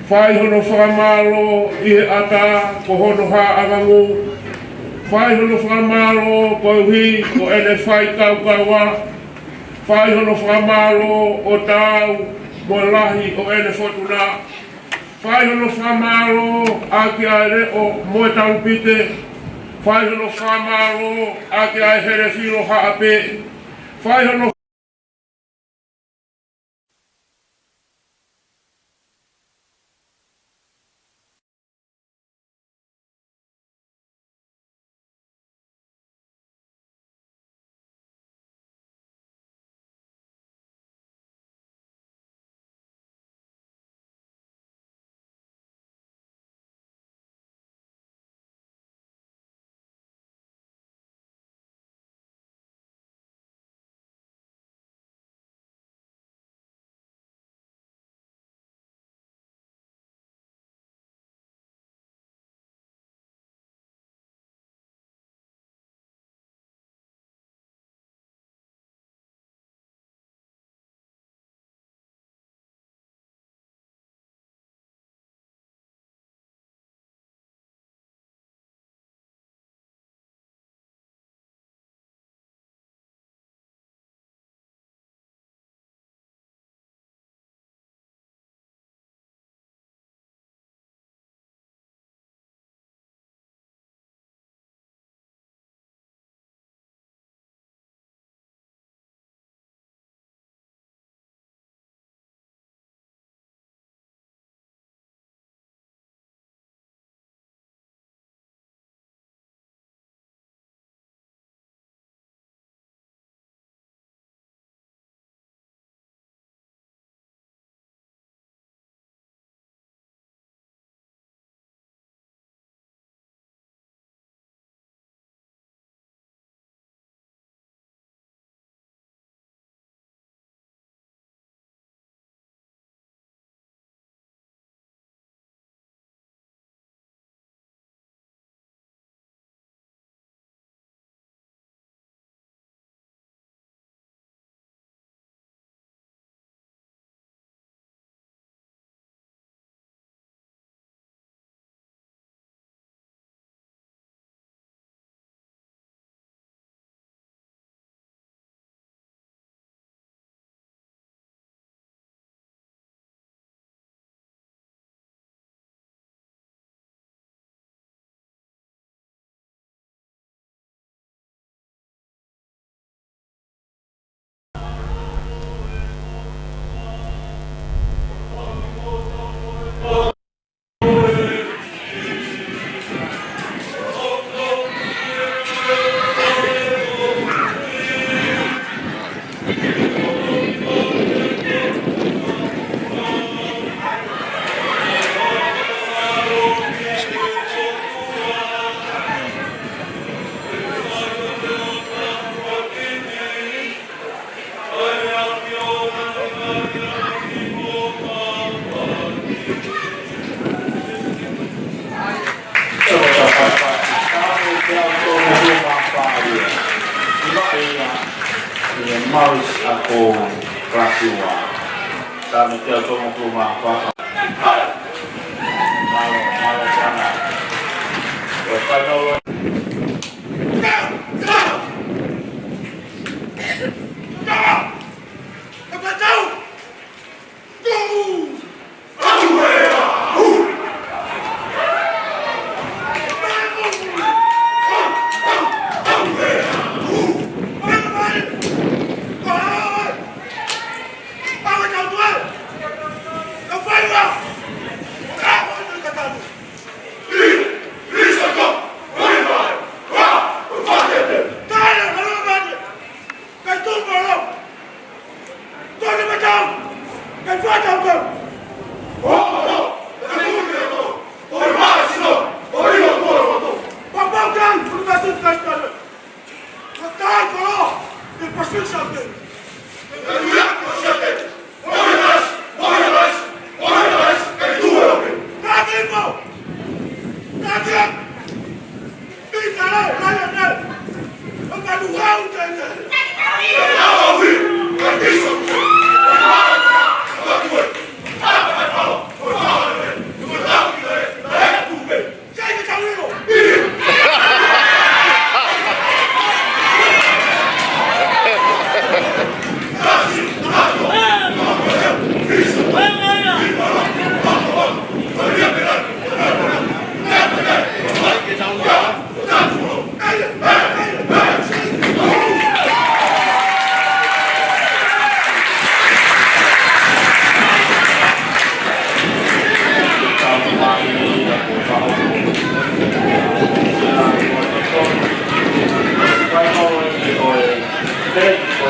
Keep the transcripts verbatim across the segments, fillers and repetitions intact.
Fai hono fakamālō ʻi he ʻatā ko hono haʻangangū. Fai hono fakamālō koeʻuhi ko ʻene faikaukaua. Fai hono fakamālō ʻo taau mo e lahi ʻo ʻene fotuna. Fai hono fakamālō ʻaki ʻa e leʻo mo e talupite. Fai hono fakamālō ʻaki ʻa e hele filo haʻape. Fai hono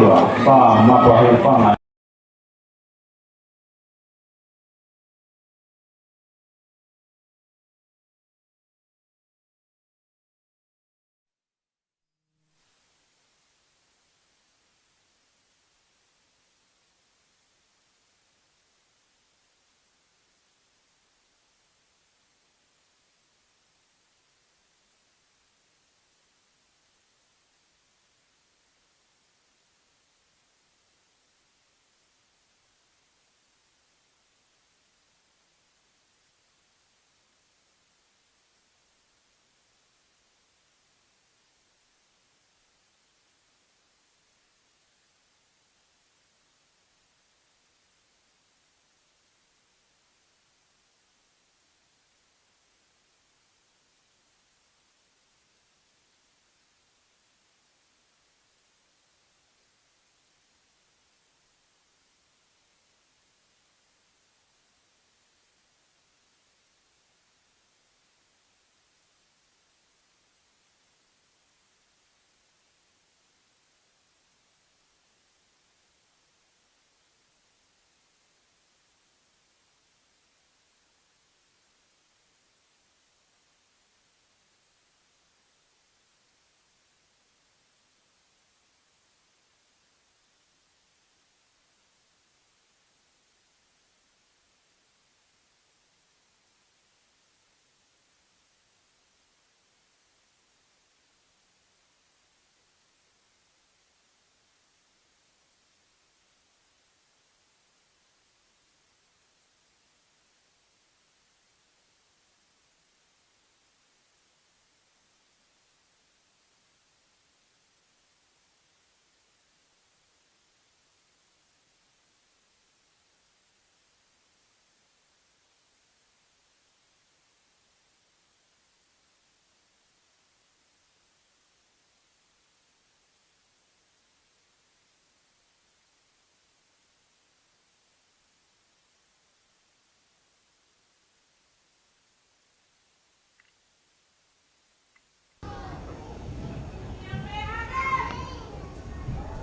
Ula, pā, Matuaheipanga.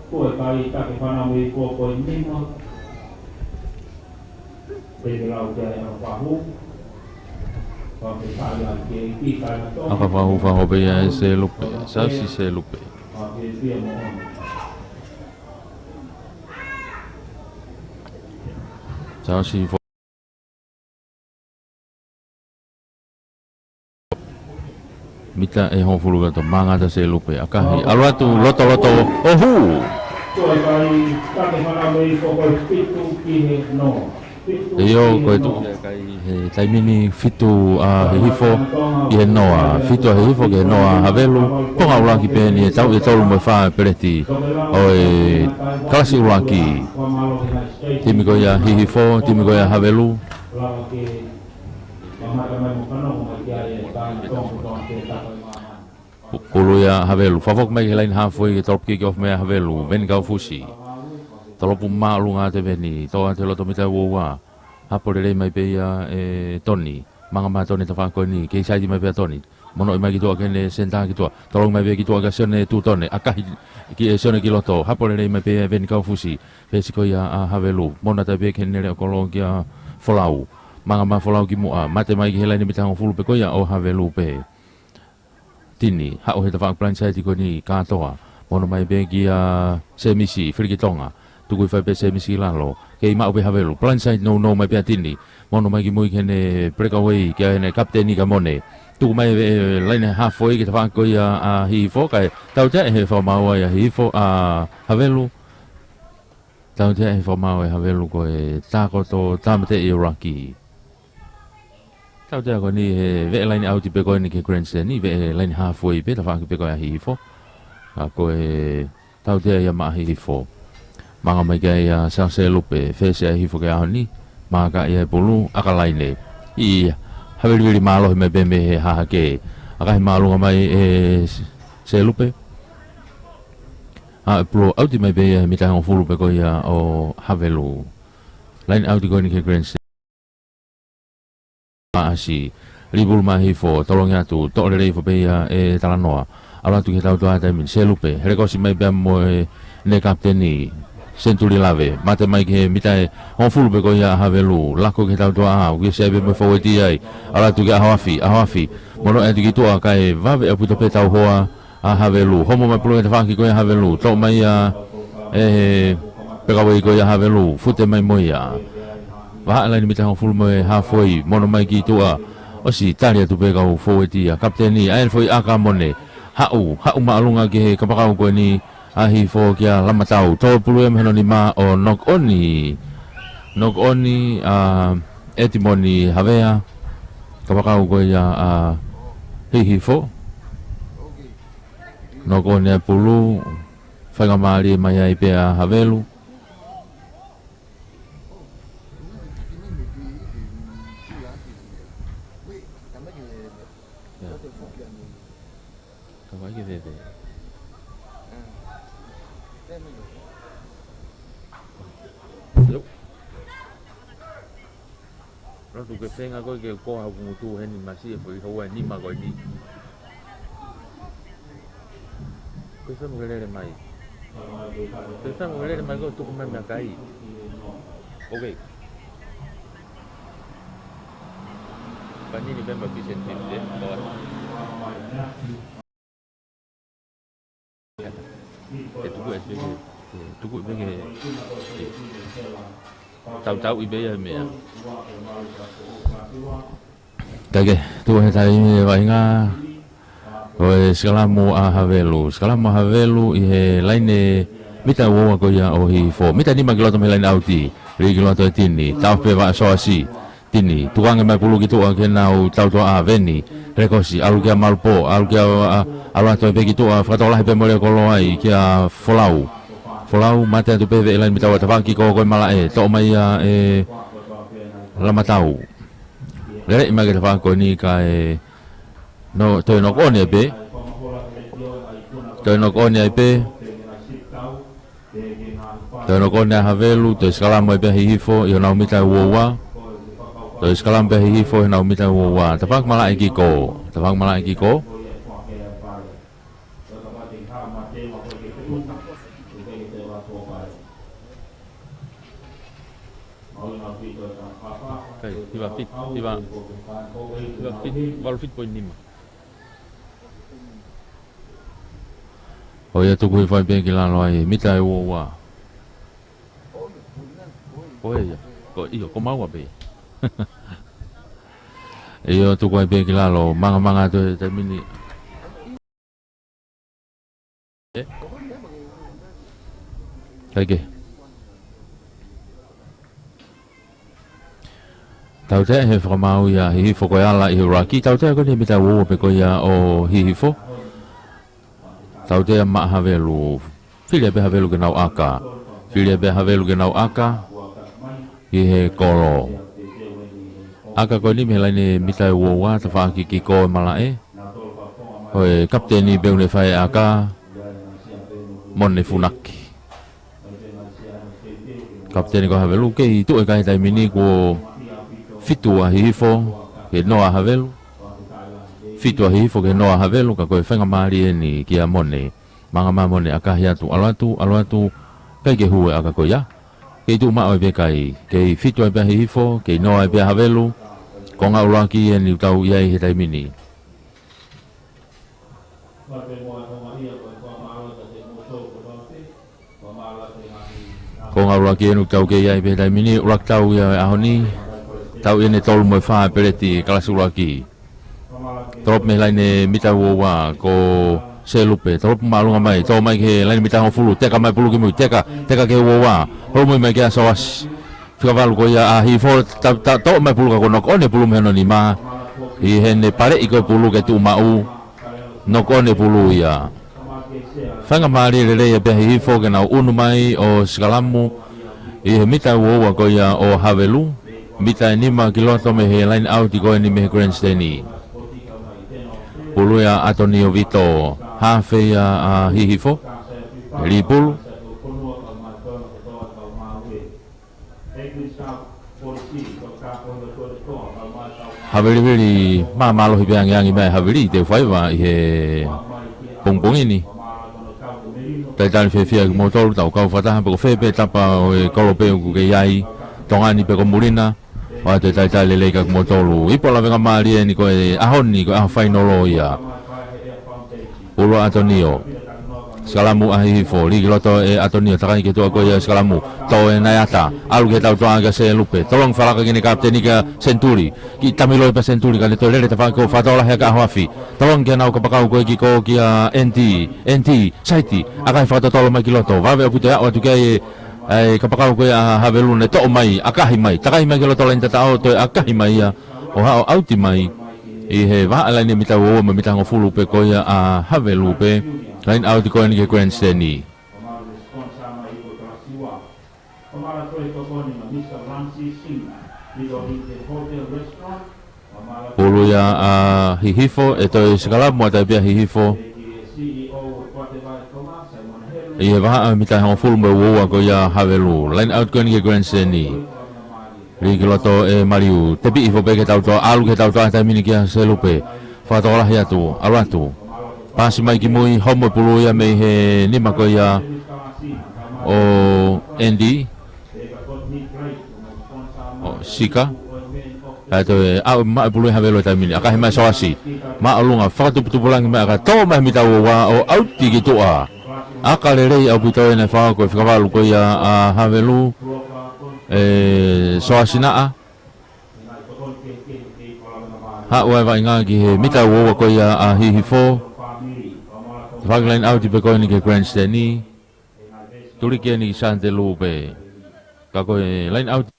Ko e kai take fānau mei ko ko e nima. Peke lau kia e Apapahu. Pake kai a ke ki kai a tō. Apapahu fakahopeʻi ʻe Selupe. Siaosi Selupe. Pake pia mo ono. Siaosi fo- Mita ʻe hongofulu kato, mangata Selupe, ʻakahi. ʻAlu atu, loto, loto, ʻo hū. Ko e kai, take fānau mei ko ko e fitu ki he noa. ʻIo, ko e tuʻu ia kai he taimi ni fitu ʻa Hihifo ki he noa. Fitu ʻa Hihifo ki he noa ʻa Havelu. Konga ʻuluaki pē eni e tau e tolu mo e fā e peleti ʻo e kalasi ʻuluaki. Timi ko ia Hihifo, timi ko ia Havelu. Pu-, pulu ia Havelu. Fakafoki mai ki he laine haafe ke tolopiki ke ofi mai ʻa Havelu. Veni Kaufusi. Tolopu māʻolunga atu e veni. Tō atu he loto mita ua ua. Hapo lelei mai pē ia ʻe Toni. Manga mai Toni tafaʻaki ko eni. Kei saiti mai pē ʻa Toni. Monoʻi mai ki tuʻa ki heʻene senitā ki tuʻa. Tolongi mai pē ki tuʻa kia Sione Tutone. ʻAkahi ki ʻe Sione ki loto. Hapo lelei mai pē ia ʻe Veni Kaufusi. Pesi ko ia ʻa Havelu. Mona tai pē ki heʻene leʻo kolo kia Folau. Manga mai Folau ki muʻa. Mate mai ki he laine mita hongofulu pē ko ia ʻo Havelu pē. Tini, haʻu he tafaʻaki blindside ko eni kātoa. Mono mai pē kia Semisi, Filikitonga. Tuku hifo ai pē Semisi lalo. Kei maʻu pē Havelu. Blindside nounou mai pē ʻa Tini. Mono mai ki mui ki heʻene breakaway, kia heʻene kapiteni ka mone. Tuku mai pē laine haafe ke tafaʻaki ko ia ʻa Hihifo, kae tautea ʻe he fakamaau ia ʻa Hihifo ʻa Havelu. Tautea ʻe he fakamaau ʻa Havelu ko e takoto tāmateʻi ʻo ʻUluaki. Tautea ko eni he veʻe laine ʻauti pē ko eni ki he grandstand, veʻe laine halfway pē, tafaʻaki pē ko ē ʻa Hihifo. Ka ko e tautea ia maʻa Hihifo. Manga mai ki ai ʻa Sal Selupe, fesi ʻa Hihifo ki he ʻaho ni, maka ia e pulu, ʻaka laine. ʻIo, havelivili mālohi mai pē mei he hahake. ʻAkahi māʻolunga mai ʻe Selupe. ʻA e pulu ʻauti mai pē ia he mita hongofulu pē ko ia ʻo Havelu. Laine ʻauti ko eni ki he grandstand. Maʻasi, lipulu maʻa Hihifo, tolongi atu, toʻo lelei hifo pē ia ʻe Talanoa. ʻAlu atu ki he tautua taimi ni, Selupe, helekosi mai pea mo ʻene kapiteni, Senituli Lave, mate mai ki he mita ʻe hongofulu pē ko ia ʻa Havelu, lako ki he tautua, ʻa, uki sia pē mo e foueti ai, ʻalu atu ki ʻAhoafi, ʻAhoafi, mono atu ki tuʻa kae vave ʻaupito pē tauhoa, ʻa Havelu. Homo mai pulu he tafaʻaki ko ia ʻa Havelu. Toʻo mai ia ʻe he pekauei ko ia ʻa Havelu. Fute mai mo ia. Vahaʻa laine mita hongofulu mo e halfway. Mono mai ki tuʻa. ʻOsi tali atu pē kau foueti ia. Kapiteni, ʻa ʻene foʻi ʻaka mone. Haʻu, haʻu māʻolunga ki he kapakau ko eni ʻa Hihifo kia Lamatau. Tō pulu ia mei hono nima ʻo knock on. Knock on ʻa ʻEtimoni Havea. Kapakau ko ia ʻa Hihifo. Knock on e pulu, faingamālie mai ai pē ʻa Havelu. ʻIo. Ka vai ke veve. ʻIo. Lotu ke fenga koe ke koa haku ngutu heni masi e foʻi houa ʻe nima ko eni. Ko e femu ke lele mai. Ko e femu ke lele mai ko e tuku mai mea kai. Ok. Panini member fish and chips, eh? Ko e tuku e peke, e tuku e peke, e tautau i pē ia e meʻa. Kae kehe, tuʻu he taimi e vaʻinga, ko e sikalamu ʻa Havelu. Sikalamu ʻa Havelu ʻi he laine mita ua ua ko ia ʻo Hihifo. Mita nima ki loto mei he laine ʻauti, lī ki loto e tini, taʻofi pē vaʻa soasi. Tini, tukuange mai pulu ki tuʻa ke nau tautua ʻa Veni, helekosi, ʻalu kia Malupo, ʻalu kia, ʻa, ʻalu atu pē ki tuʻa, fakatokolahi pē mo e kolo ai, kia Folau. Folau, mate atu pē veʻe laine mita ua tafaʻaki ko ē ko e malaʻe, toʻo mai ia ʻe Lamatau. Lele mai ki he tafaʻaki ko eni kae, no, toe knock on ai pē. Toe knock on ai pē. Toe knock on ʻa Havelu, toe sikalamu ai pē ʻa Hihifo, ʻi honau mita ua ua. Toe sikalamu pē ʻa Hihifo, ʻi honau mita ua ua. Tafaʻaki malaʻe kiko. Tafaʻaki malaʻe kiko. Kai, hiva fit, hiva, hiva fit, valu fit poini nima. ʻO ia tuku hifo ai pē ki lalo ai, mita ʻe ua ua. ʻO ia, ko, ʻio, ko maua pē. ʻIo, tuku ai pē ki lalo, mangamanga atu he taimi ni. Eh? Kae kehe. Tautea ʻe he fakamaau ia ʻa Hihifo ko e ala ʻi he ʻuluaki. Tautea ko eni mita ua ua pē ko ia ʻo Hihifo. Tautea maʻa Havelu. Fili ai pē Havelu ke nau ʻaka. Fili ai pē Havelu ke nau ʻaka. ʻI he kolo. ʻAka ko eni mei he laine mita ua ua, tafaʻaki kiko e malaʻe. Ko e kapiteni pē ʻoku ne fai e ʻaka, Mone Funaki. Kapiteni ko Havelu, kei tuʻu e kai taimi ni kuo fitu ʻa Hihifo, ke noa ʻa Havelu. Fitu ʻa Hihifo ke noa ʻa Havelu, ka ko e faingamālie eni kia Mone. Manga mai Mone ʻakahi atu, ʻalu atu, ʻalu atu, kai ke hū e ʻaka ko ia. Kei tuʻu maʻu ai pē kai, kei fitu ai pē ʻa Hihifo, kei noa ai pē ʻa Havelu, konga ʻuluaki eni ʻoku tau ʻi ai he taimi ni. Konga ʻuluaki eni ʻoku tau kei ʻi ai pē he taimi ni, ʻuluaki tau ia he ʻaho ni, tau ʻi he tolu mo e fā e peleti kalasi ʻuluaki. Drop mei he laine mita ua ua, ko Selupe, tolopu māʻolunga mai, tō mai ki he laine mita hongofulu, teka mai pulu ki mui, teka, teka ki he uoua, holomui mai kia Soasi. Fika valu ko ia ʻa Hihifo, ta, ta, tō mai pulu ka ko e knock on e pulu mei hono nima. ʻI heʻene paleʻi ko e pulu ke tuʻu maʻu, knock on e pulu ia. Faingamālie lelei ʻa Hihifo ke nau ʻunu mai ʻo sikalamu ʻi he mita uoua ko ia ʻo Havelu, mita ʻe nima ki loto mei he laine ʻauti ko eni mei he grandstand. Pulu ia ʻa ʻAtonio Vito, hafe ia ʻa Hihifo, lī pulu. Haveliheli māmālohi pē angiangi mai Haveli, te u faiva ʻi he pongipongi ni. Talitali fiefia kimoutolu, tau kau fakataha pe ko fē pē tapa ʻo e kolo pē ʻoku ke ʻi ai, Tonga ni pe ko muli na, ʻoatu e talitali lelei kia kimoutolu. Ipu lavengamālie ni ko e ʻaho ni, ko e ʻaho fainolo ia. Pulu ʻa ʻAtonio. Sikalamu ʻa Hihifo, lī ki loto ʻe ʻAtonio, takai ki he tuʻa ko ia sikalamu. Tō ʻe Naiata, ʻalu ki he tautoa kia Selupe. Tolongi falaka ki he kapiteni kia Senituli. Kiʻi tamiloi pē Senituli, ka ne toe lele tafaʻaki ko e fakatokolahi ʻa e ʻaho afi. Tolongi ki heʻenau kapakau ko e kiʻi kō kia N T, N T, saiti, ʻakahi fakatotolo mai ki loto. Vave ʻaupito ʻo aʻu atu ki ai e, e kapakau ko ia ʻa Havelu ne toʻo mai, ʻakahi mai. Takai mai ki loto laine tataʻo, toe ʻakahi mai ia ʻo haʻu ʻauti mai ʻi he vahaʻa laine mita uoua mo e mita hongofulu pē ko ia ʻa Havelu pē. Laine ʻauti ko eni ki he grandstand. Pulu ia ʻa Hihifo, ʻe toe sikalamu atu ai pē ʻa Hihifo ʻi he vahaʻa mita hongofulu mo e uoua ko ia ʻa Havelu. Laine ʻauti ko eni ki he grandstand. Lī ki loto ʻe Maliu, tepi hifo pē ki he tautoa, ʻalu ki he tautoa he taimi ni kia Selupe. Fakatokolahi atu, ʻalu atu. Pasi mai ki mui, homo e pulu ia mei he nima ko ia ʻo Andy, ʻo Sika. Kae toe aʻu mai e pulu ʻe Havelu he taimi ni. ʻAkahi mai Soasi. Māʻolunga, fakatuputupulangi mai ʻaka, tō mai mita uoua ʻo ʻauti ki tuʻa. ʻAka lelei ʻaupito ʻena ʻe fā ko e fika valu ko ia ʻa Havelu, ʻe Soasi Naʻa. Haʻu ʻa e vaʻinga ki he mita uoua ko ia ʻa Hihifo. Faki laine ʻauti pē ko eni ki he grandstand. Tuli ki eni ki Sante Lupe. Ka ko e laine ʻauti.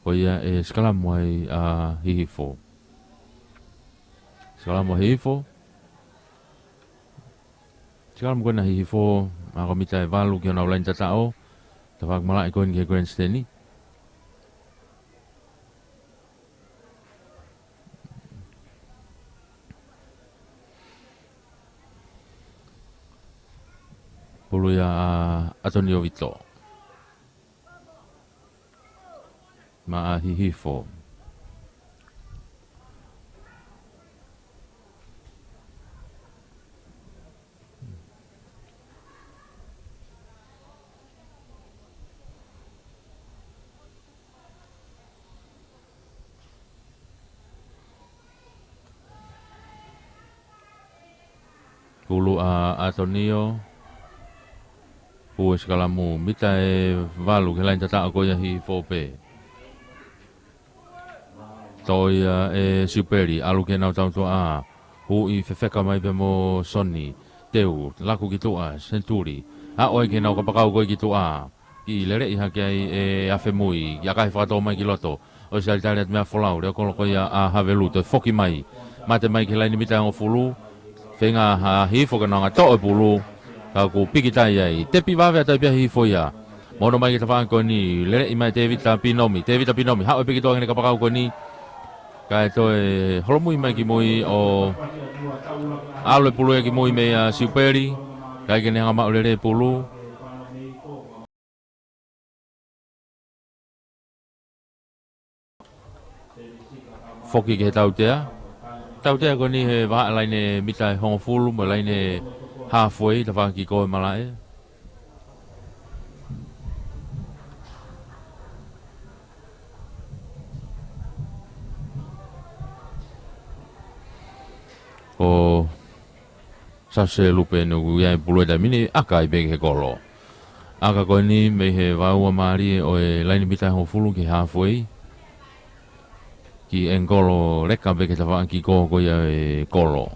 Ko ia ʻe sikalamu ai ʻa Hihifo. Sikalamu ʻa Hihifo. Sikalamu ko ena ʻa Hihifo, ʻa ko e mita ʻe valu ki honau laine tataʻo. Tafaʻaki malaʻe ko eni ki he grandstand. Pulu ia ʻa ʻAtonio Vito. Maʻa Hihifo. Pulu ʻa ʻAtonio. Pulu ʻe sikalamu mita ʻe valu ki he laine tataʻo ko ia ʻa Hihifo pē. Toʻo ia ʻe Siupeli, ʻalu ki heʻenau tautuʻa. Huʻi fefeka mai pē mo Soni. Teu, laku ki tuʻa, senituli. Aʻu ai ki heʻenau kapakau ko ē ki tuʻa. Kiʻi leleʻi hake ai ʻe Afemui, ʻakahi fakatō mai ki loto. ʻOsi alitali atu meia Folau, lea kolo ko ia ʻa Havelu, toe foki mai. Mate mai ki he laine mita ʻe hongofulu. Feinga ʻa Hihifo ke nonga toʻo e pulu. Ka kuo piki tai ai. Tepi vave atu ai pē ʻa Hihifo ia. Mo ʻono mai ki he tafaʻaki ko eni, leleʻi mai Tevita Pinomi, Tevita Pinomi, haʻu pē ki tuʻa ki heʻene kapakau ko eni. Kae toe holomui mai ki mui ʻo ʻalu e pulu ia ki mui meia Siupeli. Kae ʻikai ke ne hanga maʻu lelei e pulu. Foki ki he tautea. Tautea ko eni he vahaʻa laine mita ʻe hongofulu mo e laine halfway, tafaʻaki ko ē malaʻe. Ko Sase Lupe ʻoku ʻi ai e pulu he taimi ni, ʻaka ai pē ki he kolo. ʻAka ko eni mei he vahaʻa mālie ʻo e laine mita ʻe hongofulu ki he halfway. Kiʻi ʻengikolo leka pē ki he tafaʻaki kiko ko ia ʻo e kolo.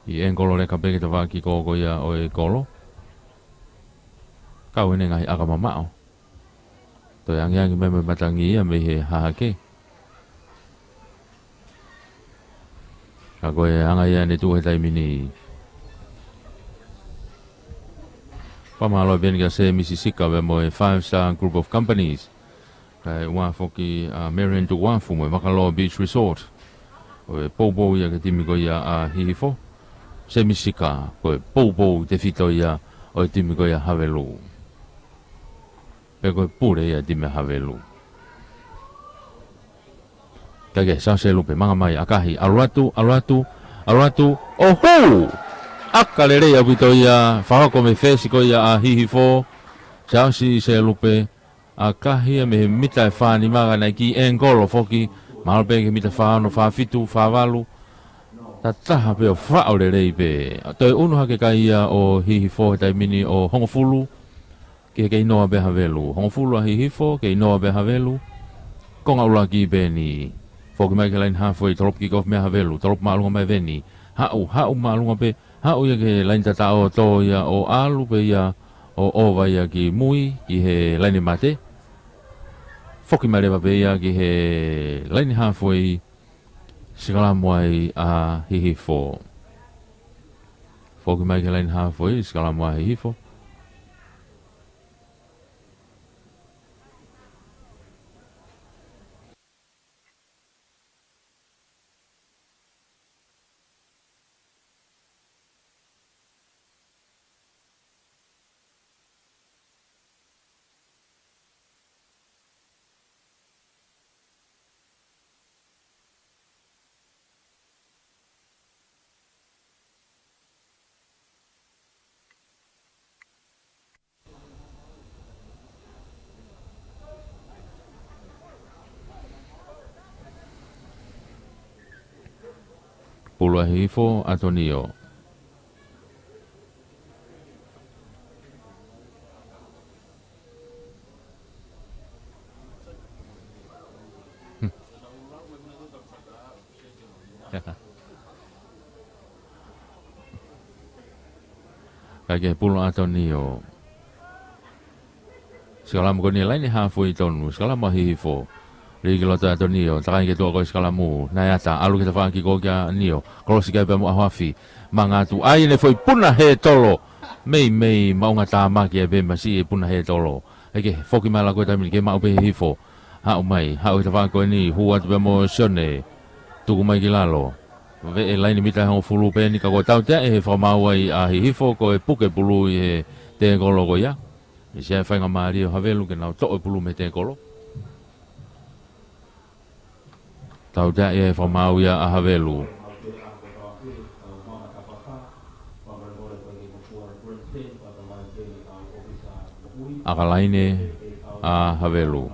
Kiʻi ʻengikolo leka pē ki he tafaʻaki kiko ko ia ʻo e kolo. Kau ʻene ngaahi ʻaka mamaʻo. Toe angiangi mai mo e matangi ia mei he hahake. Ka ko e anga ia ʻene tuʻu he taimi ni. Fakamālō pē eni kia Semisi Sika pea mo e Five Star Group of Companies. Kae ʻumaʻā foki ʻa Marian Tukuafu mo e Makaloa Beach Resort. Ko e poupou ia ki he timi ko ia ʻa Hihifo. Semisi Sika, ko e poupou tefito ia ʻo e timi ko ia ʻa Havelu. Pe ko e pule ia timi ʻa Havelu. Kae kehe, Sase Lupe, manga mai, ʻakahi, ʻalu atu, ʻalu atu, ʻalu atu, ʻo hū! ʻAka lelei ʻaupito ia, fakahoko mei he fesi ko ia ʻa Hihifo, Sase Lupe, ʻakahi ia mei he mita ʻe fā nima ka naʻe kiʻi ʻengikolo foki, mahalo pē ki he mita fā ono, fā fitu, fā valu, tataha pē ʻo faʻo lelei pē. Toe ʻunu hake kai ia ʻo Hihifo he taimi ni ʻo hongofulu, ki he kei noa pē ʻa Havelu. Hongofulu ʻa Hihifo, kei noa pē ʻa Havelu. Konga ʻuluaki pē eni. Foki mai ki he laine halfway, tolopu kick off meia Havelu, tolopu māʻolunga mai Veni. Haʻu, haʻu māʻolunga pē, haʻu ia ki he laine tataʻo, tō ia ʻo ʻalu pē ia ʻo ʻova ia ki mui, ki he laine mate. Foki mai leva pē ia ki he laine halfway, sikalamu ai ʻa Hihifo. Foki mai ki he laine halfway, sikalamu ʻa Hihifo. Pulu ʻa Hihifo, ʻAtonio. Kae kehe, pulu ʻa ʻAtonio. Sikalamu ko eni laine hāfui tonu. Sikalamu ʻa Hihifo. Lī ki loto ʻa Tonio. Takai ki tuʻa ko e sikalamu. Naeata. ʻAlu ki he tafaʻaki ko kia Nio. Kolosi ki ai pea mo ʻAhoafi. Manga atu. ʻAi ʻene foʻi puna hētolo. Meimei maʻunga tāmaki ʻe pē masiʻi e puna hētolo. ʻEke foki mai la ko e taimi ni ke maʻu pē Hihifo. Haʻu mai. Haʻu he tafaʻaki ko eni. Hū atu pea mo Sione. Tuku mai ki lalo. Veʻe laine mita ʻe hongofulu pē eni ka ko e tautea ʻe he fakamaau ai ʻa Hihifo ko e puke pulu ʻi he tēkolo ko ia. ʻI he faingamālie ʻo Havelu ke nau toʻo e pulu mei he tēkolo. Tautea ʻe he fakamaau ia ʻa Havelu. ʻAkalaine ʻa Havelu.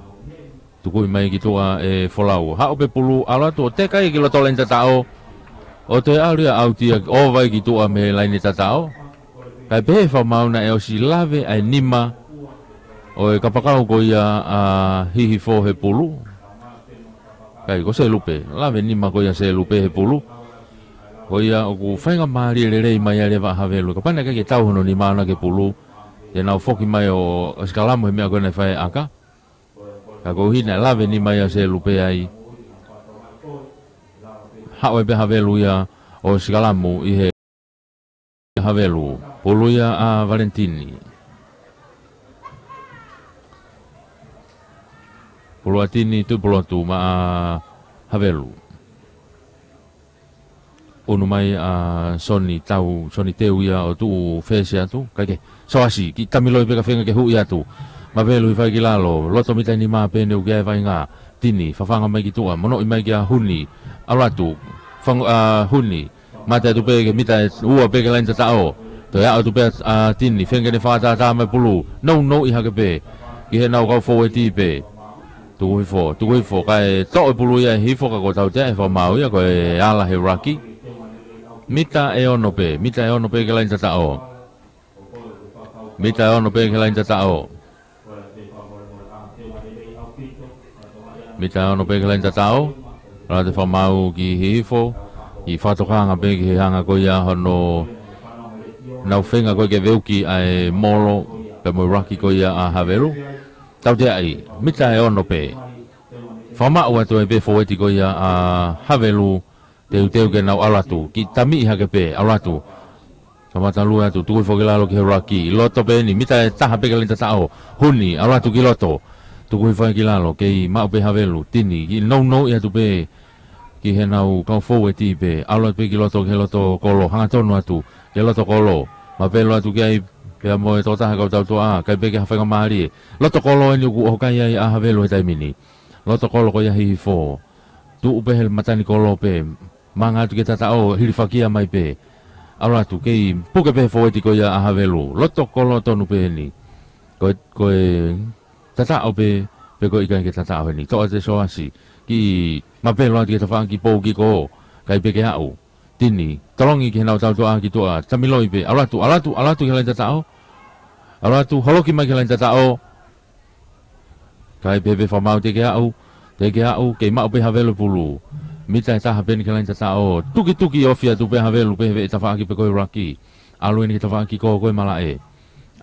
Tukui mai ki tuʻa ʻe Folau. Haʻu pē pulu ʻalu atu ʻo teka ia ki loto laine tataʻo. ʻO toe ʻalu ia ʻauti ia ʻo vai ki tuʻa mei he laine tataʻo. Kae pehē fakamaau naʻe ʻosi lave ʻa e nima ʻo e kapakau ko ia ʻa Hihifo he pulu. Kai ko Selupe, lave nima ko ia Selupe he pulu. Ko ia ʻoku faingamālie lelei mai ʻa e leva ʻa Havelu. Kapau naʻe ʻikai ke tau hono nima ʻaʻana ki he pulu. Te nau foki mai ʻo, ʻo sikalamu he meʻa ko ē naʻe fai ʻe ʻAka. Ka ko e ʻuhi naʻe lave nima ia Selupe ai. Haʻu ai pē Havelu ia ʻo sikalamu ʻi he Havelu. Pulu ia ʻa Valentini. Pulu ʻa Tini Tuʻipulotu maʻa Havelu. ʻUnu mai ʻa Soni Tau, Soni Teu ia ʻo tuʻu fesi atu. Kae ke, Soasi, kiʻi tamiloi pē ka feinga ke huʻi atu. Mavelu ʻi fai ki lalo, loto mita ʻe nima pē eni ʻoku ʻi ai e vaʻinga. Tini, fafanga mai ki tuʻa, monoʻi mai kia Huni. ʻAlu atu, fang-, ʻa Huni. Mate atu pē ki he mita ʻe ua pē ki he laine tataʻo. Toe aʻu atu pē ʻa Tini, feinga ke ne fakatātā mai pulu. Nounou ʻi hake pē. Ki heʻenau kau foueti pē. Tuku hifo, tuku hifo, kae toʻo e pulu ia ʻe Hihifo ka ko e tautea ʻe he fakamaau ia ko e ala he ruck. Mita ʻe ono pē, mita ʻe ono pē ki he laine tataʻo. Mita ʻe ono pē ki he laine tataʻo. Mita ʻe ono pē ki he laine tataʻo. ʻAlu atu e fakamaau ki Hihifo. ʻI he fakatokanga pē ki he anga ko ia hono nau feinga ko ē ke veuki ʻa e molo pea mo e ruck ko ia ʻa Havelu. Tauteaʻi, mita ʻe ono pē. Fakamaʻu atu ai pē foueti ko ia ʻa Havelu, teuteu ke nau ʻalu atu, kiʻi tamiʻi hake pē, ʻalu atu. Kamata lue atu, tuku hifo ki lalo ki he ruck, ʻi loto pē eni, mita ʻe taha pē ki he laine tataʻo, Huni, ʻalu atu ki loto. Tuku hifo ai ki lalo, kei maʻu pē Havelu, Tini, kiʻi nounouʻi atu pē, ki heʻenau kau foueti pē, ʻalu atu pē ki loto, ki he loto kolo, hangatonu atu, ki he loto kolo, mapelo atu ki ai, pea mo e tokotaha kau tautoʻa, ʻikai pē ke ha faingamālie. Loto kolo eni ʻoku ʻohokai ai ʻa Havelu he taimi ni. Loto kolo ko ia Hihifo. Tuʻu pē he matanikolo pē, manga atu ki he tataʻo, hilifakia mai pē. ʻAlu atu, kei puke pē foueti ko ia ʻa Havelu. Loto kolo tonu pē eni. Ko e, ko e tataʻo pē, pe ko e ʻikai ke tataʻo heni. Toʻa ʻe Soasi, kiʻi mapelo atu ki he tafaʻaki pou ki ko, ʻikai pē ke aʻu. Tini, tolongi ki heʻenau tautoʻa ki tuʻa, tamiloi pē, ʻalu atu, ʻalu atu, ʻalu atu ki he laine tataʻo. ʻAlu atu, holoki mai ki he laine tataʻo. ʻIkai pē, pē fakamaau te ke aʻu, te ke aʻu, kei maʻu pē Havelu pulu. Mita ʻe taha pē eni ki he laine tataʻo. Tukituki ofi atu pē Havelu pē he veʻe tafaʻaki pe ko e ruck. ʻAlu eni ki he tafaʻaki ko, ko e malaʻe.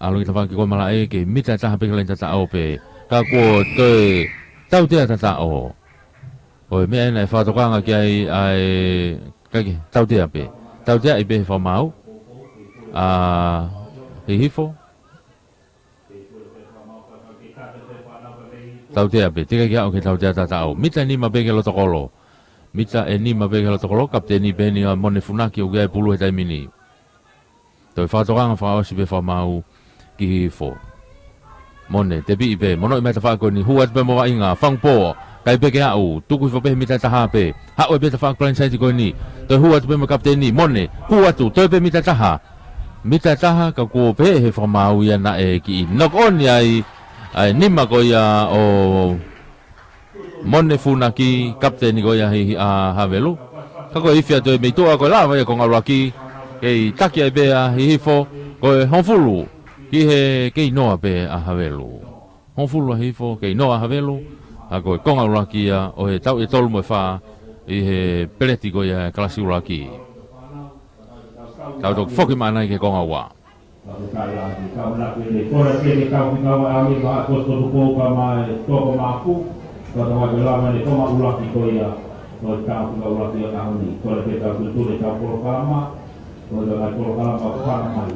ʻAlu ki he tafaʻaki ko e malaʻe, kei mita ʻe taha pē ki he laine tataʻo pē. Ka kuo toe tautea tataʻo. ʻO e meʻa ena ʻe fakatokanga ki ai ʻa e, ʻikai ke, tautea pē. Tauteaʻi pē he fakamaau. ʻA Hihifo. Tautea pē, teʻeki ke aʻu ki he tautea tataʻo. Mita ʻe nima pē ki he loto kolo. Mita ʻe nima pē ki he loto kolo, kapiteni pē eni ʻa Mone Funaki ʻoku ʻi ai e pulu he taimi ni. Toe fakatokanga fakaʻosi pē fakamaau ki Hihifo. Mone, tepiʻi pē, monoʻi mai tafaʻaki ko eni, hū atu pē mo vaʻinga, fangupō, ʻikai pē ke aʻu, tuku hifo pē he mita ʻe taha pē, haʻu ai pē tafaʻaki palaini saiti ko eni, toe hū atu pē mo e kapiteni, Mone, hū atu, toe pē mita ʻe taha. Mita ʻe taha, ka kuo pehē ʻe he fakamaau ia naʻe kiʻi knock on ai, ʻa e nima ko ia ʻo Mone Funaki, kapiteni ko ia ʻa Havelu. Ka ko e ifi atu ē mei tuʻa ko e lava ia ko e konga ʻuluaki, kei taki ai pē ʻa Hihifo, ko e hongofulu, ki he kei noa pē ʻa Havelu. Hongofulu ʻa Hihifo, kei noa ʻa Havelu, ka ko e konga ʻuluaki ia ʻo e tau ʻe tolu mo e fā, ʻi he peleti ko ia e kalasi ʻuluaki. Tau toki foki maʻanai ki he konga ua. Ka ko e kai ʻa e kau mena pele. Kole pē ke tau fika ua ʻa e meʻa ko e tolu ko ka mai toko maku. Ka tau ke lava ne toma ʻuluaki ko ia. Ko e tau fika ʻuluaki ʻa e ʻaho ni. Kole pē tau ki tule tau polokalama. Ko e tau polokalama ko fana mai.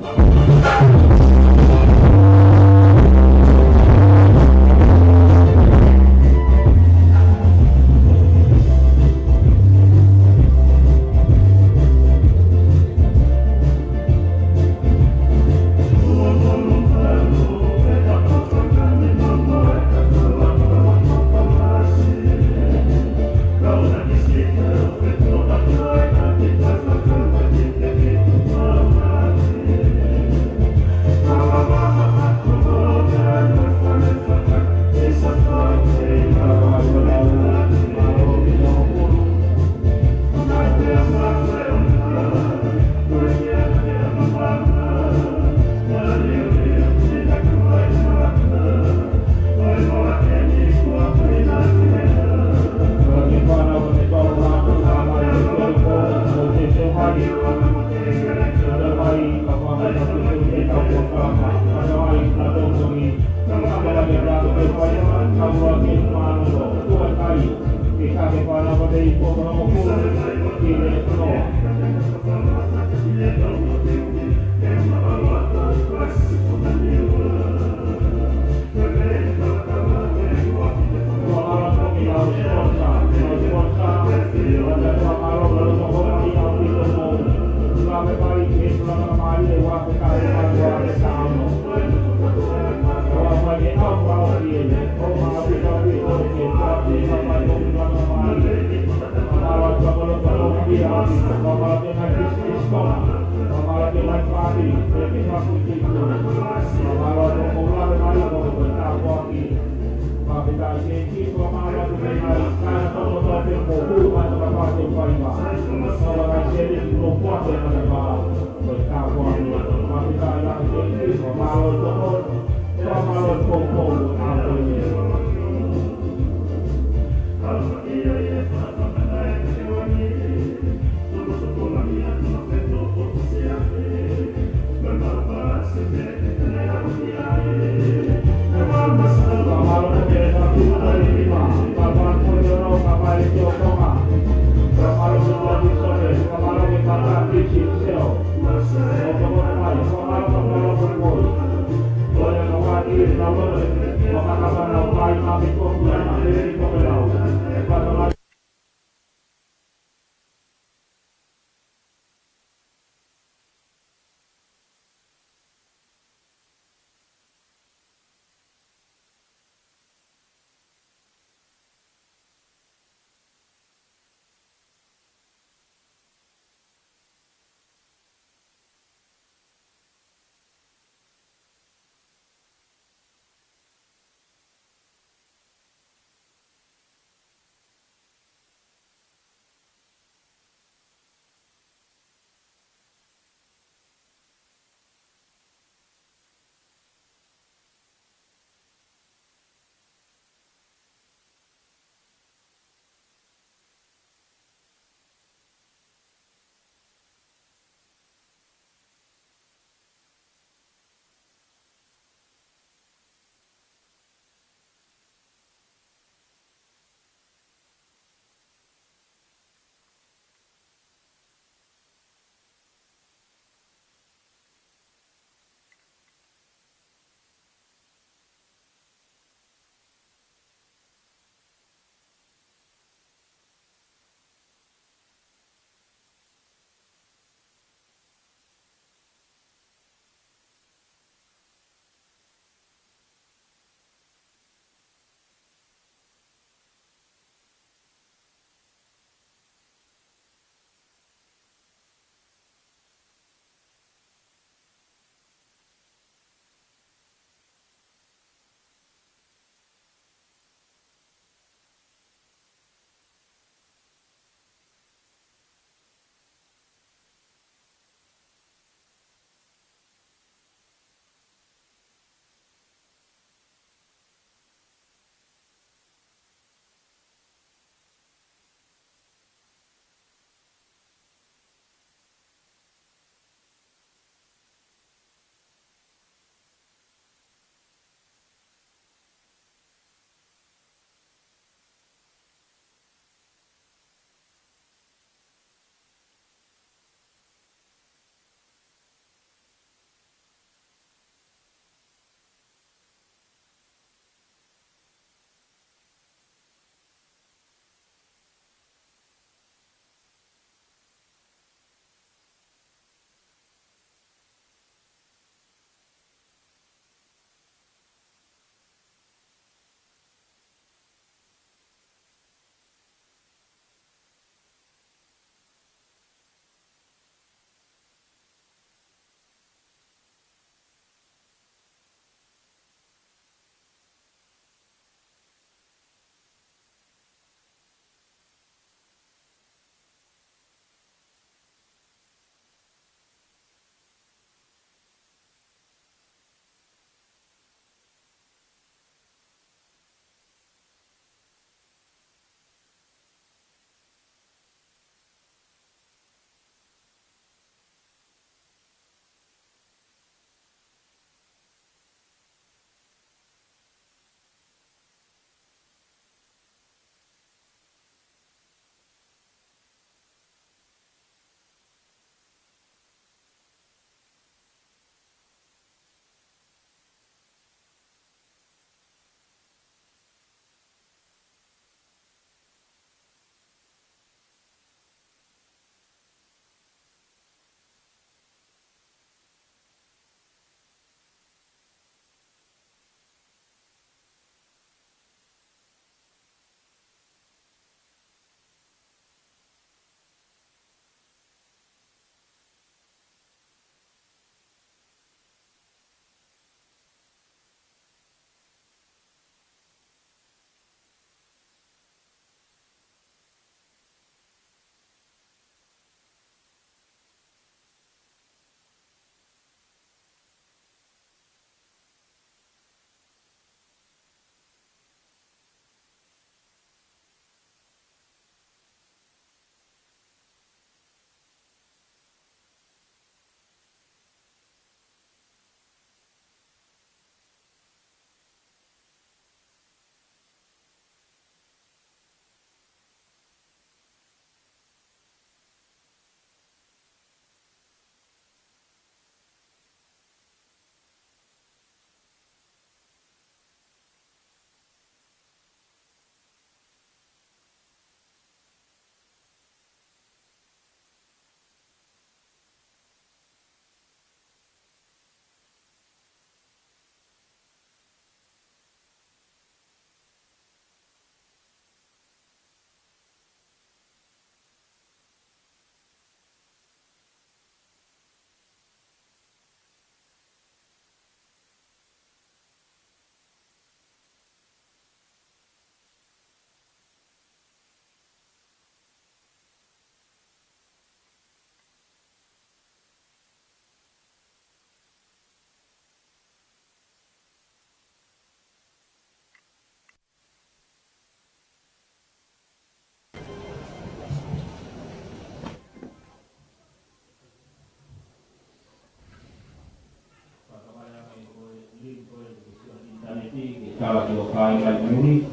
Kalaki ʻo kai mai muli,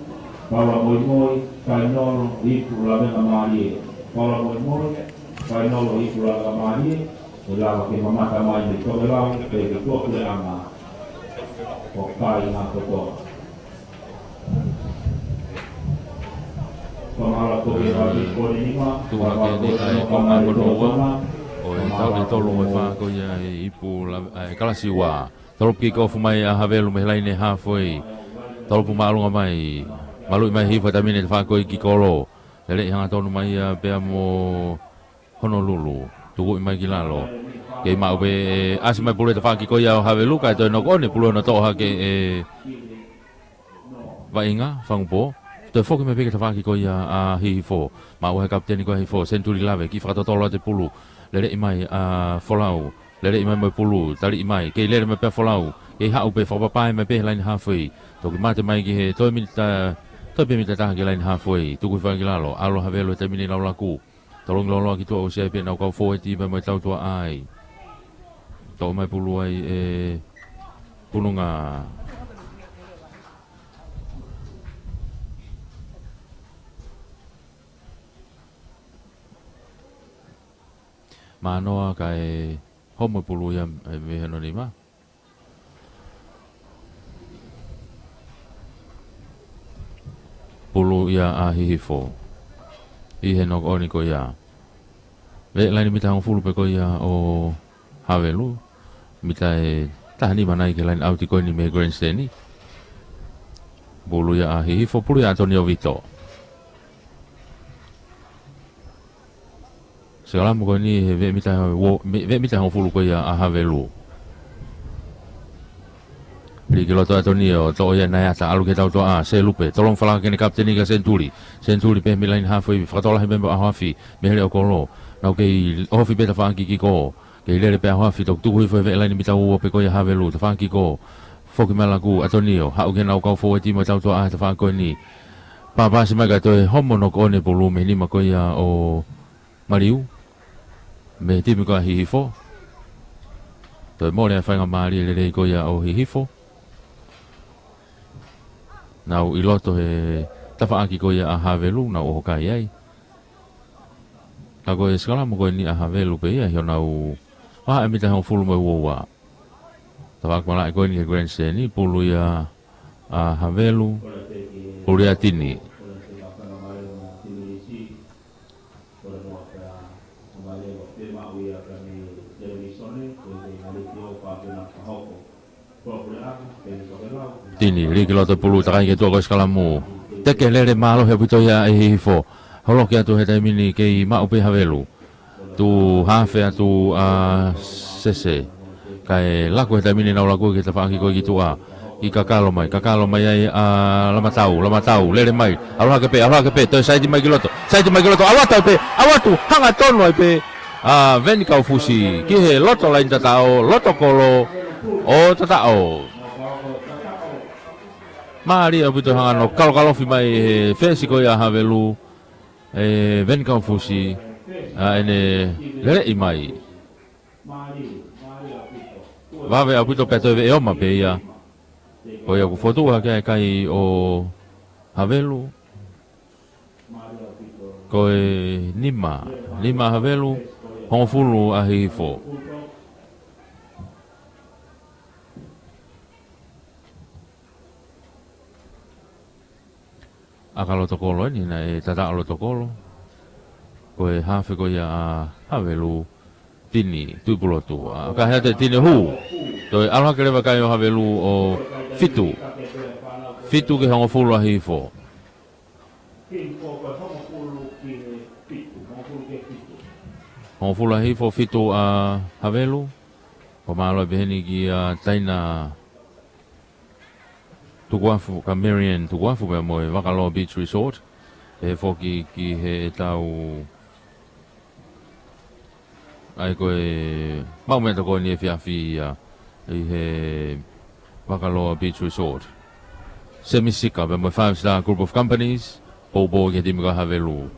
Paula Moimoi, Fainolo, Ipu Lavengamālie. Paula Moimoi, Fainolo, Ipu Lavengamālie, ʻe lava ke mamata mai mei Tokelau, pea ki tuʻapuleʻanga ʻo kai ʻa e kotoa. Fakamālō atu ki he kau Tuʻu hake ni ʻa e konga hono ua ʻo e taʻu ʻe tolu ʻo e fā ko ia ʻe Ipu Lave-, ʻa e kalasi ua. Tolopu kick off mai ʻa Havelu mei he laine halfway. Tolopu māʻolunga mai. Maluʻi mai Hihifo he taimi ni ʻe tafaʻaki ko ia ki kolo. Leleʻi hangatonu mai ia pea mo Honolulu. Tukuʻi mai ki lalo. Kei maʻu pē, ʻasi mai pulu ʻe tafaʻaki ko ia ʻo Havelu, kae toe knock on, pulu hono toʻo hake ʻe Vaʻinga, Fangupō. Toe foki mai pē ki he tafaʻaki ko ia ʻa Hihifo. Maʻu ʻe he kapiteni ko ia ʻa Hihifo, Senituli Lave, kiʻi fakatotolo atu e pulu. Leleʻi mai ʻa Folau. Leleʻi mai mo e pulu, taliʻi mai. Kei lele mai pē ʻa Folau. Kei haʻu pē, fakapapae mai pē he laine halfway. Toki mate mai ki he toe miniti, toe pē miniti ʻe taha ki he laine halfway. Tuku hifo ki lalo, ʻalu ʻa Havelu he taimi ni ʻo laku. Tolongi loloa ki tuʻa, ʻosi ʻai pē ʻenau kau fōueti pea mo e tautuaʻa ai. Toʻo mai pulu ai ʻe Pununga. Mānoa kae homo e pulu ia, ē, mei hono nima. Pulu ia ʻa Hihifo. ʻI he knock on ko ia. Veʻe laine mita hongofulu pē ko ia ʻo Havelu. Mita ʻe taha nima nai ki he laine ʻauti ko eni mei he grandstand. Pulu ia ʻa Hihifo, pulu ia ʻa Tonio Vito. Sikalamu ko eni he veʻe mita uo-, me-, veʻe mita hongofulu ko ia ʻa Havelu. Lī ki loto ʻa Tonio, toʻo ia naʻe ʻata, ʻalu ki he tautuaʻa, Selupe, tolongi falala ki heʻene kapiteni kia Senituli. Senituli pē mei laine halfway, fakatōlahi pē mo ʻAhoafi, mei he leʻo kolo. Nau kei ofi pē tafaʻaki kick off. Kei lele pē ʻAhoafi, toki tuku hifo he veʻe laine mita uo pē ko ia ʻa Havelu, tafaʻaki kick off. Foki mai laku, ʻa Tonio, haʻu ki heʻenau kau fōueti mo e tautuaʻa he tafaʻaki ko eni. Pāpasi mai kae toe homo knock on e pulu mei he nima ko ia ʻo Maliu. Mei he timi ko ia ʻa Hihifo. Toe mole ʻa e faingamālie lelei ko ia ʻo Hihifo. Nau ʻi loto he tafaʻaki ko ia ʻa Havelu, nau ʻoho kai ai. Ka ko e sikalamu ko eni ʻa Havelu pē ia, ʻi honau vahaʻa e mita hongofulu mo e uaua. Tafaʻaki malaʻe ko eni ki he grandstand, pulu ia ʻa Havelu, pulu ia ʻa Tini. Tini, lī ki loto pulu, takai ki tuʻa ko e sikalamu. Teke lele mālohi ʻaupito ia ʻe Hihifo. Holoki atu he taimi ni kei maʻu pē ʻa Havelu. Tuʻu hafe atu ʻa Sese. Kae laku he taimi ni nau laku ki he tafaʻaki ko ia ki tuʻa. Kei kakalo mai, kakalo mai ai ʻa Lamatau, Lamatau, lele mai. ʻAlu hake pē, ʻalu hake pē, toe saiti mai ki loto. Saiti mai ki loto, ʻalu atu ai pē, ʻalu atu, hangatonu ai pē. ʻA Veni Kaufusi, ki he loto laini tataʻo, loto kolo, ʻo tataʻo. Mālie ʻaupito hangano kalokalofi mai he fesi ko ia ʻa Havelu, ʻe Veni Kaufusi, ʻa ʻene leleʻi mai. Vave ʻaupito pea toe veʻe ʻoma pē ia. Ko ia kuo fotu hake ʻa e kai ʻo Havelu. Ko e nima, nima ʻa Havelu, hongofulu ʻa Hihifo. ʻAka loto kolo eni, naʻe tataʻo loto kolo. Ko e hafe ko ia ʻa Havelu, Tini Tuʻipulotu. ʻA, ka hea te Tini hū. Toe ʻalu hake leva kai ʻo Havelu ʻo fitu. Fitu ki he hongofulu ʻa Hihifo. Hongofulu ʻa Hihifo, fitu ʻa Havelu. Ko mālō peheni kia Taina Tukuafu, ka Marian Tukuafu pea mo e Vakaloa Beach Resort. ʻE foki ki heʻetau ʻai ko e mau meta ko eni efiafi ia ʻi he Vakaloa Beach Resort. Semisika pea mo e Five Star Group of Companies, poupou ki he timi ko ia ʻa Havelu.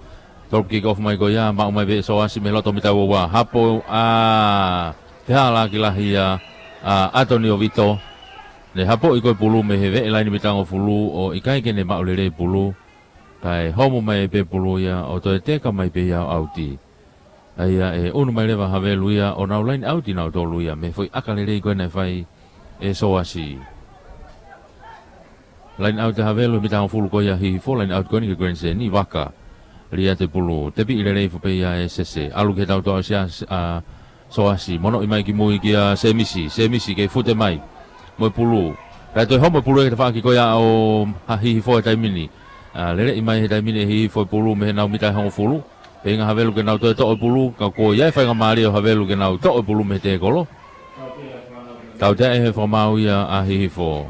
Tolopu kick off mai ko ia, maʻu mai pē ʻe Soasi mei loto mita uaua. Hapo ʻa Tehala ki lahi ia ʻa Atonio Vito. Ne hapoʻi ko e pulu mei he veʻe laini mita hongofulu ʻo ʻikai ke ne maʻu lelei pulu. Kae homo mai pē pulu ia ʻo toe teka mai pē ia ʻo ʻauti. ʻA ia ʻe ʻunu mai leva Havelu ia ʻo nau laini ʻauti nautolu ia mei he foʻi ʻaka lelei ko ē naʻe fai ʻe Soasi. Laini ʻauti Havelu mita hongofulu ko ia Hihifo, laini ʻauti ko eni ki he grandstand ʻi Vaka. Lī atu e pulu, tepiʻi lelei foki pē ia ʻe Sese. ʻAlu ki he tautoʻa ʻo Siasi, ʻa Soasi, monoʻi mai ki mui kia Semisi, Semisi kei fute mai mo e pulu. Kae toe homo e pulu ia ki he tafaʻaki ko ia ʻo Hihifo he taimi ni. ʻA, leleʻi mai he taimi ni ʻe Hihifo e pulu mei heʻenau mita ʻe hongofulu. Feinga Havelu ke nau toe toʻo e pulu, ka ko ia e faingamālie ʻo Havelu ke nau toʻo e pulu mei he tēkolo. Tautea ʻe he fakamaau ia ʻa Hihifo.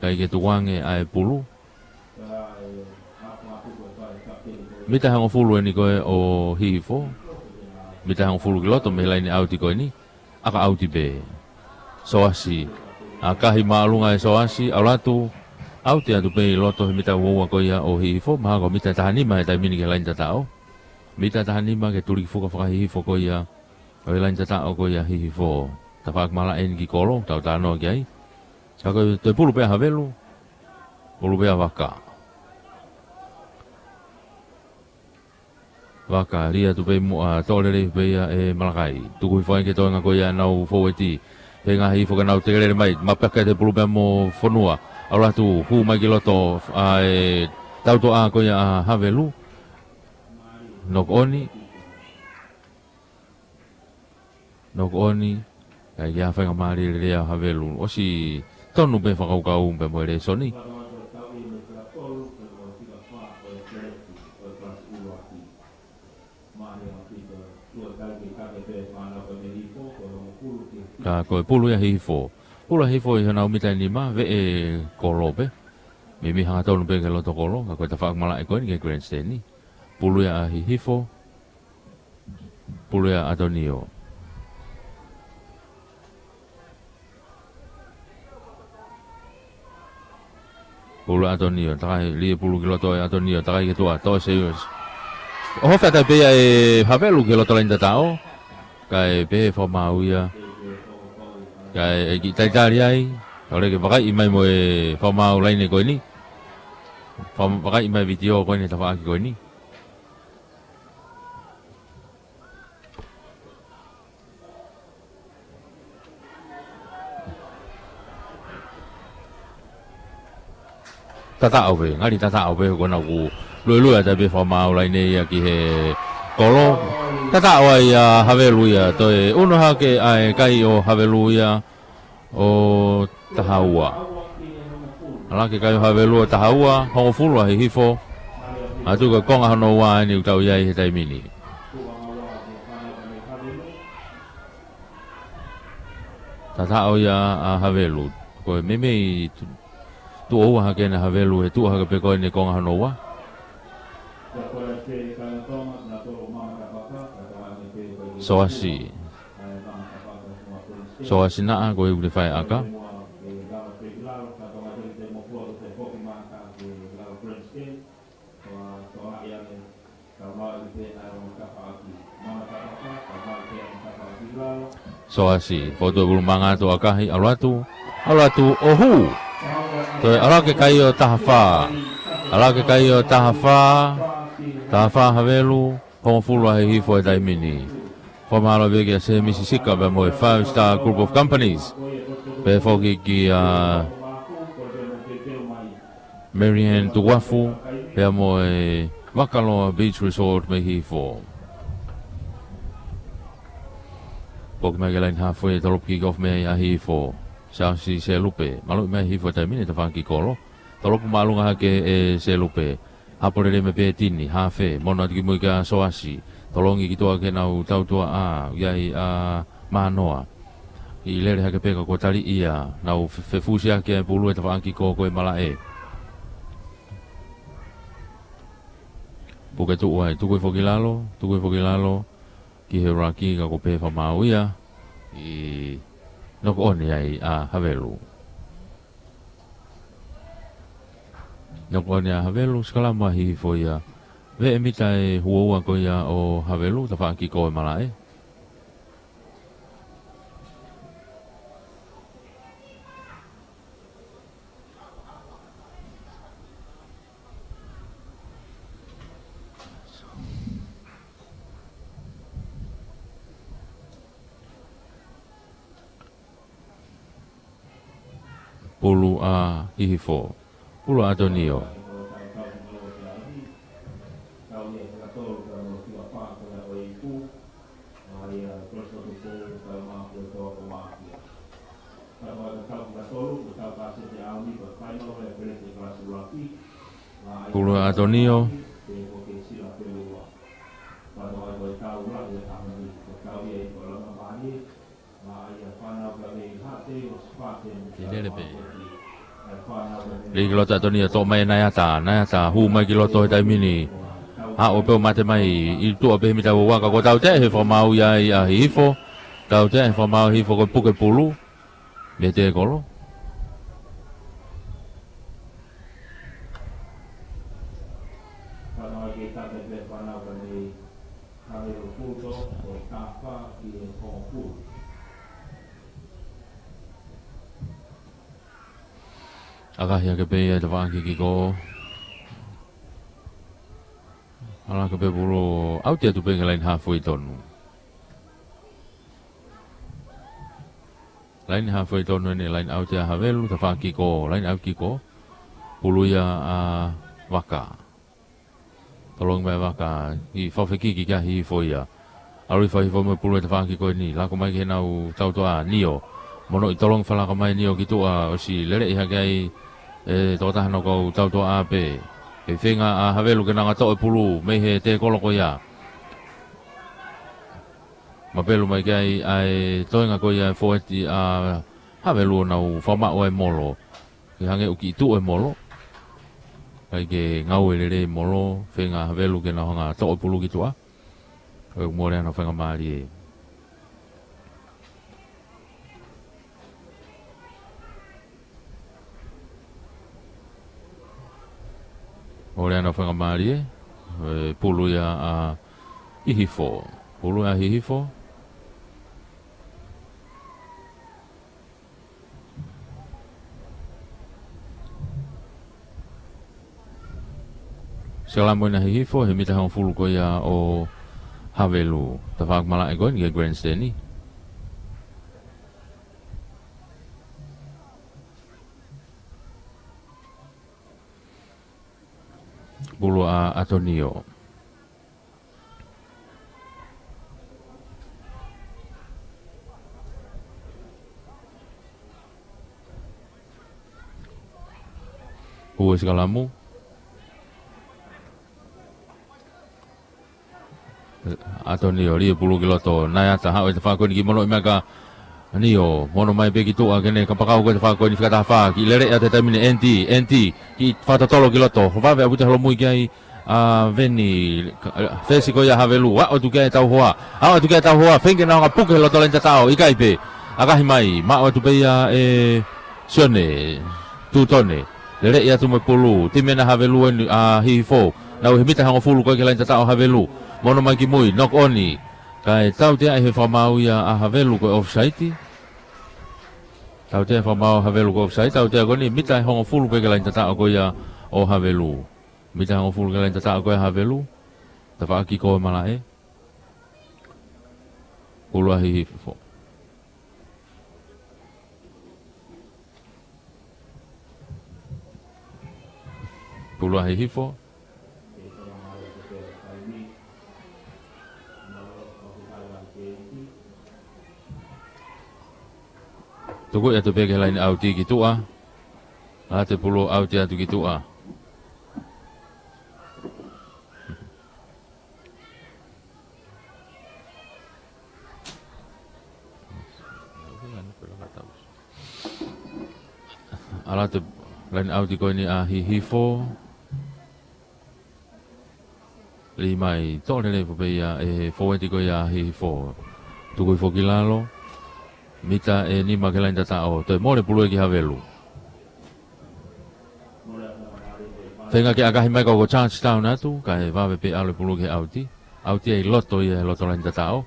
ʻIkai ke tukuange ʻa e pulu. Mita hongofulu eni ko ē ʻo Hihifo. Mita hongofulu ki loto mei he laini ʻauti ko eni. ʻAka ʻauti pē. Soasi. ʻAkahi māʻolunga ʻe Soasi, ʻalu atu. ʻAuti atu pē ʻi loto he mita uaua ko ia ʻo Hihifo, mahalo ko e mita taha nima he taimi ni ki he laini tataʻo. Mita taha nima ke tuli ki fuka faka-Hihifo ko ia ʻo e laini tataʻo ko ia Hihifo. Tafaʻaki malaʻe eni ki kolo, tau talanoa ki ai. Ka ko e toe pulu pē ʻa Havelu. Pulu pē ʻa Vaka. Vaka, lī atu pē muʻa, toʻo lelei pē ia ʻe Malakai. Tuku hifo ai ki he toenga ko ia ʻenau fōueti. Feinga Hihifo ke nau teke lele mai, mapaka e pulu pea mo Fonua. ʻAlu atu, hū mai ki loto, ʻa e tautoʻa ko ia ʻa Havelu. Knock on. Knock on, ʻikai ke ʻi ai ha faingamālie lelei ʻa Havelu. ʻOsi tonu pē fakakaukau pea mo e lēsoni. Ka ko e pulu ia Hihifo. Pulu ia Hihifo ʻi honau mita ʻe nima, veʻe kolo pē. Meimei hangatonu pē ki he loto kolo, ka ko e tafaʻaki malaʻe ko eni ki he grandstand. Pulu ia ʻa Hihifo. Pulu ia ʻa ʻAtonio. Pulu ʻa ʻAtonio, takai, lī e pulu ki loto ʻe ʻAtonio, takai ki tuʻa, toʻo e Seios. ʻOhofi atu pē ia ʻe Havelu ki loto laini tataʻo. Kae pehē fakamaau ia. Kae ʻikai ke talitali ai. Kae ʻoleva ke vakaiʻi mai mo e fakamaau laine ko eni. Faka-, vakaiʻi mai vitiō ko eni tafaʻaki ko eni. Tataʻo pē, ngali tataʻo pē, ko ena ʻoku luelue atu pē fakamaau laine ia ki he kolo. Tataʻo ai ʻa Havelu ia, toe ʻunu hake ʻa e kai ʻo Havelu ia ʻo taha ua. ʻAlu hake kai ʻo Havelu ʻo taha ua, hongofulu ʻa Hihifo. ʻAtu ko e konga hono ua eni ʻoku tau ʻi ai he taimi ni. Tataʻo ia ʻa Havelu. Ko e meimei tu-, tuʻo ua hake ena Havelu he tuʻu hake pē ko eni konga hono ua. Soasi. Soasi naʻa ko e ule fai ʻaka. Soasi, fotu e pulu manga atu ʻakahi, ʻalu atu, ʻalu atu, ʻo hū. Toe ʻalu hake kai ʻo taha fā. ʻAlu hake kai ʻo taha fā. Taha fā Havelu, hongofulu ʻa Hihifo he taimi ni. Fakamālō pē kia Semisi Sika pea mo e Five Star Group of Companies. Pehē foki kia Mary Ann Tukuafu, pea mo e Vakaloa Beach Resort mei Hihifo. Poki mai ki he laini haafe, tolopu kick off mei ai ʻa Hihifo. Siaosi Selupe, maluʻi mai Hihifo he taimi ni tafaʻaki kolo. Tolopu māʻolunga hake ʻe Selupe. Hapo lelei mai pē Tini, haafe, mono atu ki mui kia Soasi. Tolongi ki tuʻa ki heʻenau tautuaʻa, ʻi ai ʻa Mānoa. ʻI lele hake pē ka kuo taliʻi ia, nau fe-, fefusi hake ʻa e pulu he tafaʻaki ko ē ko e malaʻe. Puke tuʻu ai, tuku hifo ki lalo, tuku hifo ki lalo, ki he ruck ka ko e pehē fakamaau ia, ʻi knock on ai ʻa Havelu. Knock on ʻa Havelu, sikalama ʻa Hihifo ia. Veʻe mita ʻe uaua ko ia ʻo Havelu, tafaʻaki ko ē malaʻe. Pulu ʻa Hihifo. Pulu ʻa ʻAtonio. Pulu ʻa ʻAtonio. Ke lele pē. Lī ki loto ʻAtonio, toʻo mai ʻe Naiata, Naiata, hū mai ki loto he taimi ni. Haʻu pē ʻo mate mai, ʻi tuʻa pē he mita ua ua ka ko e tautea he fakamaau ia ʻa Hihifo. Tautea he fakamaau ʻa Hihifo ko e puke pulu. Mei he tēkolo. ʻAkahi hake pē ia ʻe Tafaʻaki Kiko. ʻAlu hake pē pulu, ʻauti atu pē ki he laine hafoi tonu. Laine hafoi tonu eni, laine ʻauti ʻa Havelu, Tafaʻaki Kiko, laine ʻauti Kiko. Pulu ia ʻa Vaka. Tolongi mai Vaka, ʻi fafekiki kia Hihifo ia. ʻAlu ʻo fai hifo mo e pulu ʻe Tafaʻaki Kiko eni, laka mai ki heʻenau tautoʻa Nio. Mono ʻi tolongi falaka mai Nio ki tuʻa, ʻosi lele ʻi hake ai ʻe tokotaha ʻo e kau tautoʻa pē. Kei feinga ʻa Havelu ke nau ngata ʻo e pulu, mei he tēkolo ko ia. Mapelu mai ki ai ʻa e toenga ko ia ʻa e foʻeti ʻa Havelu ʻo nau fakamaʻu ʻa e molo. Ke hangē ʻoku kiʻi tuʻu e molo. ʻIkai ke ngāue lelei e molo, feinga ʻa Havelu ke nau hanga ʻo toʻo e pulu ki tuʻa. ʻOku mole ʻenau faingamālie. Mole ʻenau faingamālie. ʻE, pulu ia ʻa Hihifo. Pulu ʻa Hihifo. Sikalamu ʻena ʻa Hihifo, he mita hongofulu ko ia ʻo Havelu. Tafaʻaki malaʻe ko eni ki he grandstand. Pulu ʻa ʻAtonio. Hū e sikalamu. ʻAtonio, lī e pulu ki loto, Naiata, haʻu ʻe Tafaʻaki Kiko eni ki mono ʻi maka, Nio, mono mai pē ki tuʻa ke ne kapakau ko ē Tafaʻaki Kiko eni fika taha fā, kiʻi lele ʻa e taimi ni Enti, Enti, kiʻi fakatotolo ki loto, vave ʻaupito e holomui ki ai ʻa Veni, ka-, fesi ko ia ʻa Havelu, aʻu atu ki ai e tauhoa, aʻu atu ki ai e tauhoa, feinga ke nau hanga ʻo puke he loto laine tataʻo, ʻikai pē, ʻakahi mai, maʻu atu pē ia ʻe Sione, Tutone, lele atu mo e pulu, timi ʻena ʻa Havelu eni ʻa Hihifo, nau ʻi he mita hongofulu ko ē ki he laine tataʻo ʻo Havelu, mono mai ki mui, knock on, kae tautea ʻe he fakamaau ia ʻa Havelu ko e offside. Tautea fakamaau Havelu ko e offside, tautea ko eni, mita ʻe hongofulu pē ki he laine tataʻo ko ia ʻo Havelu. Mita ʻe hongofulu ki he laine tataʻo ko ia ʻo Havelu. Tafaʻaki Kiko e malaʻe. Pulu ʻa Hihifo. Pulu ʻa Hihifo. Tuku atu pē ki he laine ʻauti ki tuʻa. ʻAlu atu e pulu ʻauti atu ki tuʻa. ʻAlu atu e laine ʻauti ko eni ʻa Hihifo. Lī mai, toʻo lelei pē ia ʻe he foʻeti ko ia ʻa Hihifo. Tuku hifo ki lalo. Mita ʻe nima ki he laine tataʻo. Toe mole pulu ia ki Havelu. Feinga ke ʻakahi mai ka ko e touchdown atu, kae vave pē ʻalu e pulu ki he ʻauti. ʻAuti ia ʻi loto ia he loto laine tataʻo.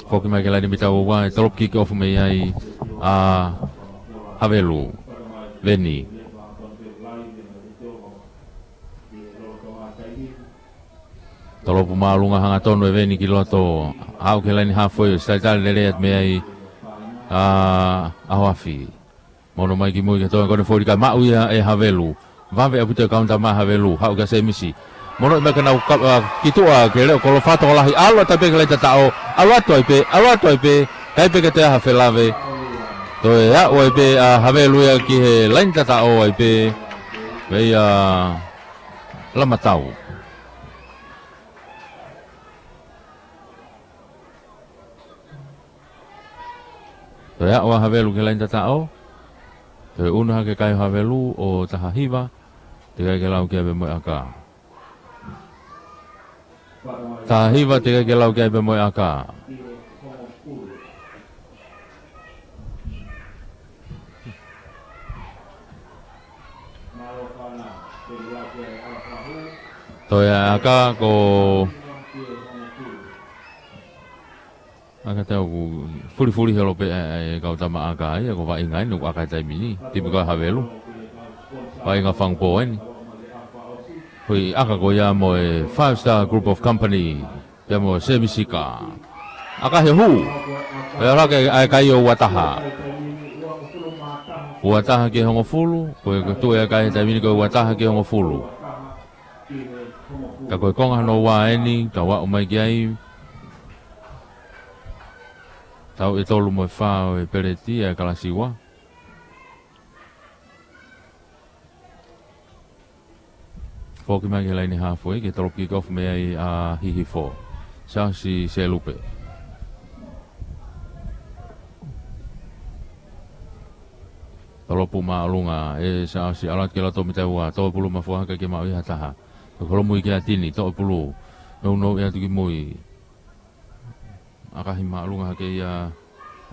Foki mai ki he laine mita ua ua, ʻe tolopu kick off mei ai ʻa, Havelu. Veni. Tolopu māʻolunga hangatonu e veni ki loto. Haʻu ki he laini hafue, sitaitali lelei atu mei ai ʻa ʻAhoafi. Mono mai ki mui ke toe kone foli kae maʻu ia ʻe Havelu. Vave ʻaupito e kaunitama ʻa Havelu. Haʻu kia Semisi. Mono mai ke nau ka-, ʻa, ki tuʻa ke leʻo kolofa tokolahi. ʻAlu atu ai pē ki he laini tataʻo. ʻAlu atu ai pē, ʻalu atu ai pē. ʻIkai pē ke toe ʻi ai ha felave. Toe aʻu ai pē ʻa Havelu ia ki he laini tataʻo ai pē. Pea ia Lamatau. Toe aʻu ʻa Havelu ki he laini tataʻo. Toe ʻunu hake kai ʻo Havelu ʻo taha hiva. Teʻeki ai ke lau ki ai pē mo e ʻaka. Taha hiva teʻeki ai ke lau ki ai pē mo e ʻaka. Toe ʻaka ko ʻaka tau ku fulifuli holo pē ʻa e, ʻa e kau tama ʻaka ia ko vaʻinga eni ʻoku ʻaka he taimi ni. Timi ko ē ʻa Havelu. Vaʻinga fanga pō eni. Ko e ʻaka ko ia mo e Five Star Group of Company. Pea mo Semisika. ʻAkahi ʻo hū. Pea ʻalu hake ʻa e kai ʻo uataha. Uataha ki he hongofulu. Ko e, ko e tuʻu ʻa e kai he taimi ni ko e uataha ki he hongofulu. Ka ko e konga hono ua eni, tau aʻu mai ki ai. Tau ʻe tolu mo e fā ʻo e peleti ʻa e kalasi ua. Foki mai ki he laini hafue, ke tolopu kick off mei ai ʻa Hihifo. Siaosi Selupe. Tolopu māʻolunga, ʻe Siaosi ʻalu atu ki loto mita ua, toʻo e pulu mafua hake ke maʻu ʻe ha taha. Ko e kolo mui kia Tini, toʻo e pulu. Nounou ia atu ki mui. ʻAkahi māʻolunga hake ia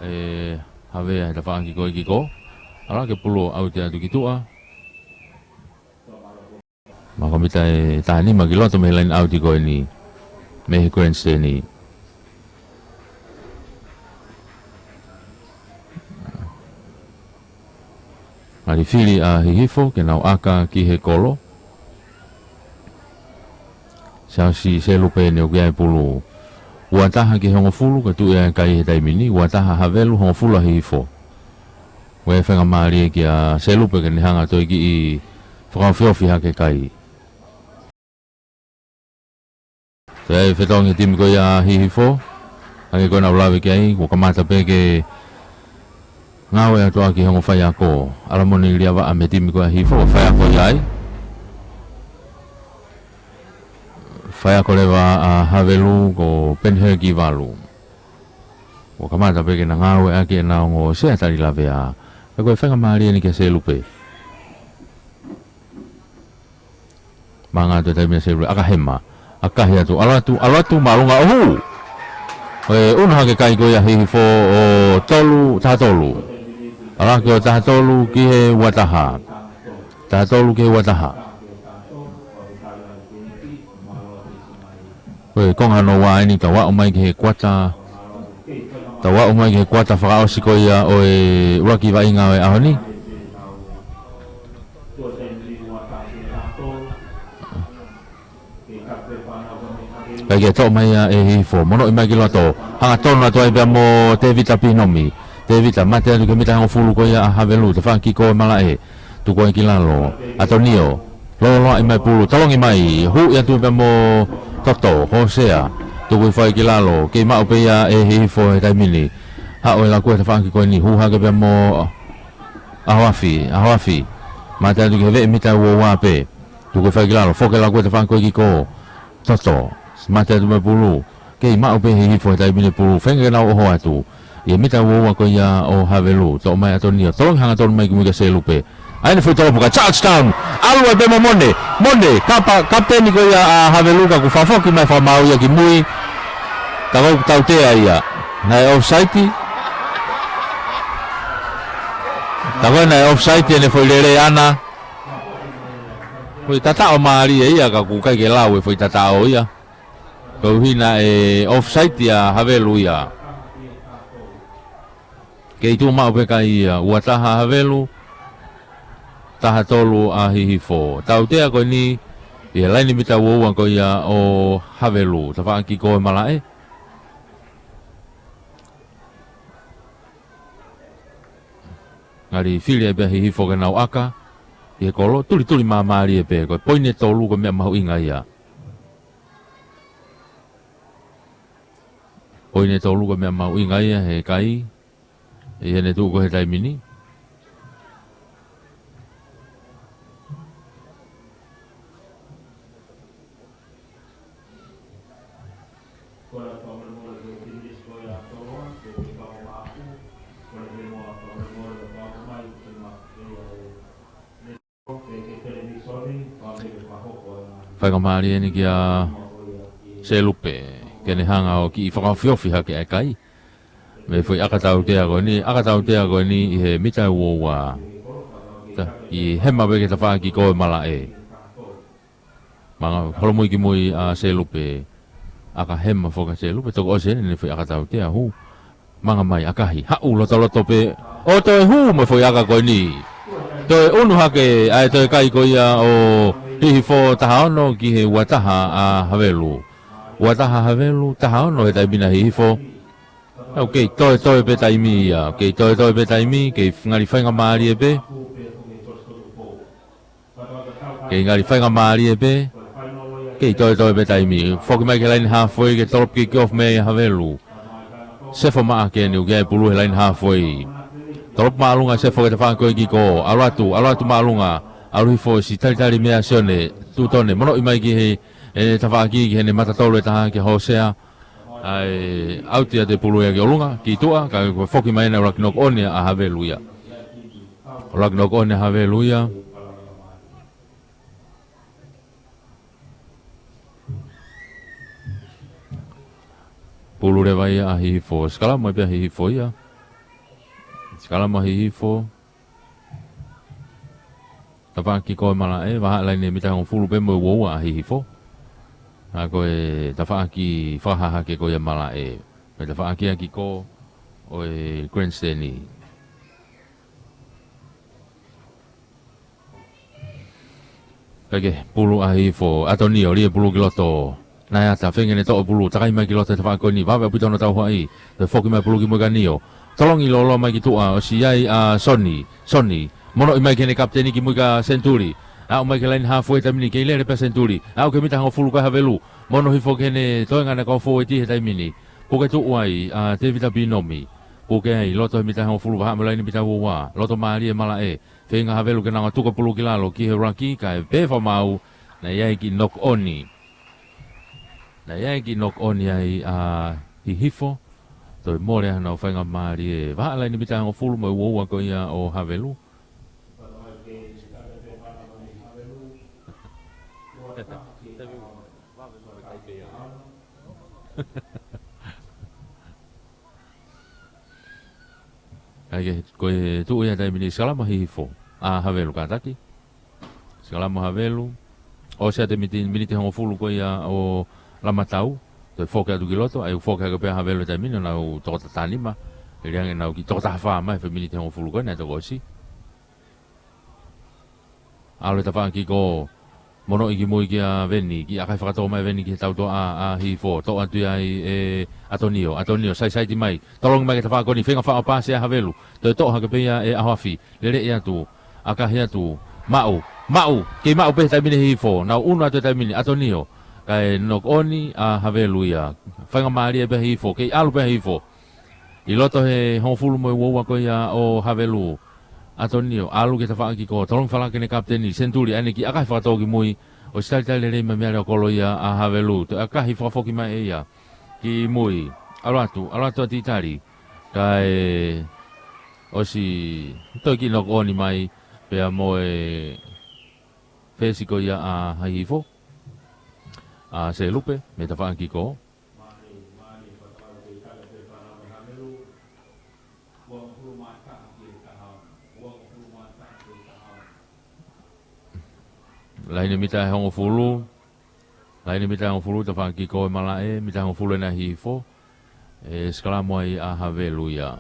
ʻe Havea he tafaʻaki ko ē kiko. ʻAlu hake pulu ʻo ʻauti atu ki tuʻa. Mako mita ʻe taha nima ki loto mei he laini ʻauti ko eni. Mei he grandstand. Ngali fili ʻa Hihifo ke nau ʻaka ki he kolo. Siaosi Selupe ne ʻoku ʻi ai e pulu. Uataha ki he hongofulu, ka tuʻu ʻa e kai he taimi ni. Uataha Havelu, hongofulu ʻa Hihifo. Ko e faingamālie kia Selupe ke ne hanga ʻo toe kiʻi fakaofiofi hake kai. Toe ʻi ai e fetongi he timi ko ia ʻa Hihifo. Hangē ko ʻenau lave ki ai, kuo kamata pē ke ngāue atu ʻaki e ongo faiako. ʻAlamoni Liavaʻa mei he timi ko ia ʻa Hihifo, ko e faiako ia ai. Faiako leva ʻa Havelu ko Penhel Kivalu. Kuo kamata pē ke na ngāue ʻaki ʻena ongo sea tali lavea. Pea ko e faingamālie eni kia Selupe. Manga atu e taimi ʻa Selupe, ʻaka hema. ʻAkahi atu, ʻalu atu, ʻalu atu, māʻolunga ʻo hū. Ko e ʻunu hake kai ko ia ʻa Hihifo ʻo tolu, taha tolu. ʻAlu hake ʻo taha tolu ki he uataha. Taha tolu ki he uataha. Ko e konga hono ua eni, tau aʻu mai ki he kuata. Tau aʻu mai ki he kuata fakaʻosi ko ia ʻo e ʻuluaki vaʻinga ʻo e ʻaho ni. Kae ke toʻo mai ia ʻe Hihifo. Monoʻi mai ki loto. Hangatonu atu ai pea mo Tevita Pinomi. Tevita mate atu ki he mita hongofulu ko ia ʻa Havelu. Tafaʻaki ko e malaʻe. Tuku ai ki lalo. ʻAtonio. Loloaʻi mai pulu. Tolongi mai. Huʻi atu pea mo Toto. Hosea. Tuku hifo ai ki lalo. Kei maʻu pē ia ʻe Hihifo he taimi ni. Haʻu e lakue tafaʻaki ko eni. Hū hake pea mo ʻAhoafi. ʻAhoafi. Mate atu ki he veʻe mita ua ua pē. Tuku hifo ai ki lalo. Foki e lakue tafaʻaki ko ē kiko. Toto. Mate atu mai pulu. Kei maʻu pē ʻe Hihifo he taimi ni pulu. Feinga ke nau ʻoho atu. ʻI he mita ua ua ko ia ʻo Havelu. Toʻo mai ʻAtonio. Tolongi hangatonu mai ki mui kia Selupe. ʻAi ʻene foʻi tolopu ka touchdown. ʻAlu ai pē mo Mone. Mone. Kapa, kapiteni ko ia ʻa Havelu ka kuo fakafoki mai fakamaau ia ki mui. Ka ko e tautea ia. Naʻe offside. Ka ko e naʻe offside ʻene foʻi lele ʻana. Foʻi tataʻo mālie ia ka ʻoku ʻikai ke lau e foʻi tataʻo ia. Koeʻuhi naʻe offside ʻa Havelu ia. Kei tuʻu maʻu pē kai ia, ua taha Havelu, taha tolu ʻa Hihifo. Tautea ko eni, ʻi he laine mita ua ua ko ia ʻo Havelu, tafaʻaki ko e malaʻe. Ngali fili ai pē ʻa Hihifo ke nau ʻaka ʻi he kolo, tulituli māmālie pē, ko e poini ʻe tolu ko e meʻa mahuʻinga ia. Poini ʻe tolu ko e meʻa mahuʻinga ia he kai, ʻi heʻene tuʻu ko ē he taimi ni. Faingamālie eni kia Selupe, ke ne hanga ʻo kiʻi fakaofiofi hake ʻa e kai. Mei he foʻi ʻaka tautea ko eni, ʻaka tautea ko eni ʻi he mita ua ua. Ta, ʻi he hema pē ki he tafaʻaki ko e malaʻe. Manga holomui ki mui ʻa Selupe. ʻAka hema foki ʻa Selupe, toki ʻosi eni ʻene foʻi ʻaka tautea, hū. Manga mai ʻakahi, haʻu lotoloto pē. ʻO toe hū mo e foʻi ʻaka ko eni. Toe ʻunu hake ʻa e toe kai ko ia ʻo Hihifo, taha ono ki he ua taha ʻa Havelu. Ua taha Havelu, taha ono he taimi ni ʻa Hihifo. ʻOku kei toetoe pē taimi ia, kei toetoe pē taimi, kei ngali faingamālie pē. Kei ngali faingamālie pē. Kei toetoe pē taimi. Foki mai ki he laine halfway ke tolopu kick off mei ai ʻa Havelu. Sefo maʻa ke niu ke pulu he laine halfway. Tolopu māʻolunga Sefo ki he tafaʻaki ko ē kiko. ʻAlu atu, ʻalu atu māʻolunga. ʻAlu hifo ʻosi talitali meia Sione Tutone. Monoʻi mai ki he, ʻe, tafaʻaki ki heʻene mata tolu ʻe taha kia Hosea. ʻAi, ʻauti atu e pulu ia ki ʻolunga, ki tuʻa, kae foki mai ʻena ʻuluaki knock on ia ʻa Havelu ia. ʻUluaki knock on ʻa Havelu ia. Pulu leva ia ʻa Hihifo. Sikalama pē ʻa Hihifo ia. Sikalama Hihifo. Tafaʻaki ko e malaʻe, vahaʻa laine mita hongofulu pē mo e ua ua ʻa Hihifo. ʻA ko e tafaʻaki fakahahake ko ia malaʻe. Mo e tafaʻaki ʻa kiko ʻo e grandstand. Kae kehe, pulu ʻa Hihifo, ʻAtonio, lī e pulu ki loto. Naʻe ʻata, feinga ke ne toʻo pulu, takai mai ki loto he tafaʻaki ko eni, vave ʻaupito hono tauhaʻi, toe foki mai pulu ki mui kia Nio. Tolongi lōloa mai ki tuʻa, ʻosi ʻi ai ʻa Soni, Soni, monoʻi mai ki heʻene kapiteni ki mui kia Sentuli. Aʻu mai ki he laine halfway he taimi ni, kei lele pē ʻa Sentuli. Aʻu ki he mita hongofulu ko ē ʻa Havelu, mono hifo ki heʻene toenga ʻena kau fōueti he taimi ni. Puke tuʻu ai ʻa Tevita Pinomi. Puke ai, loto he mita hongofulu vahaʻa mo e laine mita ua ua. Loto mālie malaʻe. Feinga Havelu ke nau tuku e pulu ki lalo ki he ʻuluaki, kae pehē fakamaau, naʻe ʻi ai e kiʻi knock on. Naʻe ʻi ai e kiʻi knock on ai ʻa Hihifo. Toe mole ʻa honau faingamālie. Vahaʻa laine mita hongofulu mo e ua ua ko ia ʻo Havelu. ʻAi ke, ko e tuʻu ia he taimi ni, sikalama Hihifo. ʻA Havelu kātaki. Sikalama Havelu. ʻOsi atu e miti-, miniti hongofulu ko ia ʻo Lamatau. Toe foki atu ki loto, ʻai foki hake pē ʻa Havelu he taimi ni, nau toko taha nima. Hili ange nau kiʻi toko taha fā mai he foʻi miniti hongofulu ko ē naʻe toki ʻosi. ʻAlu e tafaʻaki ko ē, monoʻi ki mui kia Veni, kiʻi ʻakahi fakatō mai Veni ki he tautoʻa ʻa Hihifo, toʻo atu ia ʻe ʻAtonio, ʻAtonio, saisaiti mai, tolongi mai ki he tafaʻaki ko eni, feinga faʻo paasi ʻa Havelu, toe toʻo hake pē ia ʻe ʻAhoafi, lele atu, ʻakahi atu, maʻu, maʻu, kei maʻu pē he taimi ni ʻe Hihifo, nau ʻunu atu he taimi ni, ʻAtonio, kae knock on ʻa Havelu ia, faingamālie pē ʻa Hihifo, kei ʻalu pē ʻa Hihifo, ʻi loto he hongofulu mo e ua ua ko ia ʻo Havelu. ʻAtonio, ʻalu ki he tafaʻaki ko ē, tolongi falala ki heʻene kapiteni, Sentuli, ʻai ʻene kiʻi ʻakahi fakatō ki mui, ʻosi talitali lelei mai mei he aleokolo ia ʻa Havelu, toe ʻakahi fakafoki mai ʻe ia ki mui, ʻalu atu, ʻalu atu ʻa Titali, kae ʻosi toe kiʻi knock on mai, pea mo e fesi ko ia ʻa Hihifo, ʻa Selupe, mei he tafaʻaki ko ē. Laine mita ʻe hongofulu. Laine mita ʻe hongofulu, tafaʻaki ko ē malaʻe, mita ʻe hongofulu ʻena ʻa Hihifo. ʻE sikalama ai ʻa Havelu ia.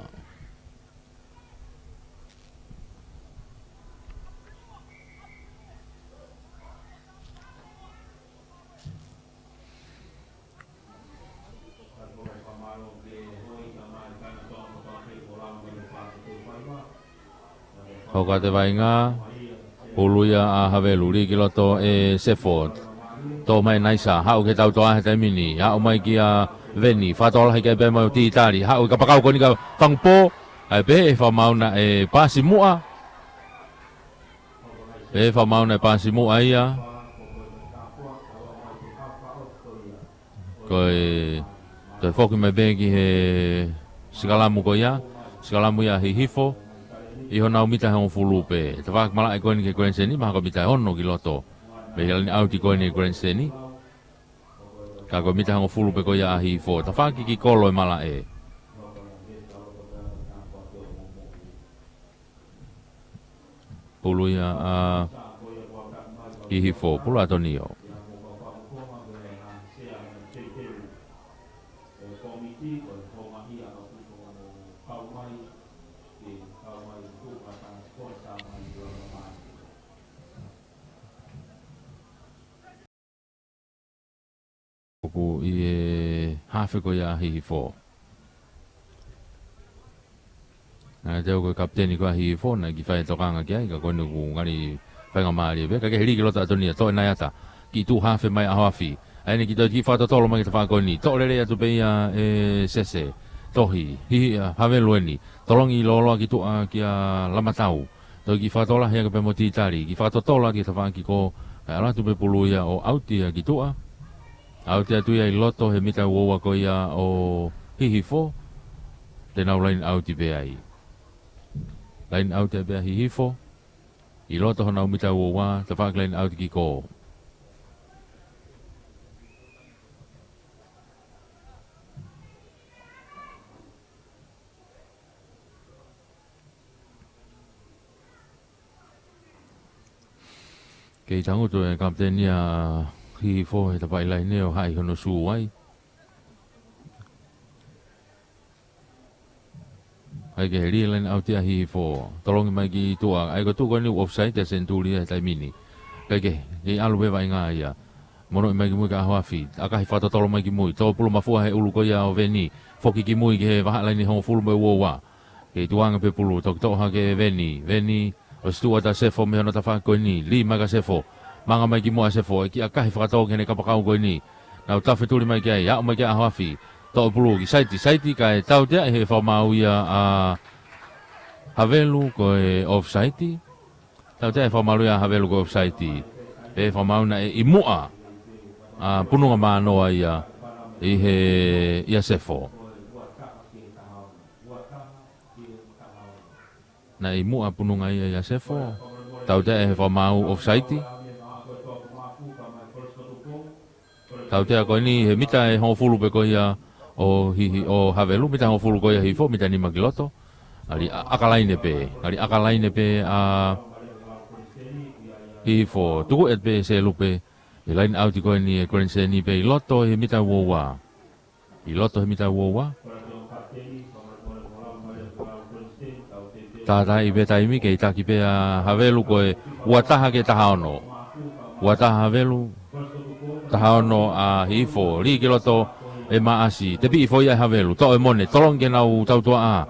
Hoko atu e vaʻinga, pulu ia ʻa Havelu, lī ki loto ʻe Sefo. Toʻo mai ʻe Naisa, haʻu ki he tautoʻa he taimi ni, haʻu mai kia Veni, fakatō lahi ki ai pē mo Titali, haʻu e kapakau ko eni ka fangu pō, ʻai pē ʻe fakamaau naʻe paasi muʻa. Pē fakamaau naʻe paasi muʻa ia. Ko e toe foki mai pē ki he sikalamu ko ia, sikalamu ia ʻa Hihifo, ʻi honau mita ʻe hongofulu pē. Tafaʻaki malaʻe ko eni ki he Grand Seni, mahalo ko e mita ʻe ono ki loto. Mei he laine ʻauti ko eni Grand Seni. Ka ko e mita ʻe hongofulu pē ko ia ʻa Hihifo. Tafaʻaki ki kolo e malaʻe. Pulu ia ʻa Hihifo, pulu ʻa Tonio. ʻOku ʻi he hafe ko ia ʻa Hihifo. Naʻe teu ko e kapiteni ko ia ʻa Hihifo, naʻe kiʻi fai e tokanga ki ai, ka ko eni ʻoku ngali faingamālie pē, ka ke heli ki loto ʻa Tonio, toʻo ʻe Naiata, kiʻi tuʻu hafe mai ʻa Hoafi. ʻA eni kiʻi toe kiʻi fakatotolo mai ki he tafaʻaki ko eni, toʻo lelei atu pē ia ʻe Sese, tohi, Hihi, ʻa Havelu eni, tolongi lōloa ki tuʻa kia Lamatau. Toe kiʻi fakatō lahi hake pē mo Titali, kiʻi fakatotolo ki he tafaʻaki ko, kae ʻalu atu pē pulu ia ʻo ʻauti ia ki tuʻa. ʻAuti atu ia ʻi loto he mita ua ua ko ia ʻo Hihifo. Te nau laine ʻauti pē ai. Laine ʻauti pē ʻa Hihifo. ʻI loto honau mita ua ua, tafaʻaki laine ʻauti ki kolo. Kei tangutu e kapiteni ʻa Hihifo he tafaʻaki laine ʻo haʻi hono sū ai. ʻAi ke heli laine ʻauti ʻa Hihifo. Tolongi mai ki tuʻa. ʻAi ko e tuʻu ko eni offside ʻa Senituli he taimi ni. ʻAi ke, kei ʻalu pē vaʻinga ia. Monoʻi mai ki mui kia Hoafi. ʻAkahi fakatotolo mai ki mui. Toʻo pulu mafua he ʻulu ko ia ʻo Veni. Foki ki mui ki he vahaʻa laine hongofulu mo e ua ua. Kei tuʻu ange pē pulu, toki toʻo hake ʻe Veni, Veni, ʻosi tuʻu atu ʻa Sefo mei hono tafaʻaki ko eni, lī mai kia Sefo, manga mai ki muʻa ʻa Sefo, ʻe kiʻi ʻakahi fakatō ki heʻene kapakau ko eni. Nau tafe tuli mai ki ai, aʻu mai kia Hoafi, toʻo pulu ki saiti, saiti kae tautea ʻe he fakamaau ia ʻa Havelu ko e offside. Tautea ʻe he fakamaau ia ʻa Havelu ko e offside. Pea fakamaau naʻe ʻi muʻa ʻa Pununga Mānoa ia ʻi he ʻia Sefo. Naʻe ʻi muʻa Pununga ia ʻia Sefo. Tautea ʻe he fakamaau offside. Tautea ko eni he mita ʻe hongofulu pē ko ia ʻo Hihi ʻo Havelu, mita hongofulu ko ia Hihifo, mita nima ki loto. ʻAli ʻa-, ʻaka laine pē, ʻali ʻaka laine pē ʻa Hihifo, tuku ʻe pē Selupe, ʻi laine ʻauti ko eni ʻe Grand Seni pē ʻi loto he mita ua ua. ʻI loto he mita ua ua. Tātāʻi pē taimi kei taki pē ʻa Havelu ko e ua taha ki he taha ono. Ua taha Havelu, taha ono ʻa Hihifo, lī ki loto ʻe Maʻasi, tepiʻi foʻi ʻe Havelu, toʻo ʻe Mone, tolongi ki heʻenau tautuaʻa.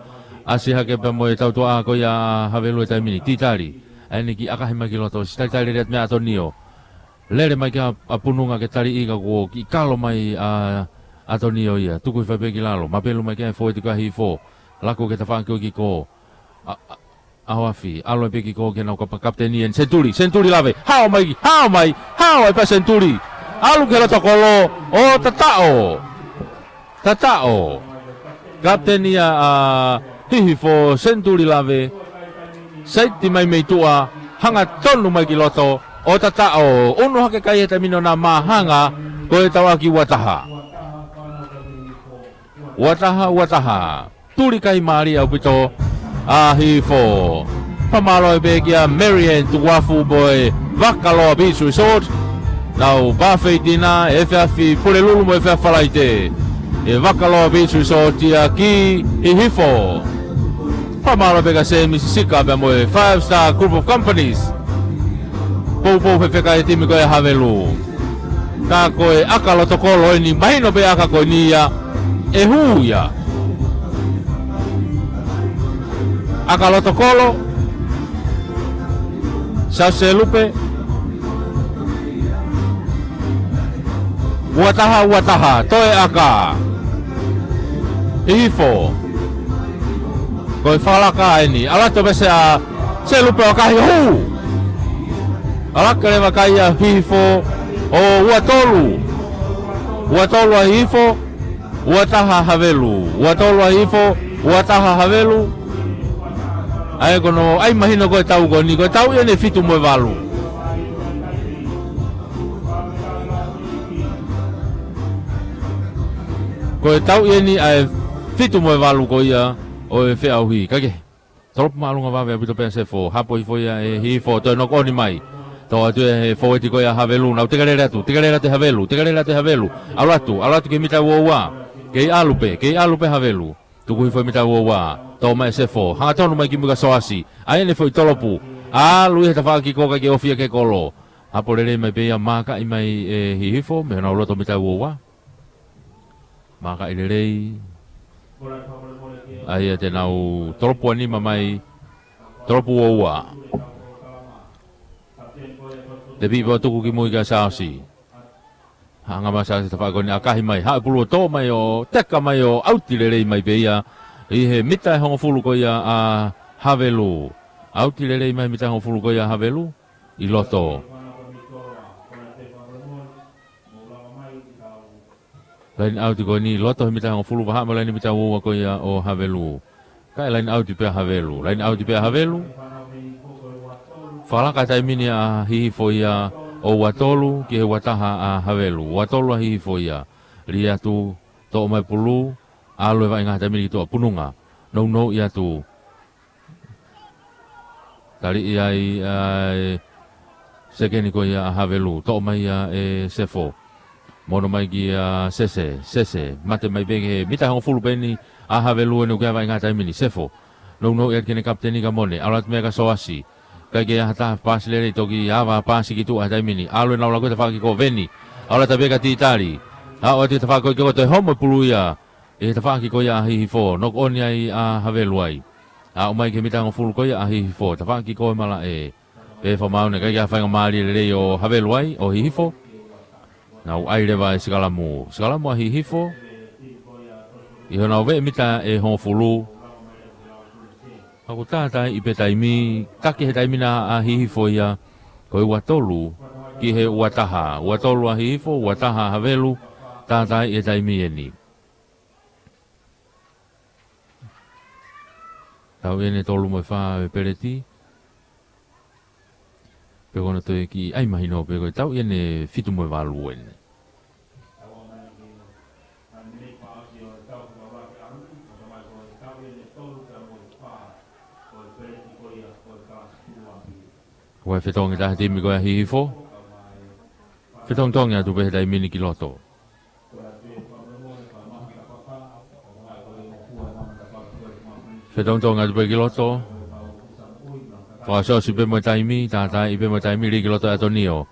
ʻAsi hake pea mo e tautuaʻa ko ia ʻa Havelu he taimi ni, Titali, ʻa eni kiʻi ʻakahi mai ki loto, ʻosi talitali lelei atu meia ʻAtonio. Lele mai kia ʻa Pununga ke taliʻi ka kuo kiʻi kalo mai ʻa ʻAtonio ia. Tuku hifo pē ki lalo. Mapelu mai ki ai e fōueti ko ia ʻa Hihifo. Laku ki he tafaʻaki ko ē ki kolo. ʻA, ʻa, ʻa Hoafi. ʻAlu pē ki kolo ki heʻenau kapa-, kapiteni ʻeni Senituli. Senituli Lave. Hao mai, hao mai, hao ai pē Senituli. ʻAlu ki he loto kolo. ʻO tataʻo. Tataʻo. Kapiteni ia ʻa Hihifo, Senituli Lave. Saiti mai mei tuʻa, hangatonu mai ki loto, ʻo tataʻo. ʻUnu hake kai he taimi ni ʻo na māhanga, ko e tauʻaki ua taha. Ua taha, ua taha. Tuli kai mālie ʻaupito ʻa Hihifo. Fakamālō pē kia Marian Tukuafu mo e Vakaloa Beach Resort. Nau buffet dinner, efiafi Pulelulu mo e efiafi Falaite. ʻE Vakaloa Beach Resort ia ki Hihifo. Fakamālō pē kia Semi Sisika pea mo e Five Star Group of Companies. Poupou fefeka e timi ko ia ʻa Havelu. Ka ko e ʻaka loto kolo ʻeni, mahino pē ʻaka ko eni ia, ʻe hū ia. ʻAka loto kolo, Sāsēlupe. Ua taha, ua taha, toe ʻaka. Hihifo. Ko e fakalaka eni. ʻAlu atu pē Sēlupe ʻo ʻakahi, hū. ʻAlu ake leva kai ʻa Hihifo. ʻO ua tolu. Ua tolu ʻa Hihifo. Ua taha Havelu. Ua tolu ʻa Hihifo. Ua taha Havelu. ʻA ia ko hono ʻai mahino ko e tau ko eni, ko e tau ʻeni ʻe fitu mo e valu. Ko e tau ʻeni ʻa e fitu mo e valu ko ia ʻo e feʻauhi. Kae kehe, tolopu māʻolunga vave ʻaupito pē ʻa Sefo, hapo hifo ia ʻe Hihifo, toe knock on mai. Toʻo atu ʻe he fōueti ko ia ʻa Havelu, nau tekelele atu, tekelele atu ʻe Havelu, tekelele atu ʻe Havelu. ʻAlu atu, ʻalu atu ki he mita ua ua. Kei ʻalu pē, kei ʻalu pē Havelu. Tuku hifo e mita ua ua. Toʻo mai ʻe Sefo, hangatonu mai ki muʻa kia Soasi. ʻA ia ʻene foʻi tolopu. ʻAlu ʻi he tafaʻaki ko ē kae ofi ia ki he kolo. Hapo lelei mai pē ia, maakaʻi mai ʻe Hihifo, mei honau loto mita ua ua. Maakaʻi lelei. ʻA ia te nau tolopu ua nima mai, tolopu ua ua. Te pipa tuku ki mui kia Sāosi. Hanga mai Sāosi tafaʻaki ko eni ʻakahi mai, haʻu e pulu ʻo toʻo mai ʻo teka mai ʻo ʻauti lelei mai pē ia. ʻI he mita ʻe hongofulu ko ia ʻa Havelu. ʻAuti lelei mai mita ʻe hongofulu ko ia ʻa Havelu. ʻI loto. Laine ʻauti ko eni, loto he mita ʻe hongofulu, vahaʻa mo e laine mita ua ua ko ia ʻo Havelu. Kae laine ʻauti pē ʻa Havelu. Laine ʻauti pē ʻa Havelu. Fakalaka taimi ni ʻa Hihifo ia ʻo ua tolu ki he ua taha ʻa Havelu. Ua tolu ʻa Hihifo ia. Lī atu, toʻo mai pulu, ʻalu e vaʻinga taimi ni ki tuʻa, pununga. Nounou ʻi atu. Tali ʻi ai ʻa e sekeni ko ia ʻa Havelu, toʻo mai ia ʻe Sefo. Mono mai kia Sese, Sese, mate mai pē ki he mita ʻe hongofulu pē eni ʻa Havelu, ʻene uke ʻa e vaʻinga taimi ni, Sefo. Nounou ʻi ai ki heʻene kapiteni ka mone, ʻalu atu mai kia Soasi. ʻIkai ke ʻi ai ha taha paasi lelei, toki ava paasi ki tuʻa he taimi ni. ʻAlu ʻenau laku ʻi he tafaʻaki ko ē, Veni. ʻAlu atu pē kia Titali. Aʻu atu ki he tafaʻaki ko ē, toe homo e pulu ia. ʻI he tafaʻaki ko ia ʻa Hihifo, knock on ai ʻa Havelu ai. Aʻu mai ki he mita ʻe hongofulu ko ia ʻa Hihifo, tafaʻaki ko ē malaʻe. Pea fakamaau, naʻe ʻikai ke ʻi ai ha faingamālie lelei ʻo Havelu ai, ʻo Hihifo. Nau ʻai leva e sikalamu. Sikalamu ʻa Hihifo. ʻI honau veʻe mita ʻe hongofulu. Ka ʻoku tātaaʻi pē taimi, taki he taimi na ʻa Hihifo ia, ko e ua tolu ki he ua taha. Ua tolu ʻa Hihifo, ua taha ʻa Havelu, tātaaʻi e taimi eni. Tau ʻi heʻene tolu mo e fā ʻa e peleti. Pe ko hono toe kiʻi ʻai mahino pē ko e tau ʻi heʻene fitu mo e valu eni. Ko e fetongi taha timi ko ia ʻa Hihifo. Fetongitongi atu pē he taimi ni ki loto. Fetongitongi atu pē ki loto. Fakaʻosiʻosi pē mo e taimi, tātaaʻi pē mo e taimi, lī ki loto ʻe ʻAtonio.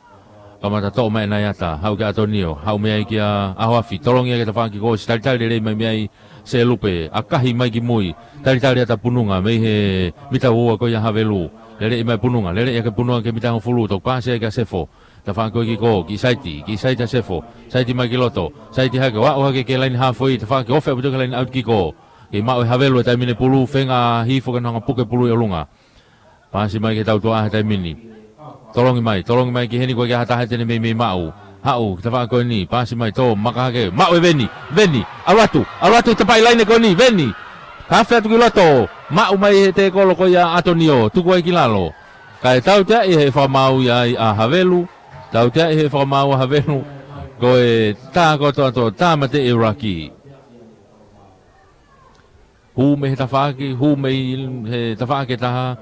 Kamata toʻo mai ʻe Naiata, haʻu kia ʻAtonio, haʻu mei ai kia ʻAhoafi, tolongi ia ki he tafaʻaki ko ē, ʻosi talitali lelei mai mei ai Selupe, ʻakahi mai ki mui, talitali atu e pununga, mei he mita ua ua ko ia ʻa Havelu, leleʻi mai pununga, leleʻi hake pununga ki he mita ʻe hongofulu, toki paasi ai kia Sefo, tafaʻaki ko ē kiʻi ko, kiʻi saiti, kiʻi saiti ʻa Sefo, saiti mai ki loto, saiti hake, ʻo aʻu hake ki he laine hafoi, tafaʻaki ofi ʻaupito ki he laine ʻauti kiʻi ko, kei maʻu ʻe Havelu he taimi ni e pulu, feinga ʻa Hihifo ke ne hanga ʻo puke e pulu ʻi ʻolunga. Paasi mai ki he tau tuʻa he taimi ni. Tolongi mai, tolongi mai ki heni, ʻoku ʻikai ke ʻi ai ha taha te ne meimei maʻu. Haʻu ki he tafaʻaki ko eni, paasi mai, tō maka hake, maʻu ʻe Veni, Veni, ʻalu atu, ʻalu atu ki he tapaʻi laine ko eni, Veni. Hafe atu ki loto, maʻu mai he tēkolo ko ia ʻa ʻAtonio, tuku ai ki lalo. Kae tauteaʻi he fakamaau ia ai ʻa Havelu, tauteaʻi he fakamaau ʻa Havelu, ko e tā kotoa, tā mate e laki. Hū mei he tafaʻaki, hū mei he tafaʻaki ʻe taha,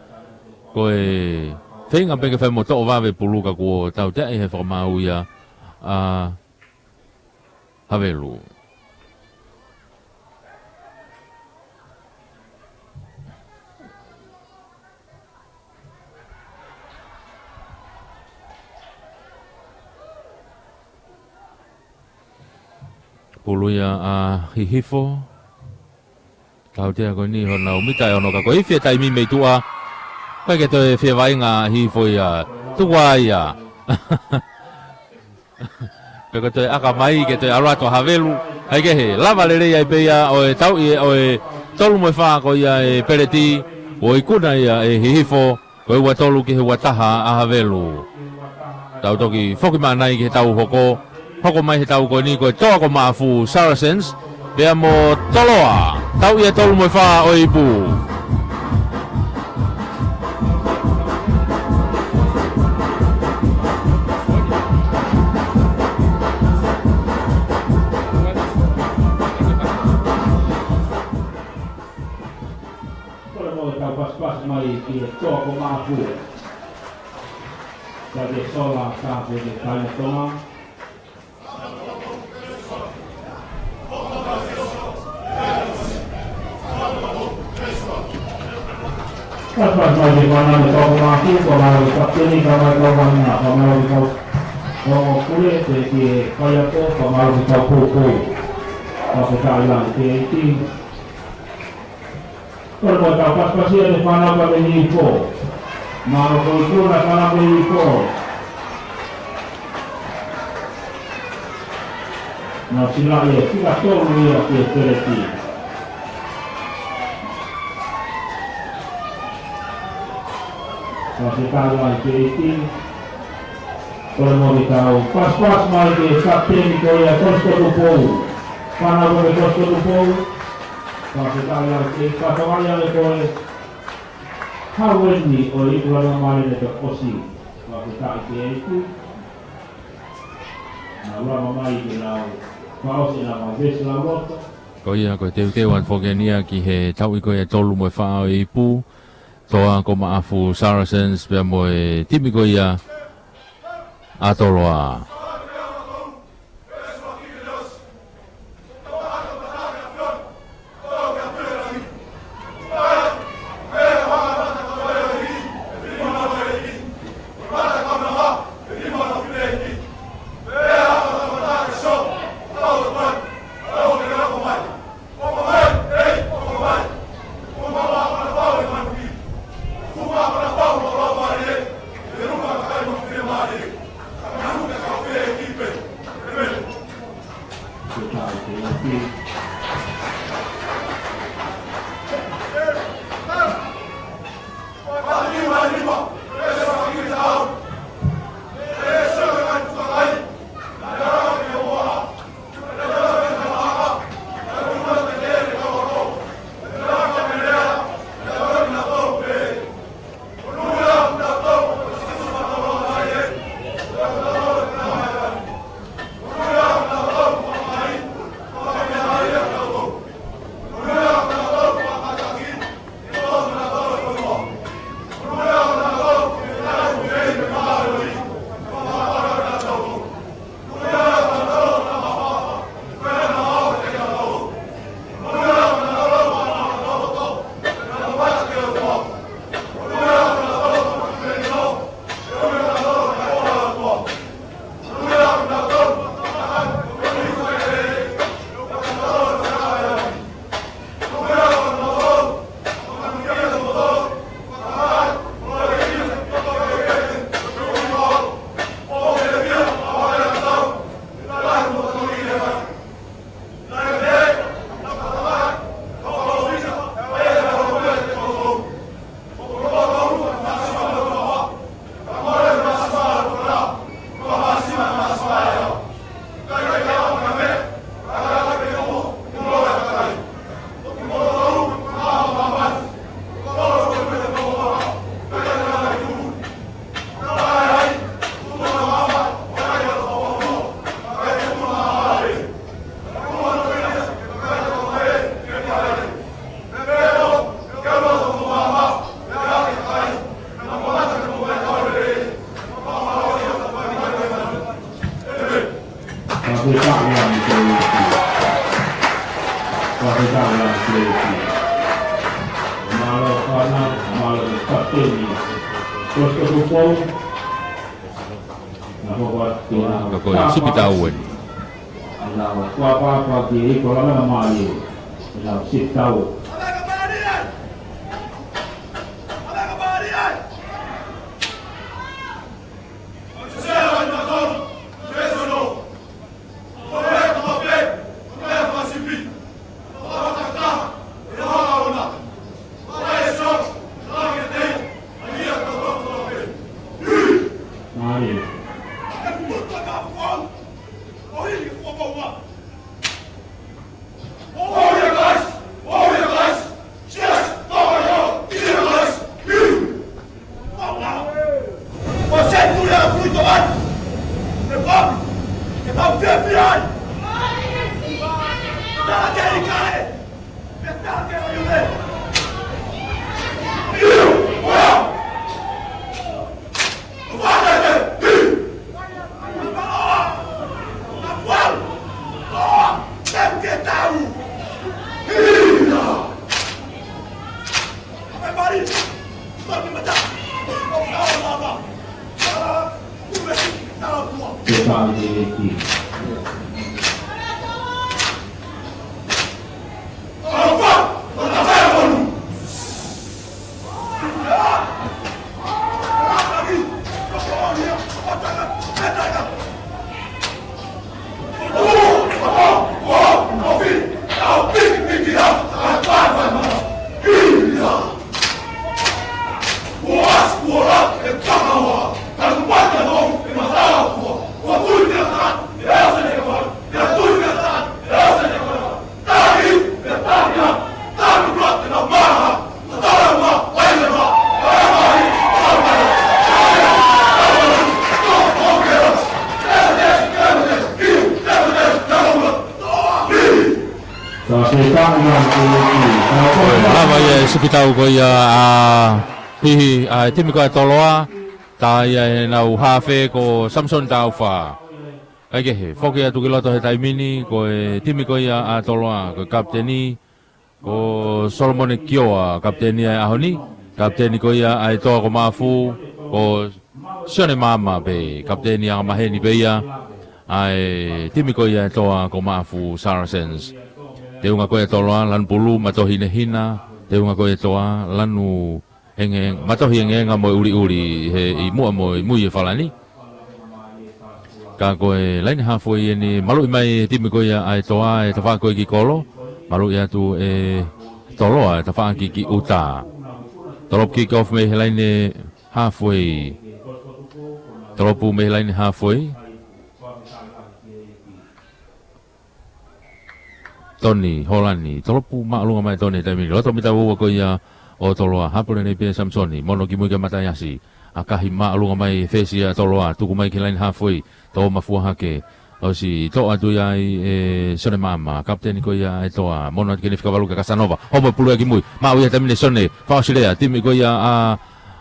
ko e feinga pē ke fai mo toʻo vave pulu ka kuo tauteaʻi he fakamaau ia ʻa Havelu. Pulu ia ʻa Hihifo. Tautea ko eni honau mita ʻe ono ka ko e ifi e taimi mei tuʻa. Pea ke toe fie vaʻinga Hihifo ia, tuku ā ia. Pea ko e toe ʻaka mai ke toe ʻalu atu ʻa Havelu. ʻAi kehe, lava lelei ai pē ia ʻo e tauʻi ʻo e tolu mo e fā ko ia ʻe Peleti. ʻO ikuna ia ʻe Hihifo, ko e ua tolu ki he ua taha ʻa Havelu. Tau toki foki maʻanai ki he tau hoko. Hoko mai he tau ko eni ko e Toa ko Maʻafu Saracens pea mo Toloa, tauʻi ʻe tolu mo e fā ʻo e ipu. Kole mo e tau pasipasi mai ki he Toa ko Maʻafu. Ka ke sola ka ke ke kai na Tonga. Pasipasi mai ki he fānau ʻa e Toa ko Maʻafu, fakamālō ki he kapiteni, kae ʻumaʻā e kau vaʻinga, fakamālō ki he kau ongo pule, pea ki he faiako, fakamālō ki he kau poupou. Ka ke kai la ke iti. Kole mo e tau pasipasi ʻa e fānau ka mei Hihifo. Mālō ko e tuna fānau mei Hihifo. Nau silaʻi e fika tolu ia ki he Peleti. Ka ke kai la ke iti. Kole mo e tau pasipasi mai ki he kapiteni ko ia Kosipeli Tupou. Fānau ko e Kosipeli Tupou. Fakafetaʻi ʻaupito, fakafetaʻi ʻaupito ko e hau eni ʻo e ipu langa mali ne toki ʻosi. Fakafetaʻi ki he ʻEiki. Nau lava mai ke nau fakaʻosi ʻenau veesi lauloto. Ko ia ko e teuteu atu foki eni ia ki he tauʻi ko ia ʻe tolu mo e fā ʻo e ipu. Toa ko Maʻafu Saracens pea mo e timi ko ia ʻa Toloa. Fakafetaʻi ʻaupito ki he ʻEiki. Fakafetaʻi ʻaupito ki he ʻEiki. Mālō fānau, mālō ki he kapiteni. Kosipeli Tupou. Na ko ia, ka ko e sipi tau eni. Nau kuapapa ki he ipu langa mali. Nau sipi tau. Lava ia e sipitau ko ia ʻa Pihi, ʻa e timi ko ia ʻa Toloa, tā ia ʻe heʻenau hafe ko Samisoni Taufa. Kaikehe, foki atu ki loto he taimi ni, ko e timi ko ia ʻa Toloa, ko e kapiteni, ko Solomone Kioa, kapiteni ʻa e ʻaho ni, kapiteni ko ia ʻa e Toa ko Maʻafu, ko Sione Maama pē, kapiteni angamaheni pē ia ʻa e timi ko ia ʻa e Toa ko Maʻafu Saracens. Teunga ko ia ʻa Toloa, lanu pulu, matohi hinehina, teunga ko ia ʻa Toa, lanu henge, matohi engeenga mo e ʻuliʻuli he ʻi muʻa mo ʻi mui e falani. Ka ko e laine hafoʻi eni, maluʻi mai he timi ko ia ʻa e Toa e tafaʻaki ko ē ki kolo, maluʻi atu ʻe Toloa e tafaʻaki ki ʻuta. Tolopu kick off mei he laine hafoʻi. Tolopu mei he laine hafoʻi. Toni Holani, tolopu māʻolunga mai Toni he taimi ni. Loto mita ua ua ko ia ʻo Toloa, hapule nei pē Samisoni, mono ki mui kia Mataiasi. ʻAkahi māʻolunga mai fesi ʻa Toloa, tuku mai ki he laine hafoʻi, tō mafua hake. ʻOsi toʻo atu ia ai ʻe Sione Maama, kapiteni ko ia ʻa e Toa, mono atu ki he fika valu kia Kasanova. Homo pulu ia ki mui, maʻu ia he taimi ni ʻe Sione Faʻosilea, timi ko ia ʻa,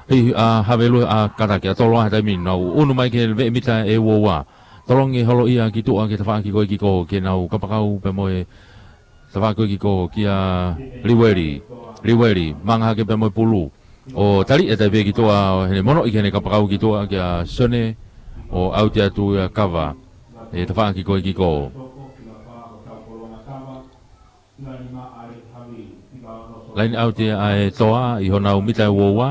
ʻa Havelue ʻa Kataki, ʻa Toloa he taimi ni, nau ʻunu mai ki he veʻe mita ʻe ua ua. Tolongi holo ia ki tuʻa ki he tafaʻaki ko ē ki kolo, ke nau kapakau pē mo e tafaʻaki ko ē ki kolo kia Liueli. Liueli, manga hake pē mo e pulu. ʻO tali e taipe ki tuʻa, ʻo hene mono ʻi ke ne kapakau ki tuʻa kia Sione, ʻo ʻauti atu ia kava e tafaʻaki ko ē ki kolo. Laine ʻauti ʻa e Toa ʻi honau mita ʻe ua ua.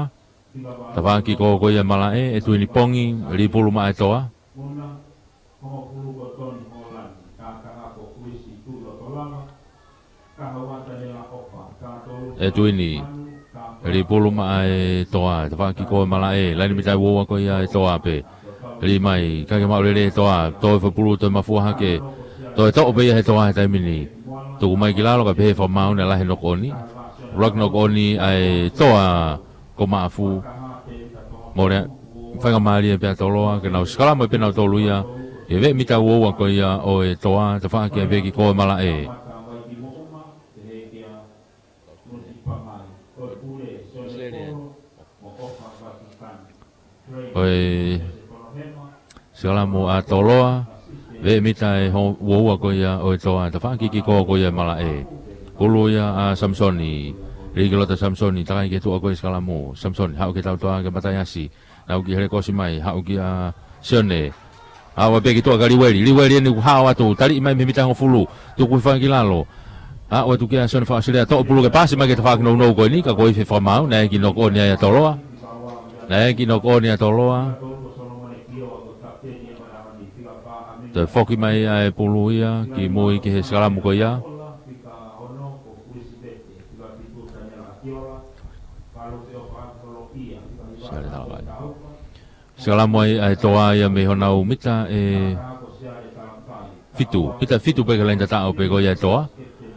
Tafaʻaki ko ē ko ia ʻa e malaʻe, ʻe tuini pongi, lī pulu maʻa e Toa. ʻE tuini, lī pulu maʻa e Toa, tafaʻaki ko ē ʻa e malaʻe, laine mita ʻe ua ua ko ia ʻa e Toa pē. Lī mai, kae ke maʻu lelei e Toa, toe fepulu, toe mafua hake, toe toʻo pē ia he Toa he taimi ni. Tuku mai ki lalo kae pehē fakamaau naʻe lahi e knock on. Block knock on ʻa e Toa ko Maʻafu. Mole, faingamālie pē ʻa Toloa, ke nau sikalamu pē nautolu ia, ʻi he veʻe mita ʻe ua ua ko ia ʻo e Toa, tafaʻaki pē ki kolo ʻa e malaʻe. Ko e sikalamu ʻa Toloa, veʻe mita ʻe ho-, ua ua ko ia ʻo e Toa, tafaʻaki ki kolo ko ia ʻa e malaʻe. Pulu ia ʻa Samisoni, lī ki loto ʻa Samisoni, takai ki tuʻa ko e sikalamu. Samisoni, haʻu ki he tautoa kia Mataiasi, nau ki he lekosi mai, haʻu kia Sione. Aʻu pē ki tuʻa kia Liueli, Liueli eni kuo haʻu atu, taliʻi mai mei he mita ʻe hongofulu, tuku hifo ange ki lalo. Aʻu atu kia Sione Faʻosilea, toʻo pulu ke paasi mai ki he tafaʻaki nounou ko eni, ka ko e ifi fakamaau, naʻe ʻikai ke knock on ia ʻa Toloa. Naʻe ʻikai ke knock on ia ʻa Toloa. Toe foki mai ʻa e pulu ia, ki mui ki he sikalamu ko ia. Siale tala vai. Sikalamu ai ʻa e Toa ia mei honau mita ʻe fitu. Mita fitu pē ki he laini tataʻo pē ko ia ʻa e Toa.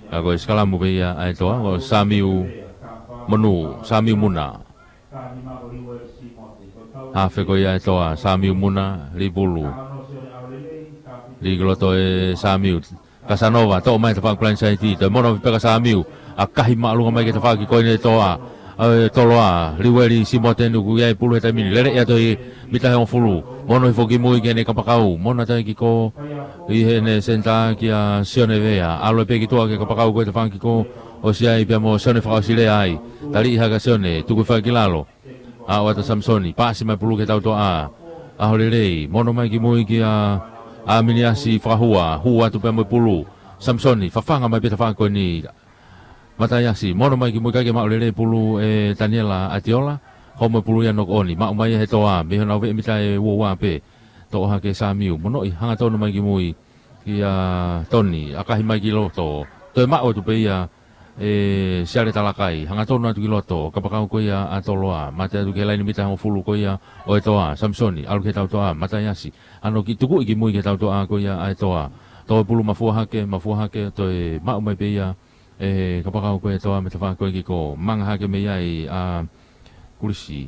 Ka ko e sikalamu pē ia ʻa e Toa, ko Samiu Monu, Samiu Muna. Hafe ko ia ʻa e Toa, Samiu Muna, lī pulu. Lī ki loto ʻe Samiu. Kasanova, toʻo mai tafaʻaki blindside, toe mono pē kia Samiu. ʻAkahi māʻolunga mai ki he tafaʻaki ko eni ʻa e Toa. ʻA e Toloa, Liueli Simote, ʻoku ʻi ai e pulu he taimi ni. Lele ia toe mita ʻe hongofulu. Mono hifo ki mui ki heʻene kapakau. Mono atu ai e kick ʻi heʻene senitā kia Sione Vea. ʻAlu pē ki tuʻa ki he kapakau ko e tafaʻaki ko ē ʻosi ʻi ai pea mo Sione fakaʻosi lea ai. Taliʻi hake ʻa Sione, tuku hifo ki lalo. Aʻu atu ʻa Samisoni, paasi mai pulu ki he tautoʻa. ʻAho lelei, mono mai ki mui kia ʻAminiasi Fakahua, hū atu pea mo e pulu. Samisoni, fafanga mai pē tafaʻaki ko eni. Mataiasi, mono mai ki mui, ʻikai ke maʻu lelei pulu ʻe Taniela ʻAtiola, homo e pulu ia, knock on. Maʻu mai ʻe he Toa, mei honau veʻe mita ʻe uaua pē. Toʻo hake ʻe Samiu, monoʻi, hangatonu mai ki mui kia Toni, ʻakahi mai ki loto. Toe maʻu atu pē ia ʻe Siale Talakai, hangatonu atu ki loto, kapakau ko ia ʻa Toloa, mate atu ki he laini mita ʻe hongofulu ko ia ʻo e Toa, Samisoni, ʻalu ki he tautoʻa, Mataiasi, ʻano kiʻi tukuʻi ki mui ki he tautoʻa ko ia ʻa e Toa. Toʻo e pulu mafua hake, mafua hake, toe maʻu mai pē ia ʻe he kapakau ko ia ʻa e Toa mei he tafaʻaki ko ē kick. Manga hake mei ai ʻa Kulisi.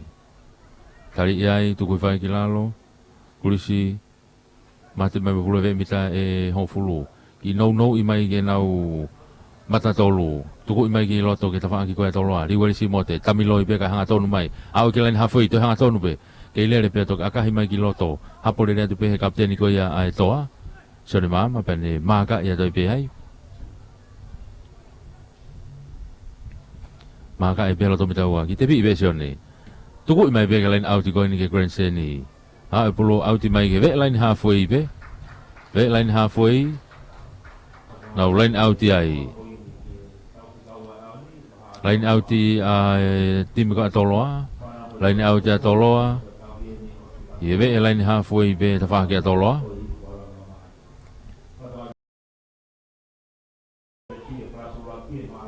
Taliʻi ai, tuku hifo ki lalo, Kulisi, mate mai mo e pulu he veʻe mita ʻe hongofulu. Kiʻi nounou mai ki heʻenau mata tolu. Tukuʻi mai ki loto ki he tafaʻaki ko ia ʻa Toloa. Liueli Simote, tamiloi pē kae hangatonu mai. Aʻu ki he laini halfway, toe hangatonu pē. Kei lele pē ʻo toki ʻakahi mai ki loto. Hapo lele atu pē ʻe he kapiteni ko ia ʻa e Toa, Sione Maama, pea ne maaka ia toe pē ai. Maaka ia pē loto mita ua. Kiʻi tepiʻi pē ʻe Sione. Tukuʻi mai pē ki he laini ʻauti ko eni ki he grandstand. Aʻu e pulu ʻauti mai ki he veʻe laini halfway pē. Veʻe laini halfway. Nau laini ʻauti ai. Laini ʻauti ʻa e timi ko ia ʻa Toloa. Laini ʻauti ʻa Toloa. ʻI he veʻe laini halfway pē tafaʻaki ʻa Toloa.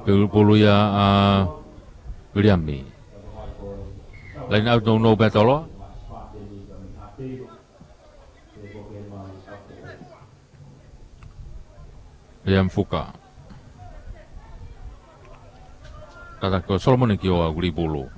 Pulu, pulu ia ʻa Viliami. Laini ʻauti nounou pē ʻa Toloa. Viliami Fuka. Kātaki ko Solomone Kioa ʻoku lī pulu.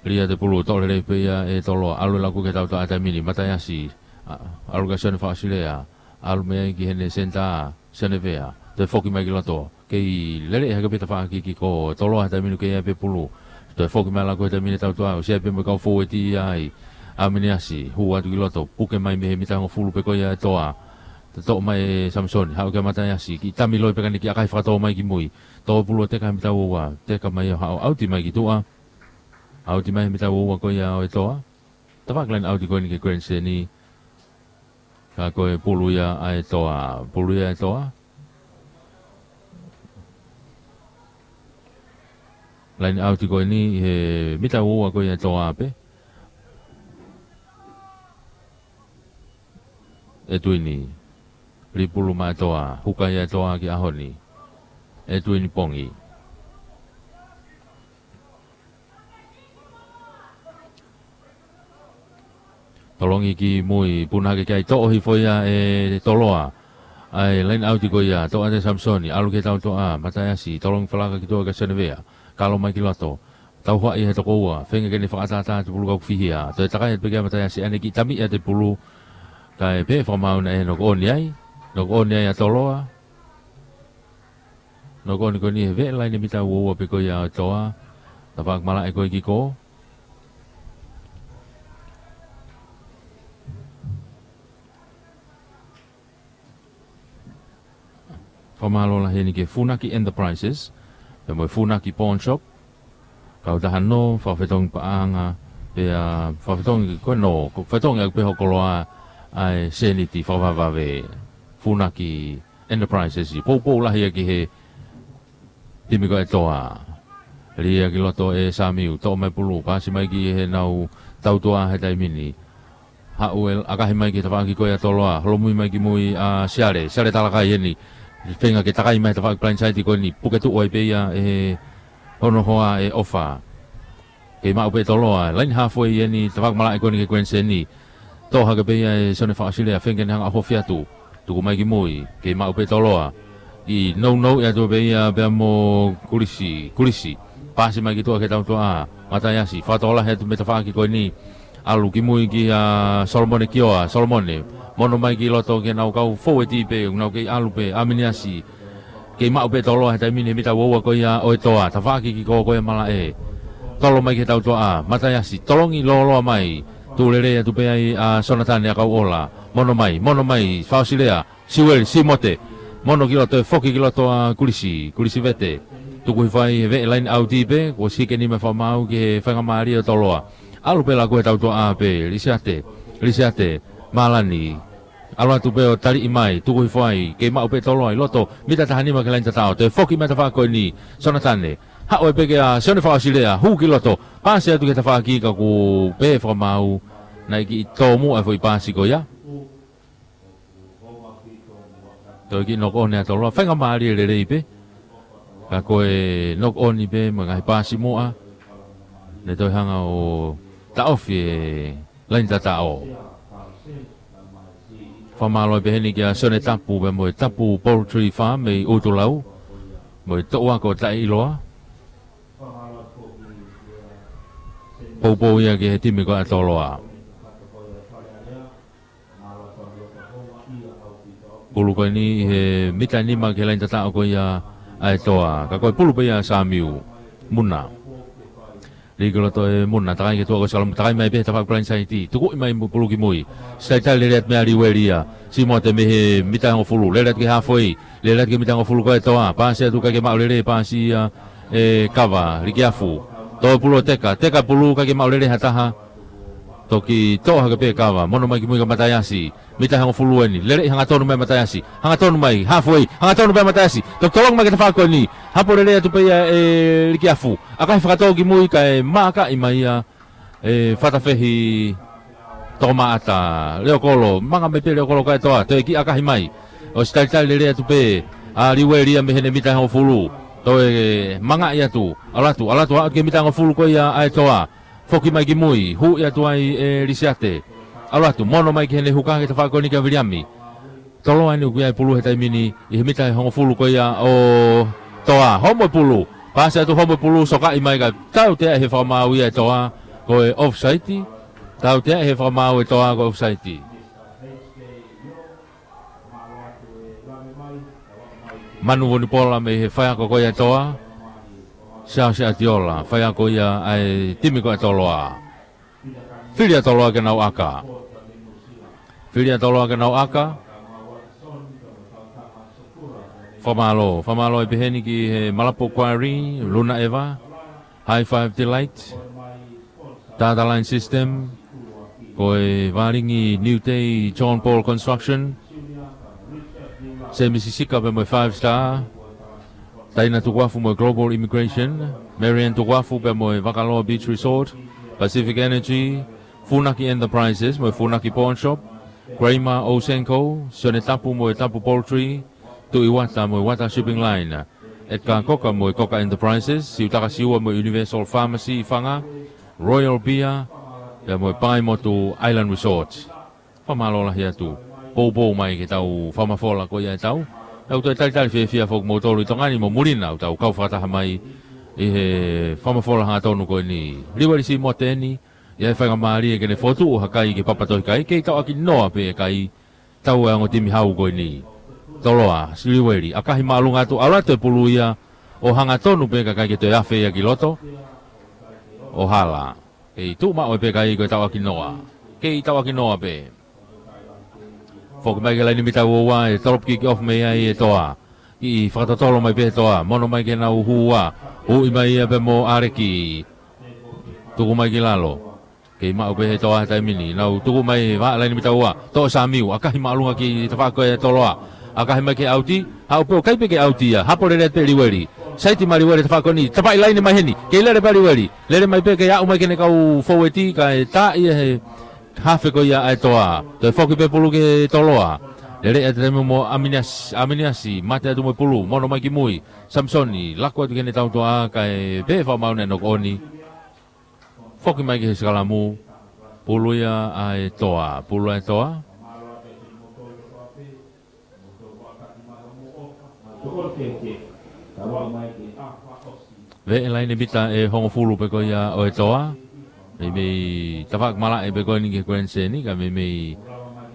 Lī atu e pulu, toʻo lelei pē ia ʻe Toloa. ʻAlu e laku ki he tautoʻa he taimi ni, Mataiasi. ʻA, ʻalu kia Sione fakaʻosi lea. ʻAlu mei ai ki heʻene senitā, Sione Vea. Toe foki mai ki loto. Kei lele hake pē tafaʻaki kick ʻa Toloa he taimi ni, ʻoku ʻi ai pē pulu. Toe foki mai e laku he taimi ni ʻa e tautoʻa, ʻosi ʻi ai pē mo e kau fōueti ai. ʻAminiasi, hū atu ki loto, puke mai mei he mita ʻe hongofulu pē ko ia ʻa e Toa. Toe toʻo mai ʻe Samisoni, haʻu kia Mataiasi, kiʻi tamiloi pē kae ne kiʻi ʻakahi fakatō mai ki mui. Toʻo e pulu ʻo teka he mita uaua, teka mai ʻo haʻu, ʻauti mai ki tuʻa. ʻAuti mai he mita uaua ko ia ʻo e Toa. Tafaʻaki laini ʻauti ko eni ki he grandstand. Ka ko e pulu ia ʻa e Toa. Pulu ia ʻa e Toa. Laini ʻauti ko eni ʻi he mita uaua ko ia ʻa e Toa pē. ʻEtuini. Lī pulu maʻa e Toa. Huka ia ʻa e Toa ki he ʻaho ni. ʻEtuini Pongi. Tolongi ki mui, puna hake ki ai, toʻo hifo ia ʻe Toloa. ʻA e laini ʻauti ko ia, toʻo atu ʻe Samisoni, ʻalu ki he tautoʻa, Mataiasi, tolongi falaka ki tuʻa kia Sione Vea. Kalo mai ki loto. Tauhaʻi ʻe he toko ua, feinga ke ne fakaʻataʻatā atu e pulu, ka ʻoku fihia. Toe takai atu pē kia Mataiasi, ʻa ʻene kiʻi tamiʻi atu e pulu. Kae pehē fakamaau naʻe knock on ai. Knock on ai ʻa Toloa. Knock on ko eni he veʻe laini mita uaua pē ko ia ʻa e Toa. Tafaʻaki malaʻe ko ē kick. Fakamālō lahi eni ki he Funaki Enterprises, pea mo e Funaki Pawn Shop. Kautaha nō, fakafetongi paʻanga, pea fakafetongi ko ē nō, ko e fetongi ʻaki pē hoʻo koloa ʻa e sēniti fakavavevave. Funaki Enterprises, poupou lahi ia ki he timi ko ē ʻa e Toa. Lī ia ki loto ʻe Samiu, toʻo mai pulu, paasi mai ki heʻenau tautoʻa he taimi ni. Haʻu e ʻakahi mai ki he tafaʻaki ko ia ʻa Toloa, holomui mai ki mui ʻa Siale, Siale Talakai eni. Feinga ke takai mai he tafaʻaki blindside ko eni, puke tuʻu ai pē ia ʻe hono hoa ʻe ʻOfa. Kei maʻu pē Toloa, laini hafoi eni, tafaʻaki malaʻe ko eni ki he Queensland. Toʻo hake pē ia ʻe Sione Faʻasilea, feinga ke ne hanga ʻo hofia atu. Tuku mai ki mui, kei maʻu pē Toloa. ʻI nounou atu pē ia pea mo Kulisi, Kulisi. Pasi mai ki tuʻa ki he tautoʻa, Mataiasi, fakatokolahi atu mei he tafaʻaki ko eni. ʻAlu ki mui kia Solomone Kioa, Solomone. Mono mai ki loto ki heʻenau kau foueti pē, nau kei ʻalu pē, ʻAminiasi. Kei maʻu pē Toloa he taimi ni he mita ua ua ko ia ʻo e Toa, tafaʻaki ki kō ko ia malaʻe. Tolo mai ki he tautoʻa, Mataiasi, tolongi lōloa mai. Tuʻu lelei atu pē ai ʻa Sonatane ʻa Kauʻola. Mono mai, mono mai, Faʻasilea, Siueli, Simote. Mono ki loto, ʻe foki ki loto ʻa Kulisi, Kulisi Vete. Tuku hifo ai he veʻe laini ʻauti pē, kuo ʻosi hiki e nima fakamaau ki he faingamālie ʻo Toloa. ʻAlu pē laku he tautoʻa pē, Lisiate, Lisiate, Malani. ʻAlu atu pē ʻo taliʻi mai, tuku hifo ai, kei maʻu pē Toloa ʻi loto, mita taha nima ki he laini tataʻo, toe foki mai tafaʻaki ko eni, Sonatane. Haʻu ai pē kia Sione Faʻasilea, hū ki loto, pasi atu ki he tafaʻaki ka kuo pehē fakamaau, naʻe kiʻi tōmuʻa e foʻi pasi ko ia. Toe kiʻi knock on ʻa Toloa, faingamālie lelei pē. Ka ko e knock on pē mo e ngaahi pasi muʻa. Ne toe hanga ʻo taʻofi e laini tataʻo. Fakamālō pē heni kia Sione Tapu pea mo e Tapu Poultry Farm mei ʻUtulau. Mo e toʻu ako taʻeʻiloa. Poupou ia ki he timi ko ia ʻa Toloa. Pulu ko eni ʻi he mita nima ki he laini tataʻo ko ia ʻa e Toa. Ka ko e pulu pē ia ʻa Samiu. Muna. Lī ki loto ʻe Muna, takai ki tuʻa ko Salomo, takai mai pē he tafaʻaki pulaini saiti. Tukuʻi mai mo pulu ki mui. Sitaitali lele atu mei ai Liueli ia. Simote mei he mita hongofulu. Lele atu ki he hafoi. Lele atu ki he mita hongofulu ko e Toa. Pasi atu kae ʻikai ke maʻu lelei pasi ia ʻe Kava. Likiafu. Toe pulu ʻo Teka. Teka pulu kae ʻikai ke maʻu lelei ha taha. Toki toʻo hake pē Kava, mono mai ki mui kia Mataiasi. Mita hongofulu eni, lele hangatonu mai Mataiasi. Hangatonu mai, halfway, hangatonu mai Mataiasi. Toki tolongi mai ki he tafaʻaki ko eni. Hapo lelei atu pē ia ʻe Likiafu. ʻAkahi fakatō ki mui kae maakaʻi mai ia ʻe Fatafehi Tomaʻata. Leokolo, manga mai pē Leokolo kae Toa, toe kiʻi ʻakahi mai. ʻOsi talitali lelei atu pē ʻa Liueli ia mei heʻene mita hongofulu. Toe mangaʻi atu, ʻalu atu, ʻalu atu, ʻalu atu ki he mita hongofulu ko ia ʻa e Toa. Foki mai ki mui, huʻi atu ai ʻe Lisiate. ʻAlu atu, mono mai ki heʻene huka ki he tafaʻaki ko eni kia Viliami. Toloa eni ʻoku ʻi ai e pulu he taimi ni, ʻi he mita hongofulu ko ia ʻo Toa. Homo e pulu, pasi atu homo e pulu, sokaʻi mai kae tautea he fakamaau ia ʻe Toa, ko e offside. Tautea he fakamaau ʻe Toa, ko e offside. Manu Vunipola mei he faiako ko ia ʻa Toa. Siaosi ʻAtiola, faiako ia ʻa e timi ko ia ʻa Toloa. Fili ʻa Toloa ke nau ʻaka. Fili ʻa Toloa ke nau ʻaka. Fakamālō, fakamālō ai pē heni ki he Malapo Quarry, Luna Eva, High Five Delight, Tata Line System, ko e Valingi New Day, John Paul Construction, Semisi Sika pea mo e Five Star, Taina Tukuafu mo e Global Immigration, Marian Tukuafu pea mo e Vakaloa Beach Resort, Pacific Energy, Funaki Enterprises mo e Funaki Pawn Shop, Kramer Osenko, Sione Tapu mo e Tapu Poultry, Tuʻi Wata mo e Wata Shipping Line, Edgar Coca mo e Coca Enterprises, Siutaka Siua mo e Universal Pharmacy ʻi Fanga, Royal Beer, pea mo e Paimotu Island Resort. Fakamālō lahi atu. Poupou mai ki heʻetau fakamafola ko ia ʻetau. ʻOku toe talitali fiefia foki kimoutolu ʻi Tonga ni mo Mulina ʻoku tau kau fakataha mai ʻi he fakamafola hangatonu ko eni. Liueli Simote eni, ʻi ai e faingamālie ke ne fokotuʻu ha kai ke papatohi kai, kei tauʻaki noa pē e kai, tau e ongo timi hau ko eni. Toloa, Liueli, ʻakahi māʻolunga atu, ʻalu atu e pulu ia, ʻo hangatonu pē kae ʻikai ke toe afe ia ki loto. ʻO hala. Kei tuʻu maʻu pē kai ko e tauʻaki noa. Kei tauʻaki noa pē. Foki mai ki he laini mita ua ua, ʻe drop kick off mei ai e Toa. Kiʻi fakatotolo mai pē Toa, mono mai ki heʻenau hū ua. Huʻi mai ia pea mo ʻAleki. Tuku mai ki lalo. Kei maʻu pē he Toa he taimi ni. Nau tuku mai vaʻa laini mita ua. Toʻo Samiu, ʻakahi māʻolunga ki tafaʻaki ko ia ʻa Toloa. ʻAkahi mai ki he ʻauti, haʻu pē ʻo kai pē ki he ʻauti ia. Hapo lelei pē Liueli. Saiti mai Liueli tafaʻaki ko eni. Tapaʻi laini mai heni. Kei lele pē Liueli. Lele mai pē kei aʻu mai ki heʻene kau foueti kae tā ia he hafe ko ia ʻa e Toa. Toe foki pē pulu ki he Toloa. Lele atu taimi mo ʻAminiasi, ʻAminiasi, mate atu mo e pulu, mono mai ki mui. Samisoni, laku atu ki heʻene tautoʻa kae pehē fakamaau naʻe knock on. Foki mai ki he sikalamu. Pulu ia ʻa e Toa. Pulu ʻa e Toa. Veʻe laine mita ʻe hongofulu pē ko ia ʻo e Toa. Meimei tafaʻaki malaʻe pē ko eni ki he kuenseni, ka meimei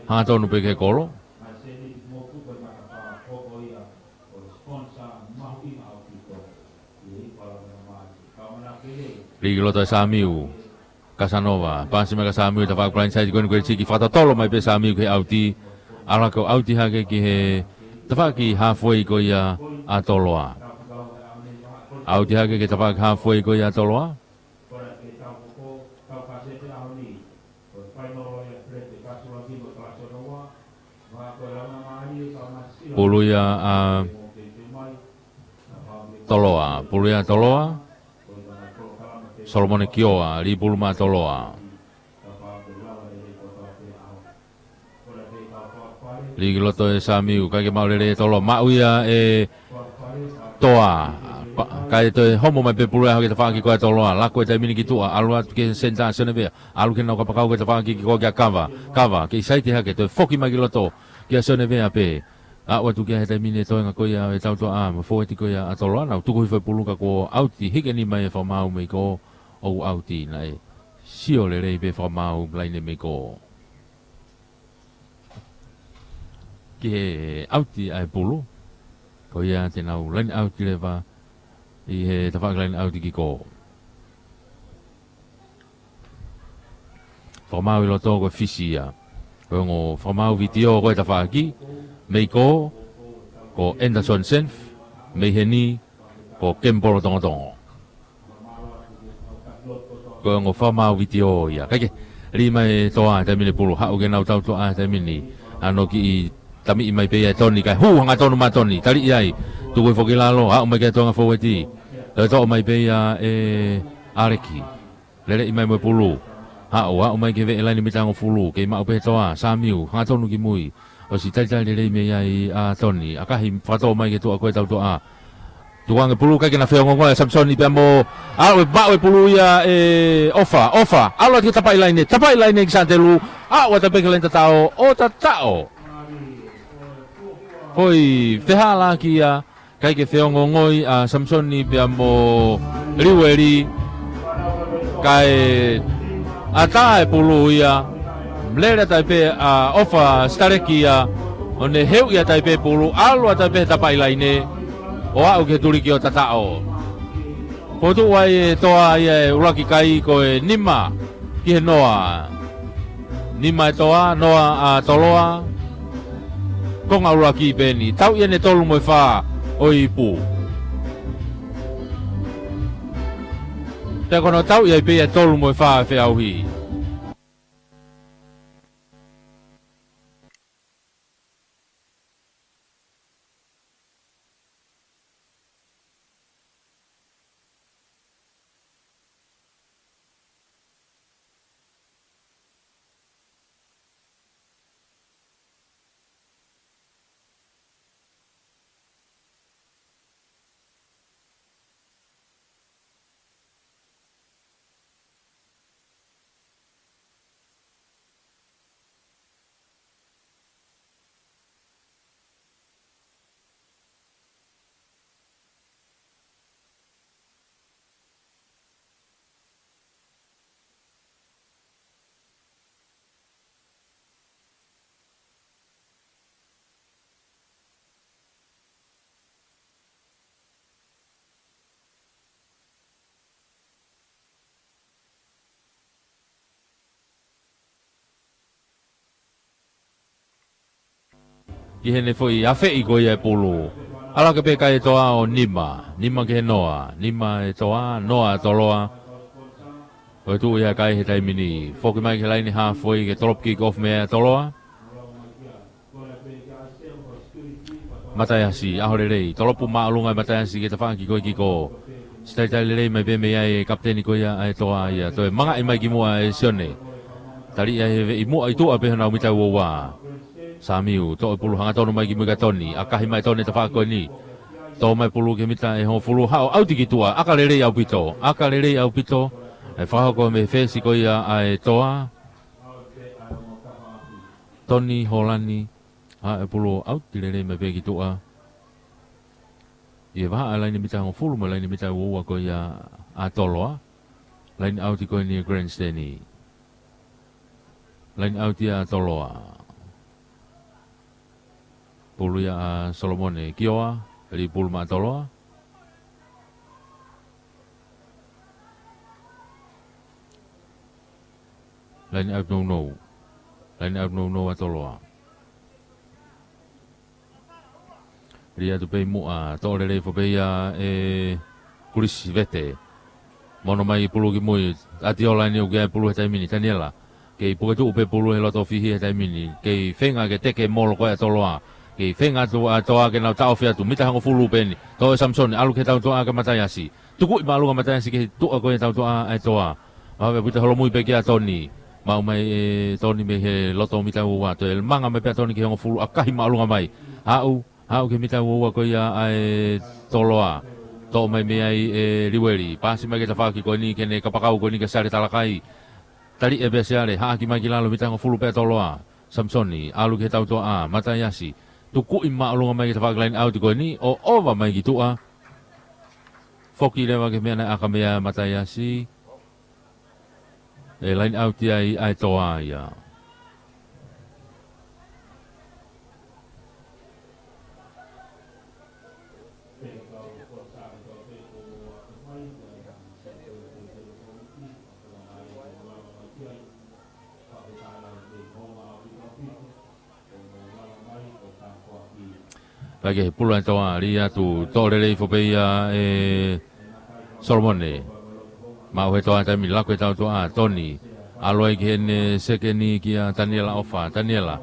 hangatonu pē ki he kolo. Lī ki loto ʻe Samiu. Kasanova, paasi mai kia Samiu, tafaʻaki blindside ko eni ko e tiki, fakatotolo mai pē Samiu ki he ʻauti. ʻAlu hake ʻo ʻauti hake ki he tafaʻaki halfway ko ia ʻa Toloa. ʻAuti hake ki he tafaʻaki halfway ko ia ʻa Toloa. Pulu ia ʻa Toloa, pulu ia ʻa Toloa. Solomone Kioa, lī pulu maʻa Toloa. Lī ki loto ʻe Samiu, ʻikai ke maʻu lelei ʻe Toloa, maʻu ia ʻe Toa. Pa-, kae toe homo mai pē pulu ia hake tafaʻaki ko ia ʻa Toloa, laku e taimi ni ki tuʻa, ʻalu atu ki he senitā ʻa Sionevea, ʻalu ki heʻenau kapakau ko e tafaʻaki ki ko kia Kava, Kava, kei saiti hake, toe foki mai ki loto, kia Sionevea pē. Aʻu atu ki ai he taimi ni e toenga ko ia ʻa e tautuʻa, mo e fōueti ko ia ʻa Toloa, nau tuku hifo e pulu ka kuo ʻauti, hiki e nima ia ʻe fakamaau mei ko, ʻoku ʻauti naʻe. Sio lelei pē fakamaau laine mei ko. Ki he ʻauti ʻa e pulu, ko ia te nau laine ʻauti leva, ʻi he tafaʻaki laine ʻauti ki ko. Fakamaau ʻi loto ko e Fisi ia. Ko e ongo fakamaau vitiō ko e tafaʻaki, mei ko, ko Anderson Senf, mei heni, ko Kemipolo Tongotongo. Ko e ongo fakamaau vitiō ia. ʻIkai ke, lī mai e Toa he taimi ni pulu, haʻu ki heʻenau tautuʻa he taimi ni. ʻAno kiʻi tamiʻi mai pē ia ʻe Toni, kae hū hangatonu maʻa Toni, taliʻi ai. Tuku hifo ki lalo, aʻu mai ki he toenga fōueti. Toe toʻo mai pē ia ʻe ʻAleki. Leleʻi mai mo e pulu. Haʻu, aʻu mai ki he veʻe laine mita hongofulu, kei maʻu pē ʻe Toa, Samiu, hangatonu ki mui. ʻOsi talitali lelei mei ai ʻa Toni, ʻakahi fakatō mai ki tuʻa ko e tautuʻa. Tukuange pulu ʻikai ke na feongoongo ʻa Samisoni pea mo, aʻu e maʻu e pulu ia ʻe ʻOfa, ʻOfa, ʻalu atu ki he tapaʻi laine, tapaʻi laine ki Santelu, aʻu atu pē ki he laine tataʻo, ʻo tataʻo. Foʻi fehālaaki ia, ʻikai ke feongoongoi ʻa Samisoni pea mo Liueli, kae ʻatā e pulu ia, lele atu ai pē ʻa ʻOfa Sitaleki ia, ʻo ne heuʻi atu ai pē pulu, ʻalu atu ai pē he tapaʻi laine, ʻo aʻu ki he tuliki ʻo tataʻo. Fokotuʻu ai ʻe Toa ia e ʻuluaki kai ko e nima ki he noa. Nima ʻe Toa, noa ʻa Toloa. Konga ʻuluaki pē eni. Tauʻi ʻene tolu mo e fā ʻo e ipu. Pea ko hono tauʻi ai pē ia e tolu mo e fā ʻo e feʻauhi. Ki heʻene foʻi afeʻi ko ia e pulu. ʻAlu hake pē kai ʻe Toa ʻo nima. Nima ki he noa. Nima ʻe Toa, noa ʻa Toloa. ʻOku tuʻu ia kai he taimi ni. Foki mai ki he laine halfway ke tolopu kick off mei ai ʻa Toloa. Mataiasi, ʻaho lelei. Tolopu māʻolunga ʻe Mataiasi ki he tafaʻaki ko ē ki ko. Sitalita lelei mai pē mei ai e kapiteni ko ia ʻa e Toa ia. Toe mangaʻi mai ki muʻa ʻe Sione. Taliʻi ai he veʻi muʻa ʻi tuʻa pē honau mita ua ua. Samiu, toʻo e pulu hangatonu mai ki mui kia Toni. ʻAkahi mai Toni e tafaʻaki ko eni. Tō mai pulu ki he mita ʻe hongofulu, haʻu ʻauti ki tuʻa. ʻAka lelei ʻaupito. ʻAka lelei ʻaupito. ʻE fakahoko mei he fesi ko ia ʻa e Toa. Toni Holani, ʻa e pulu ʻauti lelei mai pē ki tuʻa. ʻI he vahaʻa laine mita hongofulu mo e laine mita uaua ko ia ʻa Toloa. Laine ʻauti ko eni ʻa e grandstand. Laine ʻauti ʻa Toloa. Pulu ia ʻa Solomone Kioa, ʻeli pulu maʻa Toloa. Laine ʻauti nounou. Laine ʻauti nounou ʻa Toloa. ʻEli atu pē ʻi muʻa, toʻo lelei hifo pē ia ʻe Kulisi Vete. Mono mai pulu ki mui, ʻAtiola eni ʻoku ʻi ai pulu he taimi ni, Taniela. Kei puke tuʻu pē pulu he loto fihi he taimi ni. Kei feinga ke teke molo ko ē ʻa Toloa. Kei feinga atu ʻa Toa ke nau taʻofi atu, mita hongofulu pē eni. Toʻo ʻe Samisoni, ʻalu ki he tautoʻa kia Mataiasi. Tukuʻi māʻolunga Mataiasi ki he tuʻa ko ē ʻa e tautoʻa ʻa e Toa. Maʻu pē puta holomui pē kia Toni. Maʻu mai ʻe Toni mei he loto mita uaua. Toe manga mai pē ʻa Toni ki he hongofulu, ʻakahi māʻolunga mai. Haʻu, haʻu ki he mita uaua ko ia ʻa e Toloa. Toʻo mai mei ai ʻe Liueli. Pasi mai ki he tafaʻaki ko eni ke ne kapakau ko eni kia Siale Talakai. Tali ʻe pē ʻe Siale, haʻaki mai ki lalo mita hongofulu pē ʻa Toloa. Samisoni, ʻalu ki he tautoʻa, Mataiasi. Tukuʻi māʻolunga mai ki he tafaʻaki laine ʻauti ko eni, ʻo ʻova mai ki tuʻa. Foki leva ki he meʻa naʻe ʻaka mei ai ʻa Mataiasi. ʻE laine ʻauti ai ʻa e Toa ia. Pea ki he pulu ʻa e Toa, ʻeli atu, toʻo lelei hifo pē ia ʻe Solomone. Maʻu he Toa taimi ni, laku he tautoʻa, Toni. ʻAlu ai ki heʻene sekeni kia Taniela ʻOfa. Taniela,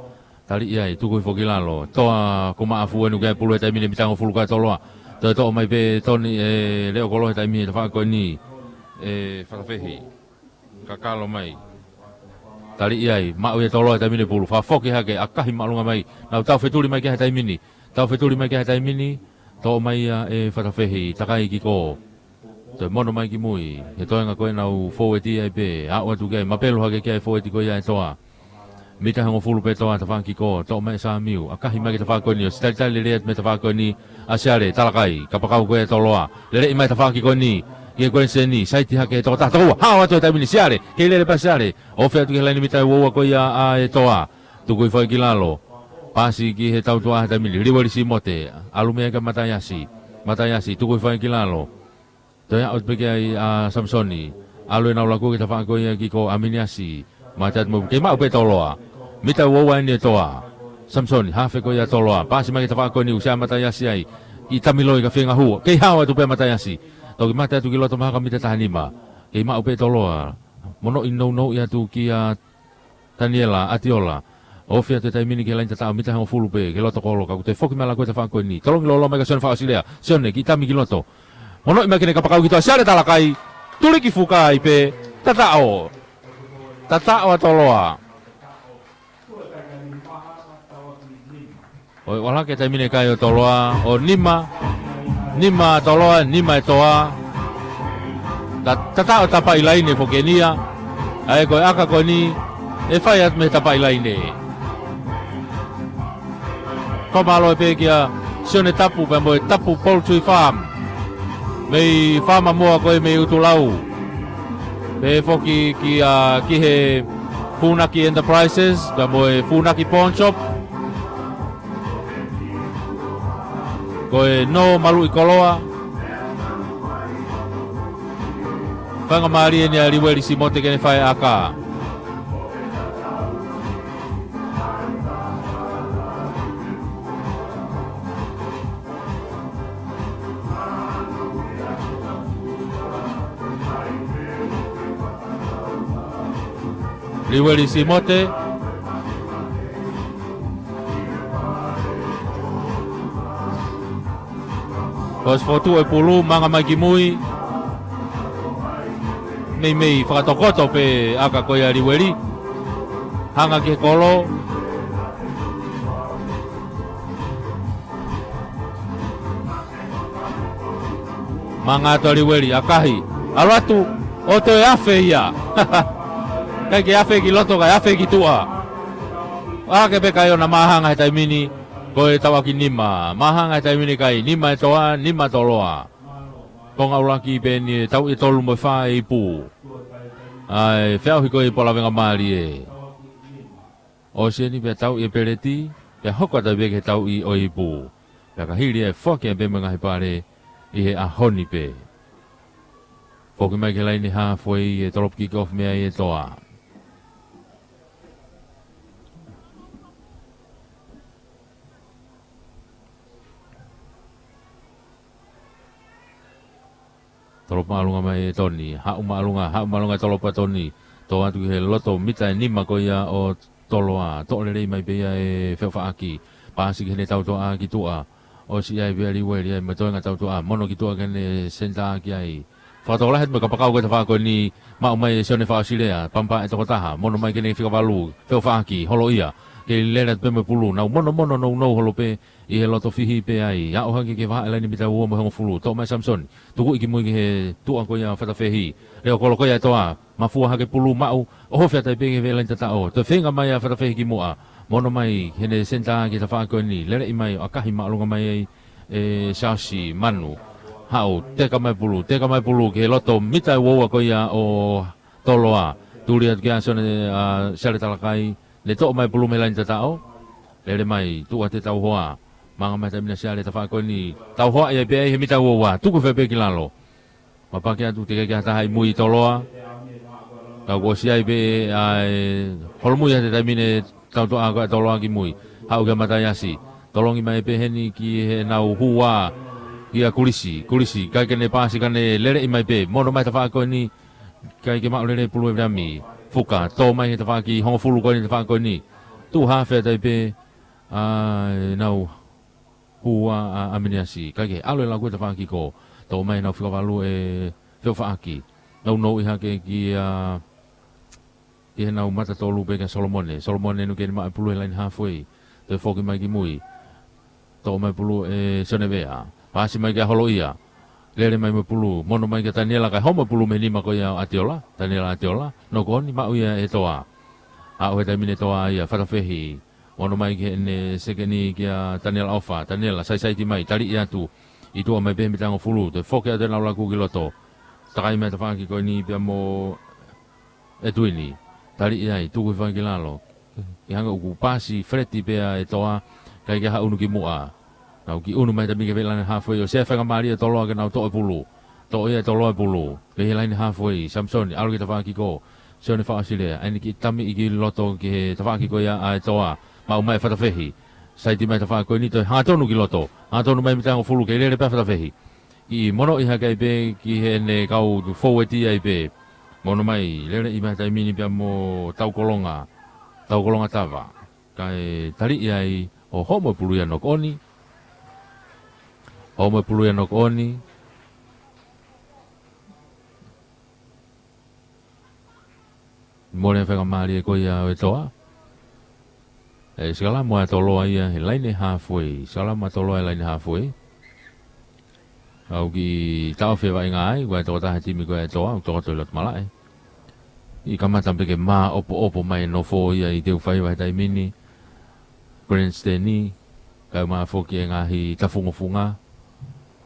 tali ʻi ai, tuku hifo ki lalo. Toa, ko maʻafu eni ʻoku ʻi ai pulu he taimi ni, mita hongofulu ko ē ʻa Toloa. Toe toʻo mai pē Toni ʻe Leʻo Kolo he taimi ni, tafaʻaki ko eni ʻe Fatafehi. Kakalo mai. Tali ʻi ai, maʻu ʻe Toloa he taimi ni pulu. Fakafoki hake, ʻakahi māʻolunga mai. Nau tau fetuli mai ki ai he taimi ni. Tau fetuli mai ki ai he taimi ni. Toʻo mai ia ʻe Fatafehi, takai ki kō. Toe mono mai ki mui. He toenga ko ē nau fōueti ai pē. Aʻu atu ki ai, mapelu hake ki ai fōueti ko ia ʻa e Toa. Mita hongofulu pē Toa tafaʻaki kō, toʻo mai ʻe Samiu, ʻakahi mai ki he tafaʻaki ko eni, ʻosi talitali lelei atu mei he tafaʻaki ko eni, ʻa Siale, Talakai, kapakau ko ē ʻa Toloa, leleʻi mai tafaʻaki ko eni, ki he ko eni seni, saiti hake he tokotaha, tokoua, hao atu he taimi ni Siale, kei lele pē ʻa Siale, ofi atu ki he laine mita uaua ko ia ʻa e Toa, tuku hifo ai ki lalo, pasi ki he tautoʻa he taimi ni, Liueli Simote, ʻalu mei ai kia Mataiasi, Mataiasi, tuku hifo ai ki lalo, Toe aʻu pē ki ai ʻa Samisoni. ʻAlu ʻenau laku ki he tafaʻaki ko ia ki kō, ʻa Miniasi. Mate atu mo kei maʻu pē Toloa. Mita uaua eni ʻa e Toa. Samisoni, hafe ko ia ʻa Toloa. Pasi mai ki he tafaʻaki ko eni ʻoku ʻi ai ʻa Mataiasi ai. Kiʻi tami loi ka feinga hū. Kei hao atu pē ʻa Mataiasi. Toki mate atu ki loto mahaki mita taha nima. Kei maʻu pē Toloa. Monoʻi nounou atu kia Taniela ʻAtiola. Ofi atu he taimi ni ki he laine tataʻo mita hongofulu pē, ki he loto kolo, ka kuo toe foki mai ʻa e laku he tafaʻaki ko eni. Tolongi lōloa mai kia Sione Fakaʻosilea. Sione, kiʻi tami ki loto. Monoʻi mai ke ne kapakau ki tuʻa, Siale Talakai. Tuliki fuka ai pē. Tataʻo. Tataʻo ʻa Toloa. ʻOi, ʻola ke taimi ni kai ʻo Toloa, ʻo nima, nima Toloa, nima ʻa e Toa. Ta-, tataʻo tapaʻi laine foki eni ia, ʻa ē ko e ʻaka ko eni, ʻe fai atu mei he tapaʻi laine. Fakamālō pē kia Sione Tapu pea mo e Tapu Poultry Farm. Mei Fama Moa ko ē mei ʻUtulau. Pea foki kia, ki he Funaki Enterprises, pea mo e Funaki Pawn Shop. Ko e nō maluʻi koloa. Faingamālie eni ʻa Liueli Simote ke ne fai ʻaka. Liueli Simote. Ko e fotu e pulu, manga mai ki mui. Meimei fakatokoto pē ʻaka ko ia ʻa Liueli. Hanga ki he kolo. Manga atu ʻa Liueli, ʻakahi. ʻAlu atu. ʻO toe afe ia. ʻIkai ke afe ki loto, kae afe ki tuʻa. ʻAke pē kai ʻo na māhanga he taimi ni, ko e tauʻaki nima. Māhanga he taimi ni kai nima e Toa, nima Toloa. Konga ʻuluaki pē eni, tauʻi e tolu mo e fā e ipu. ʻA e feʻauhi ko ia ʻa Lavengamālie. ʻOsi eni pea tauʻi e peleti, pea hoko atu pē ki he tauʻi ʻo e ipu. Pea ka hili e foaki pē mo e ngaahi pale ʻi he ʻaho ni pē. Foki mai ki he laine halfway ʻe tolopu kick off mei ai e Toa. Tolopu māʻolunga mai e Toni. Haʻu māʻolunga, haʻu māʻolunga e tolopu ʻa Toni. Tō atu ki he loto mita ʻe nima ko ia ʻo Toloa. Toʻo lelei mai pē ia e Feʻofaʻaki. Paasi ki heʻene tautoʻa ki tuʻa. ʻOsi ʻai pē ʻa Liueli ai mo e toenga tautoʻa. Mono ki tuʻa ki heʻene senitā ki ai. Fakatokolahi atu mo e kapakau ko e tafaʻaki ko eni, maʻu mai e Sione Faʻasilea, pampa e tokotaha, mono mai ki heʻene fika valu, Feʻofaʻaki, holo ia, kei lele atu pē mo e pulu, nau mono mono nounou holo pē, ʻi he loto fihi pē ai, aʻu hake ki he vahaʻa laine mita ua mo e hongofulu, toʻo mai Samisoni, tukuʻi ki mui ki he tuʻa ko ia Fatafehi, leo kolo ko ia e Toa, mafua hake pulu maʻu, ʻohofi atu ai pē ki he laine tataʻo, toe feinga mai ʻa Fatafehi ki muʻa, mono mai, heʻene senitā ki he tafaʻaki ko eni, leleʻi mai, ʻo ʻakahi māʻolunga mai ai, ʻe Siaosi Manu. Haʻu, teka mai pulu, teka mai pulu, ki he loto mita ʻe ua ua ko ia ʻo Toloa. Tuli atu ki ai ʻa Sione, ʻa Siale Talakai, ne toʻo mai pulu mei he laine tataʻo. Lele mai, tuʻu atu e tauhoa. Manga mai taimi ni ʻa Siale tafaʻaki ko eni. Tauhoa ia pē ai he mita ʻe ua ua. Tuku fē pē ki lalo. Mapaki atu teʻeki ke ʻi ai ha taha ʻi mui ʻi Toloa. Ka kuo ʻosi ʻai pē ʻa e holomui ʻa e taimi ni e tautoʻa ko ē ʻa Toloa ki mui. Haʻu kia Mataiasi. Tolongi mai pē heni ki heʻenau hū ua. Kia Kulisi. Kulisi. ʻIkai ke ne paasi ka ne leleʻi mai pē. Mono mai tafaʻaki ko eni. ʻIkai ke maʻu lelei pulu ʻe Viliami. Fuka. Tō mai he tafaʻaki hongofulu ko eni tafaʻaki ko eni. Tuʻu hafe atu ai pē. ʻA ʻenau hū ua ʻa ʻAminiasi. ʻIkai ke ʻalu e laku e tafaʻaki ko. Tō mai heʻenau fika valu e Feʻofaʻaki. Nounou ʻi hake kia, ki heʻenau mata tolu pē kia Solomone. Solomone ʻoku ne maʻu e pulu he laine halfway. Toe foki mai ki mui. Toʻo mai pulu ʻe Sione Vea. Paasi mai kia Holoʻia. Lele mai mo e pulu. Mono mai kia Taniela kae homo e pulu mei he nima ko ia ʻo ʻAtiola. Taniela ʻAtiola. Noko ʻoni maʻu ia ʻe Toa. Aʻu he taimi ni ʻe Toa ia. Fatafehi. Mono mai ki heʻene sekeni kia Taniela ʻOfa. Taniela, saisaiti mai, taliʻi atu. ʻI tuʻa mai pē he mita hongofulu, toe foki atu ʻenau laku ki loto. Takai mai tafaʻaki ko eni pea mo ʻEtuini. Taliʻi ai, tuku hifo ai ki lalo. ʻI he anga ʻoku paasi feleti pē ʻa e Toa, ʻikai ke ʻi ai ha ʻunu ki muʻa. Nau kiʻi ʻunu mai taimi ni ki he laine halfway, ʻosi ʻai e faingamālie ʻe Toloa ke nau toʻo e pulu. Toʻo ia ʻe Toloa e pulu. Pea ʻi he laine halfway, Samisoni, ʻalu ki he tafaʻaki ko. Sione Faʻasilea, ʻa eni kiʻi tamiʻi ki loto ki he tafaʻaki ko ia ʻa e Toa. Maʻu mai ʻe Fatafehi. Saiti mai tafaʻaki ko eni toe hangatonu ki loto. Hangatonu mai mita hongofulu kei lele pē ʻa Fatafehi. Kiʻi mono ʻi hake ai pē ki heʻene kau foueti ai pē. Mono mai, leleʻi mai taimi ni pea mo Taukolonga. Taukolonga Tava. Kae taliʻi ai ʻo homo e pulu ia noko ʻoni. Homo e pulu ia noko ʻoni. Mole faingamālie ko ia ʻo e Toa. ʻE, sikalamu ʻa Toloa ia he laine halfway. Sikalamu ʻa Toloa he laine halfway. ʻOku kiʻi taʻofi e vaʻinga ai, ko e tokotaha he timi ko ia ʻa e Toa, ʻoku tokoto ʻi loto malaʻe. ʻI kamata pē ke māʻopoʻopo mai e nofo ia ʻi Teufaiva he taimi ni. Grandstand, kae ʻumaʻā foki e ngaahi tafungofunga.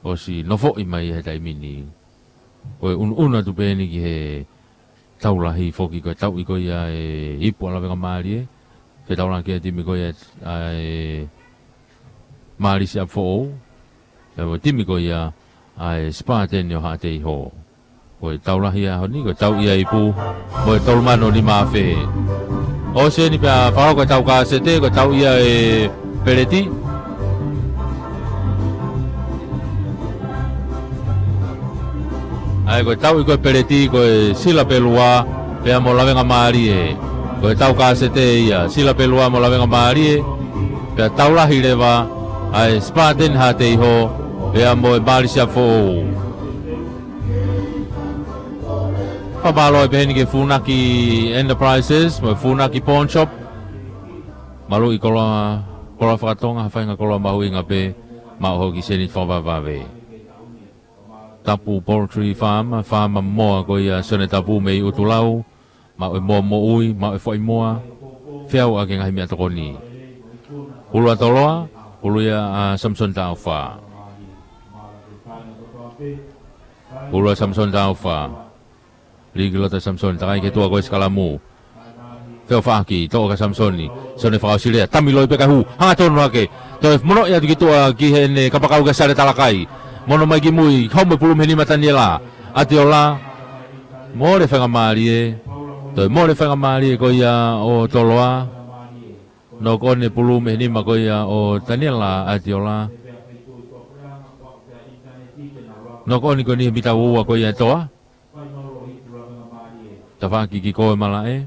ʻOsi nofoʻi mai he taimi ni. Ko e ʻunuʻunu atu pē eni ki he tau lahi foki ko e tauʻi ko ia e ipu ʻa Lavengamālie. Fetaulaki e timi ko ia ʻa e Mālisi ʻApifoʻou. Pea mo e timi ko ia ʻa e Spartan ʻo Haʻateiho. Ko e tau lahi ʻaho ni, ko e tauʻi ʻa e ipu. Ko e tolu mano nima afe. ʻOsi eni pea falo ko e tau kasete, ko e tauʻi ʻa e peleti. ʻA ia ko e tauʻi ko e peleti, ko e Sila Pelua, pea mo Lavengamālie. Ko e tau kasete ia, Sila Pelua mo Lavengamālie. Pea tau lahi leva, ʻa e Spartan Haʻateiho, pea mo e Mālisi ʻApifoʻou. Fakamālō ʻi peheni ki he Funaki Enterprises, mo e Funaki Pawn Shop. Maluʻi koloa, koloa fakatonga, ha faʻahinga koloa mahuʻinga pē, maʻu hoki seniti fakavavevave. Tapu Poultry Farm, faama moa ko ia Sione Tapu mei ʻUtulau, maʻu e moa moʻui, maʻu e foʻi moa, feau ʻaki e ngaahi meʻatokoni. Pulu ʻa Toloa, pulu ia ʻa Samisoni Taufa. Pulu ʻa Samisoni Taufa. Lī ki loto ʻa Samisoni, takai ki he tuʻa ko e sikalamu. Feʻofaʻaki, toʻo kia Samisoni. Sione fakaʻosi lea, tami loi pē kae hū. Hangatonu hake. Toe monoʻi atu ki tuʻa ki heʻene kapakau kia Siale Talakai. Mono mai ki mui, homo e pulu mei he nima ʻa Taniela ʻAtiola. Mole faingamālie. Toe mole faingamālie ko ia ʻo Toloa. Knock on e pulu mei he nima ko ia ʻo Taniela ʻAtiola. Knock on ko eni he mita ua ua ko ia ʻa e Toa. Tafaʻaki kikō ʻe malaʻe.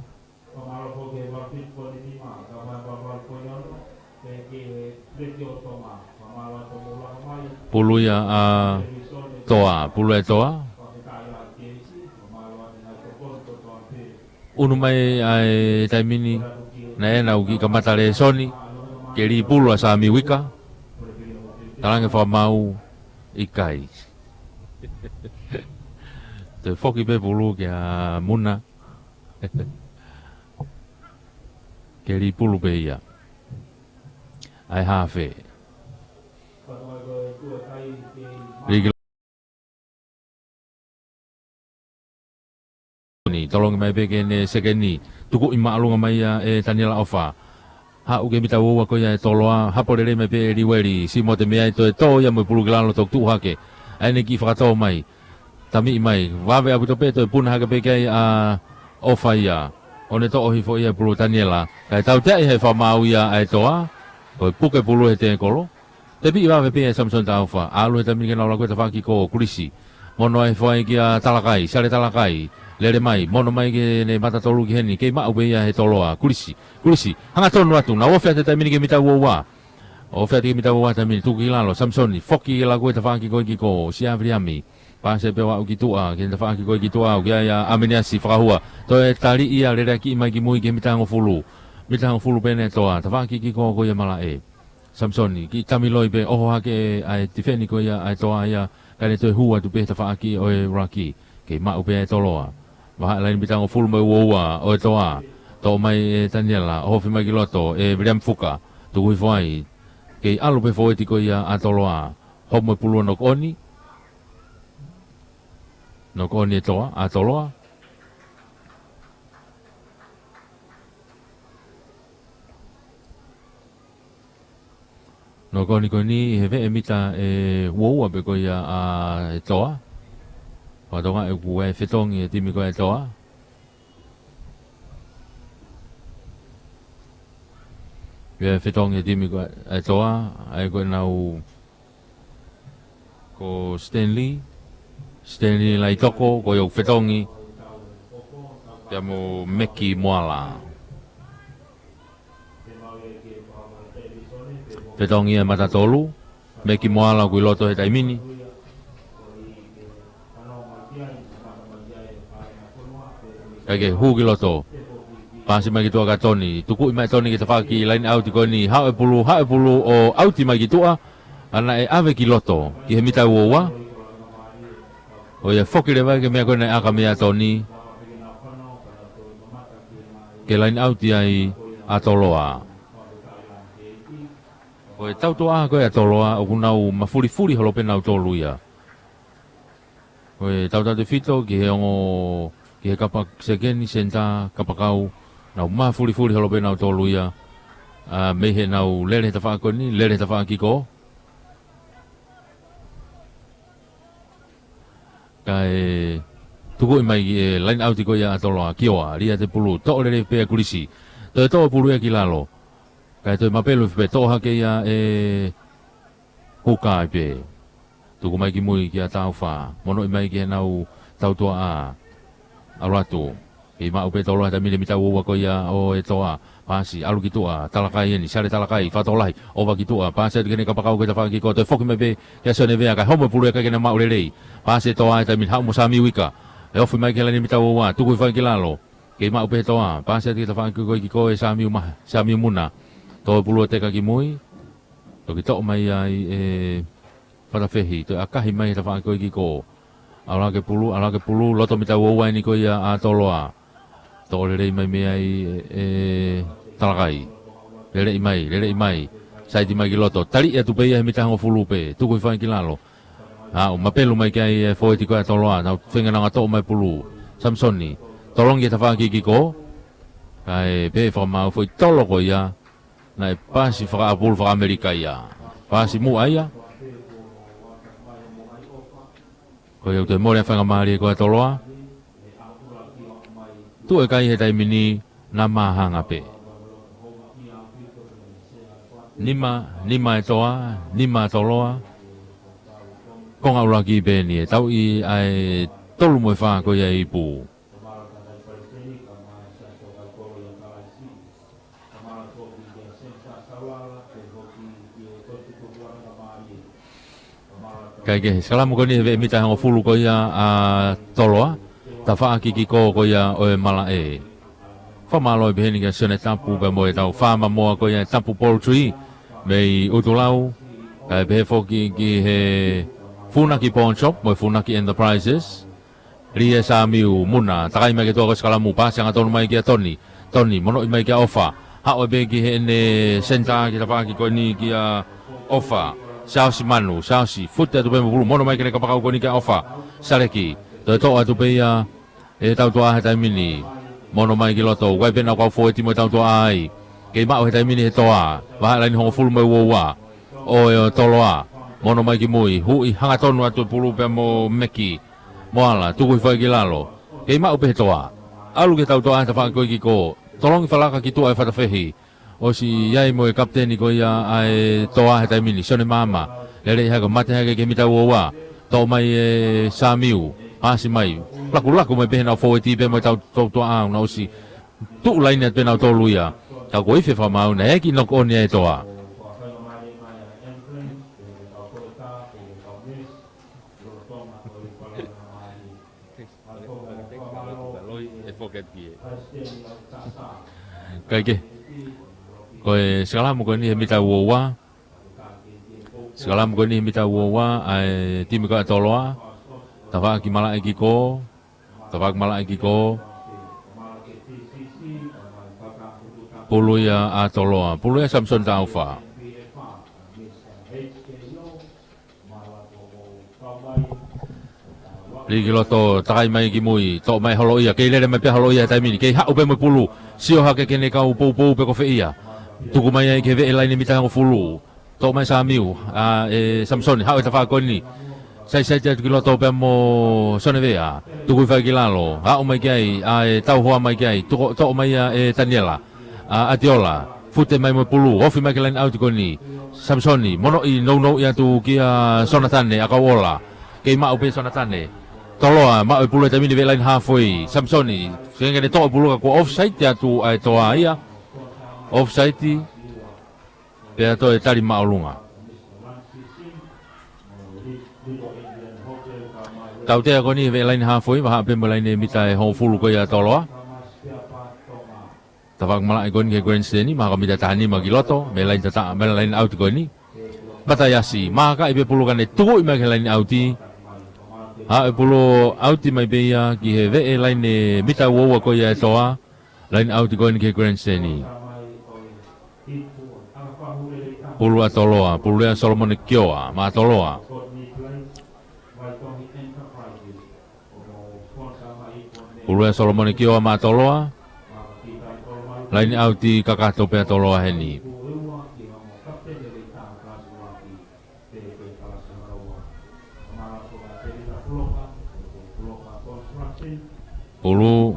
Pulu ia ʻa Toa, pulu ʻa Toa. ʻUnu mai ʻa e taimi ni, naʻe ʻi ai ʻenau kiʻi kamata lēsoni, ke lī pulu ʻa Samiu Ika. Talaange fakamaau ʻikai. Toe foki pē pulu kia Muna. Ke lī pulu pē ia. ʻA e hafe. Lī ki ni, tolongi mai pē ki heʻene sekeni. Tukuʻi māʻolunga mai ia ʻe Taniela ʻOfa. Haʻu ki he mita ua ua ko ia ʻa e Toloa, hapo lelei mai pē ʻe Liueli, Simote mei ai toe tō ia mo e pulu ki lalo toki tuʻu hake. ʻA ʻene kiʻi fakatō mai. Tamiʻi mai, vave ʻaupito pē toe puna hake pē ki ai ʻa ʻOfa ia. ʻO ne toʻo hifo ia e pulu ʻa Taniela. Kae tauteaʻi ʻe he fakamaau ia ʻa e Toa. Ko e puke pulu he tēkolo. Tepiʻi vave pē ʻe Samisoni Taufa. ʻAlu he taimi ni ke nau laku e tafaʻaki kikō, Kulisi. Mono ai hifo ai kia Talakai, Siale Talakai. Lele mai, mono mai ki heʻene mata tolu ki heni. Kei maʻu pē ia ʻe he Toloa, Kulisi. Kulisi, hangatonu atu. Nau ofi atu he taimi ni ki he mita ua ua. Ofi atu ki he mita ua ua he taimi ni, tuku ki lalo, Samisoni. Foki ke laku e tafaʻaki ko ē kikō, Siaviliami. Pasi pē ʻo aʻu ki tuʻa, ki he tafaʻaki ko ē ki tuʻa, ʻo ki ai ʻa ʻAminiasi Fakahua. Toe tali ia, lele ʻaki mai ki mui ki he mita hongofulu. Mita hongofulu pē ʻa e Toa, tafaʻaki kikō ko ia ʻe malaʻe. Samisoni, kiʻi tami loi pē, ʻoho hake ʻa e tifeni ko ia ʻa e Toa ia, kae ne toe hū atu pē he tafaʻaki ʻo e ʻuluaki. Kei maʻu pē ʻa e Toloa. Vahaʻa e laine mita hongofulu mo e ua ua ʻo e Toa. Toʻo mai ʻe Taniela, ʻohofi mai ki loto ʻe Viliami Fuka. Tuku hifo ai. Kei ʻalu pē fōueti ko ia ʻa Toloa. Homo e pulu ʻo knock on. Knock on e Toa, ʻa Toloa. Knock on ko eni he veʻe mita ʻe ua ua pē ko ia ʻa e Toa. Fakatokangaʻi ʻoku ʻi ai e fetongi ʻa e timi ko ia ʻa e Toa. ʻI ai e fetongi ʻa e timi ko ia ʻa e Toa, ʻa ia ko ʻenau ko Stanley, Stanley Laitoko, ko ia ʻoku fetongi, pea mo Meki Moala. Fetongi ʻa e mata tolu, Meki Moala ʻoku ʻi loto he taimi ni. Kae ke hū ki loto. Pasi mai ki tuʻa kia Toni. Tukuʻi mai Toni ki he tafaʻaki line out ko eni. Haʻu e pulu, haʻu e pulu ʻo ʻauti mai ki tuʻa. ʻA ia naʻe ʻave ki loto. Ki he mita ua ua. ʻO ia foki leva ki he meʻa ko ē naʻe ʻaka mei ai ʻa Toni. Ke line out ai ʻa Toloa. Ko e tautuʻa ko ē ʻa Toloa, ʻoku nau mafulifuli holo pē nautolu ia. Ko e tautautefito ki he ongo, ki he kapa sekeni, senitā, kapakau, nau mafulifuli holo pē nautolu ia. ʻA, mei heʻenau lele he tafaʻaki ko eni, lele he tafaʻaki kikō. Kae tukuʻi mai ki he line out ko ia ʻa Toloa, Kioa, lī atu e pulu, toʻo lelei pē ʻe Kulisi. Toe toʻo e pulu ia ki lalo. Kae toe mapelu pē toʻo hake ia ʻe Huka ai pē. Tuku mai ki mui kia Taufa. Monoʻi mai ki heʻenau tautuʻa ʻa ʻAluatu. Kei maʻu pē Toloa he taimi ni mita ua ua ko ia ʻo e Toa. Pasi, ʻalu ki tuʻa, Talakai eni, Siale Talakai, fakatokolahi, ʻova ki tuʻa, pasi atu ki heʻene kapakau ki he tafaʻaki kikō, toe foki mai pē, kia Sione Vea, kae homo e pulu ia kae ʻikai ke ne maʻu lelei. Pasi ʻe Toa he taimi ni haʻu mo Samiu Ika. ʻE ofi mai ki he laine mita ua ua, tuku hifo ai ki lalo. Kei maʻu pē ʻe Toa, pasi atu ki he tafaʻaki ko ē kikō ʻe Samiu Maha, Samiu Muna. Toʻo e pulu ʻo teka ki mui. Toki toʻo mai ai ʻe Fatafehi, toe ʻakahi mai he tafaʻaki ko ē kikō. ʻAlu hake pulu, ʻalu hake pulu, loto mita ua ua eni ko ia ʻa Toloa. Toʻo lelei mai mei ai ʻe, ʻe Talakai. Lelei mai, lelei mai. Saiti mai ki loto. Tali atu pē ia he mita hongofulu pē. Tuku hifo ai ki lalo. Aʻu mapelu mai ki ai e fōueti ko ia ʻa Toloa. Nau feinga nanga toʻo mai pulu. Samisoni. Tolongi e tafaʻaki kiko. Kae pehē fakamaau foʻi tolo ko ia. Naʻe pasi fakaʻapulu fakaʻamelika ia. Pasi muʻa ia. Ko ia ʻoku toe mole ʻa e faingamālie ko ia ʻa Toloa. Tuʻu e kai he taimi ni naʻa māhanga pē. Nima, nima e Toa, nima Toloa. Konga ʻuluaki pē eni e tauʻi ʻa e tolu mo e fā ko ia e ipu. Kae kehe, sikalamu ko eni he veʻe mita hongofulu ko ia ʻa Toloa, tafaʻaki kiko ko ia ʻo e malaʻe. Fakamālō ʻi peheni kia Sione Tapu pea mo e tau fāmamoa ko ia ʻa e Tapu Poultry, mei ʻUtulau, kae pehē foki ki he Funaki Pawn Shop, mo e Funaki Enterprises, Lie Samiu, Muna, takai mai ke tuʻa ko e sikalamu, pasi angatonu mai kia Toni. Toni, monoʻi mai kia ʻOfa. Haʻu pē ki heʻene senitā ki he tafaʻaki ko eni kia ʻOfa. Siaosi Manu, Siaosi, fute atu pē mo pulu, mono mai ki he kapakau ko eni kia ʻOfa. Saleki, toe toʻo atu pē ia ʻe he tautuʻa he taimi ni. Mono mai ki loto, ʻoku ʻi ai pē ʻenau kau fōueti mo e tautuʻa ai. Kei maʻu he taimi ni he Toa, vahaʻa laini hongofulu mo e ua ua. ʻO e ʻo Toloa, mono mai ki mui, huʻi hangatonu atu e pulu pea mo Meki. Moala, tuku hifo ai ki lalo. Kei maʻu pē he Toa. ʻAlu ki he tautuʻa he tafaʻaki ko ia kiko. Tolongi falaka ki tuʻa e fatafehi. ʻOsi ʻi ai mo e kapiteni ko ia ʻa e Toa he taimi ni, Sione Maama. Lele hake, mate hake ki he mita ua ua. Toʻo mai ʻe Samiu. Pasi mai. Lakulaku mai pē ʻenau fōueti pea mo e tau, tautuʻa ʻaʻana ʻosi tuʻu laini atu pē ʻenau tolu ia. Ka ko e ifi fakamaau naʻe ʻi ai e kiʻi knock on ia ʻa e Toa. Kae kehe, ko e sikalamu ko eni he mita ua ua. Sikalamu ko eni he mita ua ua, ʻa e timi ko ia ʻa Toloa. Tafaʻaki malaʻe kiko. Tafaʻaki malaʻe kiko. Pulu ia ʻa Toloa. Pulu ia Samisoni Taufa. Lī ki loto, takai mai ki mui, toʻo mai holo ia, kei lele mai pē holo ia he taimi ni, kei haʻu pē mo e pulu, sio hake ki heʻene kau poupou pe ko fē ia. Tuku mai ai ki he veʻe laine mita hongofulu. Toʻo mai Samiu, ʻa, ʻe Samisoni, haʻu e tafaʻaki ko eni. Saisaiti atu ki loto pea mo Sonevea. Tuku hifo ai ki lalo. Aʻu mai ki ai, ʻa, ʻe tau hoa mai ki ai. Tuku, toʻo mai ia ʻe Taniela. ʻA, ʻAtiola. Fute mai mo e pulu. Ofi mai ki he laine ʻauti ko eni. Samisoni, monoʻi nounou atu kia Sonatane, ʻa Kauola. Kei maʻu pē Sonatane. Toloa, maʻu e pulu he taimi ni veʻe laine hafoi. Samisoni, feinga ke ne toʻo e pulu ka kuo offside atu ʻa e Toa ia. Offside. Pea toe tali māʻolunga. Tautea ko eni he veʻe laine hafoi, vahaʻa pē mo e laine mita ʻe hongofulu ko ia ʻa Toloa. Tafaʻaki malaʻe ko eni ki he grandstand, mahalo ko e mita taha nima ki loto, mei he laine tata, mei he laine ʻauti ko eni. Mataiasi, maka ʻi pē pulu ka ne tukuʻi mai ki he laine ʻauti. Haʻu e pulu ʻauti mai pē ia ki he veʻe laine mita ua ua ko ia ʻa Toa. Laine ʻauti ko eni ki he grandstand. Pulu ʻa Toloa, pulu ʻa Solomone Kioa, maʻa Toloa. Pulu ʻa Solomone Kioa maʻa Toloa. Laine ʻauti kakato pē ʻa Toloa heni. Pulu.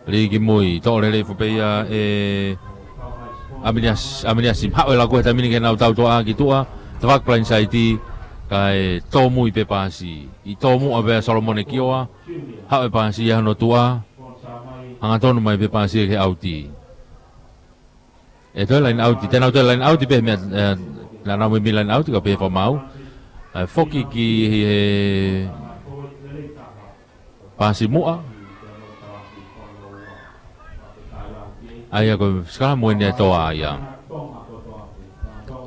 Lī ki mui, toʻo lelei fuʻu pē ia ʻe ʻAminiasi, ʻAminiasi, haʻu e laku he taimi ni ke nau tautuʻa ki tuʻa, tafaʻaki palaini saiti, kae tōmui pē pasi. ʻI tōmuʻa pē ʻa Solomone Kioa, haʻu e pasi ia hono tuʻa, hangatonu mai pē pasi ki he ʻauti. ʻE toe laine ʻauti, te nau toe laine ʻauti pē meʻa, ʻe, naʻa nau meimei laine ʻauti ka pehē fakamaau. ʻE foki ki he pasi muʻa. ʻA ia ko e sikalamu eni ʻa Toa ia.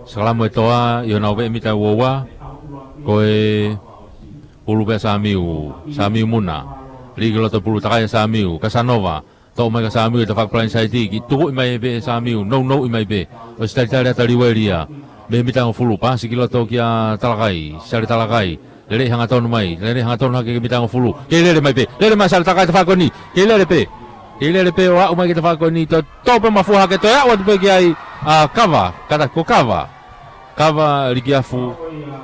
Sakalamu ʻe Toa, ʻi honau veʻe mita ua ua, ko e pulu pē ʻa Samiu, Samiu Muna. Lī ki loto pulu, takai ʻa Samiu, Kasanova. Toʻo mai kia Samiu ʻi he tafaʻaki palaini saiti, kiʻi tukuʻi mai pē ʻe Samiu, nounou mai pē. ʻOsi talitali atu ʻa Liueli ia. Mei he mita hongofulu, paasi ki loto kia Talakai, Sale Talakai. Lele hangatonu mai, lele hangatonu hake ki he mita hongofulu. Kei lele mai pē, lele mai Sale Talakai tafaʻaki ko eni. Kei lele pē. Kei lele pē ʻo aʻu mai ki he tafaʻaki ko eni, toe tō pē mafua hake, toe aʻu atu pē ki ai ʻa Kava, kātaki ko Kava. Kava Likiafu,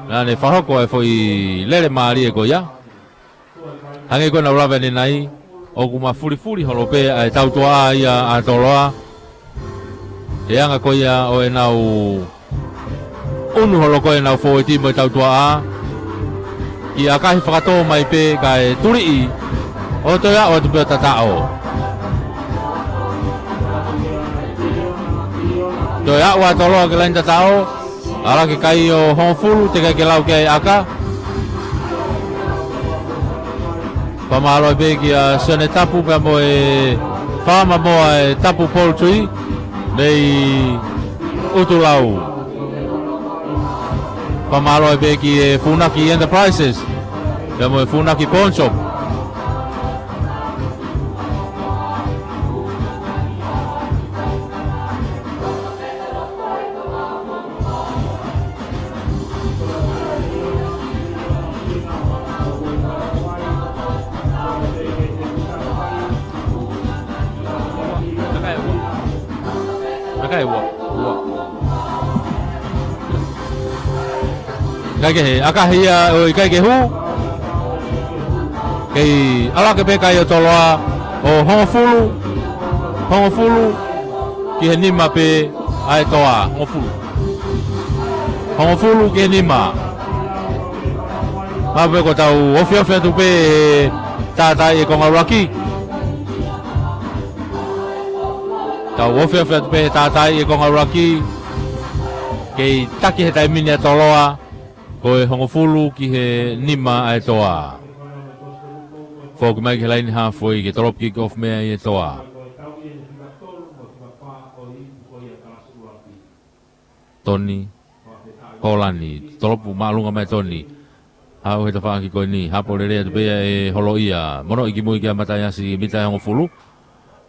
naʻa ne fakahoko e foʻi lele mālie ko ia. Hangē ko ʻenau lave ʻanenai, ʻoku mafulifuli holo pē ʻa e tautuaʻa ia ʻa Toloa. ʻI he anga ko ia ʻo ʻenau ʻunu holo ko ē ʻenau fōueti mo e tautuaʻa. Kiʻi ʻakahi fakatō mai pē kae tuliʻi ʻo toe aʻu atu pē ʻo tataʻo. Toe aʻu ʻa Toloa ki he laini tataʻo. ʻAlā ki he kai ʻo hongofulu, teʻeki ke lau ki ai ʻaka. Fakamālō pē kia Sione Tapu pea mo e faama mo e Tapu Poultry mei ʻUtulau. Fakamālō pē ki he Funaki Enterprises pea mo e Funaki Pawn Shop. ʻIkai ke hū, ʻikai ke hū. Kei ʻalu hake pē kai ʻo Toloa ʻo hongofulu, hongofulu ki he nima pē ʻa e Toa, hongofulu. Hongofulu ki he nima. Mahalo pē kuo tau ofiofi atu pē he tātaaʻi e konga ʻuluaki. Tau ofiofi atu pē he tātaaʻi e konga ʻuluaki. Kei taki he taimi ni ʻa Toloa, ko e hongofulu ki he nima ʻa e Toa. Foki mai ki he laini hāfoi ke tolopu kick off mei ai e Toa. Toni Holani, tolopu māʻolunga mai Toni. Haʻu he tafaʻaki ko eni, hapo lelei atu pē ia ʻe Holoʻia. Monoʻi ki mui kia Mataiasi, mita ʻe hongofulu.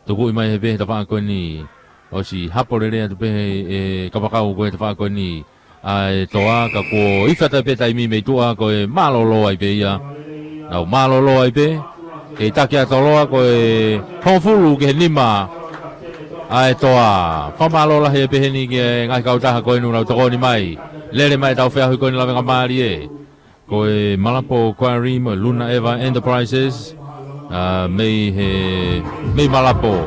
Tukuʻi mai he pē he tafaʻaki ko eni. ʻOsi hapo lelei atu pē ʻe he kapakau ko ē he tafaʻaki ko eni ʻa e Toa, ka kuo ifi atu pē taimi mei tuʻa, ko e mālōlō ai pē ia. Nau mālōlō ai pē. Kei taki ʻa Toloa, ko e hongofulu ki he nima ʻa e Toa. Fakamālō lahi pē heni ki he ngaahi kautaha ko eni ʻoku nau tokoni mai. Lele mai ʻetau feʻauhi ko eni lavengamālie. Ko e Malapo Quarry mo e Luna Eva Enterprises, ʻa, mei he, mei Malapo.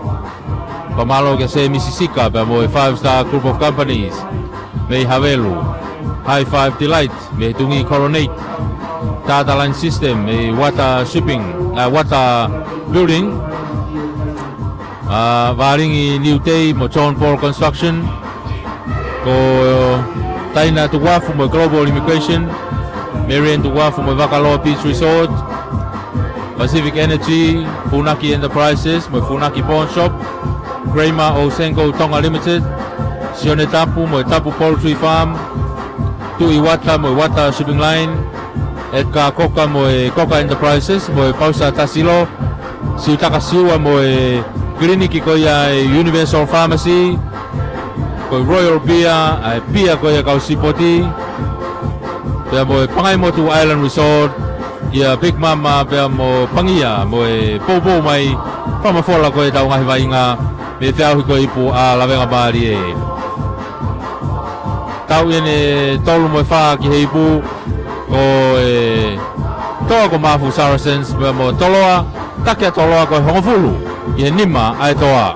Fakamālō kia Semi Sisika pea mo e Five Star Group of Companies mei Havelu. High Five Delight mei he Tungi Colonnade. Tata Line System mei Water Shipping, ʻa, Water Building. ʻA, Valingi New Day mo John Paul Construction. Ko Taina Tukuafu mo Global Immigration. Marian Tukuafu mo Vakaloa Beach Resort. Pacific Energy, Funaki Enterprises mo Funaki Pawn Shop. Kramer Osenko Tonga Limited. Sione Tapu mo Tapu Poultry Farm. Tuʻi Wata mo Wata Shipping Line. Edgar Koka mo e Koka Enterprises mo e Pausa Tasilo. Siutaka Siua mo e kiliniki ko ia e Universal Pharmacy. Ko e Royal Beer, ʻa e pia ko ia kau sipoti. Pea mo e Pangaimotu Island Resort, kia Big Mama, pea mo Pangia, mo e poupou mai, fakamafola ko e tau ngaahi vaʻinga, mei he feʻauhi ko e ipu ʻa Lavengamālie. Tau ʻi heʻene tolu mo e fā ki he ipu, ko e Toa ko Mafu Saracens, pea mo Toloa, taki ʻa Toloa ko e hongofulu ki he nima ʻa e Toa.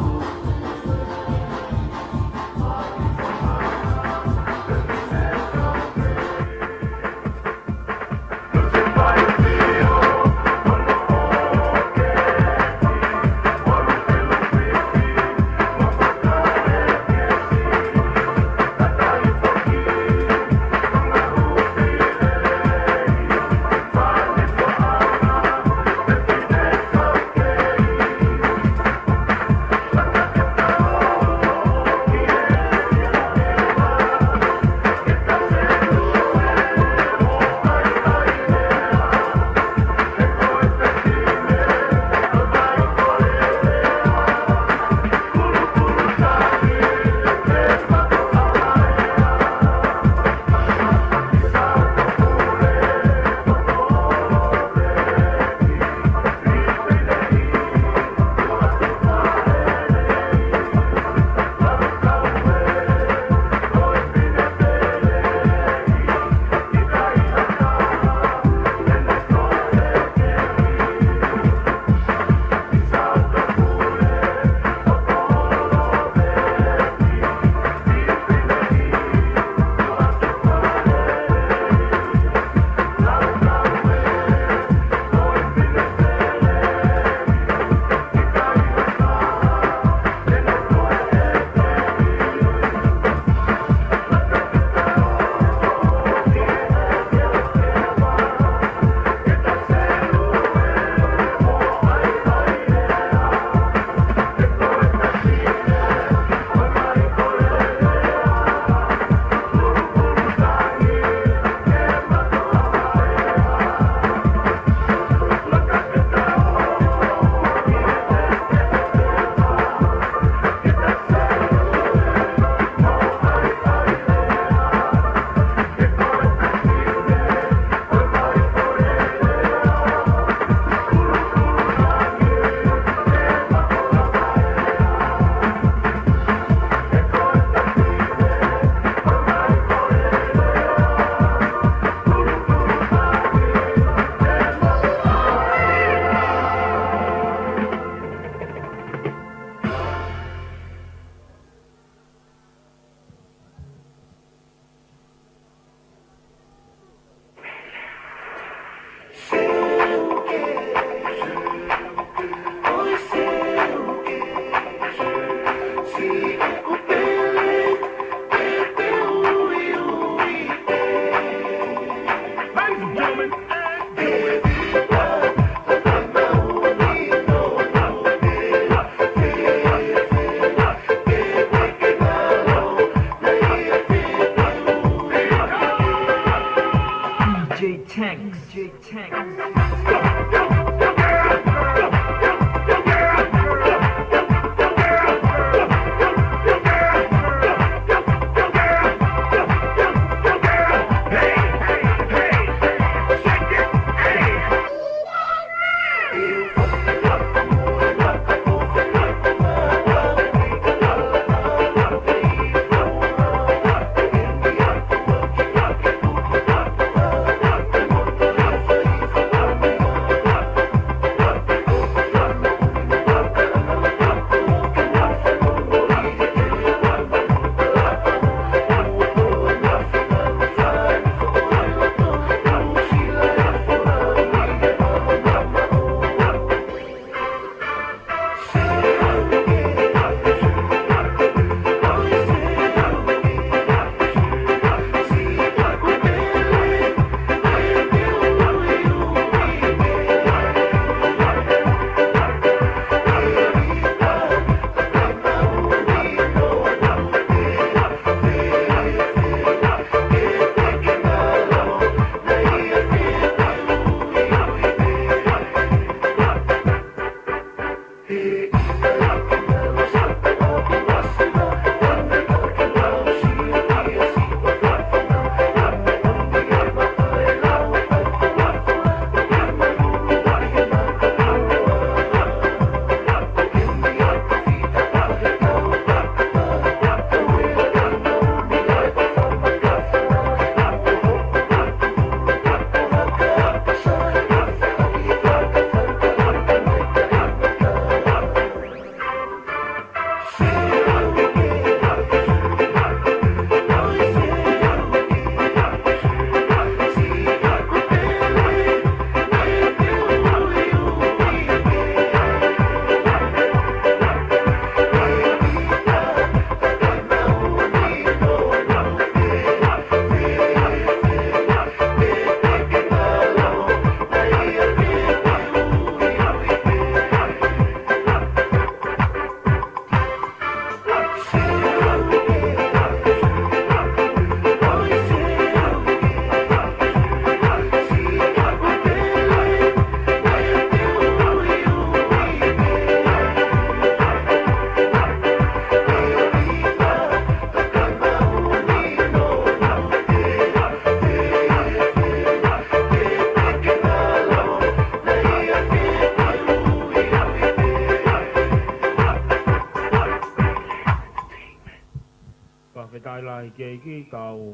Fakafetaʻi lahi ki he ʻEiki, kau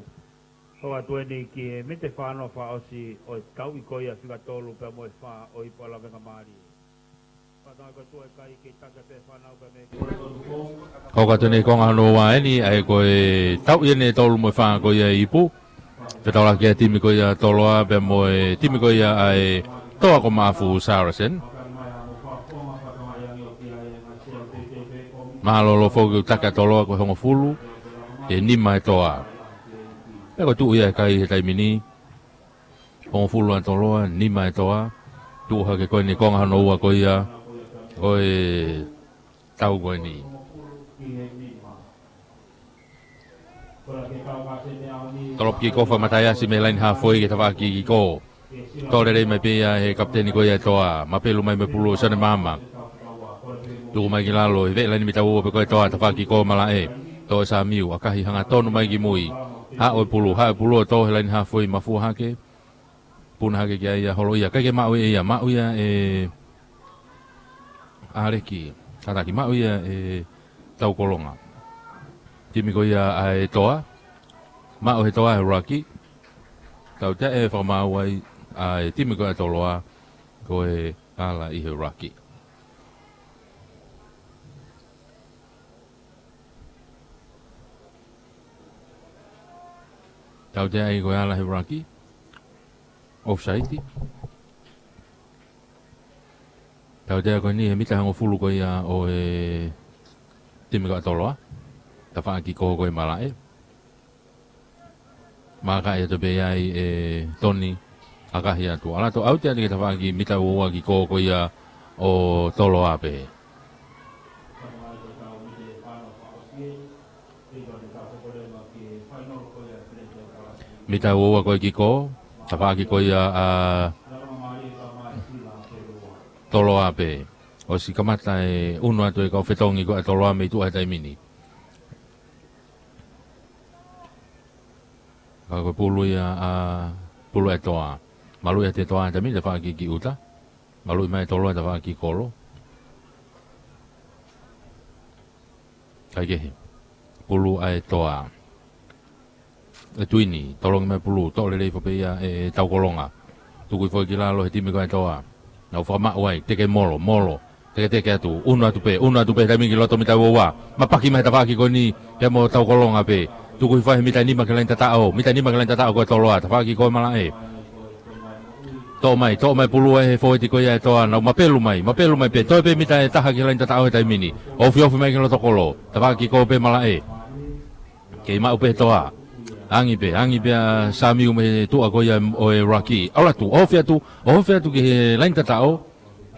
ʻoatu eni ki he miniti fā noa fakaʻosi ʻo e tauʻi ko ia fika tolu pea mo e fā ʻo e ipu ʻa e lavengamālie. Fakatauange ko e tuʻu ʻa e kai ke taki pē fānau pea mei he Hoko atu eni konga hono ua eni, ʻa ia ko e tauʻi eni ʻe tolu mo e fā ko ia e ipu. Fetaulaki ʻa e timi ko ia Toloa pea mo e timi ko ia ʻa e Toa ko Maʻafu Saracen. Mālōlō foki ʻoku taki ʻa Toloa ko e hongofulu ʻe nima ʻa e Toa. Pea ko e tuʻu ia e kai he taimi ni. Hongofulu ʻa Toloa, nima ʻa e Toa. Tuʻu hake ko eni konga hono ua ko ia ʻo e tau ko eni. Tolopu kikofu ʻa Mataiasi mei he laine hāfoi ki he tafaʻaki kiko. Toʻo lelei mai pē ia he kapiteni ko ia e Toa. Mapelu mai mo e pulu ʻo Sione Maama. Tuku mai ki lalo, ʻi he laine mita ua ua pē ko e Toa, tafaʻaki kiko malaʻe. Toʻo ʻe Samiu, ʻakahi hangatonu mai ki mui. Haʻu e pulu, haʻu e pulu ʻo toʻo he laine hāfoi, mafua hake. Puna hake ki ai ia, holo ia, ʻikai ke maʻu ʻe ia, maʻu ia ʻe ʻAleki, kātaki, maʻu ia ʻe Taukolonga. Timi ko ia ʻa e Toa, maʻu he Toa e ruck. Tautea e fakamaau ai ʻa e timi ko ia Toloa, ko e ala ʻi he ruck. Tautea ai ko e ala he ruck. Offside. Tautea ko eni he mita hongofulu ko ia ʻo e timi ko ia Toloa. Tafaʻaki kiko ko e malaʻe. Maka ia to pē ai ʻe Toni, ʻakahi atu. ʻAlu atu ʻauti atu ki he tafaʻaki mita ua ua kiko ko ia ʻo Toloa pē. Mita ua ua ko e kiko, tafaʻaki ko ia ʻa Toloa pē. ʻOsi kamata e unu atu e kau fetongi ko ia Toloa mei tuʻa he taimi ni. Ka ko e pulu ia ʻa, pulu ʻa e Toa. Maluʻi ʻa e Toa he taimi ni tafaʻaki ki ʻuta. Maluʻi mai e Toloa tafaʻaki ki kolo. Kaikehe. Pulu ʻa e Toa. ʻE Tuini, tolongi mai pulu, toʻo lelei foki pē ia ʻe Taukolonga. Tukui foki ki lalo he timi ko ia Toa. Nau fakamaʻu ai, teke molo, molo. Teketeke atu, unu atu pē, unu atu pē, taimi ki loto mita ua ua. Mapaki mai tafaʻaki ko eni, pea mo Taukolonga pē. Tukui fai he mita nima ki he laine tataʻo, mita nima ki he laine tataʻo ko ia Toloa, tafaʻaki ko e malaʻe. Toʻo mai, toʻo mai pulu ʻe he fōueti ko ia ʻa e Toa, nau mapelu mai, mapelu mai pē, toe pē mita ʻe taha ki he laine tataʻo he taimi ni. Ofiofi mai ki loto kolo, tafaʻaki ko ia pē malaʻe. Kei maʻu pē Toa. Angi pē, angi pē ʻa Samiu mei tuʻa ko ia ʻo e ruck. ʻAlu atu, ofi atu, ofi atu ki he laine tataʻo,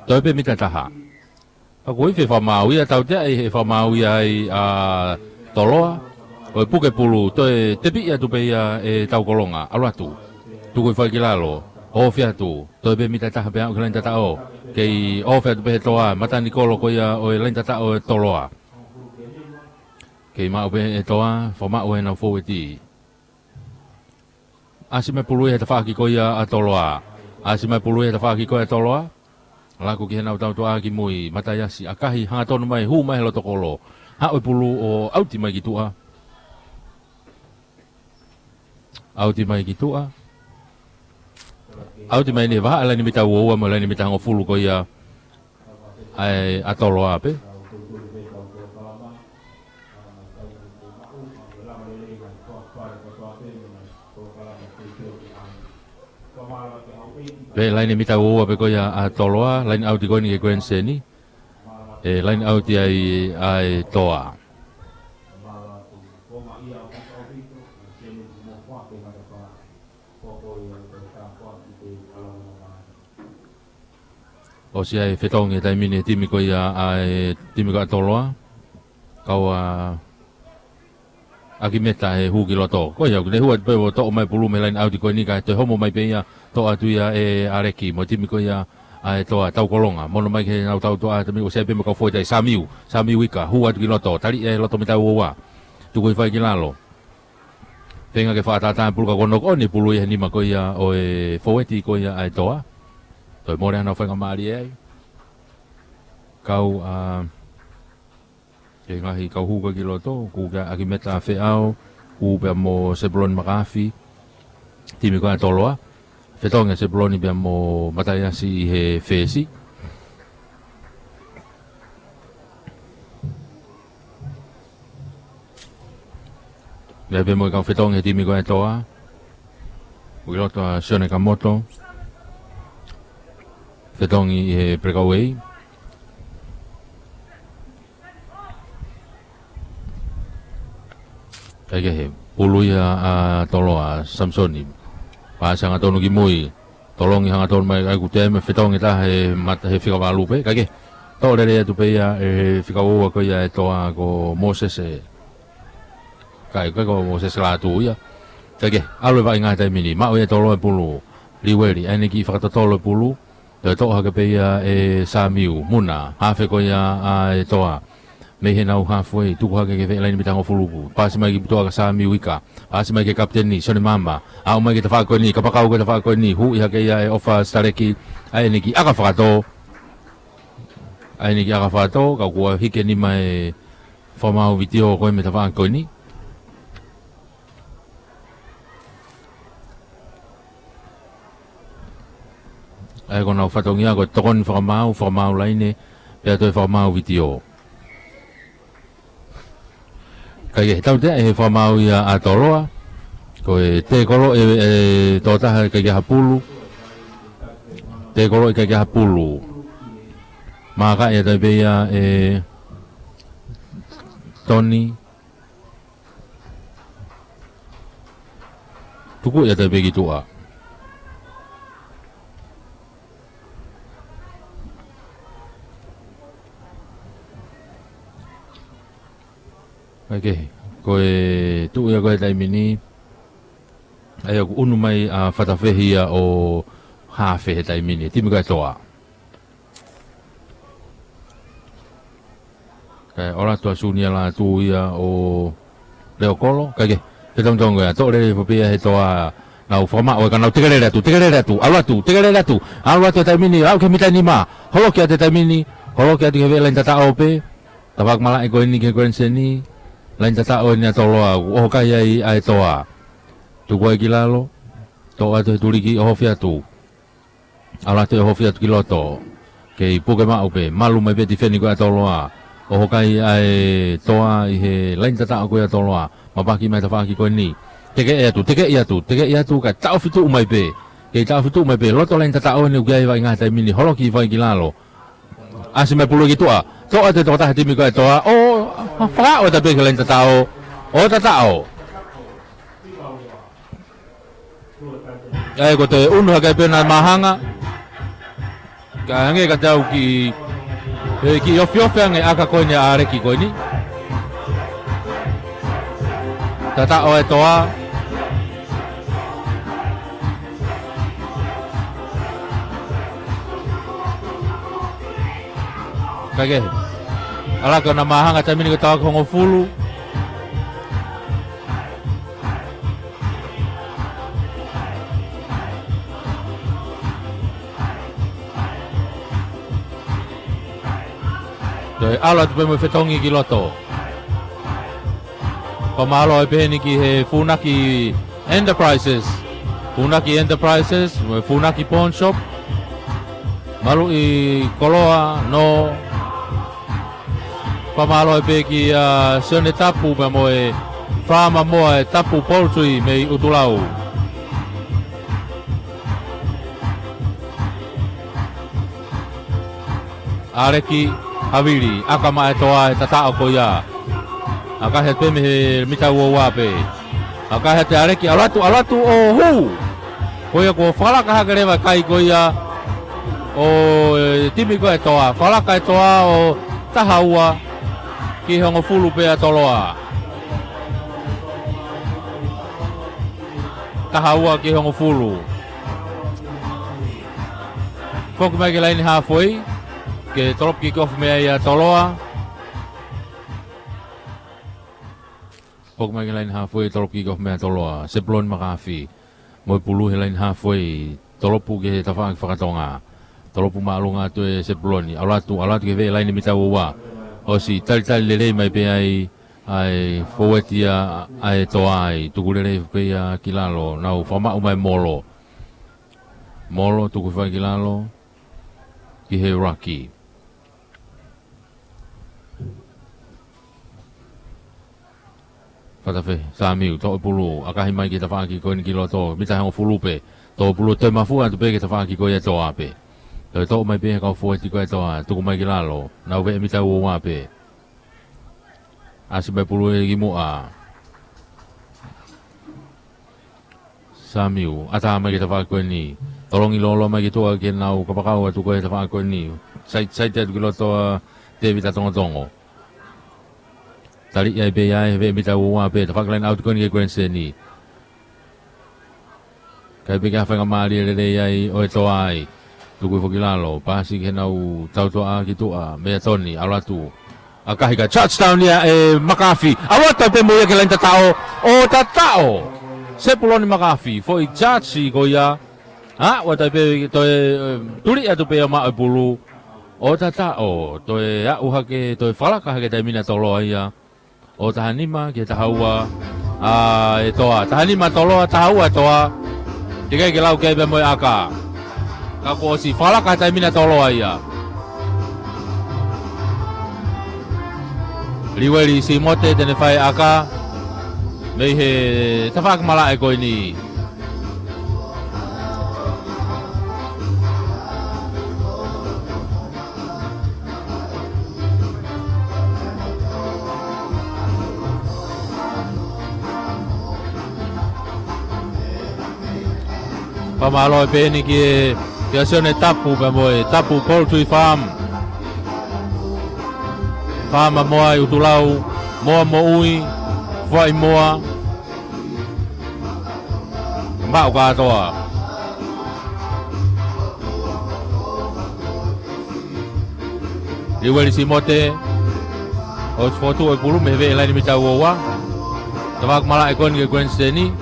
toe pē mita ʻe taha. Ka ko e fakamaau ia, tautea ʻe he fakamaau ia ai ʻa Toloa. Ko e puke pulu, toe tepiʻi atu pē ia ʻe Taukolonga, ʻalu atu. Tukui fai ki lalo, ofi atu, toe pē mita ʻe taha pē aʻu ki he laine tataʻo. Kei ofi atu pē he Toa, matanikolo ko ia ʻo e laine tataʻo ʻo e Toloa. Kei maʻu pē ʻe Toa, fakamaʻu ʻe heʻenau fōueti. ʻAsi mai pulu ia he tafaʻaki ko ia ʻa Toloa. ʻAsi mai pulu ia he tafaʻaki ko ia ʻa Toloa. Laku ki heʻenau tautuʻa ki mui, Mataiasi, ʻakahi, hangatonu mai, hū mai he loto kolo. Haʻu e pulu ʻo ʻauti mai ki tuʻa. ʻAuti mai ki tuʻa. ʻAuti mai eni he vahaʻa laine mita ua ua mo e laine mita hongofulu ko ia ʻa e, ʻa Toloa pē. Pea laine mita ua ua pē ko ia ʻa Toloa, laine ʻauti ko eni ki he Glenn Seni. ʻE laine ʻauti ai ʻa e Toa. ʻOsi ʻa e fetongi he taimi ni he timi ko ia ʻa e timi ko ia ʻa Toloa. Kau ʻa ʻAkimeta he hū ki loto. Ko ia, ʻoku ne hū atu pē ʻo toʻo mai pulu mei he laine ʻauti ko eni kae toe homo mai pē ia, toʻo atu ia ʻe ʻAleki mo e timi ko ia ʻa e Toa, Taukolonga. Mono mai ki heʻenau tautuʻa he taimi ni, ʻosi ʻi ai pē mo e kau fōueti, Samiu, Samiu Ika, hū atu ki loto, tali ia he loto mita ua ua. Tukui fai ki lalo. Feinga ke fakatātā pulu ka ko e knock on e pulu ia he nima ko ia ʻo e fōueti ko ia ʻa e Toa. Toe mole ʻenau faingamālie ai. Kau ʻa, ke ngaahi kau hū ko ē ki loto, kau ʻa ʻAkimeta Feʻao, Pū pea mo Sepuloni Makafi, timi ko ē ʻa Toloa. Fetongi ʻa Sepuloni pea mo Mataiasi ʻi he fesi. Pea pea mo e kau fetongi he timi ko ē ʻa Toa. Uiloto ʻa Sione Kamoto. Fetongi ʻi he breakaway. Kaikehe, pulu ia ʻa Toloa, Samisoni. Paasi hangatonu ki mui. Tolongi hangatonu mai, ʻai kuo teʻeki ai fetongi taha he, mat-, he fika valu pē. Kaikehe, toʻo lelei atu pē ia ʻe he fika ua ko ia ʻa Toa ko Mōsese. Kai, kai ko Mōsese Lātū ia. Kaikehe, ʻalu e vaʻinga he taimi ni. Maʻu ia ʻe Toloa e pulu. Liueli, ʻai ʻene kiʻi fakatotolo e pulu. Toe toʻo hake pē ia ʻe Samiu, Muna, hafe ko ia ʻa e Toa. Mei he nau halfway, tuku hake ki he laine mita hongofulu. Paasi mai ki tuʻa kia Samiu Ika. Paasi mai ki he kapiteni, Sione Mama. Aʻu mai ki he tafaʻaki ko eni, kapakau ki he tafaʻaki ko eni, huʻi hake ia ʻe ʻOfa Sitaleki, ʻai ʻene kiʻi ʻaka fakatō. ʻAi ʻene kiʻi ʻaka fakatō, ka kuo hiki e nima ʻe he fakamaau vitiō ko ē mei he tafaʻaki ko eni. ʻA ia ko honau fatongia ko e tokoni fakamaau, fakamaau laine, pea toe fakamaau vitiō. Kaikehe, tautea ʻe he fakamaau ia ʻa Toloa. Ko e tēkoloʻi e, e tokotaha ʻikai ke ʻi ai ha pulu. Tēkoloʻi ʻikai ke ʻi ai ha pulu. Maaka ia tai pē ia ʻe Toni. Tuku ia tai pē ki tuʻa. Kaikehe, ko e tuʻu ia ko ē he taimi ni, ʻa ia ʻoku ʻunu mai ʻa Fatafehi ia ʻo hafe he taimi ni, timi ko ē ʻa Toa. Kae ʻoatu ʻa Sione Lātū ia ʻo Leokolo, kaikehe, fetongitongi ia, toʻo lelei foki pē ia he Toa, nau fakamaʻu, ʻo ka nau tekelele atu, tekelele atu, ʻalu atu, tekelele atu, ʻalu atu he taimi ni, aʻu ki he mita nima, holoki atu he taimi ni, holoki atu ki he laine tataʻo pē, tafaʻaki malaʻe ko eni ki he Grand Seni, laine tataʻo eni ʻa Toloa, ʻoku ʻohokai ai ʻa e Toa. Tuku ai ki lalo, toʻo atu he tuliki, ʻohofi atu. ʻAlu atu ʻohofi atu ki loto. Kei puke maʻu pē, malu mai pē tifeni ko ē ʻa Toloa. ʻOhokai ʻa e Toa ʻi he laine tataʻo ko ē ʻa Toloa. Mapaki mai tafaʻaki ko eni. Tekeʻi atu, tekeʻi atu, tekeʻi atu, kae taʻofi tuʻu mai pē. Kei taʻofi tuʻu mai pē, loto laine tataʻo eni ʻoku ʻi ai e vaʻinga he taimi ni, holoki vai ki lalo. ʻAsi mai pulu ki tuʻa. Toʻo atu e tokotaha timi ko ē ʻa Toa. ʻO, fakaʻo atu pē ki he laine tataʻo. ʻO tataʻo. ʻA ia ko e toe ʻunu hake pē ʻena māhanga. Ka hangē ka tau kiʻi, ʻe kiʻi ofiofi ange ʻa e ʻaka ko eni ʻa ʻAleki ko eni. Tataʻo e Toa. Kaikehe. ʻAlaki ʻena māhanga taimi ni ko e tafaʻaki hongofulu. Toe ʻalu atu pē mo e fetongi ki loto. Fakamālō ʻi peheni ki he Funaki Enterprises. Funaki Enterprises, mo e Funaki Pawn Shop. Maluʻi koloa, nō. Fakamālō pē kia Sione Tapu pea mo e Farmer Moa ʻa e Tapu Poultry mei ʻUtulau. ʻAleki Havili, ʻaka maʻa e Toa e tataʻo ko ia. ʻAkahi atu pē mei he mita ua ua pē. ʻAkahi atu ʻe ʻAleki, ʻalu atu, ʻalu atu ʻo hū. Ko ia kuo fakalaka hake leva e kai ko ia ʻo e timi ko ē ʻa Toa. Fakalaka e Toa ʻo taha ua ki he hongofulu pē ʻa Toloa. Taha ua ki he hongofulu. Foki mai ki he laine halfway, ke tolopu kick off mei ai ʻa Toloa. Foki mai ki he laine halfway, tolopu kick off mei ai ʻa Toloa. Sepuloni Makafi. Mo e pulu he laine halfway, tolopu ki he tafaʻaki fakatonga. Tolopu māʻolunga atu ʻe Sepuloni. ʻAlu atu, ʻalu atu ki he laine mita ua ua. ʻOsi talitali lelei mai pē ai ʻA e fōueti ia ʻa e Toa ai, tuku lelei pē ia ki lalo, nau fakamaʻu mai molo. Molo, tuku fai ki lalo, ki he ruck. Fatafe, Samiu, toʻo e pulu, ʻakahi mai ki he tafaʻaki ko eni ki loto, mita hongofulu pē, toʻo e pulu, toe mafuʻa atu pē ki he tafaʻaki ko ia ʻa e Toa pē. Toe toʻo mai pē ʻe he kau fōueti ko ia ʻa e Toa, tuku mai ki lalo, nau veʻe mita ua ua pē. ʻAsi mai pulu ʻi muʻa. Samiu, ʻatā mai ki he tafaʻaki ko eni. Tolongi lōloa mai ki tuʻa ke nau kapakau atu ko ē he tafaʻaki ko eni. Sai, sai te atu ki loto ʻa Tēvita Tongotongo. Tali ia pē ia ʻe he veʻe mita ua ua pē, tafaʻaki laine ʻauti ko eni ki he Queensland. Kai pē ke hafenga mālie lelei ai ʻo e Toa ai. Tuku hifo ki lalo, pasi ki heʻenau tautuʻa ki tuʻa, meia Toni, ʻalu atu. ʻAkahi ka touchdown ia ʻe Makafi. ʻAlu atu pē mo ia ki he laine tataʻo, ʻo tataʻo. Sepuloni Makafi, foʻi charge ko ia. ʻA, ʻalu atu pē toe, ē, tuli atu pē ia maʻu e pulu. ʻO tataʻo, toe aʻu hake, toe falaka hake taimi ni ʻa Toloa ia. ʻO taha nima ki he taha ua ʻa e Toa. Taha nima Toloa, taha ua Toa. Teʻeki ai ke lau ki ai pea mo e ʻaka. Ka kuo ʻosi falaka taimi ni ʻa Toloa ia. Liueli Simote te ne fai ʻaka. Mei he tafaʻaki malaʻe ko eni. Fakamālō ʻe pehē ni ki he, kia Sione Tapu pea mo e Tapu Poultry Farm. Faama moa ʻi ʻUtulau, moa moʻui, fuaʻi moa. Maʻu kātoa. Liueli Simote, ʻosi fotu e pulu mei he veʻe laine mita ua ua. Tafaʻaki malaʻe ko eni ki he Queensland.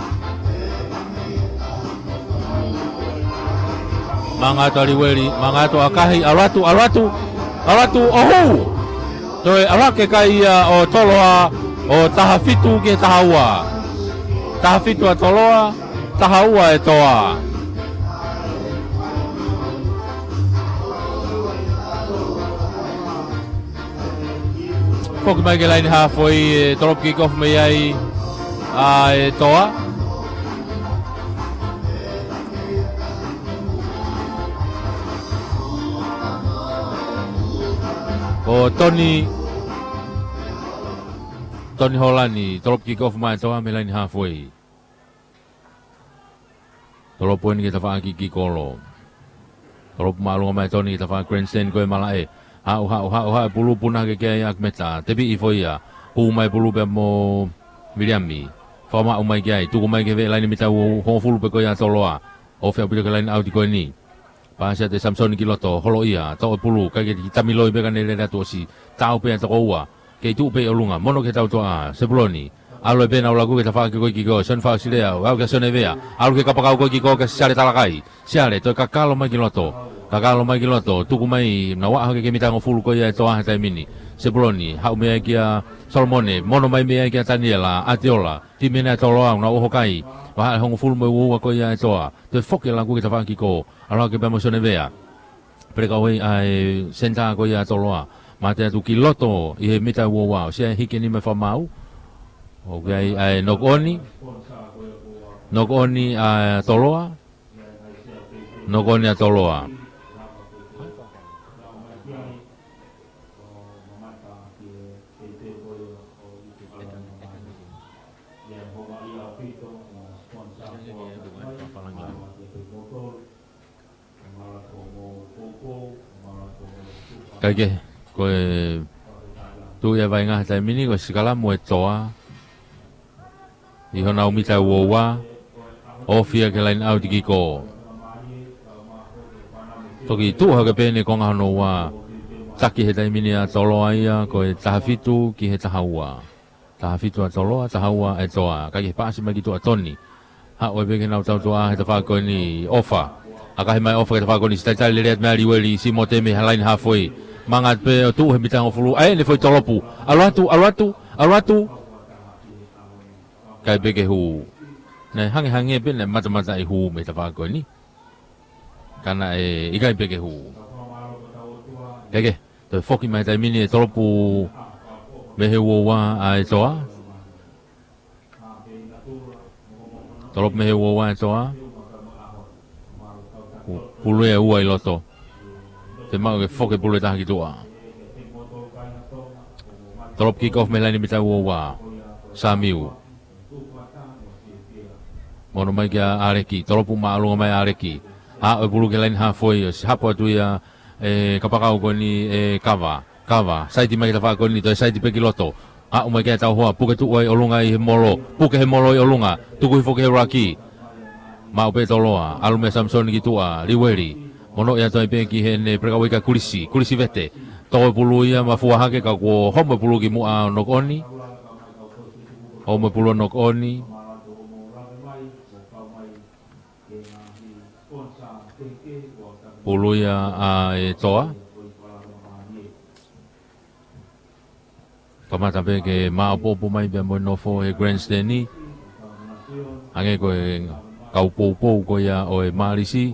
Manga atu ʻa Liueli, manga atu ʻakahi, ʻalu atu, ʻalu atu, ʻalu atu, ʻo hū! Toe ʻalu hake kai ia ʻo Toloa, ʻo taha fitu ki he taha ua. Taha fitu ʻa Toloa, taha ua ʻa e Toa. Foki mai ki he laine halfway, ʻe tolopu kick off mei ai ʻa e Toa. Ko Toni, Toni Holani, tolopu kick off mai Toa mei he laine halfway. Tolopu eni ki he tafaʻaki kick olo. Tolopu māʻolunga mai Toni ki he tafaʻaki grandstand ko e malaʻe. Haʻu, haʻu, haʻu, haʻu e pulu puna hake ki ai ʻa Akmeta. Tepi hifo ia. Pū mai pulu pea mo Viliami. Fakamaʻu mai ki ai. Tuku mai ki he veʻe laine mita ua hongofulu pē ko ia ʻa Toloa. ʻOfa ʻaupito ki he laine ʻauti ko eni. Pasi atu ʻe Samisoni ki loto, holo ia, toʻo e pulu, kai ke tamiloi pē ka ne lele atu ʻosi, tau pē ʻa e toko ua, kei tuʻu pē ʻi ʻolunga, mono ki he tautuʻa, Sepuloni, ʻalu pē nau laku ki he tafaʻaki ko ē kick off, Sione Fausilea, ʻalu kia Sione Vea, ʻalu ki he kapakau ko ē kick off kia Siale Talakai, Siale, toe kakalo mai ki loto, kakalo mai ki loto, tuku mai, nau aʻu hake ki he mita hongofulu ko ia ʻa e Toa he taimi ni, Sepuloni, haʻu mei ai kia Solomone, mono mai mei ai kia Taniela, ʻAtiola, timi ʻa Toloa, nau ʻoho kai, vahaʻa hongofulu mo e ua ua ko ia ʻa e Toa, toe foki e laku ki he tafaʻaki kick off, ʻalu hake pea mo Sione Vea. Pele kau ai ʻa e senitā ko ia ʻa Toloa. Mate atu ki loto ʻi he mita ua ua. ʻOsi ia e hiki eni mei Famau. ʻOku ʻi ai ʻa e knock on. Knock on ʻa Toloa. Knock on ʻa Toloa. Kae kehe, ko e tuʻu ia vainga he taimi ni, ko e sikalamu ʻa e Toa. ʻI honau mita ua ua, ofi ia ki he laine ʻauti kick off. Toki tuʻu hake pē ʻeni konga hono ua, taki he taimi ni ʻa Toloa ia, ko e taha fitu ki he taha ua. Taha fitu ʻa Toloa, taha ua ʻa e Toa. Kae kehe paasi mai ki tuʻa Toni. Haʻu ai pē ki heʻenau tautuʻa he tafaʻaki ko eni ʻOfa. ʻAkahi mai ʻOfa ki he tafaʻaki ko eni, sitaitali lele atu mei ai Liueli Simote mei he laine halfway. Manga atu pē ʻo tuʻu he mita hongofulu. ʻAi ʻene foʻi tolopu. ʻAlu atu, ʻalu atu. ʻAlu atu. ʻIkai pē ke hū. Naʻe hangehangē pē naʻe matamataʻi hū mei he tafaʻaki ko eni. Ka naʻe ʻikai pē ke hū. Kae kehe, toe foki mai he taimi ni e tolopu mei he uoua ʻa e Toa. Tolopu mei he uoua ʻa e Toa. Pu-, pulu ʻe ua ʻi loto. Te mau ke foki pulu ʻe taha ki tuʻa. Tolopu kick off mei he laine mita uoua. Samiu. Mono mai kia ʻAleki. Tolopu māʻolunga mai ʻAleki. Haʻu e pulu ki he laine hafoi. ʻOsi hapo atu ia ʻe kapakau ko eni ʻe Kava. Kava, saiti mai ki he tafaʻaki ko eni, toe saiti pē ki loto. Haʻu mai ki ai e tauhoa, puke tuʻu ai ʻolunga ʻi he molo, puke he molo ʻi ʻolunga, tuku hifo ki he ʻuluaki. Maʻu pē Toloa, ʻalu meia Samisoni ki tuʻa, Liueli. Mono ia toe pē ki heʻene breakaway kia Kulisi, Kulisi vete. Tō e pulu ia, mafua hake ka kuo homo e pulu ki muʻa ʻo knock on. Homo e pulu ʻo knock on. Pulu ia ʻa e Toa. Kamata pē ke māʻopoʻopo mai pea mo e nofo he grandstand ni. Hangē ko e kau poupou ko ia ʻo e Mālisi,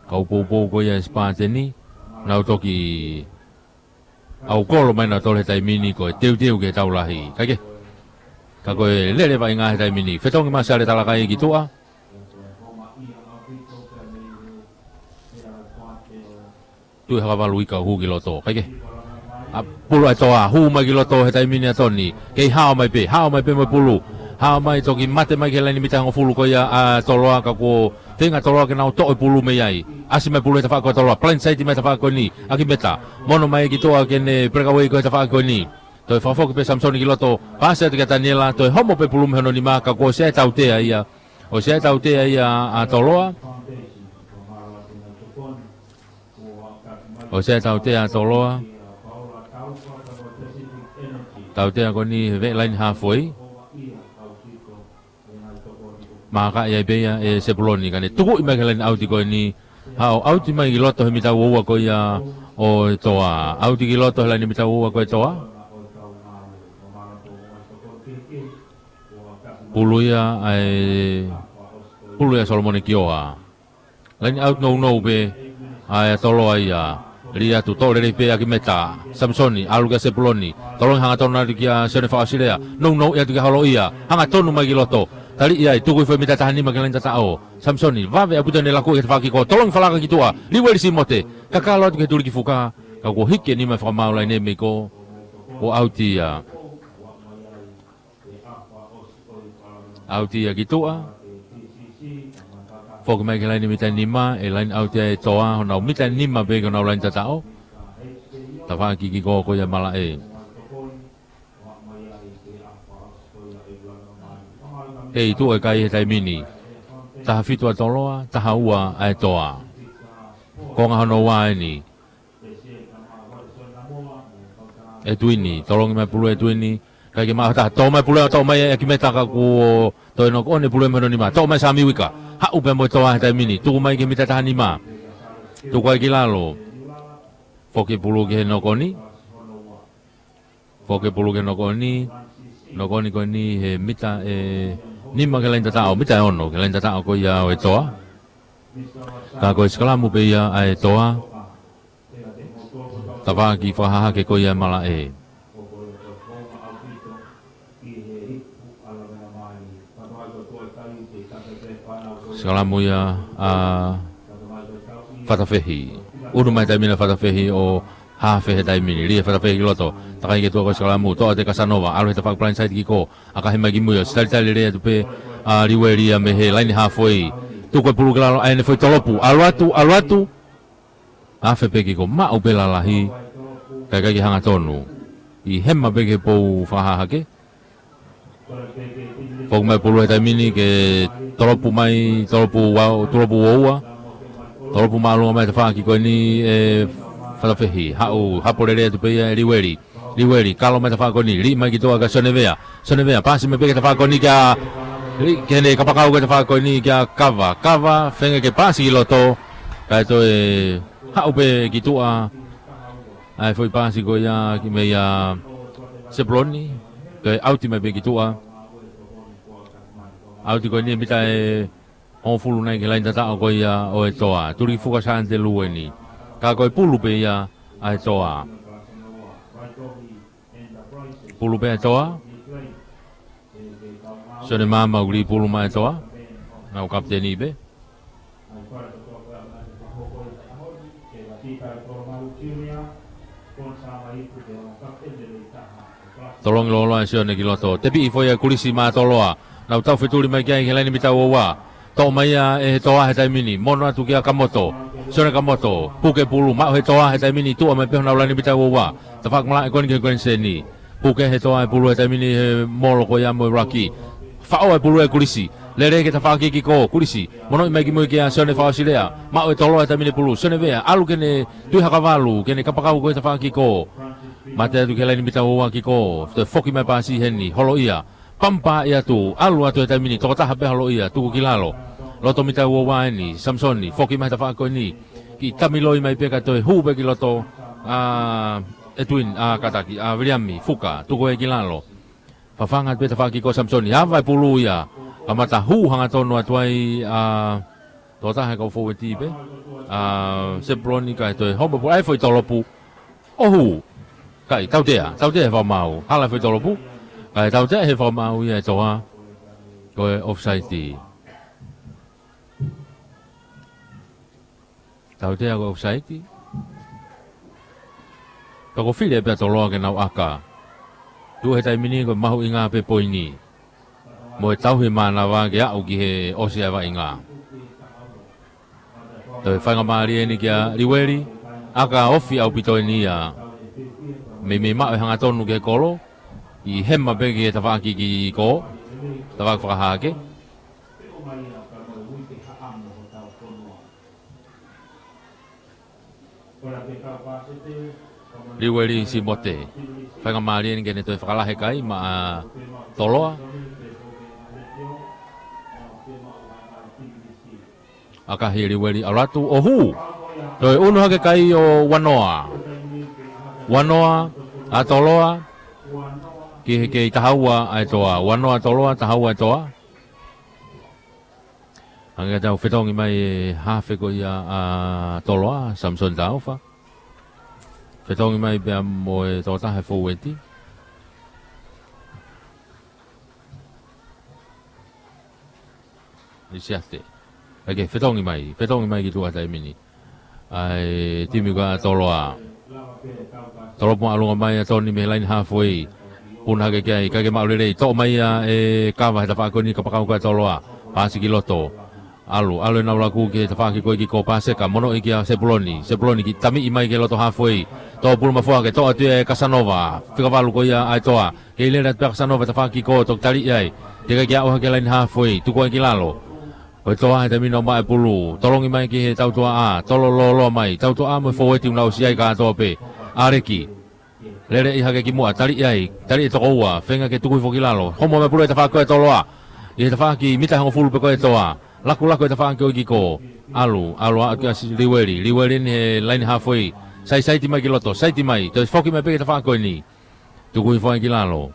kau poupou ko ia ʻo e Sipateni. Nau toki ʻau kolo mai nautolu he taimi ni ko e teuteu ke tau lahi. Kae kehe. Ka ko e lele vaʻinga he taimi ni. Fetongi Masiale Talakai ki tuʻa. Tuʻi Hakavalu Ika hū ki loto. Kae kehe. ʻA, pulu ʻa e Toa, hū mai ki loto he taimi ni ʻa Toni. Kei hao mai pē, hao mai pē mo e pulu. Hao mai toki mate mai ki he laine mita hongofulu ko ia ʻa Toloa ka kuo feinga Toloa ke nau toʻo e pulu mei ai. ʻAsi mai pulu he tafaʻaki ko Toloa. Blindside mai tafaʻaki ko eni. ʻAkimeta. Mono mai ki tuʻa ke ne breakaway ko e tafaʻaki ko eni. Toe fakafoki pē Samisoni ki loto. Pasi atu kia Taniela. Toe homo pē pulu mei hono nima ka kuo ʻosi ʻi ai e tautea ia. ʻOsi ʻi ai e tautea ia ʻa Toloa. ʻOsi ʻi ai e tautea ʻa Toloa. Tautea ko eni he veʻe laine hafoi. Maka ia pē ia ʻe Sepuloni ka ne tukuʻi mai ki he laine ʻauti ko eni. Haʻu ʻauti mai ki loto he mita uoua ko ia ʻo e Toa. ʻAuti ki loto he laine mita uoua ko e Toa. Pulu ia ʻa e, pulu ia Solomone Kioa. Laine ʻauti nounou pē ʻa e Toloa ia. Lī atu toʻo lelei pē ʻAkimeta. Samisoni, ʻalu kia Sepuloni. Tolongi hangatonu atu kia Sione Faʻasilea. Nounou ia atu kia Holoʻia. Hangatonu mai ki loto. Tali ia ʻi tuku hifo mita taha nima ki he laine tataʻo. Samisoni, vave ʻaupito ʻene laku ki he tafaʻaki ko. Tolongi falaka ki tuʻa. Liueli Simote. Kakalo atu ki he tuliki fuka. Ka kuo hiki e nima fakamaau laine mei ko. Kuo ʻauti ia. ʻAuti ia ki tuʻa. Foki mai ki he laine mita nima, ʻe laine ʻauti ia ʻe Toa, honau mita nima pē ki honau laine tataʻo. Tafaʻaki ki ko ko ia Malaʻe. Kei tuʻu e kai he taimi ni. Taha fitu ʻa Toloa, taha ua ʻa e Toa. Konga hono ua eni. ʻEtuini, tolongi mai pulu ʻEtuini, kai ke maʻa taha, toʻo mai pulu ʻe, toʻo mai ʻe ʻAkimeta ka kuo toe knock on e pulu ʻe mei hono nima, toʻo mai Samiu Ika, haʻu pē mo e Toa he taimi ni, tuku mai ki he mita taha nima, tuku ai ki lalo, foki pulu ki he knock on, foki pulu ki he knock on, knock on ko eni he mita ʻe nima ki he laine tataʻo, mita ʻe ono ki he laine tataʻo ko ia ʻo e Toa, ka ko e sikalamu pē ia ʻa e Toa, Tafaʻaki fakahahake ko ia Malaʻe. Sikalamu ia ʻa Fatafehi. Unu mai taimi na Fatafehi ʻo hafe he taimi ni. Lī ʻa Fatafehi ki loto. Takai ki tuʻa ko e sikalamu. Toʻa atu ʻe Kasanova. ʻAlu he tafaʻaki blindside kick. ʻAkahi mai ki mui ʻo sitalitali lelei atu pē ʻa Liueli ia mei he laine hafoi. Tuku e pulu ki lalo ʻa ʻene foʻi tolopu. ʻAlu atu, ʻalu atu. Afe pē kick, maʻu pē lalahi, kae ʻikai ke hangatonu. ʻI hema pē ki he pou fakahahake. Foki mai pulu he taimi ni ke tolopu mai, tolopu ua, tolopu ua ua. Tolopu māʻolunga mai tafaʻaki ko eni ʻe Fatafehi. Haʻu, hapo lelei atu pē ia ʻe Liueli. Liueli, kalo mai tafaʻaki ko eni, lī mai ki tuʻa kia Sonevea. Sonevea, pasi mai pē ki he tafaʻaki ko eni kia, lī, ki heʻene kapakau ki he tafaʻaki ko eni kia Kava. Kava, feinga ke pasi ki loto. Kae toe, haʻu pē ki tuʻa. ʻAi foʻi pasi ko ia, ki meia Sepuloni. Toe ʻauti mai pē ki tuʻa. ʻAuti ko eni mita ʻe hongofulu nai ki he laini tataʻo ko ia ʻo e toa. Tuli ki fuka Sante Lueni. Ka ko e pulu pē ia ʻa e toa. Pulu pē ʻa e toa. Sione Maama ʻoku lī pulu mai ʻa e toa. Naʻa ko e kapiteni pē. Tolongi loloa ʻa Sione ki loto. Tepiʻi foʻi ʻa Kulisi Mātoloa. Nau tau fetuli mai ki ai ki he laini mita ua ua. Toʻo mai ia ʻe he toa he taimi ni. Mono atu kia Kamoto. Sione Kamoto. Puke pulu. Maʻu he toa he taimi ni. Tuʻa mai pē honau laini mita ua ua. Tafaʻaki malaʻe ko eni ki he koniseni. Puke he toa e pulu he taimi ni he molo ko ia mo e raki. Faʻo e pulu ʻe Kulisi. Lele ki he tafaʻaki ki kō. Kulisi. Monoʻi mai ki mui kia Sione Faʻosilea. Maʻu e Toloa he taimi ni pulu. Sione Vea. ʻAlu ke ne tui haka valu. Ke ne kapakau ko e tafaʻaki ki kō. Mate atu ki he laini mita ua ua ki kō. Toe foki mai pasi heni. Holo ia. Pampa ia tu. ʻAlu atu he taimi ni. Tokotaha pē holo ia. Tuku ki lalo. Loto mita ua ua eni. Samisoni. Foki mai he tafaʻaki ko eni. Kiʻi tamiloi mai pē ka toe hū pē ki loto. ʻA Edwin, ʻa Kataki, ʻa Viliami, Fuka, tuku ē ki lalo. Fafanga pē tafaʻaki ko Samisoni, ava e pulu ia. Kamata hū hangatonu atu ai, ʻa, tokotaha he kau fōueti pē. ʻA, Sepuloni ka e toe homo pulu, ʻai foʻi tolopu. ʻO hū. Kai, tautea, tautea he fakamaau. Hala foʻi tolopu. Ka e tautea he fakamaau ia e toa. Ko e offside. Tautea ko e offside. Tokofili pē ʻa Toloa ke nau ʻaka. Tuʻu he taimi ni ko e mahuʻinga pē poini. Mo e tauhi mānava ke aʻu ki he ʻosi ʻa e vaʻinga. Toe faingamālie eni kia Liueli. ʻAka ofi ʻaupito eni ia. Meimei maʻu e hangatonu ki he kolo. ʻI hema pē ki he tafaʻaki ki kō. Tafaʻaki fakahā hake. Liueli Simote. Faingamālie eni ke ne toe fakalahi e kai maʻa Toloa. ʻAkahi Liueli ʻalu atu ʻo hū. Toe unu hake kai ʻo Uanoa. Uanoa ʻa Toloa. Ki he kei taha ua ʻa e toa. Uanoa Toloa, taha ua e toa. Hangē ka tau fetongi mai e hafe ko ia ʻa Toloa, Samisoni Taufa. Fetongi mai pea mo e tokotaha fōueti. Lisiate. ʻAi ke fetongi mai, fetongi mai ki tuʻa he taimi ni. ʻA e timi ko ia ʻa Toloa. Tolopu ʻalunga mai ʻa Toni mei he laini halfway. Puna hake ki ai, ʻikai ke maʻu lelei, toʻo mai ia ʻe Kava he tafaʻaki ko eni kapakau ko ia ʻa Toloa. Pasi ki loto. ʻAlu, ʻalu ʻenau laku ki he tafaʻaki ko ē ki kō, Paseka, monoʻi kia Sepuloni. Sepuloni kiʻi tamiʻi mai ki loto halfway. Toʻo pulu mafua hake, toʻo atu ia ʻe Kasanova. Fika valu ko ia ʻa e toa. Kei lele atu pē ʻa Kasanova tafaʻaki ki kō, toki taliʻi ai. Teʻeki ke aʻu hake ki he laini halfway, tuku ai ki lalo. Ko e toa he taimi ni ʻoku maʻu e pulu, tolongi mai ki he tautuaʻa, tolo lōloa mai, tautuaʻa mo e fōueti ʻoku nau ʻosi ai kātoa pē. ʻAleki. Lele ʻi hake ki muʻa, taliʻi ai, taliʻi e toko ua, feinga ke tuku hifo ki lalo. Homo mai pulu ʻe tafaʻaki ko ē Toloa. ʻI he tafaʻaki mita hongofulu pē ko ē toa. Lakulaku e tafaʻaki ko ē ki kō. ʻAlu, ʻalu ʻa, kia Liueli, Liueli eni he laini halfway. Sai, saiti mai ki loto, saiti mai, toe foki mai pē ki he tafaʻaki ko eni. Tuku hifo ai ki lalo.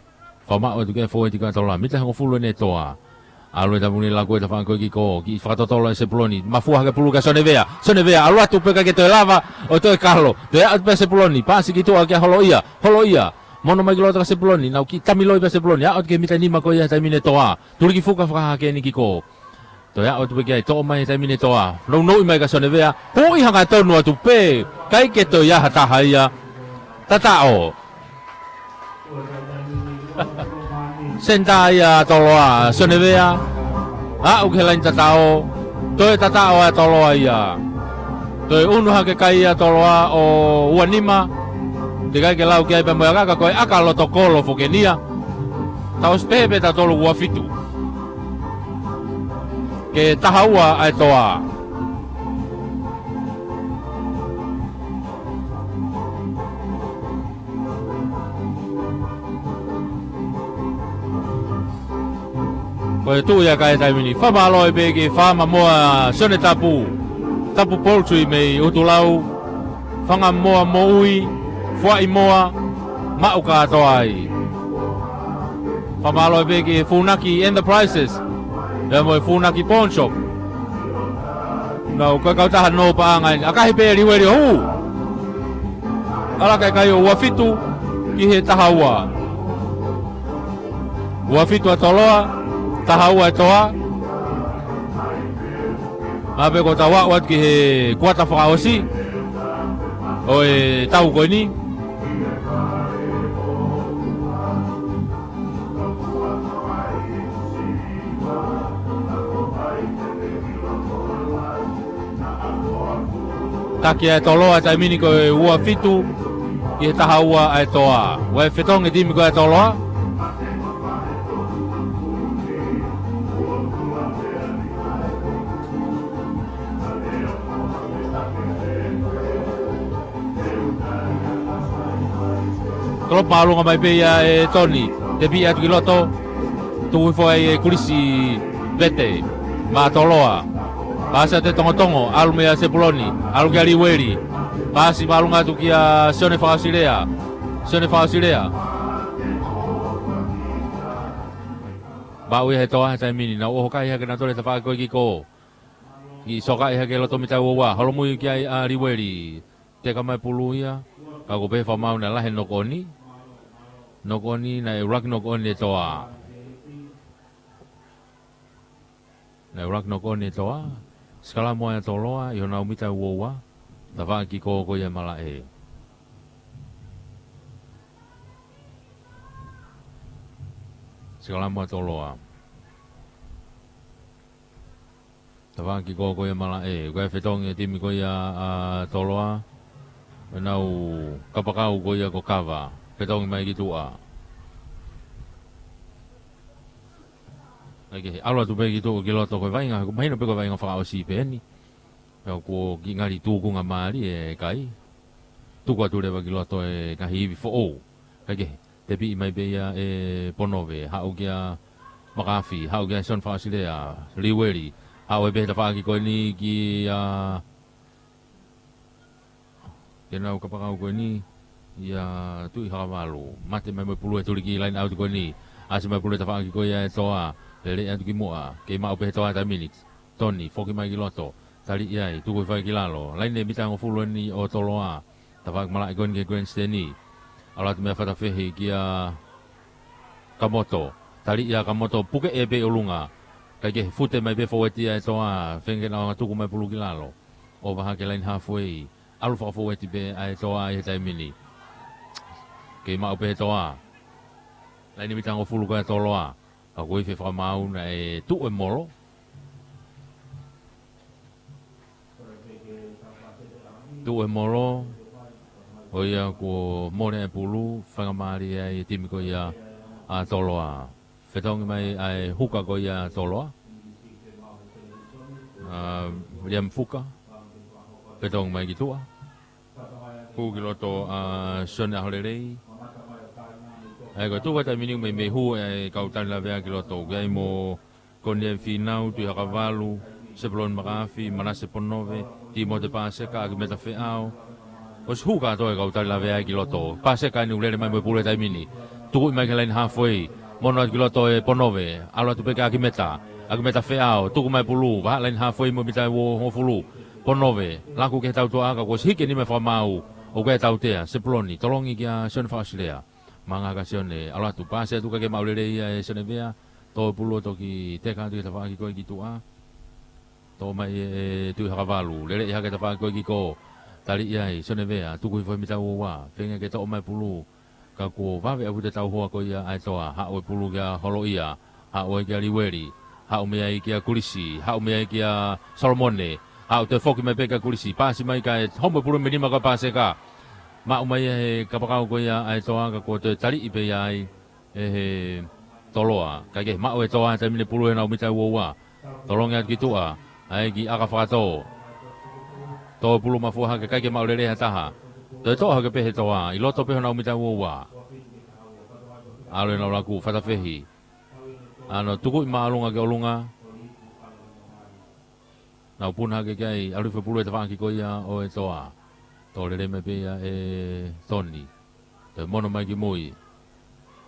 Fakamaʻu atu ki he fōueti ko ia ʻa Toloa. Mita hongofulu eni e toa. ʻAlu e tapu ni laku e tafaʻaki ko ē ki kō. Kiʻi fakatotolo ʻe Sepuloni. Mafua hake pulu kia Sione Vea. Sione Vea. ʻAlu atu pē ʻikai ke toe lava. ʻO toe kalo. Toe aʻu pē Sepuloni. Pasi ki tuʻa kia Holoʻia. Holoʻia. Mono mai ki loto kia Sepuloni. Nau kiʻi tamiloi pē Sepuloni. Aʻu atu ki he mita nima ko ia he taimi ni e toa. Tuli ki fuka fakahā hake eni ki kō. Toe aʻu atu pē ki ai, toʻo mai he taimi ni e toa. Nounou mai kia Sione Vea. Huʻi hangatonu atu pē. ʻIkai ke toe ʻi ai ha taha ia. Tataʻo. Senitā ia ʻa Toloa, Sione Vea. Aʻu ki he laini tataʻo. Toe tataʻo ʻa Toloa ia. Toe unu hake kai ʻa Toloa ʻo ua nima. Teʻeki ke lau ki ai pē mo e ʻaka, ka ko e ʻaka loto kolo foki eni ia. Tau ʻosi pehē pē tautolu ua fitu. Ke taha ua ʻa e toa. Ko e tuʻu ia ka e taimi ni. Fakamālō pē ki Fama Moa Sione Tapu. Tapu Poultry mei ʻUtulau. Fanga moa moʻui. Fuaʻi moa. Maʻu kātoa ai. Fakamālō pē ki he Funaki Enterprises, pea mo e Funaki Pawn Shop. Nau ko e kautaha nō paʻanga eni. ʻAkahi pē Liueli ʻo hū. ʻAlu hake e kai ʻo ua fitu ki he taha ua. Ua fitu ʻa Toloa, taha ua ʻa Toa. Maʻu pē ko e tau aʻu atu ki he kuata fakaʻosi ʻo e tau ko eni. Taki ʻa Toloa, taimi ni ko e ua fitu ki he taha ua ʻa Toa. Ua e fetongi timi ko ʻa Toloa. Tolopa ʻalunga mai pē ia ʻe Toni. Tepi atu ki loto. Tuku hifo ai ʻe Kulisi Vete. Maʻa Toloa. Pasi atu ʻe Tongotongo. ʻAlu meia Sepuloni. ʻAlu kia Liueli. Pasi māʻolunga atu kia Sione Fakasilea. Sione Fakasilea. Maʻu ia he Toa he taimi ni. Nau ʻoho kai hake nautolu e tafaʻaki ko e kiko. Kiʻi sokaʻi hake loto mita ua ua. Holomui ki ai ʻa Liueli. Teka mai pulu ia. Ka ko e pehē fakamaau naʻe lahi e nokoni. Nokoni naʻe ʻuluaki nokoni e Toa. Naʻe ʻuluaki nokoni e Toa. Sikalamu ʻa Toloa ʻi honau mita ua ua. Tafaʻaki ko ko ia malaʻe. Sikalamu ʻa Toloa. Tafaʻaki ko ko ia malaʻe. Ko e fetongi e timi ko ia ʻa Toloa. Nau kapakau ko ia ko Kava. Fetongi mai ki tuʻa. Kaikehe, ʻalu atu pē ki tuʻa ki loto ko e vaʻinga, ko e mahino pē ko e vaʻinga fakaʻosi pē eni. Pea kuo kiʻi ngali tukunga mālie e kai. Tuku atu leva ki loto e ngaahi ivi foʻou. Kaikehe, tepiʻi mai pē ia ʻe Ponove, haʻu kia Makafi, haʻu kia Sione Fakasilea, Liueli, haʻu ai pē he tafaʻaki ko eni kia, kia nau kapakau ko eni, ia Tuʻi Hakavalu, mate mai mo e pulu e tuliki line out ko eni, ʻasi mai pulu e tafaʻaki ko ia ʻe Toa, lele atu ki muʻa, kei maʻu pē he Toa taimi ni, Toni, foki mai ki loto, taliʻi ai, tuku hifo ai ki lalo, laine mita hongofulu eni ʻo Toloa, tafaʻaki malaʻe ko eni ki he grandstand. ʻAlu atu meia Fatafehi kia Kamoto. Taliʻi ʻa Kamoto puke ʻe pē ʻolunga. Kaikehe fute mai pē fōueti ʻa e Toa. Fenga ke nau anga tuku mai pulu ki lalo. ʻOva hake laine halfway. ʻAlu fakafōueti pē ʻa e Toa ʻi he taimi ni. Kei maʻu pē he Toa. Laine mita hongofulu ko ia ʻa Toloa. Ka ko e ifi fakamaau naʻe tuʻu e molo. Tuʻu e molo. ʻO ia kuo mole e pulu, faingamālie ai e timi ko ia ʻa Toloa. Fetongi mai ʻa e huka ko ia ʻa Toloa. ʻA Liam Fuka. Fetongi mai ki tuʻa. Hū ki loto ʻa Sione ʻAholelei. ʻA ia ko e tuʻu ʻa e taimi ni meimei hū e kau tali lavea ki loto. Ki ai mo Koniavi Fīnau, Tuʻi Hakavalu, Sepuloni Makafi, Manase Ponove, Tīmote Paseka, ʻAkimeta Feʻao. ʻOsi hū kātoa e kau tali lavea ki loto. Paseka eni ʻoku lele mai mo e pulu he taimi ni. Tukuʻi mai ki he laine halfway. Mono atu ki loto ʻe Ponove. ʻAlu atu pē kia ʻAkimeta. ʻAkimeta Feʻao. Tuku mai pulu. Vahaʻa laine halfway mo e mita ʻe uofulu. Ponove, laku ki he tautea ka kuo ʻosi hiki e nima fakamaau ʻoku ʻi ai e tautea. Sepuloni, tolongi kia Sione Fakasilea. Manga kia Sione, ʻalu atu pasi atu kae kei maʻu lelei ia ʻe Sione Vea. Tō e pulu ʻo toki teka atu ki he tafaʻaki ko ē ki tuʻa. Tō mai ʻe Tuʻi Hakavalu, lele ʻi hake tafaʻaki ko ē ki kō. Taliʻi ai, Sione Vea, tuku hifo he mita uofulu. Feinga ke toʻo mai pulu. Ka kuo vave ʻaupito e tauhoa ko ia ʻa e Toa, haʻu e pulu kia Holoʻia, haʻu ai kia Liueli, haʻu mei ai kia Kulisi, haʻu mei ai kia Solomone, haʻu toe foki mai pē kia Kulisi, pasi mai kae homo e pulu mei nima kia Paseka. Maʻu mai ia he kapakau ko ia ʻa e Toa ka kuo toe taliʻi pē ia ai ʻe he Toloa. Kae kei maʻu e Toa he taimi ni e pulu he nau mita uofulu. Tolongi atu ki tuʻa, ʻa ia ki ʻAka Fakatō. Tō e pulu mafua hake kae kei maʻu lelei ha taha. Toe toʻo hake pē he Toa, ʻi loto pē honau mita uofulu. ʻAlu ʻenau laku, Fatafehi. ʻAno tukuʻi māʻolunga ki ʻolunga. Nau puna hake ki ai, ʻalu hifo e pulu he tafaʻaki ko ia ʻo e Toa. Tō lelei mai pē ia ʻe Toni. Toe mono mai ki mui.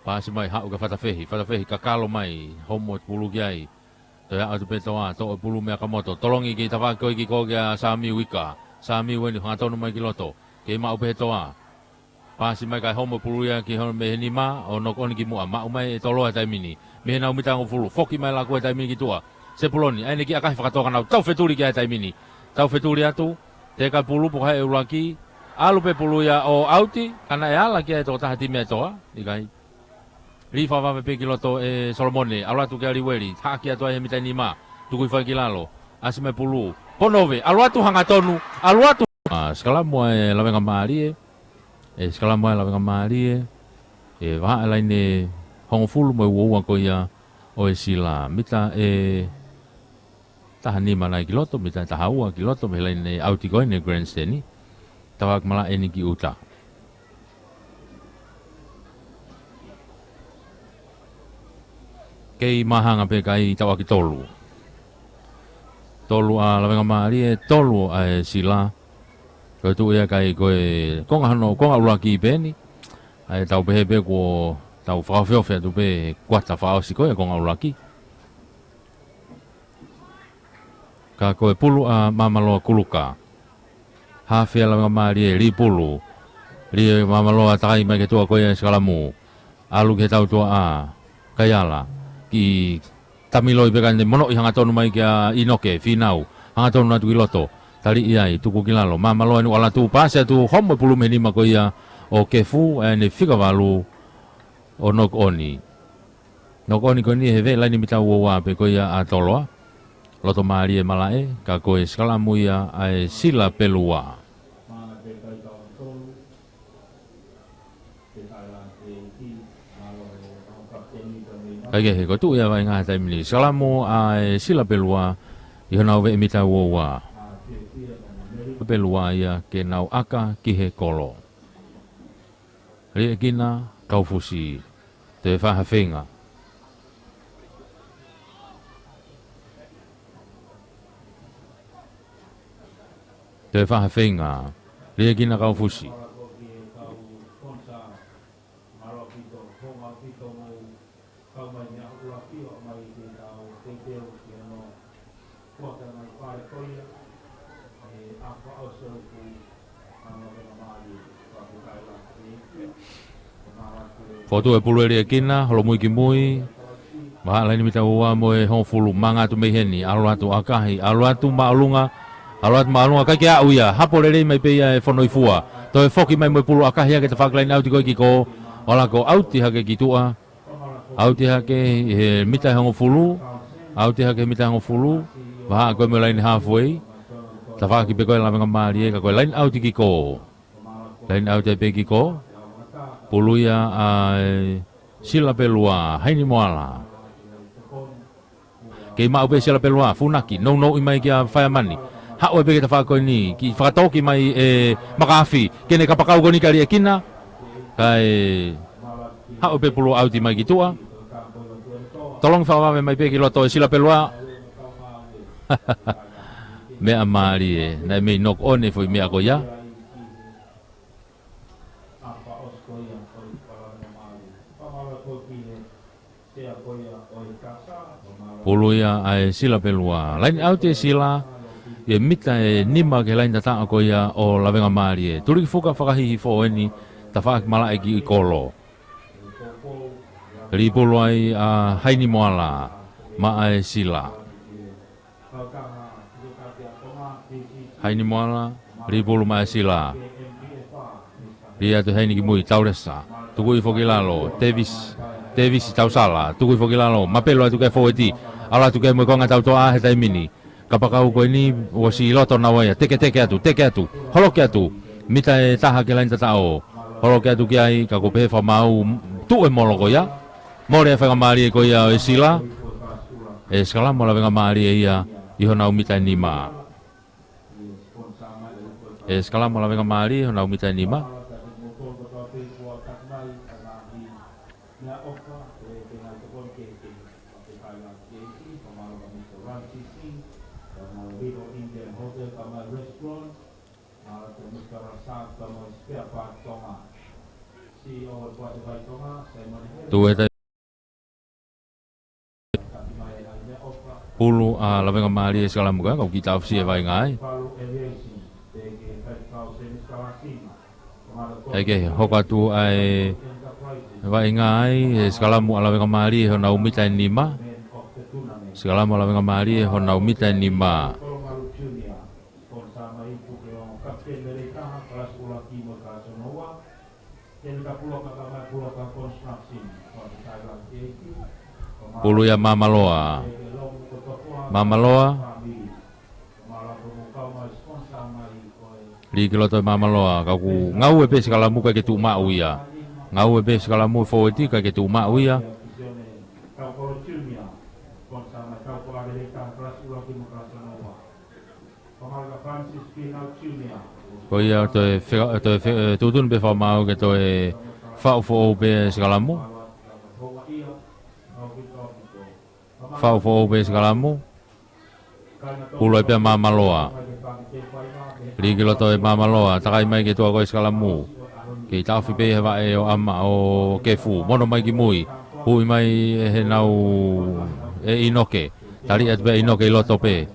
Paasi mai, haʻu kia Fatafehi. Fatafehi, kakalo mai, homo e pulu ki ai. Toe aʻu atu pē Toa, toʻo e pulu meia Kamoto. Tolongi ki tafaʻaki ko ē ki kō kia Samiu Ika. Samiu eni, hangatonu mai ki loto. Kei maʻu pē he Toa. Paasi mai kae homo e pulu ia ki hono mei he nima, ʻo knock on ki muʻa, maʻu mai e Toloa he taimi ni. Mei he nau mita hongofulu, foki mai lākue he taimi ni ki tuʻa. Sepuloni, ʻa eni ki ʻAkahi fakatoka nau tau fetuli ki ai he taimi ni. Tau fetuli atu, teka e pulu, poko hai e ʻuluaki, ʻalu pē pulu ia ʻo ʻauti, ka naʻe ala ki ai e tokotaha timi ʻa e Toa, ʻikai. Lī fakavave pē ki loto ʻe Solomone, ʻalu atu kia Liueli, haʻaki atu ai he mita nima, tukui foki ki lalo, ʻasi mai pulu, ponove, ʻalu atu hangatonu, ʻalu atu. ʻA, sikalamu ʻa e Lavengamālie, ʻe sikalamu ʻa e Lavengamālie, ʻe vahaʻa e laine hongofulu mo e uaua ko ia ʻo e sila, mita ʻe taha nima nai ki loto, mita ʻe taha ua ki loto, mei he laine ʻauti ko eni grandstand, tafaʻaki malaʻe eni ki ʻuta. Kei mahanga pē kai tafaʻaki tolu. Tolu ʻa Lavengamālie, tolu ʻa e sila. Ko e tuʻu ia kai ko e konga hono, konga ʻuluaki pē eni. ʻA ia tau pehē pē kuo tau fakaofeofe atu pē kuata fakaʻosi ko e konga ʻuluaki. Ka ko e pulu ʻa Mamaloa Kuluka. Hafe ʻa Lavengamālie, lī pulu. Lī ʻa Mamaloa takai mai ki tuʻa ko ia e sikalamu. ʻAlu ki he tautuaʻa, Kaiala. Ki Tamiloi pē ka ne monoʻi hangatonu mai kia ʻInoke, Fīnau. Hangatonu atu ki loto. Taliʻi ai, tuku ki lalo. Mamaloa eni ʻalu atu, paasi atu, homo e pulu mei he nima ko ia ʻo Kefu, ʻa eni fika valu ʻo knock on. Knock on ko eni he veʻe laine mita uaua pē ko ia ʻa Toloa. Loto mālie malaʻe, ka ko e sikalamu ia ʻa e sila pelu ua. Kaikehe, ko e tuʻu ia vaʻinga he taimi ni. Sikalamu ʻa e sila pelu ua, ʻi honau veʻe mita uaua. Pelu ua ia ke nau ʻaka ki he kolo. Liʻekina Kaufusi. Toe fai ha feinga. Toe fai ha feinga. Liʻekina Kaufusi. Fotu e pulu ʻe Liʻekina, holomui ki mui. Vahaʻa laine mita uaua mo e hongofulu, manga atu mei heni, ʻalu atu ʻAkahi, ʻalu atu māʻolunga, ʻalu atu māʻolunga, ʻikai ke aʻu ia, hapo lelei mai pē ia ʻe Fonoifua. Toe foki mai mo e pulu ʻAkahi hake tafaʻaki laine ʻauti ko ē ki kō, ʻo laka ʻo ʻauti hake ki tuʻa, ʻauti hake he mita ʻe hongofulu, ʻauti hake he mita ʻe hongofulu, vahaʻa ko ē mo e laine halfway, tafaʻaki pē ko ē Lavengamālie ka ko e laine ʻauti ki kō. Laine ʻauti pē ki kō, pulu ia ʻa e sila pelu ua, Haini Moala. Kei maʻu pē sila pelu ua, Funaki, nounou mai kia Faiamani. Haʻu pē ki tafaʻaki ko eni, kiʻi fakatoki mai ʻe Makaafi, ke ne kapakau ko eni kia Liʻekina. Kae haʻu pē pulu ʻauti mai ki tuʻa. Tolongi fakavave mai pē ki loto e sila pelu ua. Meʻa mālie, naʻe mei knock on e foʻi meʻa ko ia. Pulu ia ʻa e sila pelu ua. Laine ʻauti e sila, ʻi he mita ʻe nima ki he laine tataʻo ko ia ʻo Lavengamālie. Tuliki fuka fakahihifo eni, tafaʻaki malaʻe ki kolo. Lī pulu ai ʻa Haini Moala, maʻa e sila. Haini Moala, lī pulu maʻa e sila. Lī atu Haini ki mui, Taulesa. Tuku hifo ki lalo, Tevis. Tevis Tausala, tuku hifo ki lalo, mapelu atu ki he fōueti. ʻAlu atu ki he mo e konga tautuaʻa he taimi ni. Kapakau ko eni, ʻosi ʻi loto naua ia, teketeke atu, teke atu, holoki atu. Mita ʻe taha ki he laine tataʻo. Holoki atu ki ai, ka ko e pehē fakamaau, tuʻu e molo ko ia. Mole e faingamālie ko ia ʻo e sila. ʻE sikalamu ʻa Lavengamālie ia ʻi honau mita ʻe nima. ʻE sikalamu ʻa Lavengamālie ʻi honau mita ʻe nima. Tuʻu e tai pulu ʻa Lavengamālie Sikalamu ka, kau kiʻi taʻofi e vaʻinga ai. ʻE ke hoko atu ʻa e vaʻinga ai, ʻe Sikalamu ʻa Lavengamālie honau mita ʻe nima. Sikalamu ʻa Lavengamālie honau mita ʻe nima. Pulu ia Māmaloa. Māmaloa. Lī ki loto e Māmaloa, ka ʻoku ngāue pē Sikalamu ka ʻikai ke tuʻu maʻu ia. Ngāue pē Sikalamu e fōueti ka ʻikai ke tuʻu maʻu ia. Ko ia toe fe-, toe fe-, tuʻutuʻuni pē fakamaau ke toe faʻu foʻou pē Sikalamu. Faʻu foʻou pē Sikalamu. Pulu ai pē ʻa Māmaloa. Lī ki loto e Māmaloa, takai mai ki tuʻa ko ē Sikalamu. Kei taʻofi pē he vaʻe ʻo ʻAma ʻo Kefu. Mono mai ki mui. Huʻi mai ʻe he nau ʻe ʻInoke. Tali atu pē ʻInoke ʻi loto pē.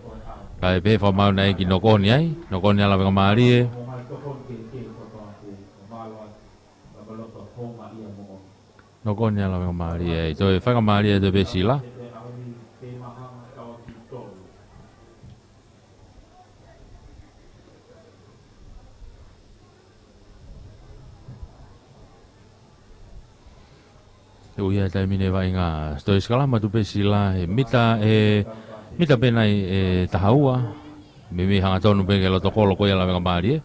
Kae pehē fakamaau naʻe ʻikai ke noko ʻoni ai. Noko ʻoni ʻa Lavengamālie. Noko ʻoni ʻa Lavengamālie, ʻe toe fai ʻa Lavengamālie ʻe toe pē sila. Te u ia taimi ni vaʻinga, toe Sikalamu atu pē sila, ʻe mita, ʻe mita pē nai ʻe taha ua. Meimei hangatonu pē ki he loto kolo ko ia Lavengamālie.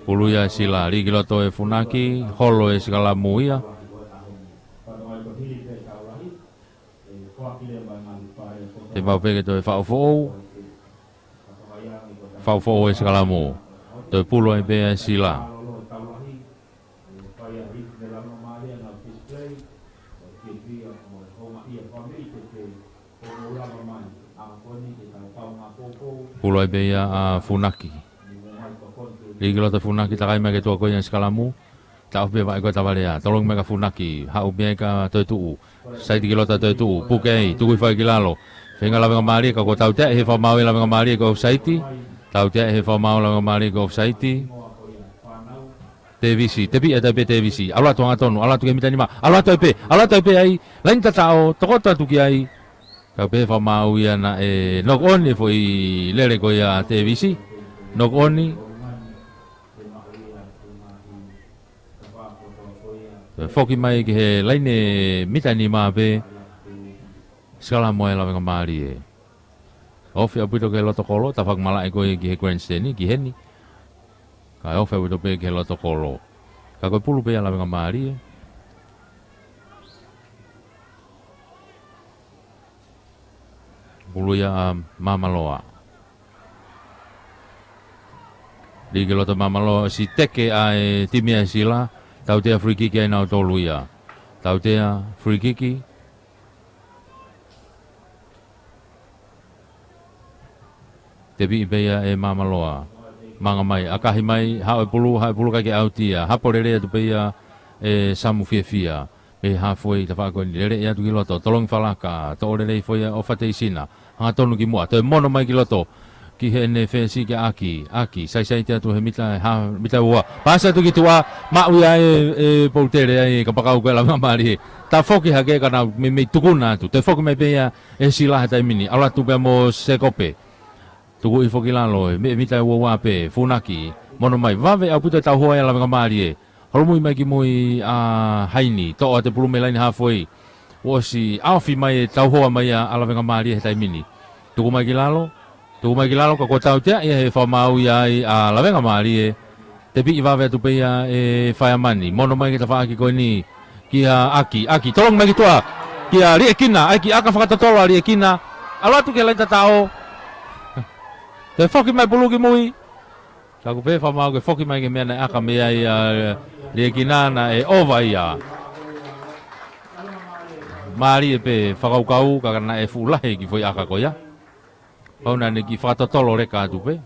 Pulu ia sila, lī ki loto e Funaki, holo e Sikalamu ia. Te mau pē ke toe faʻu foʻou. Faʻu foʻou e Sikalamu. Toe pulu ai pē ʻa e sila. Pulu ai pē ia ʻa Funaki. Lī ki loto Funaki, takai mai ki tuʻa ko ia Sikalamu. Taʻofi pē vaʻe ko ē Tavalea. Tolongi mai kia Funaki. Haʻu pē ia kia Toetuʻu. Saiti ki loto Toetuʻu. Puke ai. Tuku hifo ai ki lalo. Feinga Lavengamālie ka kuo tautea ʻe he fakamaau ʻe Lavengamālie ko e ʻofisaiti. Tautea ʻe he fakamaau Lavengamālie ko e ʻofisaiti. Tevisi, tepiʻi atu pē Tevisi, ʻalu atu hangatonu, ʻalu atu ki he mita ʻe nima, ʻalu atu pē, ʻalu atu pē ai, laini tataʻo, tokoto atu ki ai. Ka pehē fakamaau ia naʻe noko ʻoni e foʻi lele ko ia ʻa Tevisi, noko ʻoni. Toe foki mai ki he laini mita ʻe nima pē, Sikalamu ʻa Lavengamālie. Ofi ʻaupito ki he loto kolo, tafaʻaki malaʻe ko ē ki he grandstand, ki heni. Kae ofi ʻaupito pē ki he loto kolo. Ka ko e pulu pē ia Lavengamālie. Pulu ia ʻa Māmaloa. Lī ki loto Māmaloa, ʻosi teke ʻa e timi ʻa e sila, tautea free kick ai nautolu ia. Tautea free kick. Tepiʻi pē ia ʻe Māmaloa. Manga mai, ʻakahi mai, haʻu e pulu, haʻu e pulu kae ʻikai ke ʻauti ia. Hapo lelei atu pē ia ʻe Samu Fiefia. Mei he halfway tafaʻaki ko eni, lele ia atu ki loto, tolongi falaka, toʻo lelei foʻi ia ʻo Fateisina. Hangatonu ki muʻa, toe mono mai ki loto. Ki heʻene fesi kia ʻAki, ʻAki, saisaiti atu he mita, ha, mita ua. Pasi atu ki tuʻa, maʻu ia ʻe, ʻe Poutele ai, kapakau ko e Lavengamālie. Tafoki hake ka nau meimei tukuna atu. Toe foki mai pē ia ʻe sila he taimi ni. ʻAlu atu pē mo Sekope. Tuku hifo ki lalo, ʻe, mita ua ua pē, Funaki. Mono mai, vave ʻaupito e tauhoa ia Lavengamālie. Holomui mai ki mui ʻa Haini, toʻo atu e pulu mei he laini halfway. Kuo ʻosi ʻaofi mai e tauhoa mai ʻa Lavengamālie he taimi ni. Tuku mai ki lalo, tuku mai ki lalo, ka kuo tautea ia he fakamaau ia ai ʻa Lavengamālie. Tepiʻi vave atu pē ia ʻe Faiamani. Mono mai ki he tafaʻaki ko eni kia ʻAki, ʻAki, tolongi mai ki tuʻa. Kia Liʻekina, ʻAki ʻaka fakatotolo ʻa Liʻekina. ʻAlu atu ki he laini tataʻo. Toe foki mai pulu ki mui. Ka kuo pehē fakamaau ke foki mai ki he meʻa naʻe ʻaka mei ai ʻa Liʻekina naʻe ʻova ia. Mālie pē fakakaukau ka naʻe fuʻu lahi e kiʻi foʻi ʻaka ko ia. Pau naʻa ne kiʻi fakatotolo leka atu pē.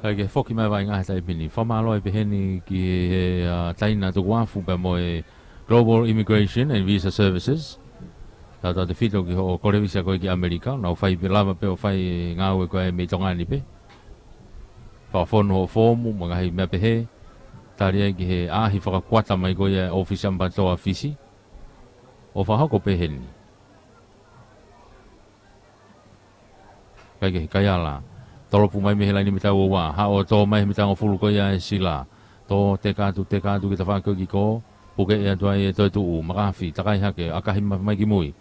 Kae ke foki mai vaʻinga he taimi ni. Fakamālō ai pehē ni ki he, ʻa, Taina Tukuafu pea mo e Global Immigration and Visa Services. Tautautefito ki hoʻo kole visa ko ē ki ʻAmelika. Nau fai pē lava pē ʻo fai ngāue ko ē mei Tonga ni pē. Fakafonu hoʻo foomu, mo e ngaahi meʻa pehē. Tali ai ki he ʻaʻahi fakakuata mai ko ia ʻa e ʻōfisi ʻAmipatoa Fisi. ʻO fakahoko pehē ni. Kae kehe, Kaiala. Tolopu mai mei he laine mitau ua ua. Haʻu ʻo tō mai he mita hongofulu ko ia ʻa e Sila. Tō, teka atu, teka atu ki he tafaʻaki ko ē ki kō. Puke atu ai ʻe Toetuʻu. Makafi, takai hake, ʻakahi ma-, mai ki mui.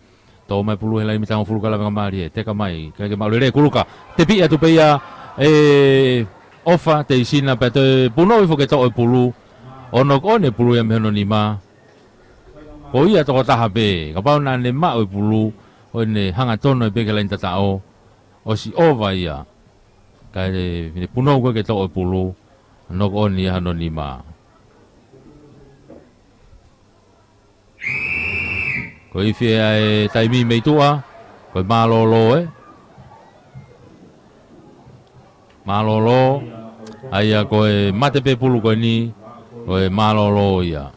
Tō mai pulu he laine mita hongofulu ko ia ʻa Lavengamālie. Teka mai, kae ke maʻu lelei ʻe Kuluka. Tepi atu pē ia ʻe ʻOfa Teisina pea toe punou hifo ke toʻo e pulu. ʻO knock on e pulu ia mei hono nima. Ko ia tokotaha pē, kapau naʻa ne maʻu e pulu, ʻo ne hangatonu ai pē ki he laine tataʻo, ʻosi ʻova ia. Kae ne punou ko ē ke toʻo e pulu, knock on ia hono nima. Ko e ifi ʻa e taimi mei tuʻa, ko e mālōlō ē. Mālōlō, ʻa ia ko e mate pē pulu ko eni, ko e mālōlō ia.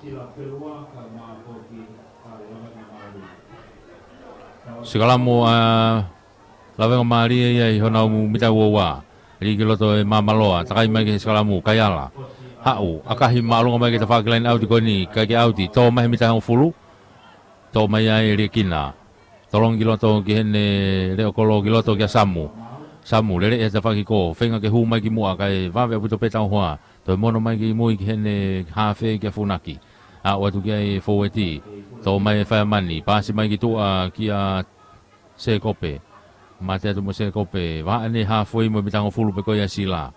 Sikalamu ʻa Lavengamālie ia ʻi honau mita ua ua. Lī ki loto ʻe Māmaloa, takai mai ki he sikalamu, Kaiala. Haʻu, ʻakahi māʻolunga mai ki he tafaʻaki line out ko eni, kae ke ʻauti, tō mai he mita hongofulu. Tō mai ai Liekina. Tolongi ki loto ki heʻene leʻo kolo ki loto kia Samu. Samu, lele ʻi he tafaʻaki ko ē, feinga ke hū mai ki muʻa kae vave ʻaupito pē tauhoa. Toe mono mai ki mui ki heʻene haafe kia Funaki. Aʻu atu ki ai e foueti. Tō mai e Faiamani, paasi mai ki tuʻa kia Sekope. Mate atu mo Sekope, vahaʻa ʻene haafe mo e mita hongofulu pē ko ia ʻa Sila.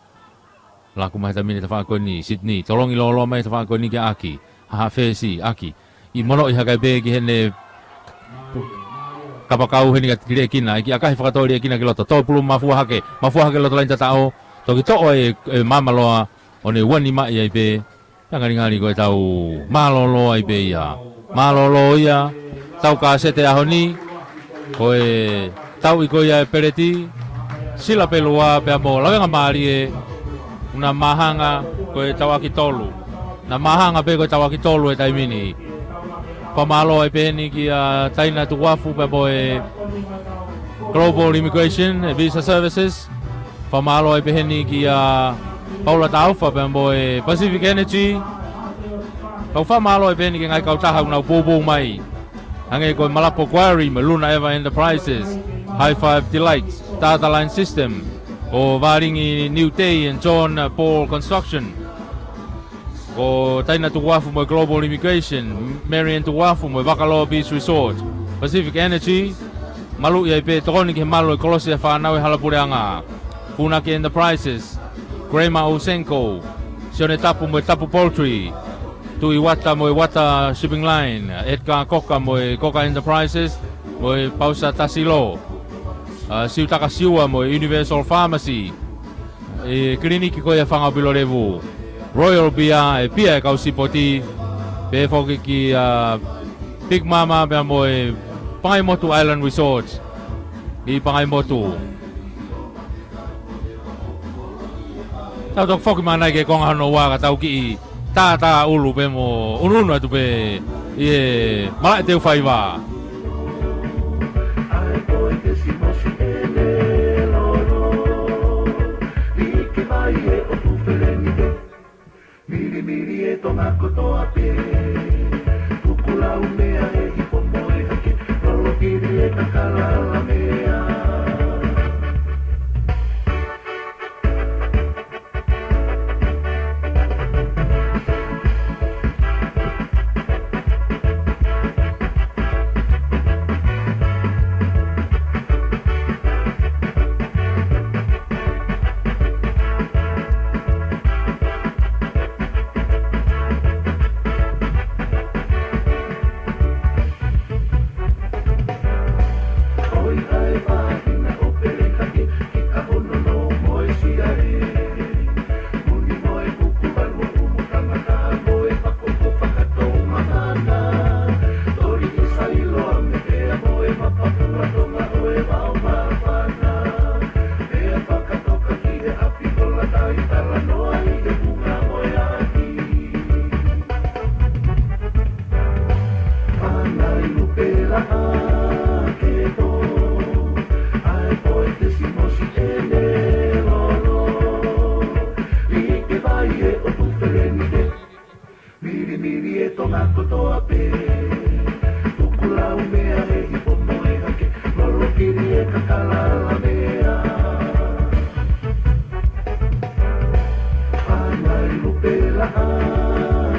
Laku mai he taimi ni tafaʻaki ko eni, Sydney. Tolongi lōloa mai tafaʻaki ko eni kia ʻAki. Haha fesi, ʻAki. ʻI mono ʻi hakai pē ki heʻene kapakau heni kia Liekina. ʻEiki ʻakahi fakatō Liekina ki loto. Tō pulu mafua hake. Mafua hake loto laine tataʻo. Toki toʻo ʻe, ʻe Māmaloa. ʻO ne ua nima ʻi ai pē. Pea ngalingali ko e tau mālōlō ai pē ia. Mālōlō ia, tau kasete ʻaho ni, ko e tauʻi ko ia ʻe Peleti, Sila Pelua pea mo Lavengamālie, naʻa māhanga ko e tauʻaki tolu. Naʻa māhanga pē ko e tauʻaki tolu he taimi ni. Fakamālō ai pē eni kia Taina Tukuafu pea mo e Global Immigration and Visa Services. Fakamālō ai pē eni kia Paula Taufa pea mo e Pacific Energy. Kau fakamālō ai pē eni ki he ngaahi kautaha ʻoku nau poupou mai. Hangē ko e Malapo Quarry mo e Luna Eva Enterprises, High Five Delights, Tata Line System, ʻo Valingi New Day and John Paul Construction. Ko Taina Tukuafu mo e Global Immigration, Marian Tukuafu mo e Vakaloa Beach Resort, Pacific Energy, maluʻi ai pē tokoni ki he malu ʻo e kolosi ʻa e fānau ʻi he hala puleʻanga. Funaki Enterprises, Grema Usenko, Sione Tapu mo e Tapu Poultry, Tuʻi Uata mo e Uata Shipping Line, Edgar Koka mo e Koka Enterprises, mo e Pausa Tasilo, ʻa, Siutaka Siua mo e Universal Pharmacy, ʻi he kiliniki ko ia ʻa Fanga ʻo Pilolevu. Royal Beer, ʻa e pia ʻa e kau sipoti, pehē foki kia Big Mama pea mo e Pangaimotu Island Resort ʻi Pangaimotu. Tau toki foki mai ki he konga hono ua ka tau kiʻi tātāʻulu pē mo ʻunuʻunu atu pē ʻi he malaʻe teu faiva. ʻA e koe ke simosi ʻene lolo, ʻi ke mai ʻe ʻoku peleni pē. Milimili e Tonga kotoa pē. Kukulau meʻa ʻe hifo mo e hake, lolo kili e kakalala meʻa. kotoa pē. Tuku lau meʻa he hifo mo e hake, lolo kili e kakala ala meʻa. Ana i lupe laʻā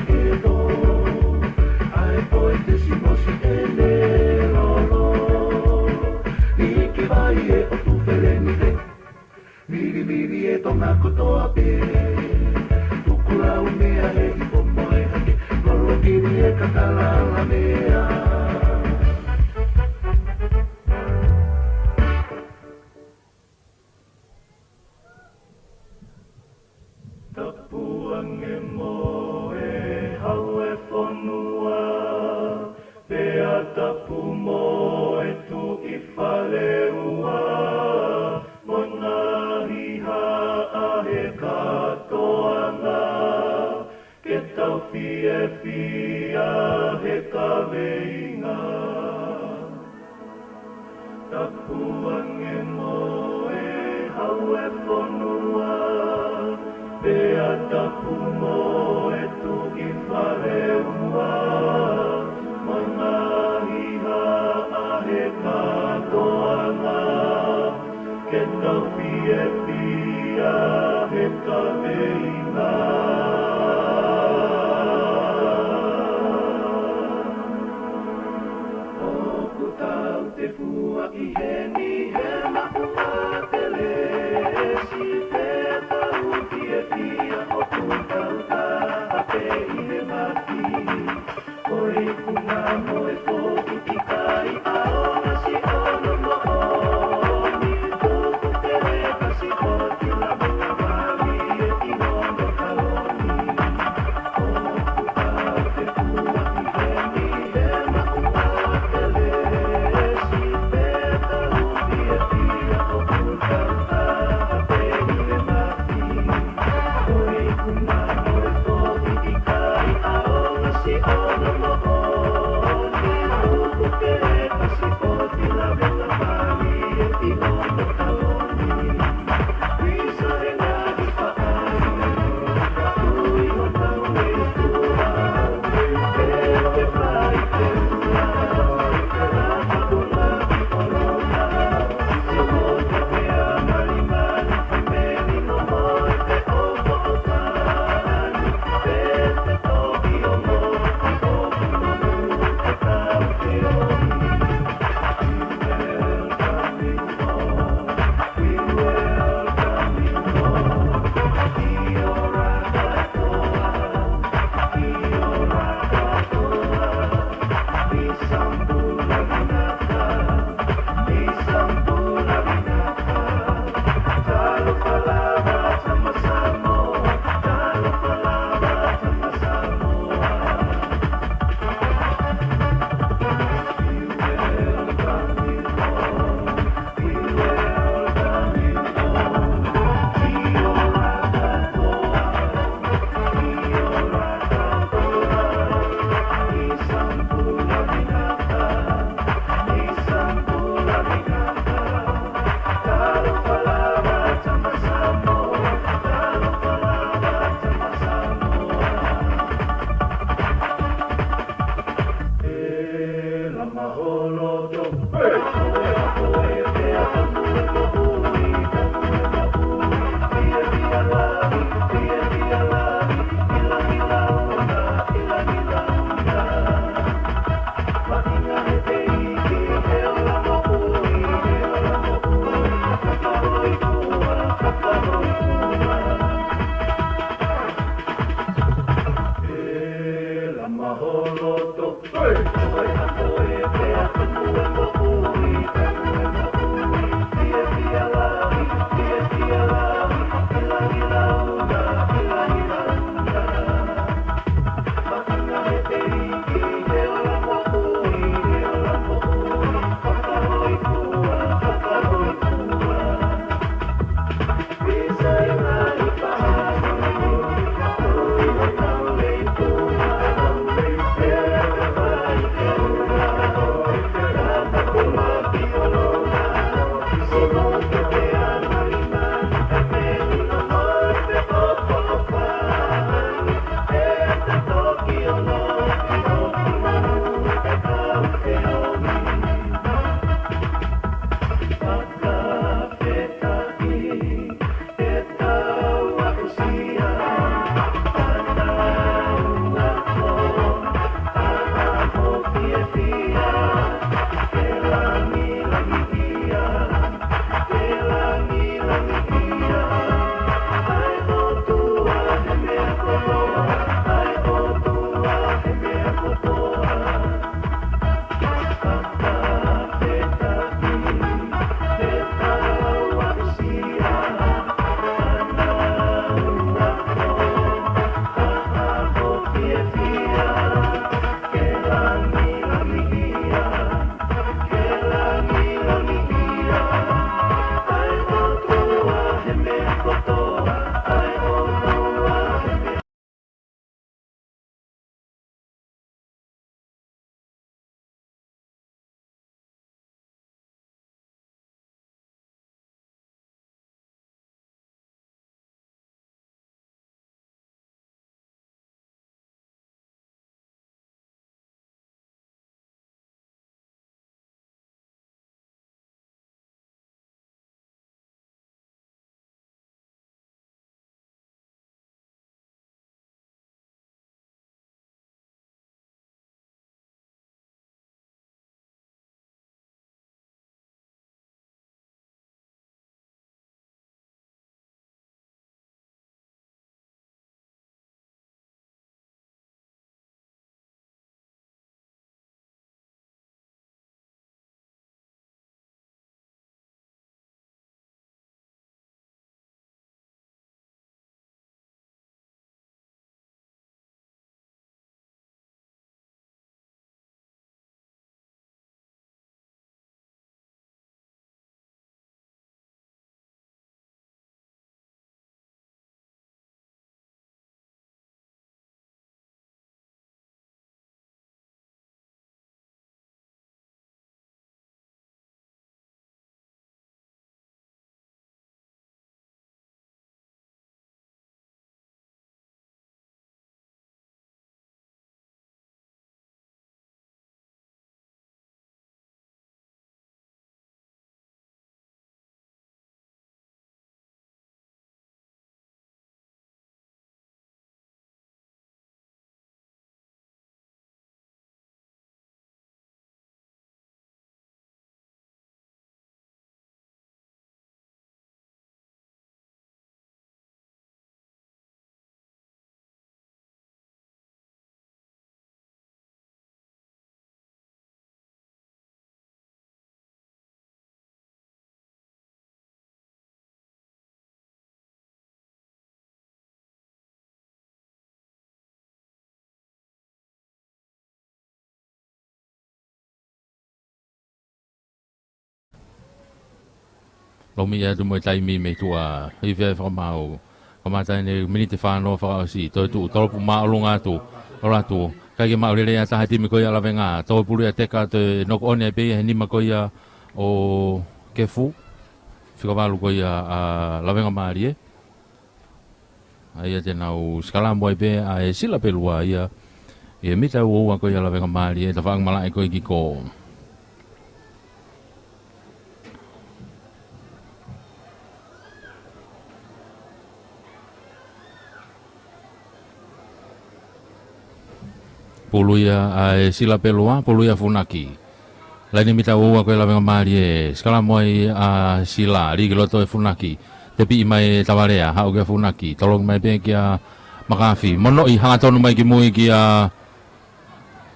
ke tō, ʻa e poitesi mo siʻene lolo. Niki vai e ʻotu feleni te. Milimili e Tonga kotoa pē. Tuku lau meʻa he hifo mo e hake, lolo kili e kakala ala meʻa. Tapu ange mo e hau e fonua, pea tapu mo e Tuʻi Faleua, mo e ngaahi haʻa he kātoanga, ke tau fiefia he kaveinga. Tapu ange mo e hau e fonua, pea tapu mo e Tuʻi Faleua, mo e ngaahi haʻa he kātoanga, ke tau fiefia he kaveinga. ʻOku tau tefua ʻi heni he maʻu atelesi, pea tau fiefia ʻoku tau taha pē ʻi he mafi. Ko e ikuna mo e foʻi ʻikai ʻaonga, siʻono moʻoni, tuku kelekasi, ʻoku lave ka vali e ʻi hono taloni. ʻOku tau tefua ʻi heni he maʻu atelesi, pea tau fiefia ʻoku tau taha pē ʻi he mafi. Tomi ia atu mo e taimi mei tuʻa, ife ai fakamaau. Kamata ʻene miniti fāngofulu fakaʻosi, toe tuʻu, tolopu māʻolunga atu, ʻola atu. ʻIkai ke maʻu lelei ʻa e taha timi ko ia Lavenga, toe pulu ia teka, toe knock on ai pē ia he nima ko ia ʻo Kefu. Fika valu ko ia ʻa Lavenga Mālie. ʻA ia te nau sikalamu ai pē ʻa e Sila Pelua ia. ʻI he mita ua ua ko ia Lavenga Mālie, tafaʻaki malaʻe ko ē ki kō. Pulu ia ʻa e Sila Pelua, pulu ia Funaki. Laini mita ua ua ko e Lavenga Mālie, sikalamu ai ʻa Sila, lī ki loto ʻe Funaki. Tepiʻi mai ʻe Tavalea, haʻu kia Funaki, tolongi mai pē kia Makafi. Monoʻi hangatonu mai ki mui kia,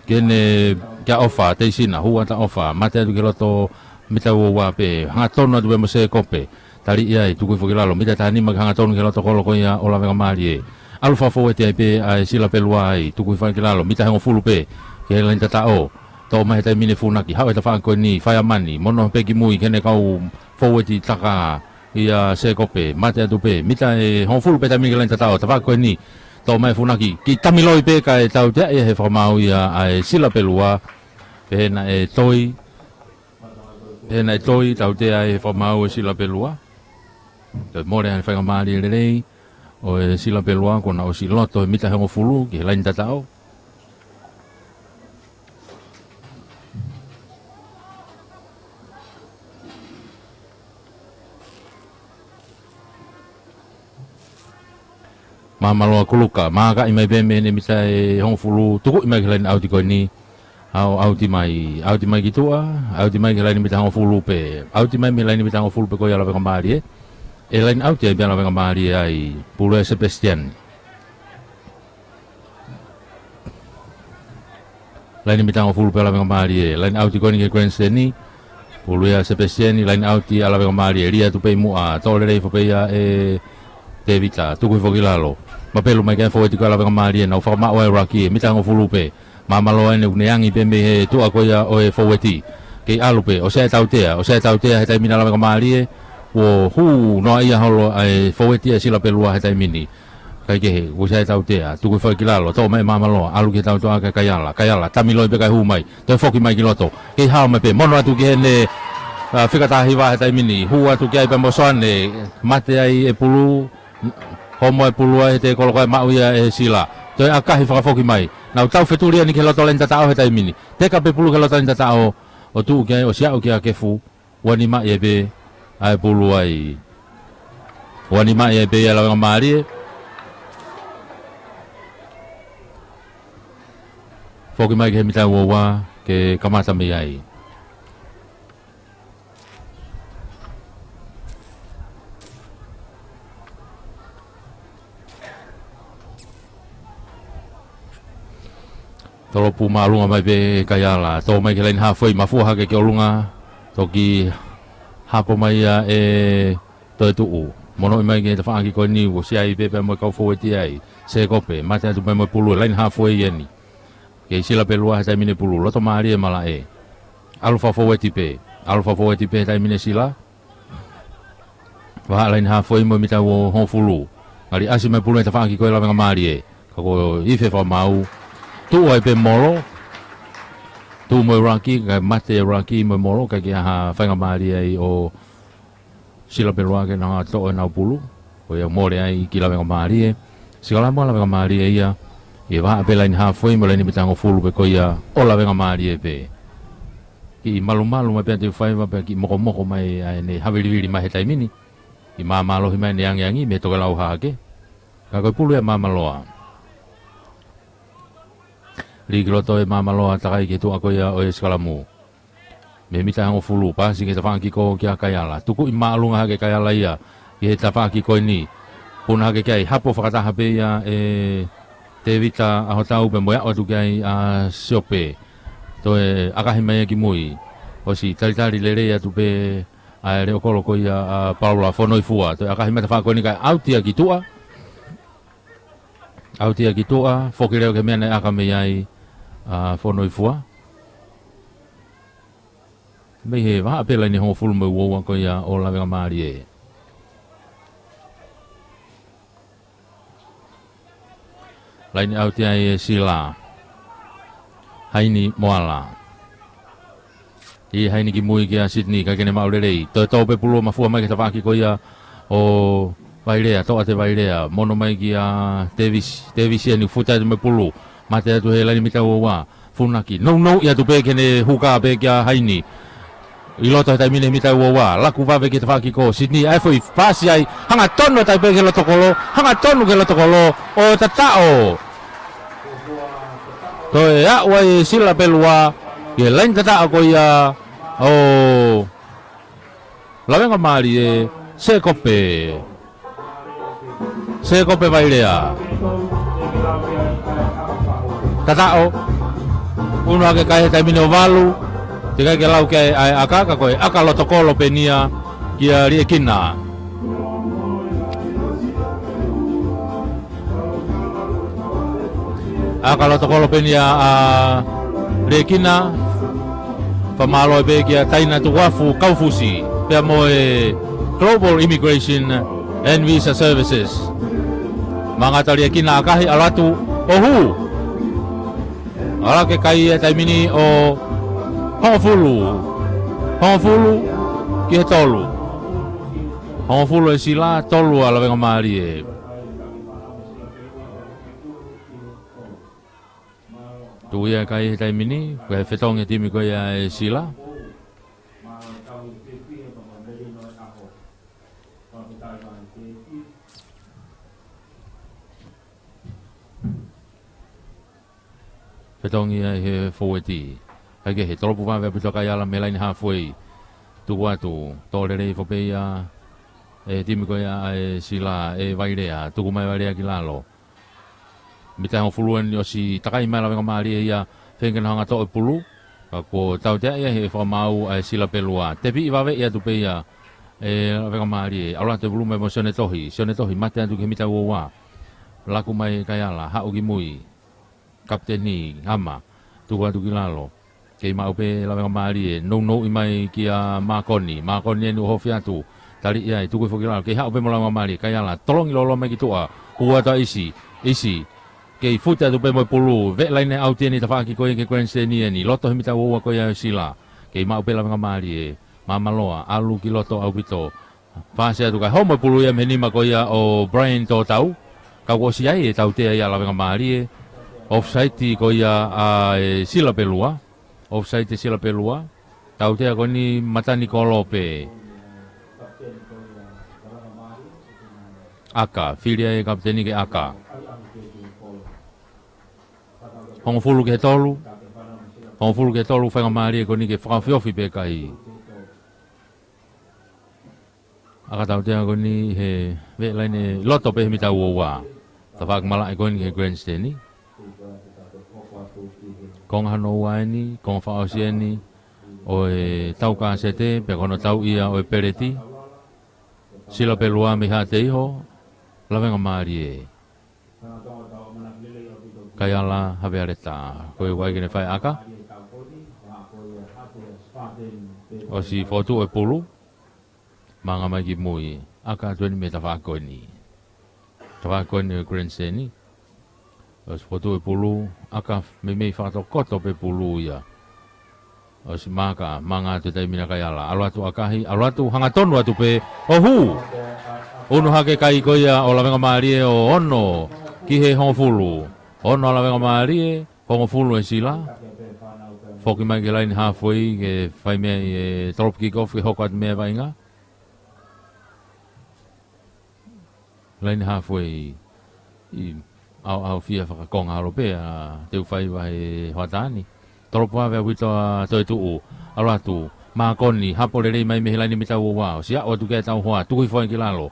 kia ne, kia ʻOfa, Teisina, hū atu ʻa ʻOfa, mate atu ki loto mita ua ua pē, hangatonu atu pē mo Sēkope. Tali ia ʻe tuku hifo ki lalo, mita taha nima ke hangatonu ki loto kolo ko ia ʻo Lavenga Mālie. ʻAlu fakafoueti ai pē ʻa e Sila Pelua ai, tuku hifo ki lalo, mita hongofulu pē, ki he laini tataʻo. Toʻo mai he taimi ni ʻe Funaki, haʻu he tafaʻaki ko eni, Faiamani, mono pē ki mui, ki heʻene kau foueti taka ia Sēkope, mate atu pē, mita ʻe hongofulu pē taimi ni ki he laini tataʻo, tafaʻaki ko eni, toʻo mai ʻe Funaki, kiʻi tamiloi pē kae tautea ia he fakamaau ia ʻa e Sila Pelua, pehē naʻe toi, pehē naʻe toi, tautea ia he fakamaau ʻa e Sila Pelua. Toe mole ʻa e faingamālie lelei ʻo e Sila Pelua, kuo na ʻosi loto he mita hongofulu ki he laini tataʻo. Māmaloa Kuluka, mākaʻi mai pē mei heʻene mita ʻe hongofulu, tukuʻi mai ki he laini ʻauti ko eni. ʻAo, ʻauti mai, ʻauti mai ki tuʻa, ʻauti mai ki he laini mita hongofulu pē, ʻauti mai mei he laini mita hongofulu pē ko ia Lavengamālie. ʻE laini ʻauti ai pē Lavengamālie ai, pulu ʻe Sebastian. Laini mita hongofulu pē Lavengamālie, laini ʻauti ko eni ki he grandstand. Pulu ia Sebastian, laini ʻauti ʻa Lavengamālie, lī atu pē ʻi muʻa, toʻo lelei hifo pē ia ʻe Tevita, tuku hifo ki lalo. Mapelu mai ki he foueti ko ia Lavengamālie, nau fakamaʻu ai ruck, mita hongofulu pē. Māmaloa ʻene ʻuneangi pē mei he tuʻa ko ia ʻo e foueti. Kei ʻalu pē, ʻosi ia ʻe tautea, ʻosi ia ʻe tautea he taimi ni Lavengamālie, kuo hū noa ia holo ʻa e foueti ʻa Sila Pelua he taimi ni. Kaikehe, ʻosi ia ʻe tautea, tuku hifo ki lalo, toʻo mai ʻe Māmaloa, ʻalu ki he tautea kia Kaiala, Kaiala, tamiloi pē kae hū mai, toe foki mai ki loto. Kei hao mai pē, mono atu ki heʻene, ʻa, fika taha hiva he taimi ni, hū atu ki ai pē mo Soane, mate ai ʻe pulu, homo ʻe pulu ai he tēkolo ko ē maʻu ia ʻe Sila. Toe ʻakahi fakafoki mai, nau tau fetuli ʻeni ki he loto laini tataʻo he taimi ni. Teka pē pulu ki he loto laini tataʻo, ʻo tuʻu ki ai, ʻosi aʻu kia Kefu, ua nimaʻi ai pē ʻa e pulu ai. Ua nimaʻi ai pē ia Lavengamālie. Foki mai ki he mita ua ua, ke kamata mei ai. Tolopu māʻolunga mai pē Kaiala, toʻo mai ki he laini halfway, mafua hake ki ʻolunga, toki hapo mai ia ʻe Toetuʻu. Monoʻi mai ki he tafaʻaki ko eni, ʻosi ai pē pea mo e kau foueti ai. Sēkope, mate atu pē mo e pulu, laini halfway ʻeni. Kei Sila Pelua he taimi ni pulu, loto mālie malaʻe. ʻAlu fakafoueti pē, ʻalu fakafoueti pē he taimi ni Sila. Vahaʻa laini halfway mo e mita ua hongofulu. Ngali ʻasi mai pulu he tafaʻaki ko ia Lavengamālie. Ka kuo ife fakamaau. Tuʻu ai pē molo. Tuʻu mo e ruck, kae mate ruck mo e molo, ʻikai ke ʻi ai ha faingamālie ai ʻo Sila Pelua ke nau toʻo ʻenau pulu. Ko ia mole ai ki Lavengamālie. Sikalamu ʻa Lavengamālie ia. ʻI he vahaʻa pē laini halfway mo e laini mita hongofulu pē ko ia ʻo Lavengamālie pē. Kiʻi malumalu mai pē ʻa Teufaiva pea kiʻi mokomoko mai ʻa ʻene havilivili mai he taimi ni. Kiʻi māmālohi mai ʻene angiangi mei he tokelau hahake. Ka ko e pulu ia Māmaloa. Lī ki loto ʻe Māmaloa, takai ki he tuʻa ko ia ʻo e sikalamu. Mei he mita hongofulu, paasi ki he tafaʻaki ko ia kia Kaiala. Tukuʻi māʻolunga hake Kaiala ia ki he tafaʻaki ko eni. Puna hake ki ai, hapo fakataha pē ia ʻe Tevita ʻAhotau pea mo e aʻu atu ki ai ʻa Siope. Toe ʻakahi mai ia ki mui. ʻOsi talitali lelei atu pē ʻa e leʻo kolo ko ia ʻa Paula Fonoifua. Toe ʻakahi mai tafaʻaki ko eni kae ʻauti ia ki tuʻa. ʻAuti ia ki tuʻa, foki leva ki he meʻa naʻe ʻaka mei ai ʻa Fonoifua. Mei he vahaʻa pē laine hongofulu mo e ua ua ko ia ʻo Lavengamālie. Laine ʻauti ai ʻe Sila. Haini Moala. ʻI Haini ki mui kia Sydney, ʻikai ke ne maʻu lelei. Toe tō pē pulu ʻo mafua mai ki he tafaʻaki ko ia ʻo Vailea, Toʻate Vailea. Mono mai kia Tevisi, Tevisi eni, futa atu mo e pulu. Mate atu he laine mita ua ua. Funaki. Nounou ia atu pē ke ne huka pē kia Haini. ʻI loto he taimi ni mita ua ua. Laku vave ki he tafaʻaki ko Sydney. ʻAi foʻi paasi ai. Hangatonu atu pē ki he loto kolo. Hangatonu ki he loto kolo. ʻO tataʻo. Toe aʻu ai ʻe Sila Pelua ki he laine tataʻo ko ia ʻo Lavengamālie, Sekope. Sekope Vailea. Tataʻo. Unu hake kai he taimi ni ʻo valu. Teʻeki ai ke lau ki ai ʻa e ʻaka, ka ko e ʻaka loto kolo pē eni ia kia Liekina. ʻAka loto kolo pē eni ia ʻa Liekina. Fakamālō pē kia Taina Tukuafu Kaufusi pea mo e Global Immigration and Visa Services. Mangata Liekina, ʻakahi, ʻalu atu ʻo hū. ʻAlu hake kai he taimi ni ʻo hongofulu. Hongofulu ki he tolu. Hongofulu ʻe Sila, tolu ʻa Lavengamālie. Tuʻu ia kai he taimi ni, ko e fetongi e timi ko ia ʻe Sila. Fetongi ia he foueti. ʻIkai ke he tolopu vave ʻaupito Kaiala mei he laine halfway. Tuku atu, tō lelei foki pē ia ʻe he timi ko ia ʻa e Sila, ʻe Vailea. Tuku mai Vailea ki lalo. Mita hongofulu eni ʻosi takai mai Lavengamālie ia, feinga ke ne hanga ʻo toʻo e pulu. Ka kuo tautea ia he fakamaau ʻa e Sila Pelua. Tepiʻi vave ia atu pē ia ʻe Lavengamālie. ʻAlu atu e pulu mai mo Sione Tohi. Sione Tohi, mate atu ki he mita ua ua. Laku mai Kaiala, haʻu ki mui. Kapiteni, hama. Tuku atu ki lalo. Kei maʻu pē Lavengamālie, nounouʻi mai kia Mākoni. Mākoni eni ʻohofi atu. Taliʻi ai, tuku foki ki lalo. Kei haʻu pē mo Lavengamālie, Kaiala. Tolongi lōloa mai ki tuʻa. Hū atu ʻa ʻIsi, ʻIsi. Kei futa atu pē mo e pulu. Veʻe laine ʻauti eni tafaʻaki ko ia ki he grandstand eni. Loto he mita ua ua ko ia ʻo Sila. Kei maʻu pē Lavengamālie. Māmaloa, ʻalu ki loto ʻaupito. Fasi atu kae homo e pulu ia mei he nima ko ia ʻo Brian Tōtau. Ka kuo ʻosi ʻai e tautea ia ʻa Lavengamālie. Offside ko ia ʻa e Sila Pelua. Offside ʻe Sila Pelua. Tautea ko eni matani kolo pē. ʻAka, fili ai e kapiteni ke ʻaka. Hongofulu ki he tolu. Hongofulu ki he tolu, Lavengamālie ko eni ke fakaofiofi pē kai. ʻAka tautea ko eni he veʻe laine loto pē he mita ua ua. Tafaʻaki malaʻe ko eni ki he grandstand. Konga hono ua eni, konga fakaʻosi eni ʻo e tau kasete, pea ko hono tau ia ʻo e peleti. Sila Pelua mei Haʻateiho, Lavengamālie. Kaiala Havea Leta, ko e ʻai ke ne fai ʻaka. ʻOsi fotu e pulu. Manga mai ki mui. ʻAka atu eni mei he tafaʻaki ko eni. Tafaʻaki ko eni ʻo e grandstand. ʻOsi fotu e pulu. ʻAka meimei fakatokoto pē pulu ia. ʻOsi maka, manga atu e taimi ni ʻa Kaiala. ʻAlu atu ʻakahi, ʻalu atu, hangatonu atu pē. ʻO hū. Unu hake kai ko ia ʻo Lavengamālie ʻo ono ki he hongofulu. Ono ʻa Lavengamālie, hongofulu ʻe Sila. Foki mai ki he laine halfway ke fai mei ai e tolopu kick off ke hoko atu mei ai e vaʻinga. Laine halfway ʻi ʻaoʻaofia fakakonga holo pē ʻa Teufaiva he hoʻatā ni. Tolopu vave ʻaupito ʻa Toetuʻu. ʻAlu atu. Mākoni, hapo lelei mai mei he laine mita ua ua. ʻOsi aʻu atu ki ai e tau hoa. Tuku hifo ai ki lalo.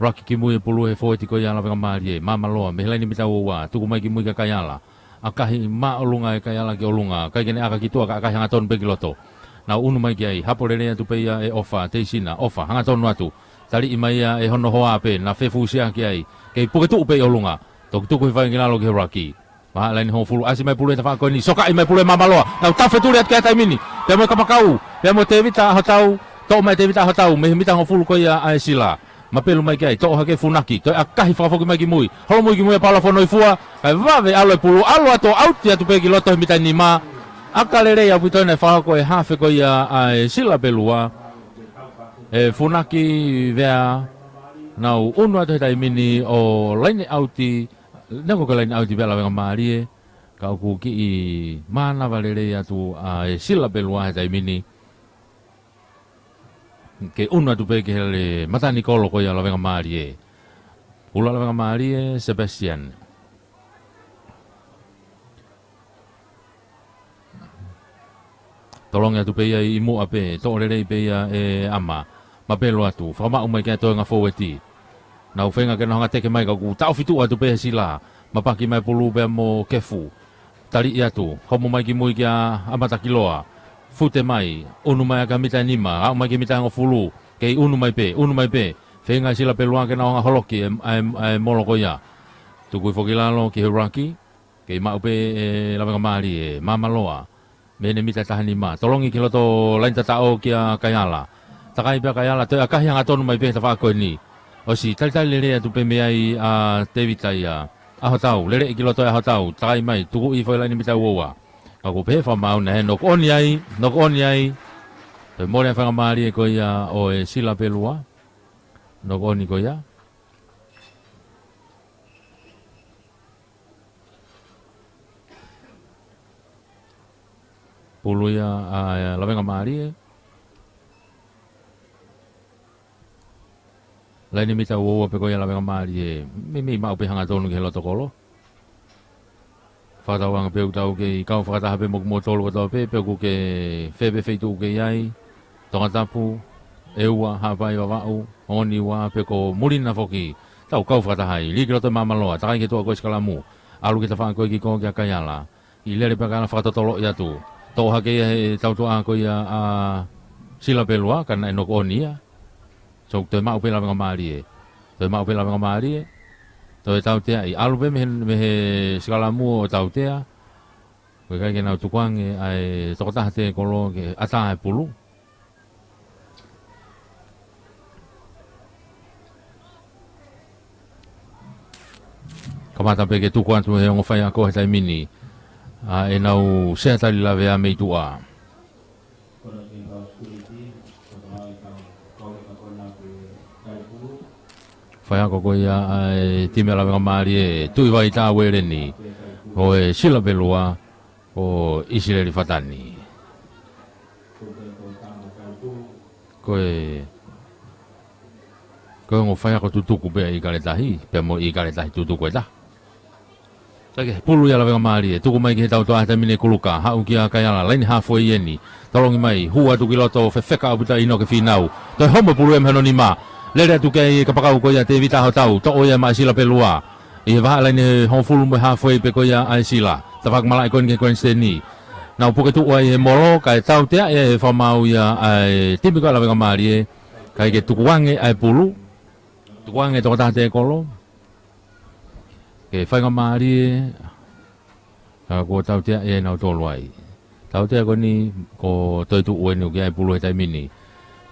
Raki ki mui e pulu he foueti ko ia ʻa Lavengamālie. Māmaloa, mei he laine mita ua ua. Tuku mai ki mui kia Kaiala. ʻAkahi māʻolunga ʻe Kaiala ki ʻolunga. ʻIkai ke ne ʻaka ki tuʻa ka ʻakahi hangatonu pē ki loto. Nau unu mai ki ai. Hapo lelei atu pē ia ʻe ʻOfa, Teisina, ʻOfa, hangatonu atu. Taliʻi mai ia ʻe hono hoa pē, naʻe fefusia ki ai. Kei puke tuʻu pē ʻi ʻolunga. Toki tuku hifo ai ki lalo ki he raki. Vahaʻa laini hongofulu, ʻasi mai pulu he tafaʻaki ko eni, sokaʻi mai pulu ʻe Māmaloa. Nau tau fetuli atu ki ai he taimi ni. Pea mo e kapakau, pea mo Tēvita ʻAhotau, toʻo mai Tēvita ʻAhotau, mei he mita hongofulu ko ia ʻa e sila. Mapelu mai ki ai, toʻo hake Funaki, toe ʻakahi fakafoki mai ki mui. Holomui ki mui ʻa Paula Fonoifua, kae vave ʻalu e pulu, ʻalu atu ʻo ʻauti atu pē ki loto he mita nima. ʻAka lelei ʻaupito ʻena ʻe fakahoko ʻe he hafe ko ia ʻa e Sila Pelua. ʻE Funaki Vea, nau ʻunu atu he taimi ni ʻo laine ʻauti, nau ko e laine ʻauti pē ʻa Lavengamālie, ka ʻoku kiʻi mānava lelei atu ʻa e Sila Pelua he taimi ni. Ke ʻunu atu pē ki he lele matanikolo ko ia Lavengamālie. Pulu ʻa Lavengamālie, Sebastian. Tolongi atu pē ia ʻi muʻa pē, toʻo lelei pē ia ʻe ʻAma. Mapelu atu, fakamaʻu mai ki he toenga fōueti. Nau feinga ke nau hanga teke mai ka ʻoku taʻofi tuʻu atu pē he sila. Mapaki mai pulu pea mo Kefu. Taliʻi atu, homo mai ki mui kia ʻAma Takiloa. Fute mai, ʻunu mai ʻaki ha mita ʻe nima, aʻu mai ki he mita ʻe hongofulu. Kei ʻunu mai pē, ʻunu mai pē. Feinga Sila Pelua ke nau hanga holoki ʻa e, ʻa e, ʻa e molo ko ia. Tukui foki lalo ki he ʻuluaki. Kei maʻu pē ʻe Lavengamālie, Māmaloa. Mei heʻene mita ʻe taha nima. Tolongi ki loto laini tataʻo kia Kaiala. Takai pē ʻa Kaiala, toe ʻakahi hangatonu mai pē he tafaʻaki ko eni. ʻOsi, talitali lelei atu pē mei ai ʻa Tēvita ia. ʻAhotau, lele ki loto ʻa ʻAhotau. Takai mai, tukuʻi foʻi laini mita uaua. Ka ʻoku pehē fakamaau naʻe knock on ai, knock on ai. Toe mole ʻa Lavengamālie ko ia ʻo e Sila Pelua. Knock on ko ia. Pulu ia ʻa Lavengamālie. Laini mita uaua pē ko ia Lavengamālie. Meimei maʻu pē hangatonu ki he loto kolo. Fakatauange pē ʻoku tau kei kau fakataha pē mo kimoutolu kotoa pē, pe ʻoku ke fē pē feituʻu ke ʻi ai. Tongatapu, ʻEua, Haʻapai, Vavaʻu, Hongoniua, pe ko Mulina foki. Tau kau fakataha ai, lī ki loto Māmaloa, takai ki he tuʻa ko e sikalamu. ʻAlu ki he tafaʻaki ko ē ki kō kia Kaiala. ʻI lele pē ʻa Kaiala fakatotoloʻi atu. Toʻo hake ia he tautuʻa ko ia ʻa Sila Pelua, ka naʻe knock on ia. So, toe maʻu pē Lavengamālie. Toe maʻu pē Lavengamālie. Toe tauteaʻi. ʻAlu pē mei he, mei he sikalamu ʻo tautea. Ko e ʻikai ke nau tukuange ʻa e tokotaha tēkolo ke ʻatā e pulu. Kamata pē ke tuku atu he ongo faiako he taimi ni. ʻA ʻenau sea tali lavea mei tuʻa. Faiako ko ia ʻa e timi ʻa Lavengamālie, Tuʻivai Taueleni, ʻo e Sila Pelua, ko ʻIsileli Fatani. Ko e, ko e ongo faiako tutuku pē ʻa ʻIkaletahi, pea mo ʻIkaletahi tutuku ʻe taha. Sake, pulu ia Lavengamālie, tuku mai ki he tautuʻa he taimi ni ʻe Kuluka, haʻu kia Kaiala, laini halfway eni, tolongi mai, hū atu ki loto, fefeka ʻaupito ʻa ʻInoke Fīnau, toe homo pulu ia mei hono nima, lele atu ki ai e kapakau ko ia Tēvita ʻAhotau, toʻo ia maʻa Sila Pelua, ʻi he vahaʻa laini hongofulu mo e halfway pē ko ia ʻa e sila, tafaʻaki malaʻe ko eni ki he Kolinisiteni, nau puke tuʻu ai he molo, kae tauteaʻi ʻe he fakamaau ia ʻa e timi ko ia Lavengamālie, kae ʻikai ke tukuange ʻa e pulu, tukuange tokotaha tēkolo. Ke faingamālie, ka kuo tautea ʻe nautolu ai. Tautea ko eni, ko e toetuʻu eni ʻoku ʻi ai e pulu he taimi ni.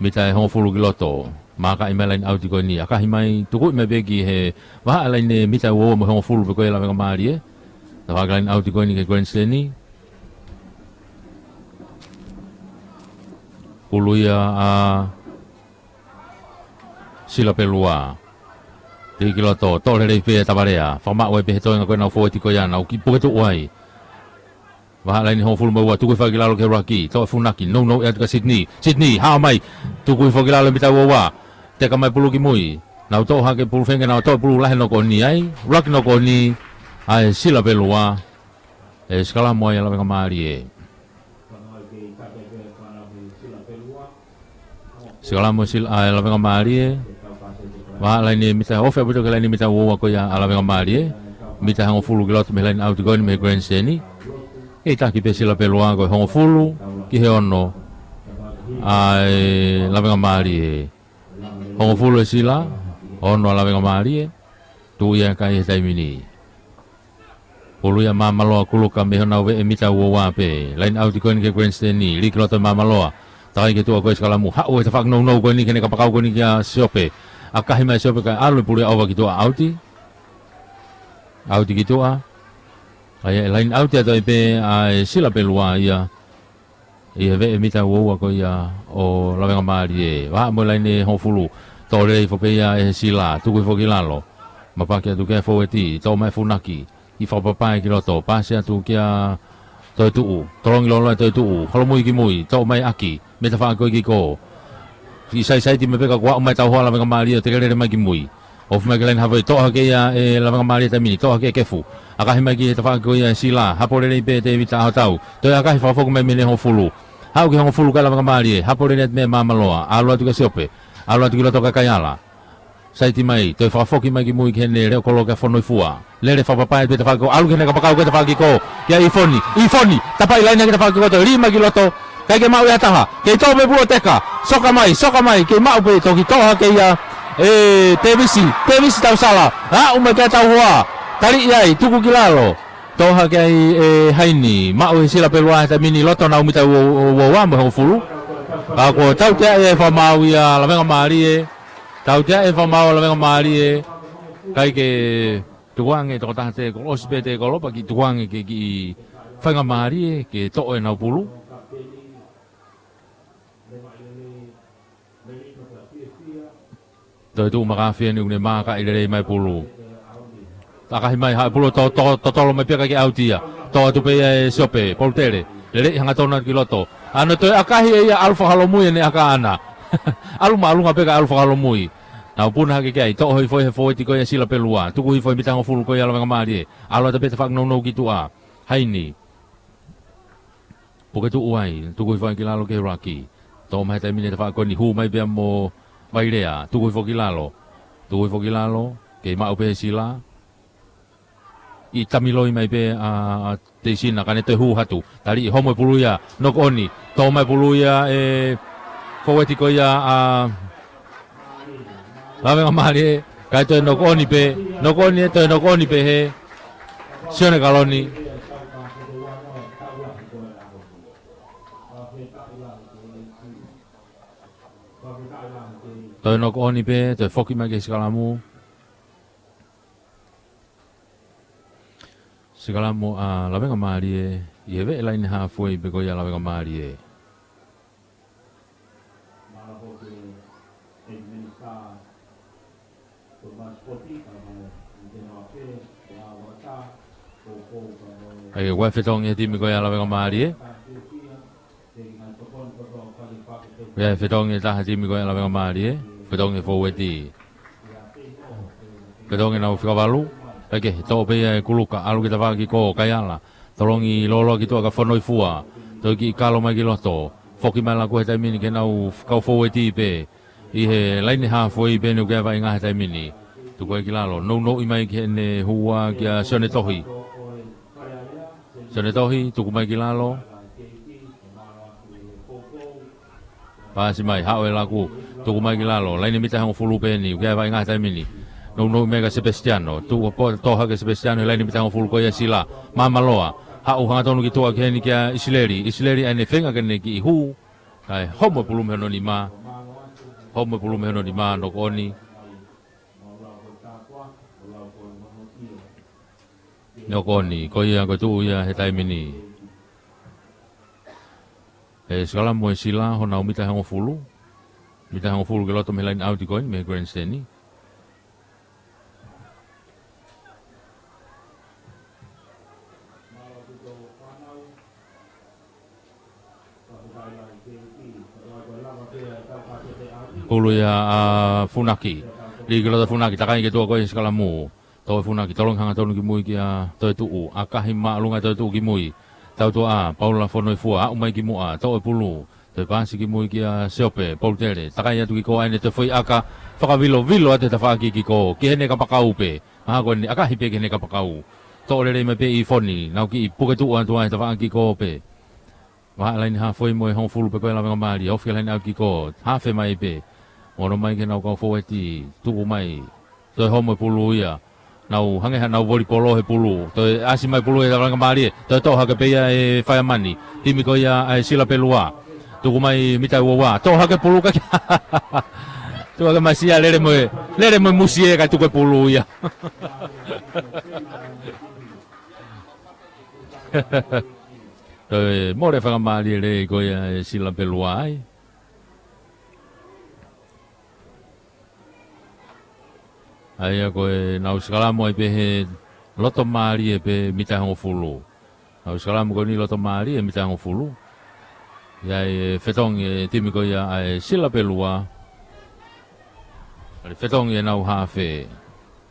Mita ʻe hongofulu ki loto. Mākaʻi mai laini ʻauti ko eni. ʻAkahi mai, tukuʻi mai pē ki he vahaʻa laini mita ʻe uaua mo e hongofulu pē ko ia Lavengamālie. Tafaʻaki laini ʻauti ko eni ki he Kolinisiteni. Pulu ia ʻa Sila Pelua. Tiki loto, toʻo lelei pē ʻe Tavalea. Fakamaʻu ai pē he toenga ko ē ʻenau fōueti ko ia, nau kiʻi puke tuʻu ai. Vahaʻa laini hongofulu mo e ua, tuku hifo ki lalo ki he ʻuluaki, toʻo ʻe Funaki, nounou atu kia Sydney. Sydney, hao mai, tuku hifo ki lalo mita uaua. Teka mai pulu ki mui. Nau toʻo hake pulu feinga, nau toʻo pulu lahi knock on ai. ʻUluaki knock on ʻa e Sila Pelua. ʻE sikalamu ai ʻa Lavengamālie. Sikalamu Sila, ʻa, ʻa Lavengamālie. Vahaʻa laini mita, ofi ʻaupito ki he laini mita uaua ko ia ʻa Lavengamālie. Mita hongofulu ki loto mei he laini ʻauti ko eni mei he Kolinisiteni. Kei taki pē Sila Pelua ko e hongofulu ki he ono ʻa e Lavengamālie. Hongofulu ʻe Sila, ono ʻa Lavengamālie. Tuʻu ia kai he taimi ni. Pulu ia ʻa Māmaloa, Kuluka mei honau veʻe mita ua ua pē. Laine ʻauti ko eni ki he grandstand, lī ki loto ʻa Māmaloa. Takai ki tuʻa ko e sikalamu. Haʻu e tafaʻaki nounou ko eni ki heʻene kapakau ko eni kia Siope. ʻAkahi mai Siope kae ʻalu e pulu ia ʻova ki tuʻa, ʻauti. ʻAuti ki tuʻa. ʻA ia ʻe laine ʻauti atu ai pē ʻa e Sila Pelua ia. ʻI he veʻe mita ua ua ko ia ʻo Lavengamālie. Vahaʻa mo e laine hongofulu. Toʻo lelei hifo pē ia ʻe he Sila. Tuku hifo ki lalo. Mapaki atu ki he fōueti. Toʻo mai ʻe Funaki. Kiʻi fakapapae ki loto. Pasi atu kia Toetuʻu. Tolongi loloa ʻe Toetuʻu. Holomui ki mui. Toʻo mai ʻaki. Mei he tafaʻaki ko ē ki kō. Kiʻi saisaiti mai pē ka kuo aʻu mai e tauhoa ʻa Lavengamālie ʻo tekelele mai ki mui. Ofi mai ki he laine hafoi, toʻo hake ia ʻe Lavengamālie he taimi ni, toʻo hake ʻe Kefu. ʻAkahi mai ki he tafaʻaki ko ia ʻe Sila, hapo lelei pē ʻe Tēvita ʻAhotau. Toe ʻakahi fakafoki mai mei he hongofulu. Haʻu ki he hongofulu kae Lavengamālie, hapo lelei atu mei Māmaloa, ʻalu atu kia Siope, ʻalu atu ki loto kae Kaiala. Saiti mai, toe fakafoki mai ki mui ki heʻene leʻo kolo kia Fonoifua. Lele fakapapae pē tafaʻaki ko ē, ʻalu ki heʻene kapakau ko e tafaʻaki ko ē, kia ʻIfoni. ʻIfoni, tapaʻi laine ki he tafaʻaki ko ē, toe lī mai ki loto. ʻIkai ke maʻu ia ha taha. Kei toʻo pē pulu ʻo teka. Soka mai, soka mai. Kei maʻu pē, toki toʻo hake ia ʻe Tevisi. Tevisi tausala. Aʻu mai ki he tauhoa. Taliʻi ai, tuku ki lalo. Toʻo hake ai ʻe Haini. Maʻu ʻe Sila Pelua he taimi ni, loto honau mita ua ua, ua ua mo e hongofulu. Ka kuo tautea e fakamaau ia ʻa Lavengamālie. Tautea e fakamaau ʻa Lavengamālie. ʻIkai ke tukuange tokotaha tekolo, ʻosi pē tekolo, pea kiʻi tukuange ke kiʻi faingamālie ke toʻo ʻenau pulu. Toetuʻu makafi eni ʻoku ne maaka ʻi lelei mai pulu. ʻAkahi mai, haʻu e pulu to-, to-, totolo mai pē kae ʻikai ke ʻauti ia. Toʻo atu pē ia ʻe Siope, Polutele. Lele hangatonu atu ki loto. ʻAno toe ʻakahi ʻe ia, ʻalu fakaholomui ʻene ʻaka ʻana. ʻAlu māʻolunga pē kae ʻalu fakaholomui. Nau puna hake ki ai, toʻo hifo ʻe he fōueti ko ia ʻa Sila Pelua. Tuku hifo ʻi he mita hongofulu ko ia ʻa Lavengamālie. ʻAlu atu pē tafaʻaki nounou ki tuʻa. Haini. Puke tuʻu ai, tuku hifo ai ki lalo ki he laki. Toʻo mai he taimi ni e tafaʻaki ko eni, hū mai pea mo Vailea, tuku hifo ki lalo. Tuku hifo ki lalo, kei maʻu pē ʻe Sila. ʻI tamiloi mai pē ʻa, ʻa Teisina, ka ne toe hū hatu. Taliʻi, homo e pulu ia, knock on. Toʻo mai pulu ia ʻe he fōueti ko ia ʻa Lavengamālie, kae toe knock on pē, knock on ē, toe knock on pē ʻe he Sione Kaloni. Toe knock on pē, toe foki mai ki he sikalamu. Sikalamu ʻa Lavengamālie, ʻi he veʻe laine hafoi pē ko ia ʻa Lavengamālie. ʻA ia, ʻoku ʻi ai e fetongi ʻa e timi ko ia ʻa Lavengamālie. ʻOku ʻi ai e fetongi ʻe taha ʻa e timi ko ia ʻa Lavengamālie. Fetongi e fōueti. Fetongi ʻenau fika valu. ʻIkai ke, toʻo pē ia ʻe Kuluka, ʻalu ki he tafaʻaki ko ē, Kaiala. Tolongi loloa ki tuʻa kia Fonoifua. Toe kiʻi kalo mai ki loto. Foki mai e laku he taimi ni ki heʻenau kau fōueti pē. ʻI he laine hafoi pē eni ʻoku ʻi ai e vaʻinga he taimi ni. Tuku ai ki lalo. Nounouʻi mai ki heʻene hua kia Sione Tohi. Sione Tohi, tuku mai ki lalo. Pasi mai, haʻu e laku, tuku mai ki lalo. Laine mita hongofulu pē eni, ʻoku ʻi ai e vaʻinga he taimi ni. Nounou mai kia Sepesitiano, tuku pē toʻo hake ʻe Sepesitiano he laine mita hongofulu ko ia ʻa Sila. Māmaloa, haʻu hangatonu ki tuʻa ki heni kia ʻIsileli. ʻIsileli ʻa ʻene feinga ke ne kiʻi hū. Kae homo e pulu mei hono nima. Homo e pulu mei hono nima, knock on. Knock on, ko ia ko e tuʻu ia he taimi ni. ʻE sikalamu ʻe Sila honau mita hongofulu. Mita hongofulu ki loto mei he laine ʻauti ko eni, mei he grandstand. Pulu ia ʻa Funaki. Lī ki loto Funaki, takai ki tuʻa ko e sikalamu. Toʻo ʻe Funaki, tolongi hangatonu ki mui kia Toetuʻu. ʻAkahi māʻolunga ʻe Toetuʻu ki mui. Tautuaʻa, Paula Fonoifua, aʻu mai ki muʻa, toʻo e pulu. Toe pasi ki mui kia Siope, Polutele. Takai atu ki kō ʻa ʻene toe foʻi ʻaka, fakavilovilo atu e tafaʻaki ki kō. Ki heʻene kapakau pē. Mahalo ko ʻene ʻakahi pē ki heʻene kapakau. Toʻo lelei mai pē ʻe ʻIfoni, nau kiʻi puke tuʻu atu ai he tafaʻaki ko ē pē. Vahaʻa laine hafoi mo e hongofulu pē ko e Lavengamālie, ofi ki he laine ʻauti ki kō, hafe mai pē. Ono mai ki heʻenau kau fōueti, tuku mai. Toe homo e pulu ia. Nau hangē ha nau volipolo he pulu. Toe ʻasi mai pulu ʻe Lavengamālie. Toe toʻo hake pē ia ʻe Faiamani. Timi ko ia ʻa e Sila Pelua. Tuku mai mita ua ua. Toʻo hake pulu ka ki. Tuku hake mai sia lele mo e. Lele mo e musie ka tuku e pulu ia. Toe mole Faingamālie lelei ko ia ʻe Sila Pelua ai. ʻA ia ko e nau sikalamu ai pē he loto mālie pē mita hongofulu. Nau sikalamu ko eni loto mālie mita hongofulu. ʻI ai e fetongi e timi ko ia ʻa e Sila Pelua. ʻAli fetongi e nau hafe.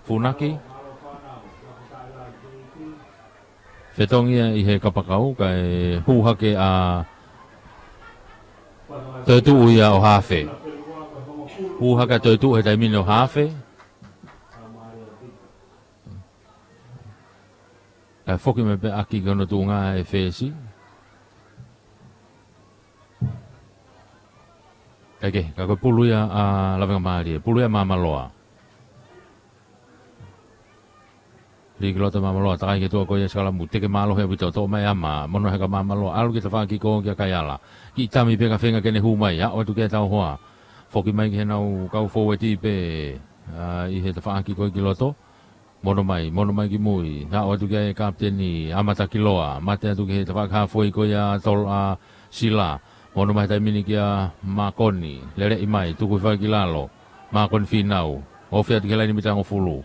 Funaki. Fetongi ia ʻi he kapakau kae hū hake ʻa Toetuʻu ia ʻo hafe. Hū hake ʻa Toetuʻu he taimi ni ʻo hafe. Kae foki mai pē ʻaki ki hono tuʻunga e fesi. Kae kehe, ka ko e pulu ia ʻa Lavengamālie. Pulu ia Māmaloa. Lī ki loto Māmaloa, takai ki tuʻa ko ia sikalamu, teke mālohi ʻaupito, toʻo mai ʻa Mā, mono heka Māmaloa, ʻalu ki tafaʻaki ko kia Kaiala. Kiʻi tami pē ka feinga ke ne hū mai, aʻu atu ki he tau hoa. Foki mai ki he nau kau foueti pē, ʻa, ʻi he tafaʻaki ko ki loto. Mono mai, mono mai ki mui, aʻu atu ki he kapiteni, ʻa Matakiloa, mate atu ki he tafaʻaki hafoi ko ia tol ʻa Sila. Mono mai taimi ni kia Mākoni, leleʻi mai, tuku hifo ai ki lalo. Mākoni Fīnau, ofi atu ki he laini mita hongofulu.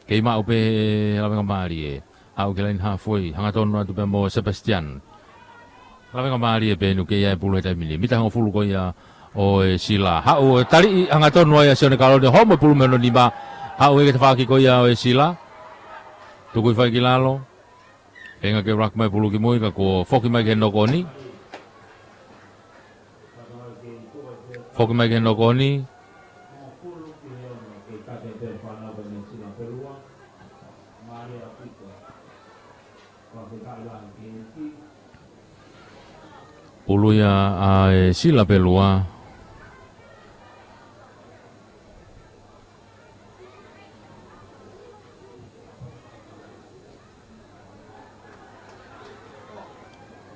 Kei maʻu pē ʻe Lavengamālie. Aʻu ki he laini hafoi, hangatonu atu pē mo Sebastian. Lavengamālie pē ʻoku kei ʻi ai e pulu he taimi ni. Mita hongofulu ko ia ʻo e Sila. Haʻu ʻo taliʻi hangatonu ai ʻa Sione Kaloni, homo e pulu mei hono nima. Haʻu ʻi he tafaʻaki ko ia ʻo e Sila. Tuku hifo ai ki lalo. Feinga ke rak mai pulu ki mui ka kuo foki mai ki he nokoni. Foki mai ki he nokoni. Pulu ia ʻa e Sila Pelua.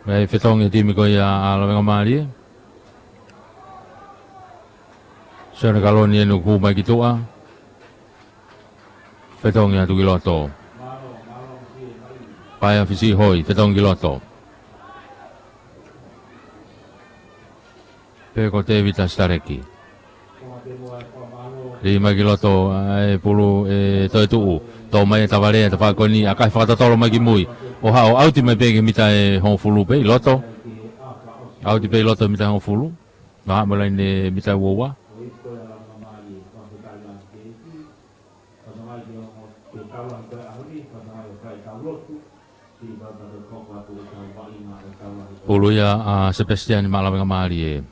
Mei fetongi e timi ko ia ʻa Lavengamālie. Sione Kaloni ʻoku hū mai ki tuʻa. Fetongi atu ki loto. Paea Fisihoi, fetongi ki loto. Pea ko Tēvita Sitaleki. Lī mai ki loto, ʻa e pulu ʻe Toetuʻu. Toʻo mai ʻe Tavalea, tafaʻaki ko eni, ʻa kai fakatotolo mai ki mui. ʻO haʻu ʻo ʻauti mai pē ki he mita ʻe hongofulu pē ʻi loto. ʻAuti pē ʻi loto mita hongofulu. Vahaʻa mo e laini mita ua ua. Pulu ia ʻa Sebastian maʻa Lavengamālie.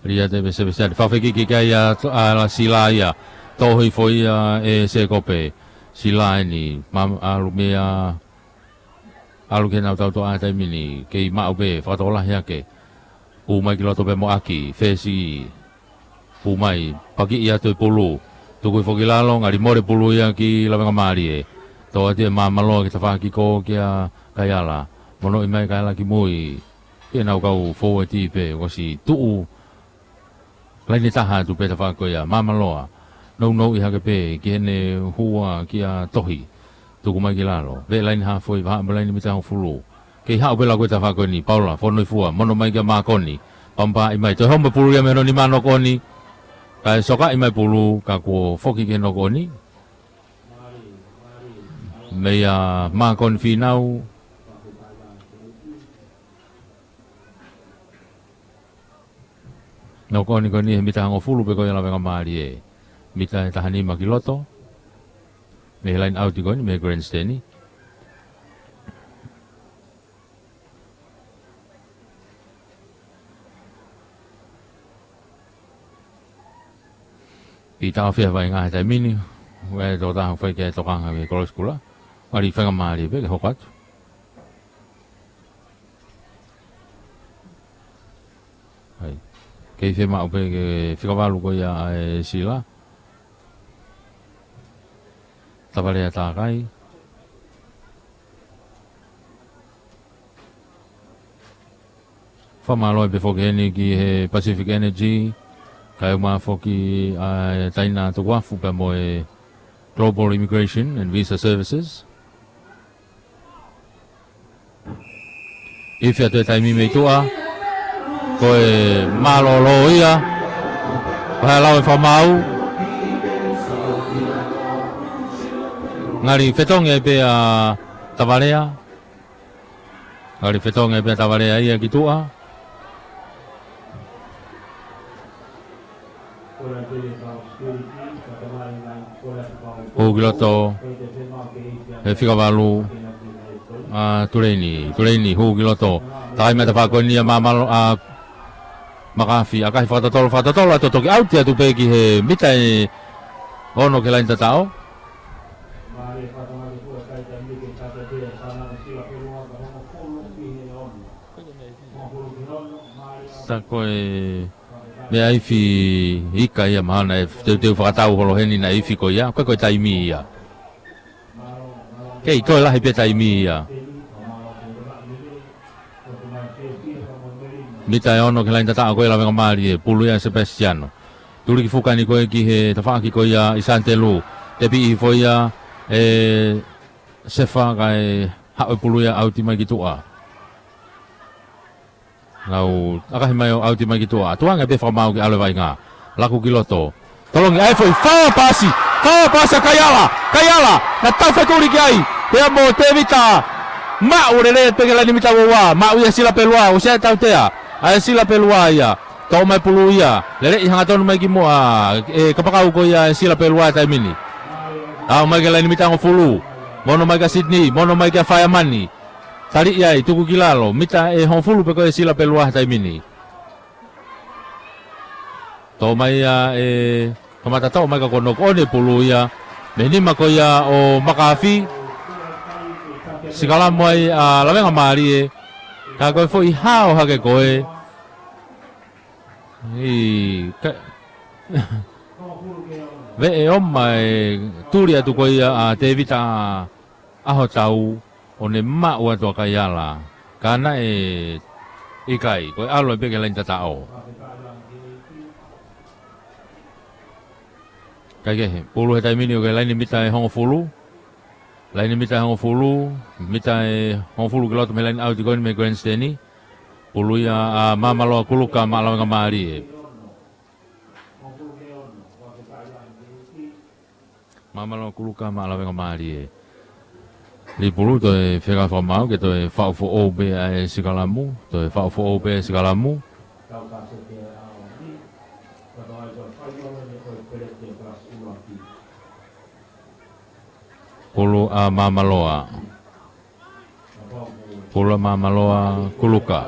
Lī atu pē Sebastian. Fafekiki ki ai ʻa, ʻa Sila ia. Toʻo hifo ia ʻe Sekope. Sila eni. Mā, ʻalu mei ʻa ʻAlu ki he nau tautoʻa he taimi ni, kei maʻu pē, fakatokolahi hake. Hū mai ki loto pē mo ʻAki, fesi. Hū mai, pakiʻi atu e pulu. Tuku hifo ki lalo, ngali mole pulu ia ki Lavengamālie. Toʻo atu ʻe Māmaloa ki tafaʻaki ko kia Kaiala. Monoʻi mai Kaiala ki mui. Ki he nau kau foueti pē, ʻosi tuʻu. Laini taha atu pē tafaʻaki ko ia, Māmaloa. Nounou ʻi hake pē, ki heʻene hua kia Tohi. Tuku mai ki lalo. Veʻe laini hafoi, vahaʻa mo e laini mita hongofulu. Kei haʻu pē la ko e tafaʻaki ko eni, Paula, fono ʻi fua, mono mai kia Mākoni. Pampaaʻi mai, toe homo e pulu ia mei hono nima nokoni. Kae sokaʻi mai pulu, ka kuo foki ki he nokoni. Meia Mākoni Fīnau. Nokoni ko eni he mita hongofulu pē ko ia Lavengamālie. Mita ʻe taha nima ki loto. Mei he laini ʻauti ko eni, mei he grandstand. Pita ofi ʻa e vaʻinga he taimi ni. Ue tō taha fai ke tokanga ke kolosi kula. Mali Faingamālie pē ke hoko atu. Hai. Kei fiemaʻu pē ke fika valu ko ia ʻa e Sila. Tavalea Takai. Fakamālō pē foki heni ki he Pacific Energy, kae ʻumaʻā foki ʻa e Taina Tukuafu pea mo e Global Immigration and Visa Services. Ifi atu e taimi mei tuʻa. Ko e mālōlō ia. Ko e lau e fakamaau. Ngali fetongi pē ʻa Tavalea. Ngali fetongi pē ʻa Tavalea ia ki tuʻa. Hū ki loto he fika valu ʻa Tuleini. Tuleini, hū ki loto. Takai mai tafaʻaki ko eni ʻa Māmalo, ʻa Makafi, ʻakahi fakatotolo, fakatotolo atu, toki ʻauti atu pē ki he mita ʻe ono ki he laini tataʻo. Ta ko e meʻa ifi ika ia mahalo naʻe teuteu fakatau holo heni naʻe ifi ko ia, ko e, ko e taimi ia. Kei toe lahi pē taimi ia. Mita ʻe ono ki he laini tataʻo ko e Lavengamālie, pulu ia ʻa Sebastiano. Tuli ki fuka ni ko e ki he tafaʻaki ko ia ʻi Santelu. Tepi hifo ia ʻe Sefa kae haʻu e pulu ia ʻauti mai ki tuʻa. Nau ʻakahi mai ʻo ʻauti mai ki tuʻa. Tuʻanga pē fakamaau ki ʻAlo e Vaʻinga. Laku ki loto. Tolongi ʻa e foʻi fā pasi. Fā pasi ʻa Kaiala. Kaiala. Naʻa tau fetuli ki ai. Pea mo Tevita. Maʻu lelei pē ki he laini mita ua ua. Maʻu ia Sila Pelua. ʻOsi ʻa e tautea ʻa e Sila Pelua ia. Toʻo mai pulu ia. Lele ʻi hangatonu mai ki muʻa. ʻE kapakau ko ia ʻa e Sila Pelua taimi ni. Aʻu mai ki he laini mita hongofulu. Mono mai kia Sydney. Mono mai kia Faiamani. Tali ia ʻi tuku ki lalo, mita ʻe hongofulu pē ko e Sila Pelua he taimi ni. Toʻo mai ia ʻe kamata toʻo mai ka ko e knock on e pulu ia. Mei he nima ko ia ʻo Makafi. Sikalamu ai ʻa Lavengamālie. Ka ko e foʻi hao hake ko e. ʻI ka veʻe ʻo mai tuli atu ko ia ʻa Tevita ʻAhotau ʻo ne maʻu atu ʻa Kaiala. Ka naʻe ʻikai, ko e ʻalu pē ki he laini tataʻo. Kaikehe, pulu he taimi ni ʻo ki he laini mita ʻe hongofulu. Laini mita ʻe hongofulu, mita ʻe hongofulu ki loto mei he laini ʻauti ko eni mei he grandstand. Pulu ia ʻa Māmaloa Kuluka maʻa Lavengamālie. Māmaloa Kuluka maʻa Lavengamālie. Lipulu toe fekau fakamaau ke toe faʻu foʻou pē ʻa e sikalamu, toe faʻu foʻou pē sikalamu. Pulu ʻa Māmaloa. Pulu ʻa Māmaloa Kuluka.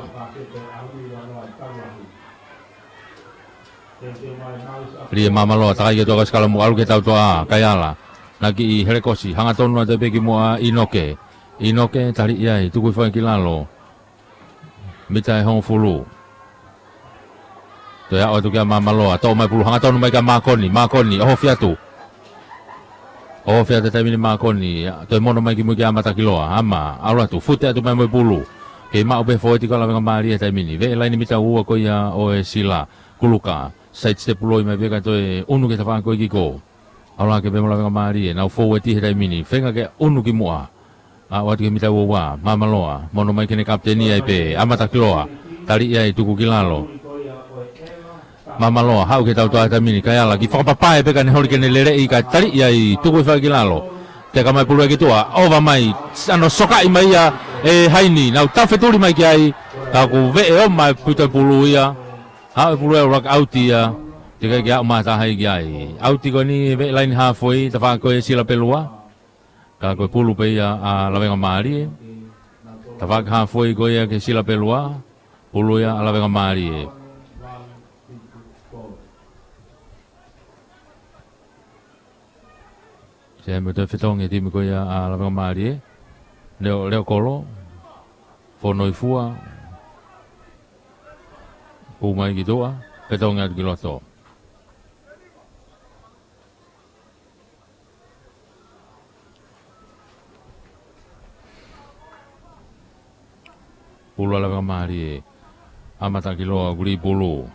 Lī ʻe Māmaloa, takai ke toka sikalamu ʻalu ke tau toa, Kaiala. Naʻe kiʻi helekosi, hangatonu atu pē ki muʻa ʻInoke. ʻInoke, tali ia ʻi tuku hifo ai ki lalo. Mita ʻe hongofulu. Toe aʻu atu kia Māmaloa, toʻo mai pulu hangatonu mai kia Mākoni, Mākoni, ʻohofi atu. ʻOhofi atu taimi ni Mākoni, toe mono mai ki mui kia Amatakiloa, Ama, ʻalu atu, fute atu mai mo e pulu. Kei maʻu pē fōueti ko ia Lavengamālie he taimi ni. Veʻe laini mita ua ko ia ʻo e Sila, Kuluka, side step loi mai pē kae toe ʻunu ki he tafaʻaki ko ē ki kō. ʻAlu hake pē mo Lavengamālie, nau fōueti he taimi ni, feinga ke ʻunu ki muʻa. Aʻu atu ki he mita ua ua, Māmaloa, mono mai ki heʻene kapiteni ai pē, Amatakiloa, tali ia ʻi tuku ki lalo. Māmaloa, haʻu ke tau toa he taimi ni, Kaiala, kiʻi fakapapae pē ka ne holi ke ne leleʻi kae tali ia ʻi tuku hifo ai ki lalo. Teka mai pulu ia ki tuʻa, ova mai, ʻano sokaʻi mai ia ʻe Haini, nau tau fetuli mai ki ai, ka ʻoku veʻe ʻo mai puto e pulu ia, haʻu e pulu ia ʻo laka ʻauti ia, teʻeki ke aʻu mai ha taha ia ki ai. ʻAuti ko eni veʻe laini hafoi, tafaʻaki ko e Sila Pelua. Ka ko e pulu pē ia ʻa Lavengamālie. Tafaʻaki hafoi ko ia ki he Sila Pelua. Pulu ia ʻa Lavengamālie. Sai mo e toe fetongi e timi ko ia ʻa Lavengamālie. Leo, Leokolo. Fonoifua. Pū mai ki tuʻa. Fetongi atu ki loto. Pulu ʻa Lavengamālie. ʻA Matakiloa, ʻoku lī pulu.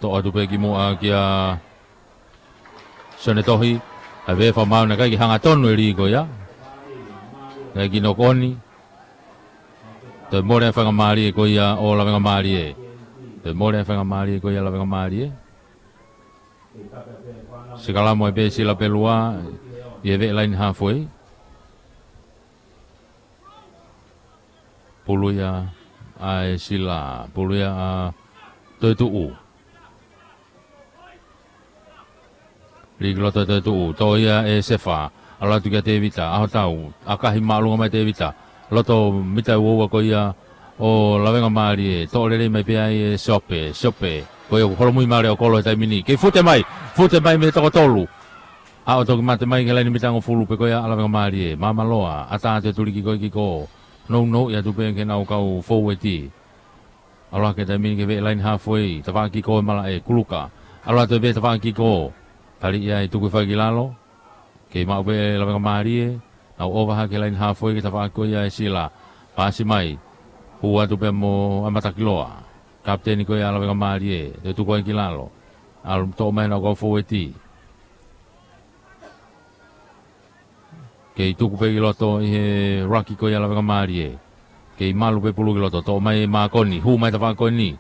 Toʻo atu pē ki muʻa kia Sione Tohi. ʻAve fakamāu naʻe ʻikai ke hangatonu e lī ko ia. Naʻe ʻikai ke knock on. Toe mole ʻa e faingamālie ko ia ʻo Lavengamālie. Toe mole ʻa e faingamālie ko ia Lavengamālie. Sikalamo ai pē Sila Pelua ʻi he veʻe laine halfway. Pulu ia ʻa e Sila, pulu ia ʻa Toetuʻu. Lī ki loto ʻe Toetuʻu, toʻo ia ʻe Sefa, ʻalu atu kia Tevita, ʻAhotau, ʻakahi māʻolunga mai Tevita, loto mita ʻe uaua ko ia ʻo Lavengamālie, toʻo lelei mai pē ai ʻe Siope, Siope, ko ia ʻoku holomui mai ʻa Leokolo he taimi ni. Kei fute mai, fute mai mei he toko tolu. ʻA ʻo toki mate mai ki he laine mita hongofulu pē ko ia ʻa Lavengamālie, Māmaloa, ʻatā atu e tuliki ko ē ki kō, nounou atu pē ki heʻenau kau fōueti. ʻAlu hake taimi ni ki he veʻe laine halfway, tafaʻaki kikō ʻe Malaʻe, Kuluka. ʻAlu atu pē tafaʻaki kikō, tali ia ʻe Tukuifaikilalo. Kei maʻu pē Lavengamālie, nau ʻova hake laine halfway ki he tafaʻaki ko ia ʻe Sila. Paasi mai, hū atu pē mo ʻa Matakiloa. Kapiteni ko ia Lavengamālie, Toetuʻu ko ē ki lalo. ʻAlu toʻo mai ʻenau kau fōueti. Kei tuku pē ki loto ʻi he ruck ko ia Lavengamālie. Kei malu pē pulu ki loto, toʻo mai ʻe Mākoni, hū mai tafaʻaki ko eni.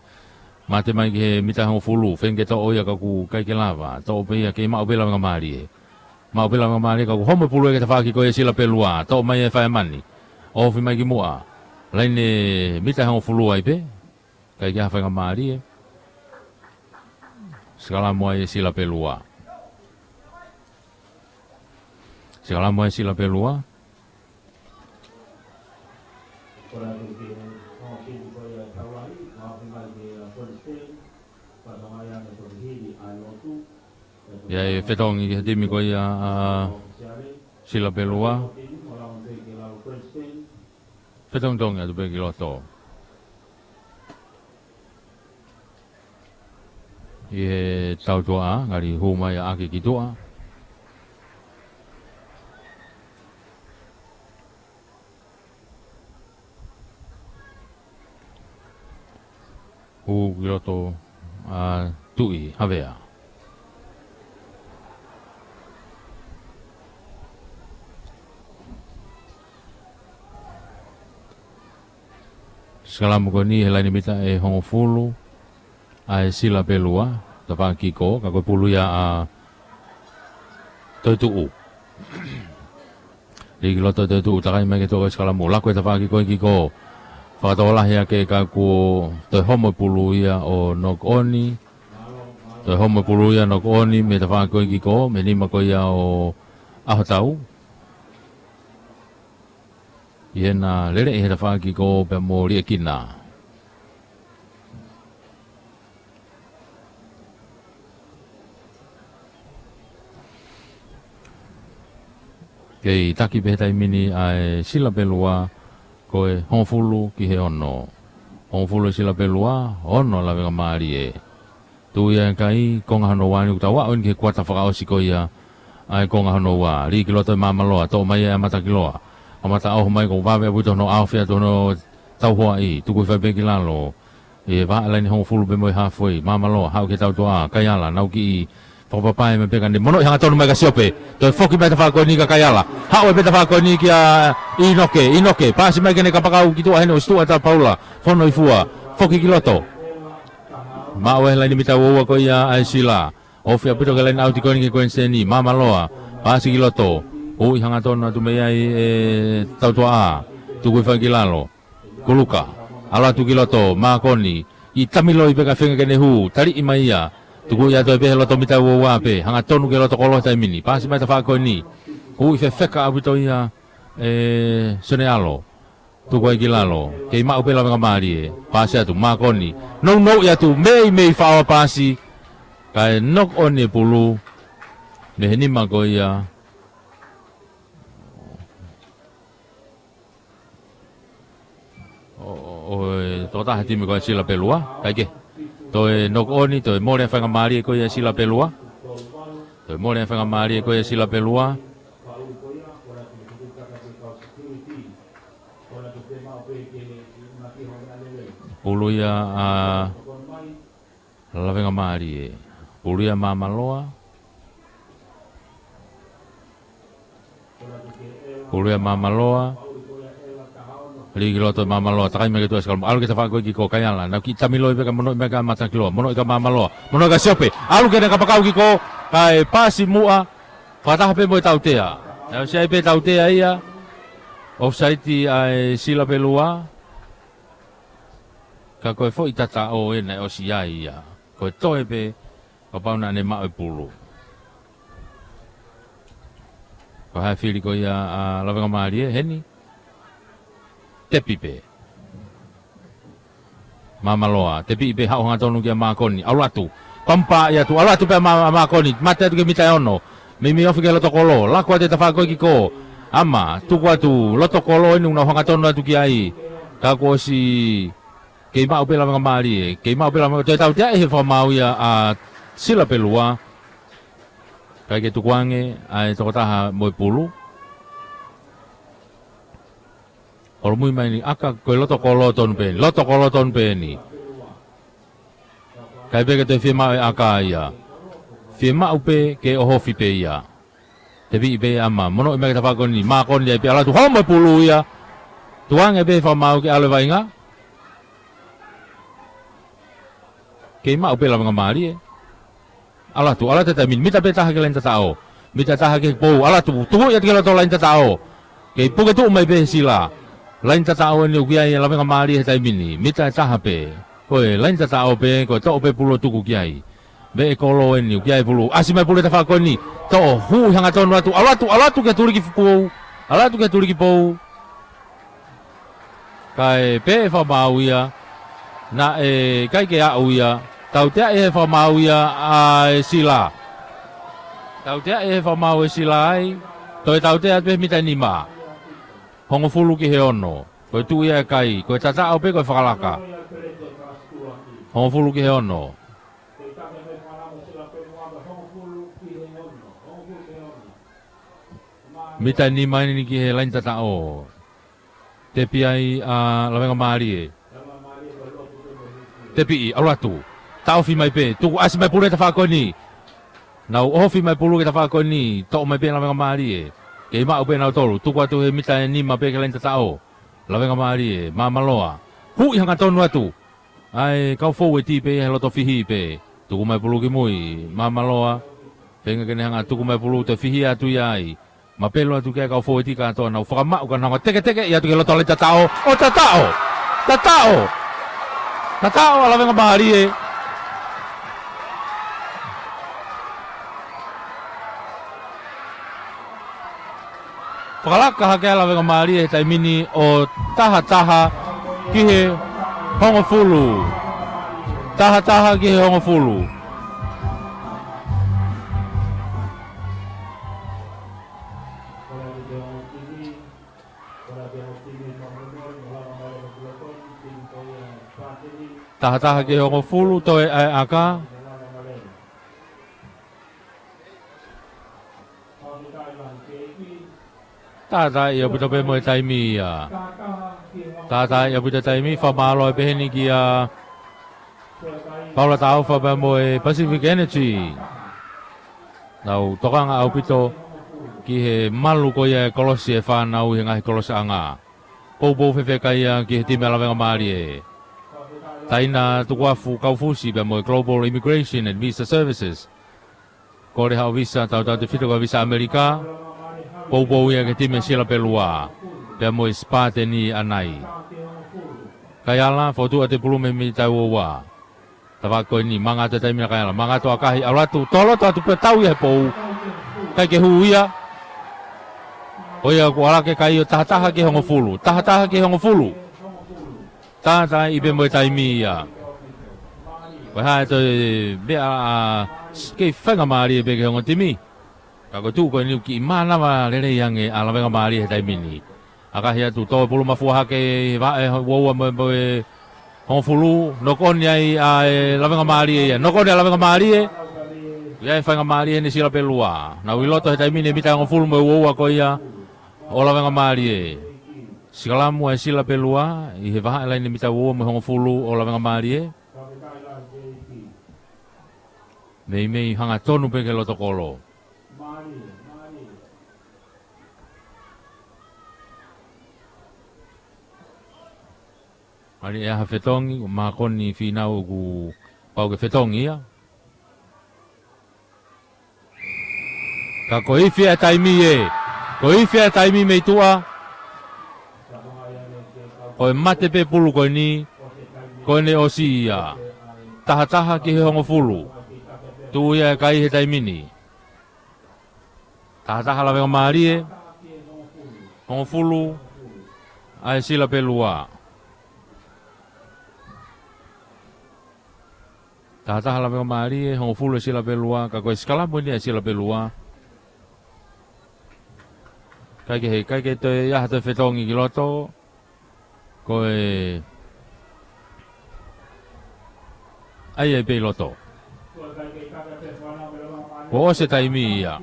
Mate mai ki he mita hongofulu, feinga ke toʻo ia ka ʻoku ʻikai ke lava, toʻo pē ia kei maʻu pē Lavengamālie. Maʻu pē Lavengamālie ka ʻoku homo pulu ia ki he tafaʻaki ko ia ʻe Sila Pelua, toʻo mai ʻe Faemani. Ofi mai ki muʻa, laine mita hongofulu ai pē. ʻIkai ke ʻi ai ha faingamālie. Sikalamo ai ʻe Sila Pelua. Sikalamo ai ʻe Sila Pelua. ʻI ai e fetongi ki he timi ko ia ʻa Sila Pelua. Fetongitongi atu pē ki loto. ʻI he tautuʻa, ngali hū mai ʻa ʻAki ki tuʻa. Hū ki loto ʻa Tuʻi Havea. Sikalamo ko eni he laine mita ʻe hongofulu ʻa e Sila Pelua, tafaʻaki kikō, ka ko e pulu ia ʻa Toetuʻu. Lī ki loto Toetuʻu, takai mai ki he tuʻa ko e sikalamo. Laku e tafaʻaki ko ē kikō. Fakatokolahi ake ka kuo toe homo e pulu ia ʻo knock on. Toe homo e pulu ia knock on mei he tafaʻaki ko ē kikō, mei he nima ko ia ʻo ʻAhotau. ʻI heʻena lele ʻi he tafaʻaki kikō pea mo Liʻekina. Kei taki pē he taimi ni ʻa e Sila Pelua ko e hongofulu ki he ono. Hongofulu ʻe Sila Pelua, ono Lavengamālie. Tuʻu ia e kai, konga hono ua ni, ʻoku tau aʻu eni ki he kuata fakaʻosi ko ia ʻa e konga hono ua. Lī ki loto ʻe Māmaloa, toʻo mai ʻe ʻa Matakiloa. ʻA Mataʻoho mai ko vave ʻaupito hono ʻaofi atu hono tauhoaʻi, Tukuifaipekilalo. ʻI he vahaʻa laine hongofulu pē mo e halfway, Māmaloa, haʻu ki he tautuʻa, Kaiala, nau kiʻi fakapapae mai pē ka ne monoʻi hangatonu mai kia Siope. Toe foki mai tafaʻaki ko eni kia Kaiala. Haʻu ai pē tafaʻaki ko eni kia ʻInoke, ʻInoke. Paasi mai ki heʻene kapakau ki tuʻa heni ʻosi tuʻu ʻa Paula. Fono ʻi fua. Foki ki loto. Maʻu e laine mita uaua ko ia ʻa e Sila. Ofi ʻaupito ki he laine ʻauti ko eni ki he Kuiniseni, Māmaloa. Paasi ki loto. Ui hangatonu atu mei ai e tautuʻa. Tukuifaikilalo. Kuluka. ʻAlu atu ki loto, Mākoni. ʻI tamiloi pē ka feinga ke ne hū, taliʻi mai ia. Tuku ia toe pē he loto mita uaua pē, hangatonu ki he loto kolo he taimi ni. Paasi mai tafaʻaki ko eni. Ui fefeka ʻaupito ia ʻe Sione ʻAlo. Tuku ai ki lalo. Kei maʻu pē Lavengamālie. Paasi atu, Mākoni. Nounou atu, meimei faʻao paasi. Kae knock on e pulu. Mei he nima ko ia ʻo, ʻo, ʻo e tokotaha timi ko e Sila Pelua, kae kehe. Toe knock on, toe mole faingamālie ko ia Sila Pelua. Toe mole faingamālie ko ia Sila Pelua. Pulu ia ʻa Lavengamālie. Pulu ia Māmaloa. Pulu ia Māmaloa. Lī ki loto Māmaloa. Takai mai ki tuʻa ʻa Sikalamoa. ʻAlu ki he tafaʻaki ko ē ki kō, Kaiala. Nau kiʻi tamiloi pē ka monoʻi mai ka Matakiloa. Monoʻi ka Māmaloa. Monoʻi ka Siope. ʻAlu ki he kapakau ki kō. Kae pasi muʻa. Fakataha pē mo e tautea. Naʻe ʻosi ʻi ai pē tautea ia. Offside ʻa e Sila pē Lua. Ka ko e foʻi tataʻo ē naʻe ʻosi ʻi ai ia. Ko e toe pē, kapau naʻa ne maʻu e pulu. Ko e hā e fili ko ia ʻa Lavengamālie, heni. Tepi pē. Māmaloa, tepi pē, haʻu hangatonu kia Mākoni, ʻalu atu. Pampaʻi atu, ʻalu atu pē ʻa Mā-, Mākoni, mate atu ki he mita ʻe ono. Meimei ofi ki he loto kolo, laku atu e tafaʻaki ko ē ki kō. ʻAma, tuku atu, loto kolo eni ʻoku nau hangatonu atu ki ai. Ka kuo ʻosi kei maʻu pē Lavengamālie, kei maʻu pē Lavengamālie, toe tautea ʻe he fakamaau ia ʻa Sila pē Lua. Kae kei tukuange ʻa e tokotaha mo e pulu. Holomui mai eni ʻAka, ko e loto kolo tonu pē eni, loto kolo tonu pē eni. Kae pē ke toe fiemaʻu ʻe ʻAka ia. Fiemaʻu pē ke ʻohofi pē ia. Tepi pē ʻa ʻAma, monoʻi mai ki he tafaʻaki ko eni, Mākoni ai pē ʻalu atu, homo e pulu ia. Tukuange pē fakamaau ke ʻalu e vaʻinga. Kei maʻu pē Lavengamālie. ʻAlu atu, ʻalu atu he taimi ni, mita pē taha ki he laine tataʻo. Mita taha ki he pou, ʻalu atu, tuku ia ki he loto laine tataʻo. Kei puke tuʻu mai pē he Sila. Laine tataʻo eni ʻoku ʻi ai ʻa Lavengamālie he taimi ni, mita ʻe taha pē. Ko e laine tataʻo pē, ko e toʻo pē pulu ʻo tuku ki ai. Veʻe kolo eni ʻoku ʻi ai e pulu. ʻAsi mai pulu he tafaʻaki ko eni. Toʻo, huʻi hangatonu atu, ʻalu atu, ʻalu atu ki he tuliki pou. ʻAlu atu ki he tuliki pou. Kae pehē ʻe he fakamaau ia, naʻe ʻikai ke aʻu ia, tauteaʻi ʻe he fakamaau ia ʻa e Sila. Tauteaʻi ʻe he fakamaau e Sila ai, toe tautea atu pē he mita ʻe nima. Hongofulu ki he ono, ko e tuʻu ia ʻe kai, ko e tataʻo pē ko e fakalaka. Hongofulu ki he ono. Mita ʻe nima eni ki he laine tataʻo. Tepi ai ʻa Lavengamālie. Tepiʻi, ʻalu atu. Taʻofi mai pē, tuku ʻasi mai pulu he tafaʻaki ko eni. Nau ʻohofi mai pulu ki he tafaʻaki ko eni, toʻo mai pē Lavengamālie. Kei maʻu pē nautolu, tuku atu he mita ʻe nima pē ki he laine tataʻo. Lavengamālie, Māmaloa. Huʻi hangatonu atu. ʻA e kau foueti pē ia he loto fihi pē. Tuku mai pulu ki mui, Māmaloa. Feinga ke ne hanga tuku mai pulu toe fihi atu ia ai. Mapelu atu ki ai e kau foueti kātoa, nau fakamaʻu ka nau hanga teketekeʻi atu ki he loto laine tataʻo. ʻO tataʻo! Tataʻo! Tataʻo ʻa Lavengamālie. Fakalaka hake ʻa Lavengamālie he taimi ni ʻo taha taha ki he hongofulu. Taha taha ki he hongofulu. Taha taha ki he hongofulu, toe ʻa e ʻAka. Tātaaʻi ʻaupito pē mo e taimi ia. Tātaaʻi ʻaupito e taimi, fakamālō pē heni kia Paula Taufa pea mo e Pacific Energy. Nau tokanga ʻaupito ki he malu ko ia e kolosi e fānau ʻi he ngaahi kolosi ʻanga. Poupou fefeka ia ki he timi ʻa Lavengamālie. Taina Tukuafu Kaufusi pea mo e Global Immigration and Visa Services. Kole haʻo visa, tautautefito ko e visa ʻAmelika. Poupou ia ki he timi Sila pē Lua pea mo e Spartan ʻa Nai. Kaiala, fokotuʻu ʻa e pulu mei he mita ua ua. Tafaʻaki ko eni, manga atu e taimi ʻa Kaiala, manga atu ʻa Kahi, ʻalu atu, tō loto atu pē, tau ia he pou. ʻIkai ke hū ia. ʻO ia kuo ʻalu hake e kai ʻo taha taha ki he hongofulu, taha taha ki he hongofulu. Tātaaʻi pē mo e taimi ia. Ko e hā e toe meʻa ʻa, kei faingamālie pē ki he ongo timi. Ka ko e tuʻu ko eni ʻoku kiʻi mānava lelei ange ʻa Lavengamālie he taimi ni. ʻAkahi atu, tō e pulu mafua hake ʻi he vahaʻa ua ua mo e, mo e hongofulu, nokoni ai ʻa e Lavengamālie ia. Nokoni ʻa Lavengamālie. ʻI ai e faingamālie ʻeni Sila pē Lua. Nau ʻi loto he taimi ni mita hongofulu mo e ua ua ko ia ʻo Lavengamālie. Sikalamu ʻa e Sila Pelua ʻi he vahaʻa laine mita ua ua mo e hongofulu ʻo Lavengamālie. Meimei hangatonu pē ki he loto kolo. Mali ʻe ha fetongi, ʻoku mākoni fīnau ʻoku pau ke fetongi ia. Ka ko e ifi ʻa e taimi ē. Ko e ifi ʻa e taimi mei tuʻa. Ko e mate pē pulu ko eni. Ko ʻene ʻosi ia. Taha taha ki he hongofulu. Tuʻu ia ʻa e kai he taimi ni. Taha taha Lavengamālie. Hongofulu ʻa e Sila Pelua. Taha taha Lavengamālie, hongofulu ʻa e Sila Pelua, ka ko e sikalamu eni ʻa e Sila Pelua. Kaikehe, kaikehe toe ʻi ai ha toe fetongi ki loto. Ko e ʻai ai pē ʻi loto. Kuo ʻosi e taimi ia.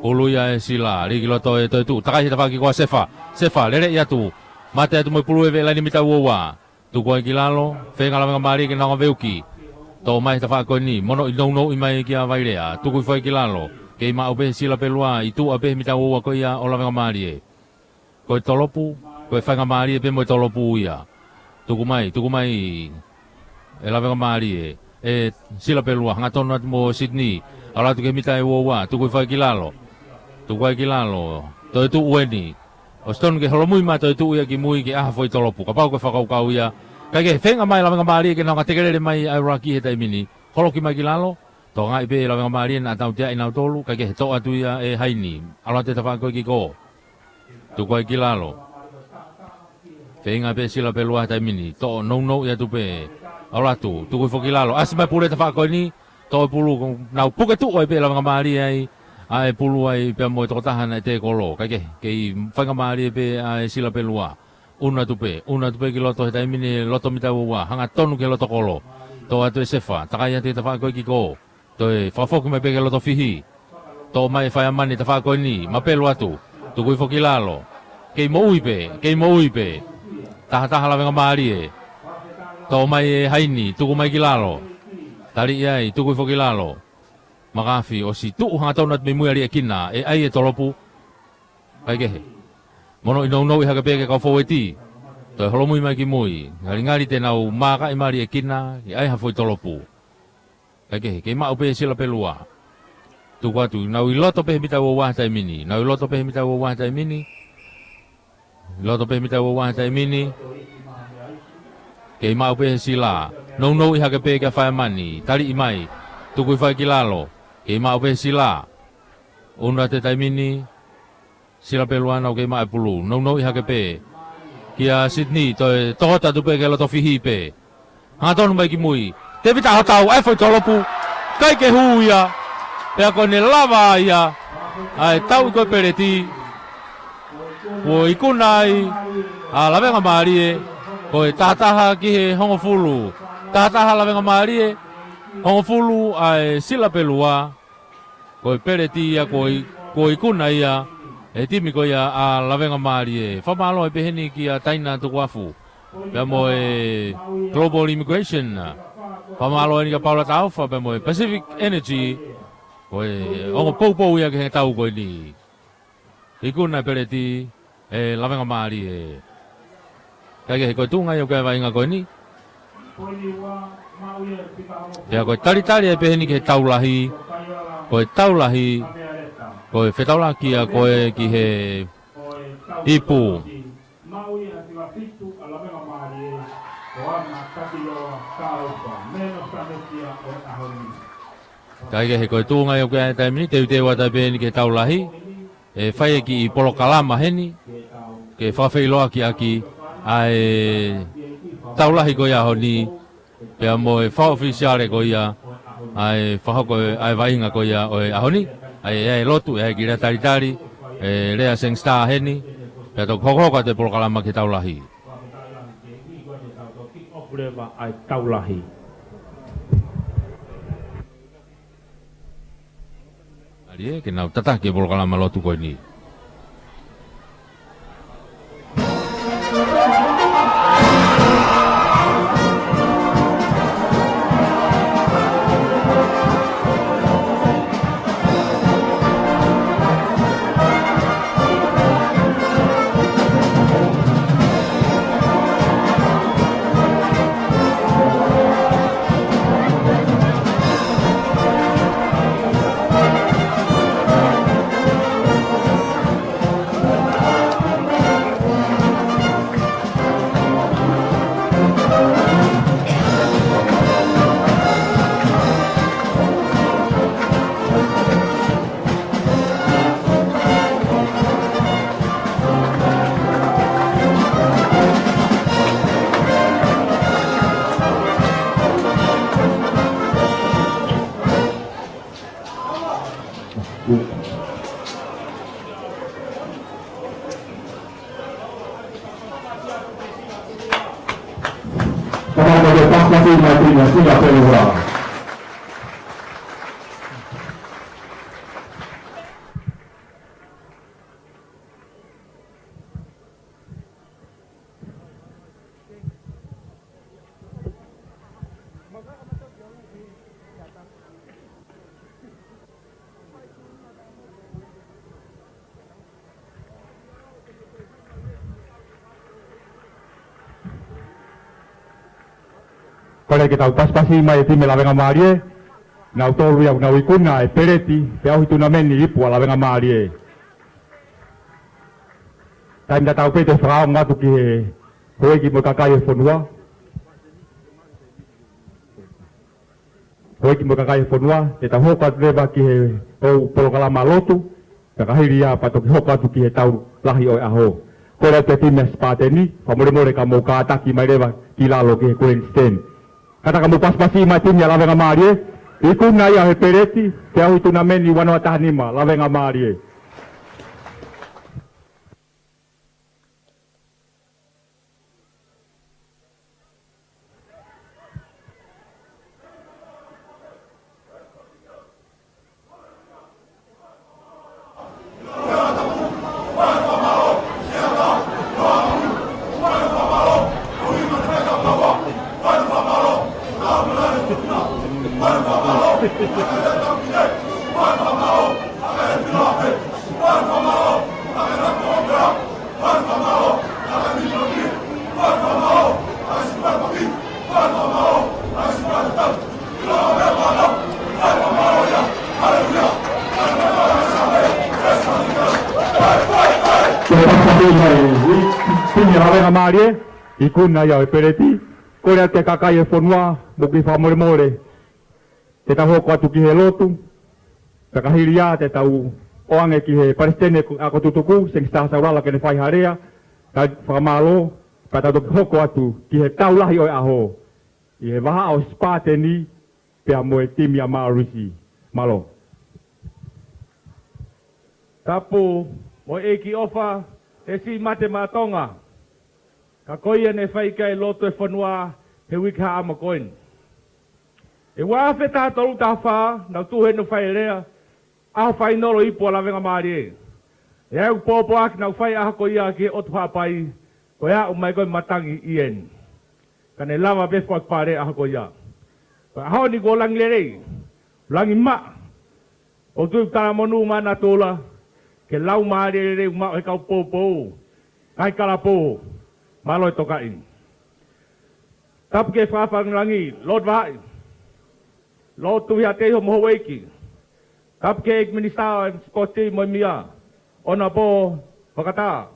Pulu ia ʻa e Sila, lī ki loto ʻe toe tuʻu. Takai he tafaʻaki ko ē ʻa Sefa. Sefa, lele ia atu. Mate atu mo e pulu ʻi he vahaʻa laine mita ua ua. Tuku ai ki lalo, feinga Lavengamālie ke nau ngāue uki. Toʻo mai he tafaʻaki ko eni, mono ʻi nounou ʻi mai kia Vailea. Tuku hifo ai ki lalo, kei maʻu pē he Sila Pelua, ʻi tuʻa pē he mita ua ua ko ia ʻo Lavengamālie. Ko e tolopu, ko e faingamālie pē mo e tolopu ia. Tuku mai, tuku mai ʻe Lavengamālie, ʻe Sila Pelua, hangatonu atu mo Sydney, ʻalu atu ki he mita ʻe ua ua, tuku hifo ai ki lalo. Tuku ai ki lalo, toe tuʻu eni. ʻOsi tonu ke holomui mai toe tuʻu ia ki mui ke ʻai ha foʻi tolopu. Kapau ko e fakakaukau ia. Kaikehe feinga mai Lavengamālie ke nau ngāue tekelele mai ʻa e ʻuluaki he taimi ni. Holoki mai ki lalo. Tokangaʻi pē ʻe Lavengamālie naʻa tautea ʻi nautolu. Kaikehe toʻo atu ia ʻe Haini. ʻAlu atu he tafaʻaki ko ē ki kō. Tuku ai ki lalo. Feinga pē Sila Pelua he taimi ni. Toʻo nounou ia atu pē. ʻAlu atu. Tuku hifo ki lalo. ʻAsi mai pulu he tafaʻaki ko eni. Toʻo e pulu, nau puke tuʻu ai pē Lavengamālie ai, ʻa e pulu ai pea mo e tokotaha naʻe tēkolo. Kaikehe, kei faingamālie pē ʻa e Sila Pelua. ʻUnu atu pē, ʻunu atu pē ki loto he taimi ni, loto mita ua ua, hangatonu ki he loto kolo. Toʻo atu ʻe Sefa, takai atu he tafaʻaki ko ē ki kō. Toe fakafoki mai pē ki he loto fihi. Toʻo mai ʻe Faiamani tafaʻaki ko eni, mapelu atu. Tuku hifo ki lalo. Kei moʻui pē, kei moʻui pē. Taha taha Lavengamālie. Toʻo mai ʻe Haini, tuku mai ki lalo. Taliʻi ai, tuku hifo ki lalo. Makafi, ʻosi tuʻu hangatonu atu mei mui ʻa Liʻekina, ʻe ʻai e tolopu. Kaikehe. Mono ʻi nounou ʻi hake pē ki he kau fōueti. Toe holomui mai ki mui. Ngalingali te nau mākaʻi mai ʻa Liʻekina, ke ʻai ha foʻi tolopu. Kaikehe, kei maʻu pē Sila Pelua. Tuku atu, nau ʻi loto pē he mita ua ua he taimi ni. Nau ʻi loto pē he mita ua ua he taimi ni. Loto pē mita ua ua he taimi ni. Kei maʻu pē he Sila. Nounou ʻi hake pē kia Faiamani. Taliʻi mai. Tuku hifo ai ki lalo. Kei maʻu pē he Sila. ʻUnu atu he taimi ni. Sila Pelua nau kei maʻu e pulu. Nounou ʻi hake pē. Kia Sydney. Toe tohota atu pē ki he loto fihi pē. Hangatonu mai ki mui. Tēvita Hotau, ʻai foʻi tolopu. ʻIkai ke hū ia. Pea ko ʻene lava ia. ʻA e tauʻi ko ē peleti. Kuo ikuna ai ʻa Lavengamālie. Ko e taha taha ki he hongofulu. Taha taha Lavengamālie. Hongofulu ʻa e Sila Pelua. Ko e peleti ia kuo i-, kuo ikuna ia ʻe he timi ko ia ʻa Lavengamālie. Fakamālō ʻe pehē ni kia Taina Tukuafu. Pea mo e Global Immigration. Fakamālō eni kia Paula Taufa, pea mo e Pacific Energy. Ko e ongo poupou ia ki he tau ko eni. Ikuna e peleti, ʻe Lavengamālie. Kaikehe ko e tuʻunga ia ʻoku ʻi ai e vaʻinga ko eni. Pea ko e talitali ʻe pehē ni ki he tau lahi. Ko e tau lahi. Ko e fetaulaki ia ko ē ki he ipu. Kaikehe ko e tuʻunga ia ʻoku ʻi ai he taimi ni, teuteu atu pē eni ki he tau lahi. ʻE fai e kiʻi polokalama heni, ke fakafeʻiloaki ʻaki ʻa e tau lahi ko ia ʻaho ni, pea mo e fakaʻofisiale ko ia, ʻa e fakahoko ʻa e vaʻinga ko ia ʻo e ʻaho ni, ʻa e, ʻa e lotu, ʻa e kiʻi lea talitali, ʻe lea Seng Star heni, pea toki hokohoko atu e polokalama ki he tau lahi. Ō leva ʻa e tau lahi. Mālie, ke nau tataki e polokalama lotu ko eni. Tau mo e pasipasi mai e timi ʻa Singapore. Kole ke tau pasipasi mai e timi Lavengamālie, nautolu ia ʻoku nau ikuna e peleti, pea ʻosi e tunameni ipu ʻa Lavengamālie. Taimi tatau pē te u fakaongo atu ki he houʻeiki mo e kakai e fonua. Houʻeiki mo e kakai e fonua, te tau hoko atu leva ki he ʻū polokalama lotu, pea ka hili ia pea toki hoko atu ki he tau lahi ʻo e ʻaho. Kole atu e timi ʻa Sipateni, fakamolemole ka mou kātaki mai leva ki lalo ki he grandstand. Kātaki mo pasipasi mai e timi ʻa Lavengamālie, ikuna ia he peleti, pea ʻosi e tunameni ua noa taha nima, Lavengamālie. Timi ʻa Lavengamālie, ikuna ia ʻo e peleti, kole atu e kakai e fonua, mou kiʻi fakamolemole. Te tau hoko atu ki he lotu, pea ka hili ia te tau ʻoange ki he palesiteni ako tutuku, Sengista Saulala ke ne fai ha lea, ka fakamālō, pea tau toki hoko atu ki he tau lahi ʻo e ʻaho, ʻi he vahaʻa ʻo Sipateni, pea mo e timi ʻa Maʻalusi. Mālō. Tapu mo e ʻEiki ʻofa, ʻe Siʻi Mate Maʻa Tonga. Ka ko ia ne fai ki ai e lotu e fonua he uike haʻamo ko eni. ʻI he ua afe taha tolu taha fā, naʻa ku tuʻu heni ʻo fai e lea, ʻaho fainolo ipu ʻa Lavengamālie. ʻI ai ʻeku pōpoaki naʻa ku fai ʻaho ko ia ki he ʻOtu Haʻapai, ko e aʻu mai ko ē matangi ʻi eni. Ka ne lava pē foaki pale ʻaho ko ia. Ko e ʻaho ni kuo langi lelei, langi maʻa. ʻOku ou tui ʻoku talamonū mai ʻa natula, ke lau mālie lelei ʻoku maʻu ʻe he kau poupou, ngaahi kalapō, mālō e tokaʻi. Tapu ki he Fakafangulangi, Lord Vahaʻi, Lord Tuhiateiho mo houʻeiki. Tapu ki he ʻEiki Minisitā ʻo e Sipoti mo e Mia, ʻOnapō Fakatā.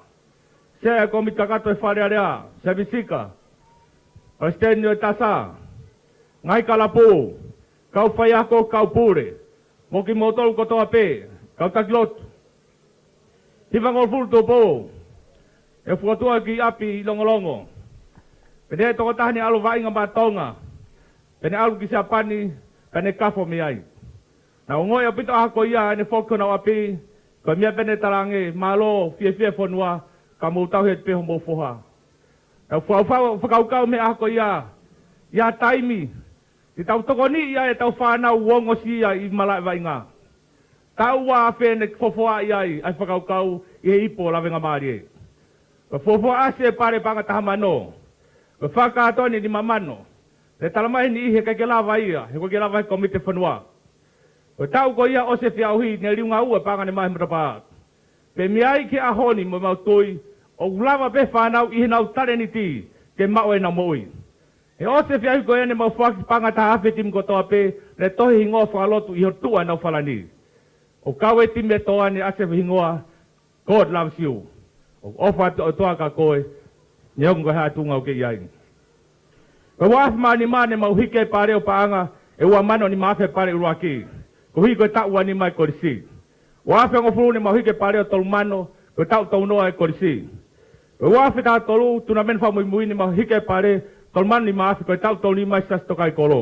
Sea e Kōmiti Kakato e Fale Alea, Sea Visika, Palesiteni ʻo e Tasa, ngaahi kalapō, kau faiako, kau pule, mo kimoutolu kotoa pē, kau taki lotu. Hivangofulu tupou, ʻe fuatua ki ʻapi ʻi Longolongo. Pea ne tokotaha ne ʻalu vaʻinga maʻa Tonga, pea ne ʻalu ki Siapani, pea ne kafo mei ai. Naʻa ku ongoʻi ʻaupito ʻaho ko ia ʻene foki ki honau ʻapi, ko e meʻa pē ne talaange, mālō, fiefia e fonua, ka mou tauhi atu pē homou foha. Naʻa ku faufau, fakakaukau mei he ʻaho ko ia, ʻi ha taimi, te tau tokoniʻi ai ʻetau fānau ʻoku ongosia ʻi malaʻe vaʻinga. Taʻu ua afe ne fofoaʻi ai ʻa e fakakaukau ʻi he ipu ʻo Lavengamālie. Ko e fuofua ʻasi e pale paʻanga taha mano. Ko e fakakātoa ni nima mano. Pea talamai ʻe he niʻihi he ʻikai ke lava ia, he ʻoku ʻikai ke lava he kōmiti fonua. Ko e taʻu ko ia ʻosi e feʻauhi, ne liunga ua e paʻanga ne maʻu he matapā. Pea mei ai ki he ʻaho ni mo ʻemau tui, ʻoku lava pē fānau ʻi heʻenau talēniti, ke maʻu ʻenau moʻui. He ʻosi e feʻauhi ko ia ne mau foaki paʻanga taha afe timi kotoa pē, ne tohi hingoa fakalotu ʻi ho tuʻa ʻenau falani. ʻO kau e timi ʻe tolu ne ʻasi e hingoa, God loves you. ʻOku ʻofa atu e ʻOtua kia koe, neongo ko e hā e tuʻunga ʻoku ke ʻi ai. Ko e ua afe mā nima ne mau hiki e pale ʻo paʻanga, ʻe ua mano nima afe pale ʻuluaki. Koeʻuhi ko e taʻu ua nima e kolisi. Ua afe hongofulu ne mau hiki e pale ʻo tolu mano, ko e taʻu tolu noa e kolisi. Ko e ua afe taha tolu, tunameni fakamuimui ne mau hiki e pale, tolu mano nima afe, ko e taʻu tolu nima e Siasi Tokaikolo.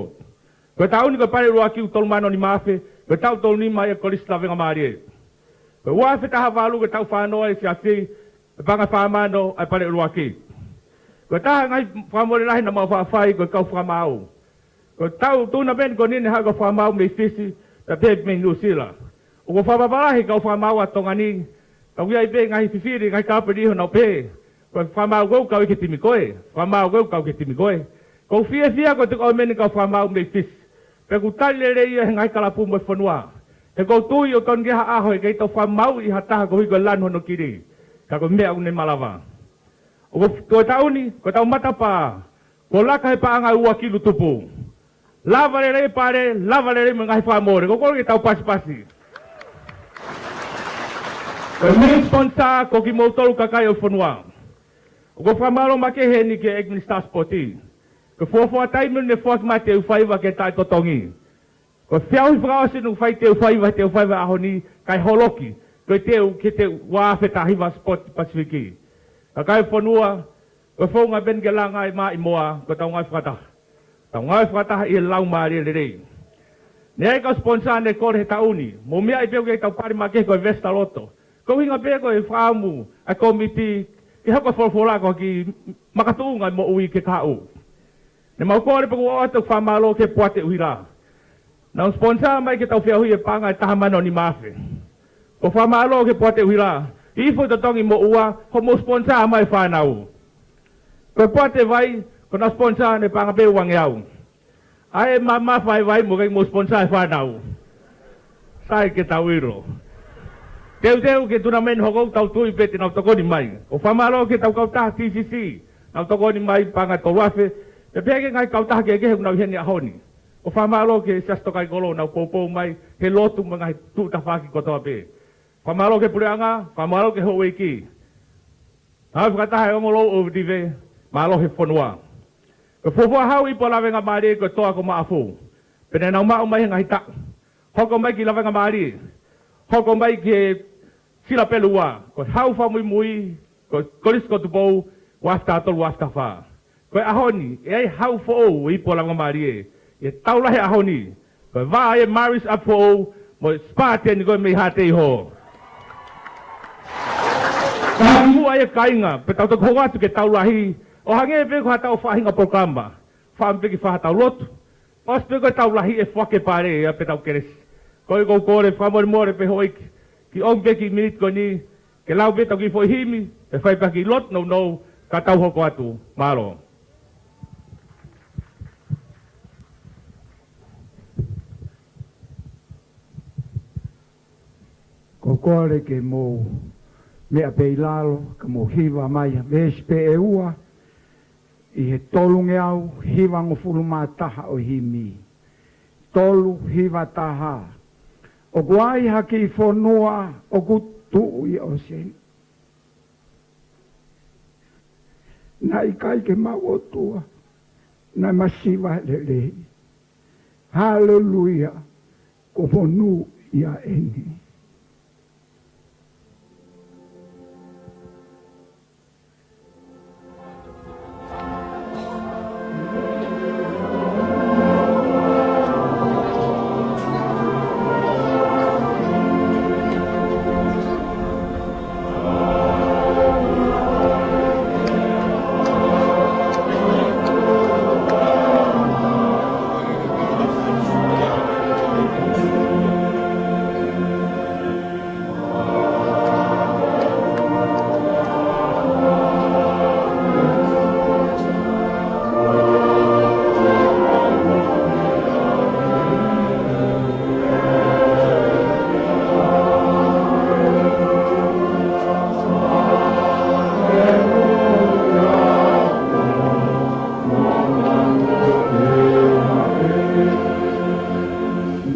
Ko e taʻu ni ko e pale ʻuluaki ʻoku tolu mano nima afe, Ko e taʻu tolu nima ia ʻo e Kolisi Lavengamālie. Ko e ua afe taha valu ko e taʻu fāngofulu ʻa e Siasi, ʻa e Paʻanga Fāmano ʻa e Pale ʻUluaki. Ko e taha e ngaahi fakamole lahi naʻa mau faʻa fai ko e kau fakamaau. Ko e taʻu tuna pē ko eni ne haʻu e kau fakamaau mei Fisi, pea pehē mei Nuʻusila. ʻOku ou fakapapau lahi e kau fakamaau ʻa Tonga ni, ka ʻoku ʻi ai pē e ngaahi fifili, ngaahi kāpeni ʻi honau pehē, ko e fakamaau ʻoku kau ki he timi ko ē, fakamaau ʻoku kau ki he timi ko ē. ʻOku ou fiefia ko e tokoni mei he kau fakamaau mei Fisi. Pea ʻoku tali lelei ia ʻe he ngaahi kalapu mo e fonua. He ʻoku ou tui ʻoku tonu ke ʻi ai ha ʻaho ʻe kei tau fakamaauʻi ha taha koeʻuhi ko e lanu hono kili. Ka ko e meʻa ʻoku ne malava. ʻOku, ko e taʻu ni, ko e taʻu matapā. Kuo laka he paʻanga ua kilu tupu. Lava lelei e pale, lava lelei mo e ngaahi fakamole. ʻOku ou kole ke tau pasipasi. Ko e main sponsor, ko kimoutolu kakai ʻo e fonua. ʻOku ou fakamālō makehe heni ki he ʻEiki Minisitā Sipoti. Ko e fuofua taimi naʻe foaki mai e teufaiva ke taʻetotongi. Ko e feʻauhi fakaʻosi naʻe fai e teufaiva, teufaiva ʻaho ni, kae holoki, ko e teu, ki he teu ua afe taha hiva Sport Pasifiki. Kakai ʻo e fonua, ko e founga pē eni ke langa e maʻimoa, ko ʻetau ngāue fakataha. Tau ngāue fakataha ʻi he laumālie lelei. Naʻe ʻi ai e kau sponsor naʻe kole he taʻu ni, mou meaʻi pē ʻoku ʻi ai ʻetau pale makehe ko e Vesitaloto. Ko e ʻuhinga pē ko e fakaʻamu ʻa e kōmiti, ke hoko e folofola ko e kiʻi makatuʻunga e moʻui ki he kahaʻu. Naʻa mau kole pē ʻo ʻoatu e fakamālō ki he Poate ʻUhila. Naʻa nau sponsor mai ke tau feʻauhi e paʻanga ʻe taha mano nima afe. ʻOku ou fakamālō ki he Poate ʻUhila. ʻI he foʻi totongi moʻua, hoʻomou sponsor mai e fānau. Ko e Poate Vai, ko ʻenau sponsor naʻe paʻanga pē ʻe uangeau. ʻA e mamafa e vai mo ʻikai ke mou sponsor e fānau. Sai ke tau ʻilo. Teuteu ki he tournament hoko ʻoku tau tui pē te nau tokoni mai. ʻOku ou fakamālō ki heʻetau kautaha T C C. Nau tokoni mai paʻanga ʻe tolu afe. Pea pehē ki he ngaahi kautaha kehekehe ʻoku nau ʻi heni he ʻaho ni. ʻOku ou fakamālō ki he Siasi Tokaikoló, nau poupou mai he lotu mo e ngaahi tuʻu tafaʻaki kotoa pē. Fakamālō ki he puleʻanga, fakamālō ki he houʻeiki. Ngāue fakataha e ongo lou ʻo Viti Vē, mālō he fonua. Ko e fuofua hau ʻi Ipu ʻa Lavengamālie ko e Toa ko Maʻafu. Pea naʻa nau maʻu mai he ngaahi taʻu. Hoko mai ki Lavengamālie. Hoko mai ki he Silapelu Ua. Ko e hau fakamuimui, ko e Kolisi ko Tupou, ua afe taha tolu, ua afe taha fā. Ko e ʻaho ni, ʻe ʻi ai e hau foʻou ʻi Ipu ʻa Lavengamālie. ʻI he taulahi ʻaho ni, ko e vā ia ʻa Maris ʻApifoʻou, mo e Spartan ko ē mei Haʻateiho. Ka muʻa ia kāinga, pea tau toki hoko atu ki he taulahi, ʻo hangē pē ko haʻatau faʻahinga polokalama. Fakaʻamu pē ke fai haʻatau lotu. ʻOsi pē ko e taulahi ʻe foaki e pale ia pea tau kelesi. Ko ia ʻoku ou kole fakamolemole pē houʻeiki, ke ʻomi pē e kiʻi miniti ko eni, ke lau pē ʻetau kiʻi foʻi himi, pea fai pē ha kiʻi lotu nounou, ka tau hoko atu. Mālō. ʻOku ou kole ke mou meʻa pē ʻi lalo, ka mou hiva mai ha veesi pē ʻe ua, ʻi he tolungeau hivangofulu mā taha ʻo e himi. Tolu hiva taha. ʻOku ai ha kiʻi fonua ʻoku tuʻu ʻi ʻōseni. Naʻe ʻikai ke maʻu ʻOtua, naʻe masiva lelei. Haleluia, ko e monū ia eni.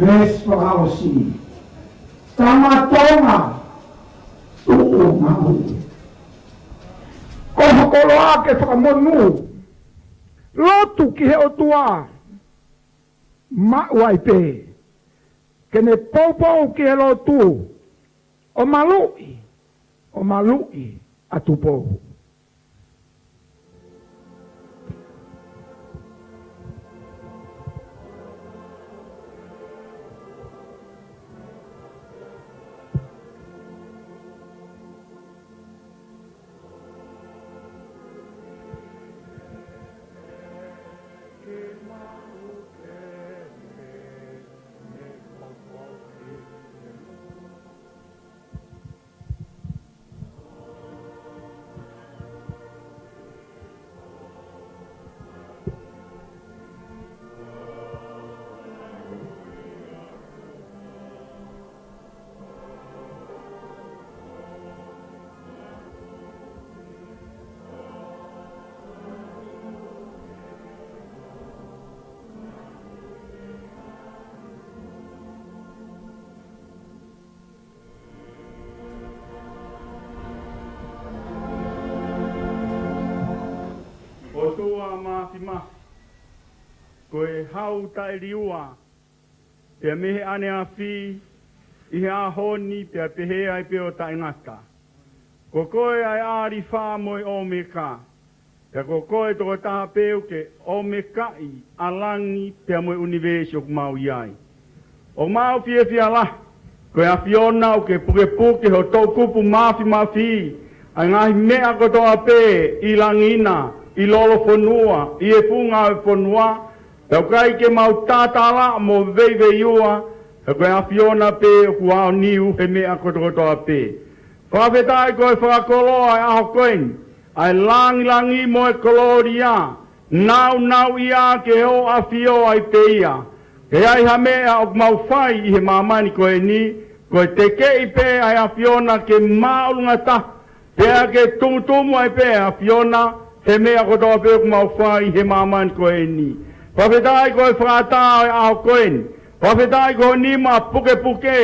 Veesi fakaʻosi. Tama Tonga, tuʻu maʻu. Ko ho koloa ke fakamonū. Lotu ki he ʻOtua. Maʻu ai pē. Ke ne poupou ki he lotu. ʻO maluʻi. ʻO maluʻi ʻa Tupou. ʻOtua Māfimafi, ko e hau taʻeliua, pea mei he ʻaneafi, ʻi he ʻaho ni, pea pehē ai pē ʻo taʻengata. Ko koe ʻa e ʻAlifa mo e ʻOmeka, pea ko koe tokotaha pē ʻoku ke ʻomekaʻi ʻa langi pea mo e ʻunivēsi ʻoku mau ʻi ai. ʻOku mau fiefia lahi, ko e ʻAfiona ʻoku ke pukepuke ho toʻukupu māfimafi ʻa e ngaahi meʻa kotoa pē ʻi langi na, ʻi lolofonua, ʻi he funga ʻo e fonua, pea ʻoku ʻikai ke mau tātālaʻa mo veiveiua, he ko e ʻAfiona pē ʻoku aoniu he meʻa kotokotoa pē. Fakafetaʻi ko e fakakoloa ʻa e ʻaho ko eni, ʻa e langilangi mo e kolōlia, nāunauʻia ke ʻo ʻafio ai pē ia. Ke ʻi ai ha meʻa ʻoku mau fai ʻi he māmani ko eni, ko e tekeʻi pē ʻa e ʻAfiona ke māʻolunga taha, pea ke tumutumu ai pē ʻa e ʻAfiona he meʻa kotoa pē ʻoku mau fai he māmani ko eni. Fakafetaʻi ko e fakaʻatā ʻo e ʻaho ko eni. Fakafetaʻi ko ho nima pukepuke,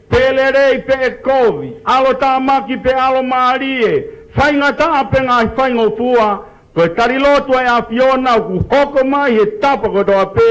pe lelei pe ʻe kovi, ʻalotāmaki pe ʻalomālie, faingataʻa pe ngaahi faingofua, ko e tali lotu ʻa e ʻAfiona ʻoku hoko mai he tapa kotoa pē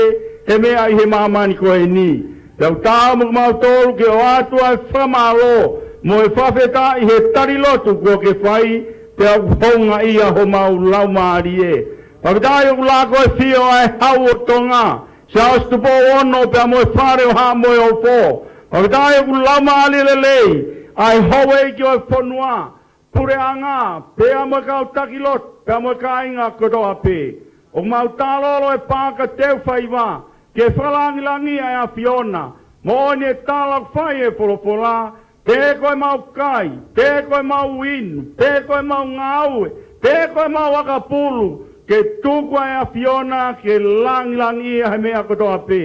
he meʻa ʻi he māmani ko eni. Pea ʻoku taau mo kimautolu ke ʻoatu ʻa e fakamālō mo e fakafetaʻi he tali lotu kuo ke fai, pea ʻoku houngaʻia homau laumālie. Fakafetaʻi ʻoku laka ʻo fio ʻa e Hau ʻo Tonga, Siaosi Tupou Ono pea mo e Fale ʻo Haʻa Moheofo. Fakafetaʻi ʻoku laumālie lelei ʻa e houʻeiki ʻo e fonua, puleʻanga, pea mo e kau taki lotu, pea mo e kāinga kotoa pē. ʻOku mau talolo e paaka teu faiva, ke fakalangilangiʻia ʻa e ʻAfiona, moʻoni e tala ʻoku fai ʻe he folofola, pe ko e mau kai, pe ko e mau inu, pe ko e mau ngāue, pe ko e mau ʻakapulu, ke tuku ʻa e ʻAfiona ke langilangiʻia he meʻa kotoa pē.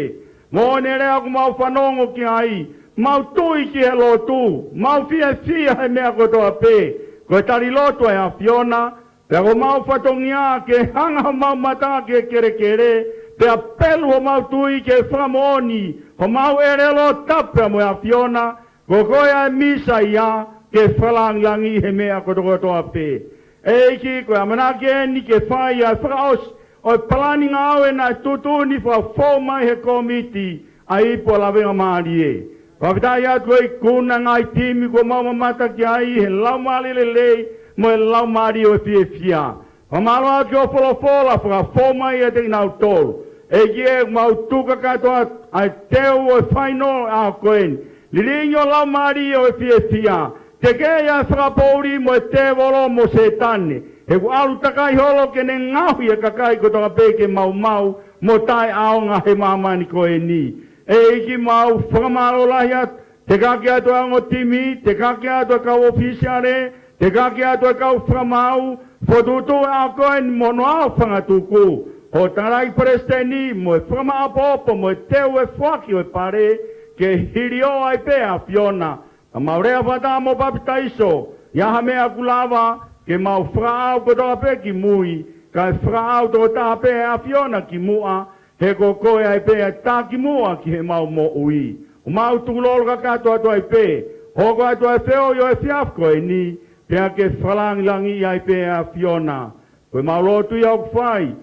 Moʻoni e lea ʻoku mau fanongo ki ai, mau tui ki he lotu, mau fiefia he meʻa kotoa pē, ko e tali lotu ʻa e ʻAfiona, pea ko homau fatongia ke hanga homau mata ki he kelekele, pea pelu homau tui ki he fakamoʻoni homau ʻelelo tapu pea mo e ʻAfiona, ko koe ʻa e Mīsaia, ke fakalangilangiʻi he meʻa kotokotoa pē. ʻEiki, ko e ʻamanaki eni ke fai ʻa e fakaʻosi ʻo e palani ngāue naʻe tuʻutuʻuni fakafou mai he kōmiti ʻa e ipu ʻa Lavengamālie. Fakafetaʻi atu ʻEiki, ko e ngaahi timi kuo mau mamata ki ai he laumālie lelei mo e laumālie ʻo e fiefia. Fakamālō atu ki hoʻo folofola fakafou mai ʻiate kinautolu. ʻEiki ē, mau tuku kakato atu ʻa e teu ʻo e fainolo ʻo e ʻaho ko eni. Lilingi ho laumālie ʻo e fiefia. Tekeʻi ʻa e fakapoʻuli mo e tēvolo mo Sētane, he kuo ʻalu takai holo ke ne ngaohi e kakai kotoa pē ke maumau mo taʻeʻaonga he māmani ko eni. ʻEiki, mau fakamālō lahi atu, tekaki atu ʻa e ongo timi, tekaki atu ʻa e kau ʻōfisiale, tekaki atu ʻa e kau fakamaau, fokotuʻutuʻu ʻa e ʻaho ko eni mo hono ʻaofangatuku ʻo e tangataʻeiki palesiteni, mo e fakamaʻopoʻopo, mo e teu e foaki ʻo e pale, ke hilio ai pē ʻa e ʻAfiona. Ka mau lea fakataha mo papitaiso, ʻi ha meʻa ʻoku lava, ke mau fakaʻau kotoa pē ki mui, kae fakaʻau tokotaha pē ʻa e ʻAfiona ki muʻa, he ko koe ai pē ʻa e takimuʻa ki heʻemau moʻui. ʻOku mau tukulolo kakato atu ai pē, hoko atu ʻa e feohi ʻo e efiafi ko eni, pea ke fakalangilangiʻi ai pē ʻa e ʻAfiona. Ko ʻemau lotu ia ʻoku fai ʻi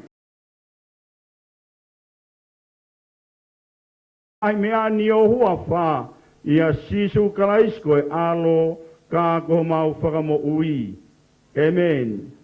he meʻa ni ʻo e huafa ʻo Sīsū Kalaisi ko e ʻAlo ka ko homau Fakamoʻui. ʻĒmeni.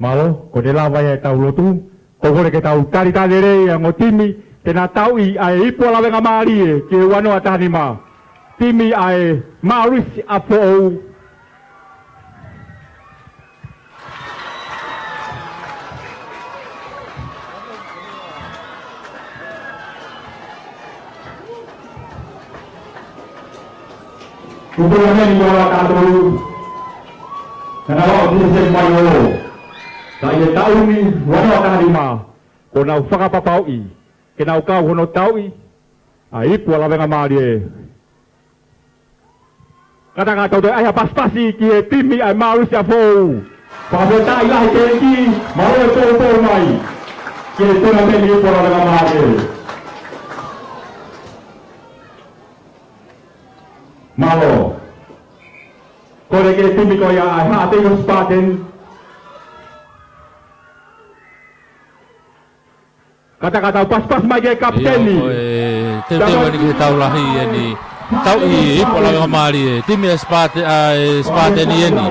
Mālō, ko ʻene lava ia ʻetau lotu, ko e kole ke tau talitali lelei ʻa e ongo timi, te na tauʻi ʻa e ipu ʻa Lavengamālie ki he ua noa taha nima. Timi ʻa e Mālisi ʻApifoʻou. Kuo pau eni ʻo la kātolu. Ka na lau ki he mai ʻo. Ka ʻi he taʻu ni, ua noa taha nima. Ko ʻenau fakapapauʻi ke nau kau hono tauʻi ʻa e ipu ʻa Lavengamālie. Kātaki ʻetau toe ʻai ha pasipasi ki he timi ʻa e Mālisi ʻApifoʻou. Fakafetaʻi lahi Keneki, mālō e poupou mai ki he tuna temi ipu ʻa Lavengamālie. Mālō. Kole ki he timi ko ia ʻa e Haʻateiho Spartan. Kātaki ʻetau pasipasi mai ki he kapiteni. Ia, ko e teuteu eni ki he tau lahi eni. Tauʻi ipu ʻa Lavengamālie, timi ʻa e Sparte-, ʻa e Spartan eni.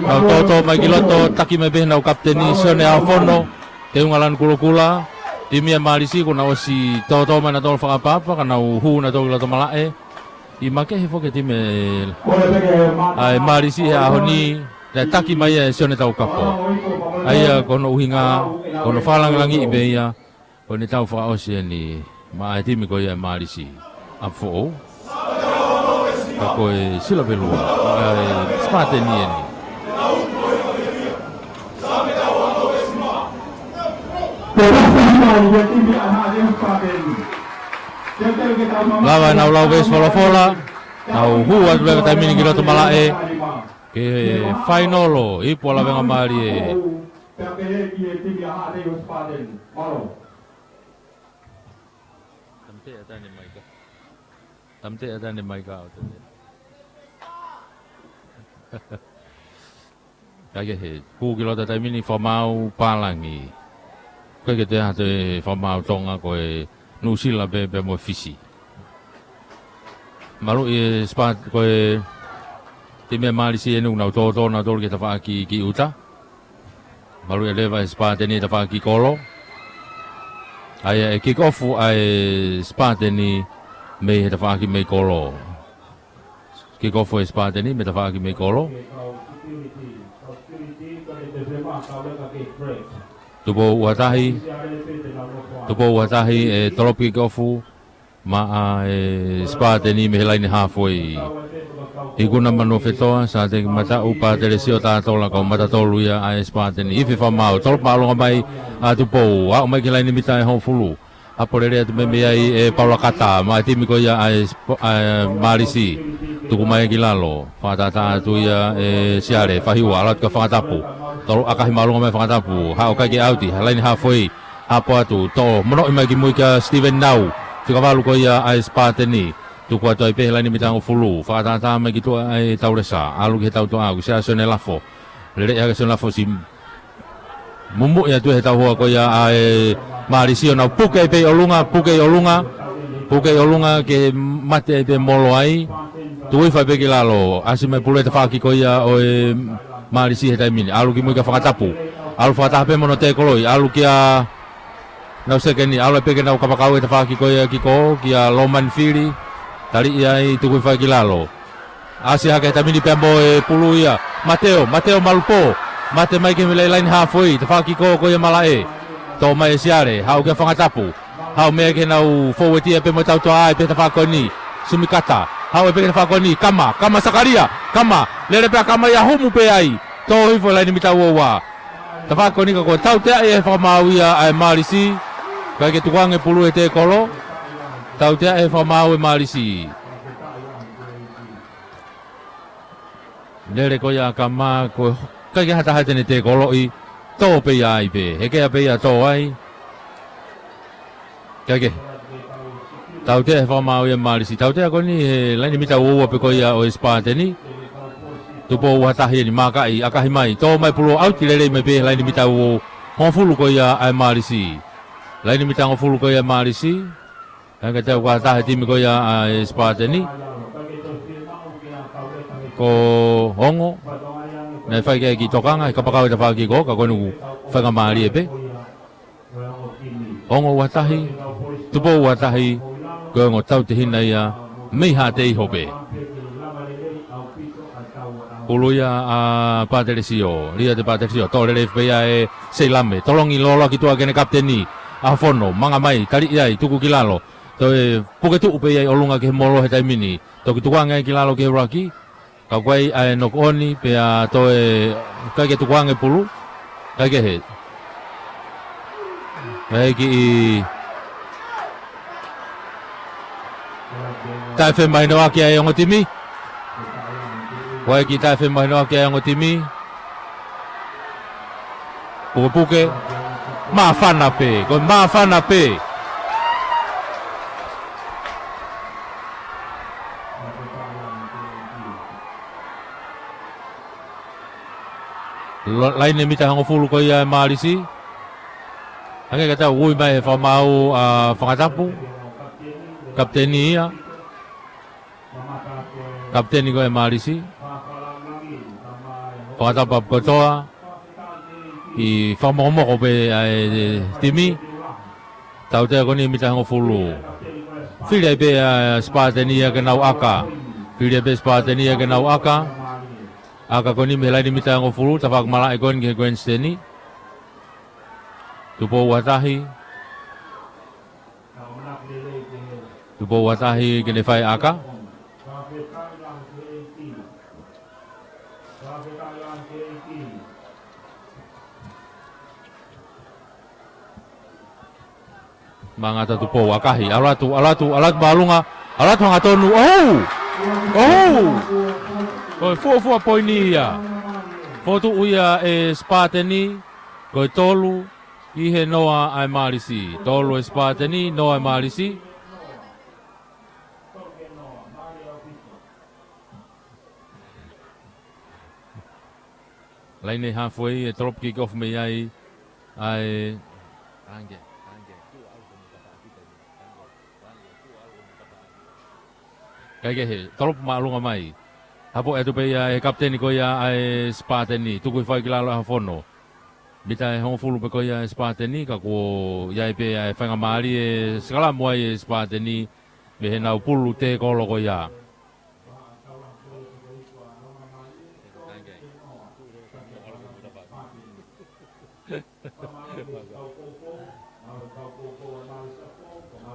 Nau tōtō mai ki loto, taki mai pē ʻenau kapiteni, Sione Aofono, Teunga Lanu Kulokula, timi ʻa e Mālisi, kuo nau ʻosi tōtō mai nautolu fakaʻapaʻapa, ka nau hū nautolu ki loto malaʻe. ʻI makehe foki e timi ʻa e Mālisi he ʻaho ni, naʻe taki mai ʻe Sione Taukapo. ʻA ia ko hono ʻuhinga, ko hono fakalangilangiʻi pē ia, ko ʻene tau fakaʻosi eni maʻa e timi ko ia ʻa e Mālisi ʻApifoʻou. Ka ko e sila pē lua, ʻa e Spartan eni. Lava ʻenau lau veesi folofola, nau hū atu leva taimi ni ki loto malaʻe, ke fainolo, ipu ʻa Lavengamālie. Tamte atane maika. Tamte atane maika o te. Ka ke he, hū ki loto taimi ni fakamaau pālangi. Ko e ke te atu e fakamaau Tonga ko e Nuʻusila pē pea mo Fisi. Maluʻi e Spartan ko e timi ʻa e Mālisi eni kuo nau tōtō nautolu ki he tafaʻaki ki ʻuta. Maluʻi leva e Spartan ʻi he tafaʻaki kolo. ʻA ia ʻe kick off ʻa e Spartan mei he tafaʻaki mei kolo. Kick off e Spartan mei tafaʻaki mei kolo. Tupou ua tahi. Tupou ua tahi e tolopu kick off maʻa e Spartan mei he laine halfway. Ikuna Manuofetoa, Sateki Mataʻu, Pātelesio Tatola, kau mata tolu ia ʻa e Spartan. Ifi fakamaau, tolopu māʻolunga mai ʻa Tupou, aʻu mai ki he laine mita ʻe hongofulu. Hapo lelei atu mei ai e Paula Kata, maʻa e timi ko ia ʻa e Sp-, ʻa e Mālisi. Tuku mai ki lalo, fakatātā atu ia ʻe Siale, fahiua, ʻalu atu kia Fakatapu. Tolo ʻakahi māʻolunga mai Fakatapu, haʻu ʻo kai ki he ʻauti, ha laine halfway, hapo atu, toʻo, monoʻi mai ki mui kia Steven Nau, fika valu ko ia ʻa e Spartan. Tuku atu ai pē he laine mita hongofulu, fakatātā mai ki tuʻa ʻa e Taulesa, ʻalu ki he tautoʻa, ʻoku ʻi ai ʻa Sione Lafo. Lele ʻa Sione Lafo si mumuʻi atu he tau hoa ko ia ʻa e Mālisi ʻo nau puke ai pē ʻi ʻolunga, puke ʻi ʻolunga, puke ʻi ʻolunga ke mate ai pē molo ai. Tuku hifo ai pē ki lalo, ʻasi mai pulu e tafaʻaki ko ia ʻo e Mālisi he taimi ni. ʻAlu ki mui kia Fakatapu. ʻAlu fakataha pē mo hono tēkolo ʻi, ʻalu kia nau sekeni, ʻalu ai pē ke nau kapakau e tafaʻaki ko ia ki kō, kia Lomani Fili. Taliʻi ai, tuku hifo ai ki lalo. ʻAsi hake he taimi ni pea mo e pulu ia. Mateo, Mateo Malupō. Mate mai ki he laine halfway, tafaʻaki kō ko ia malaʻe. Toʻo mai ʻe Siale, haʻu kia Fakatapu. Haʻu mai ki heʻenau fouetia pea mo e tautoʻa ai pē tafaʻaki ko eni. Sumikata, haʻu ai pē ki he tafaʻaki ko eni. Kama, Kama Sakalia, Kama. Lele pē ʻa Kama ia humu pē ai. Toʻo hifo laine mita ua ua. Tafaʻaki ko eni ka ko e tautea e fakamaau ia ʻa e Mālisi. Kae ke tukuange pulu he tēkolo. Tautea e fakamaau e Mālisi. Lele ko ia ʻa Kama, ko e ʻikai ke ha taha te ne tēkoloʻi, tō pē ia ai pē, hekea pē ia tō ai. Kae ke. Tautea he fakamaau ia Mālisi. Tautea ko eni he laine mita ua ua pē ko ia ʻo e Spartan. Tupou ua tahi eni, makaʻi, ʻakahi mai, tō mai pulu ʻauti lelei mai pē he laine mita ua, hongofulu ko ia ʻa e Mālisi. Laine mita hongofulu ko ia Mālisi. Kae ke tau kua tahe timi ko ia ʻa e Spartan. Ko Ongo. Naʻe fai ki ai e kiʻi tokanga ʻe he kapakau ʻo e tafaʻaki ko ē, ka ko eni ʻoku faingamālie pē. Ongo ua tahi, Tupou ua tahi, ko e ongo tautehina ia mei Haʻateiho pē. Pulu ia ʻa Pātelesio, Liate Pātelesio, tō lelei pē ia ʻe Seilame, tolongi lōloa ki tuʻa ki heʻene kapiteni, ʻAhofono, manga mai, taliʻi ai, tuku ki lalo, toe puke tuʻu pē ia ʻi ʻolunga ki he molo he taimi ni, toki tukuange ai ki lalo ki he ʻuluaki, ka ʻoku ʻi ai ʻa e knock on pea toe ʻikai ke tukuange pulu. ʻIkai ke he. ʻIkai ke ʻi. Taʻefemahinoʻaki ʻa e ongo timi. ʻIkai ke taʻefemahinoʻaki ʻa e ongo timi. Pukepuke. Māfana pē. Ko e māfana pē. Lo-, laine mita hongofulu ko ia ʻa e Mālisi. Hangē ka tau ui mai he fakamaau ʻa Fangatapu. Kapiteni ia. Kapiteni ko ia ʻa e Mālisi. Fangatapu ʻapi kotoa. ʻI fakamokomoko pē ʻa e timi. Tautea ko eni mita hongofulu. Fili ai pē ʻa Sipateni ia ke nau ʻaka. Fili ai pē Sipateni ia ke nau ʻaka. ʻAka ko eni mei he laine mita hongofulu, tafaʻaki malaʻe ko eni ki he Kuinisiteni. Tupou ua tahi. Tupou ua tahi ke ne fai ʻaka. Mangata Tupou ʻakahi, ʻalu atu, ʻalu atu, ʻalu atu māʻolunga, ʻalu atu hangatonu, ʻoho! ʻOho! Ko e fuofua poini ia. Fokotuʻu ia ʻe Sipateni, ko e tolu ki he noa ʻa e Mālisi. Tolu ʻe Sipateni, noa ʻa e Mālisi. Laine halfway, ʻe drop kick off mei ai ʻa e. ʻIkai ke he, drop māʻolunga mai. Hapo atu pē ia ʻe he kapiteni ko ia ʻa e Sipateni. Tuku hifo ai ki lalo ʻe ʻAhofono. Mita ʻe hongofulu pē ko ia ʻa e Sipateni, ka kuo ʻi ai pē ʻa e faingamālie ʻe sikalamu ai ʻe Sipateni mei heʻenau pulu tēkolo ko ia.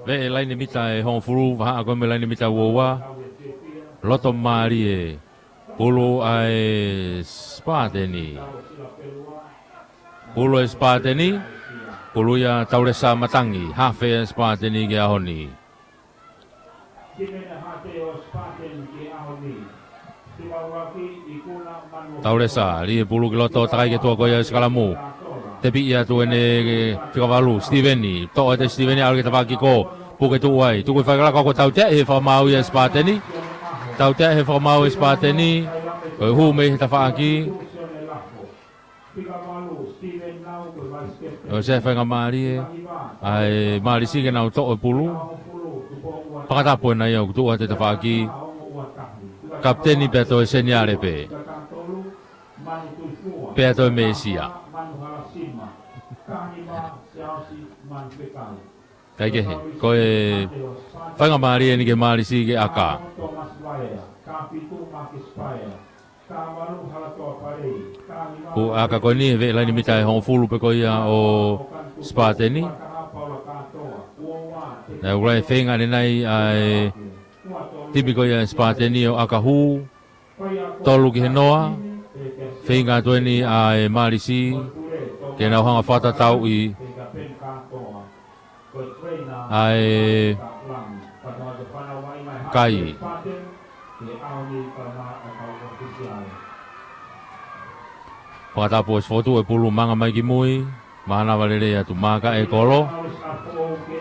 Veʻe laine mita ʻe hongofulu, vahaʻa ko ē mei he laine mita ua ua. Loto mālie. Pulu ʻa e Sipateni. Pulu ʻe Sipateni. Pulu ia Taulesa Matangi. Hafe ʻa e Sipateni ki he ʻaho ni. Taulesa, lī e pulu ki loto, takai ki tuʻa ko ia ʻa e sikalamu. Tepiʻi atu ʻene fika valu, Sitiveni, toʻo atu ʻe Sitiveni ʻalu ki he tafaʻaki ko, puke tuʻu ai, tuku hifo ai ki lalo ka kuo tauteaʻi ʻe he fakamaau ia ʻa Sipateni. Tauteaʻi ʻe he fakamaau ʻa Sipateni, ko e hū mei he tafaʻaki. ʻOsi e faingamālie ʻa e Mālisi ke nau toʻo e pulu. Fakatapu ʻena ia ʻoku tuʻu atu e tafaʻaki. Kapiteni pea toe seniale pē. Pea toe meʻa ia. ʻIkai ke he. Ko e faingamālie ʻeni ki he Mālisi ke ʻaka. Kuo ʻaka ko eni he veʻe laine mita ʻe hongofulu pē ko ia ʻo Sipateni. Naʻe ʻuluaki feinga ʻanenai ʻa e timi ko ia ʻa Sipateni ʻo ʻaka hū. Tolu ki he noa. Feinga atu ʻeni ʻa e Mālisi ke nau hanga fakatatauʻi ʻa e kai. Fakatapu ʻosi fokotuʻu e pulu, manga mai ki mui. Mānava lelei atu, maaka e kolo.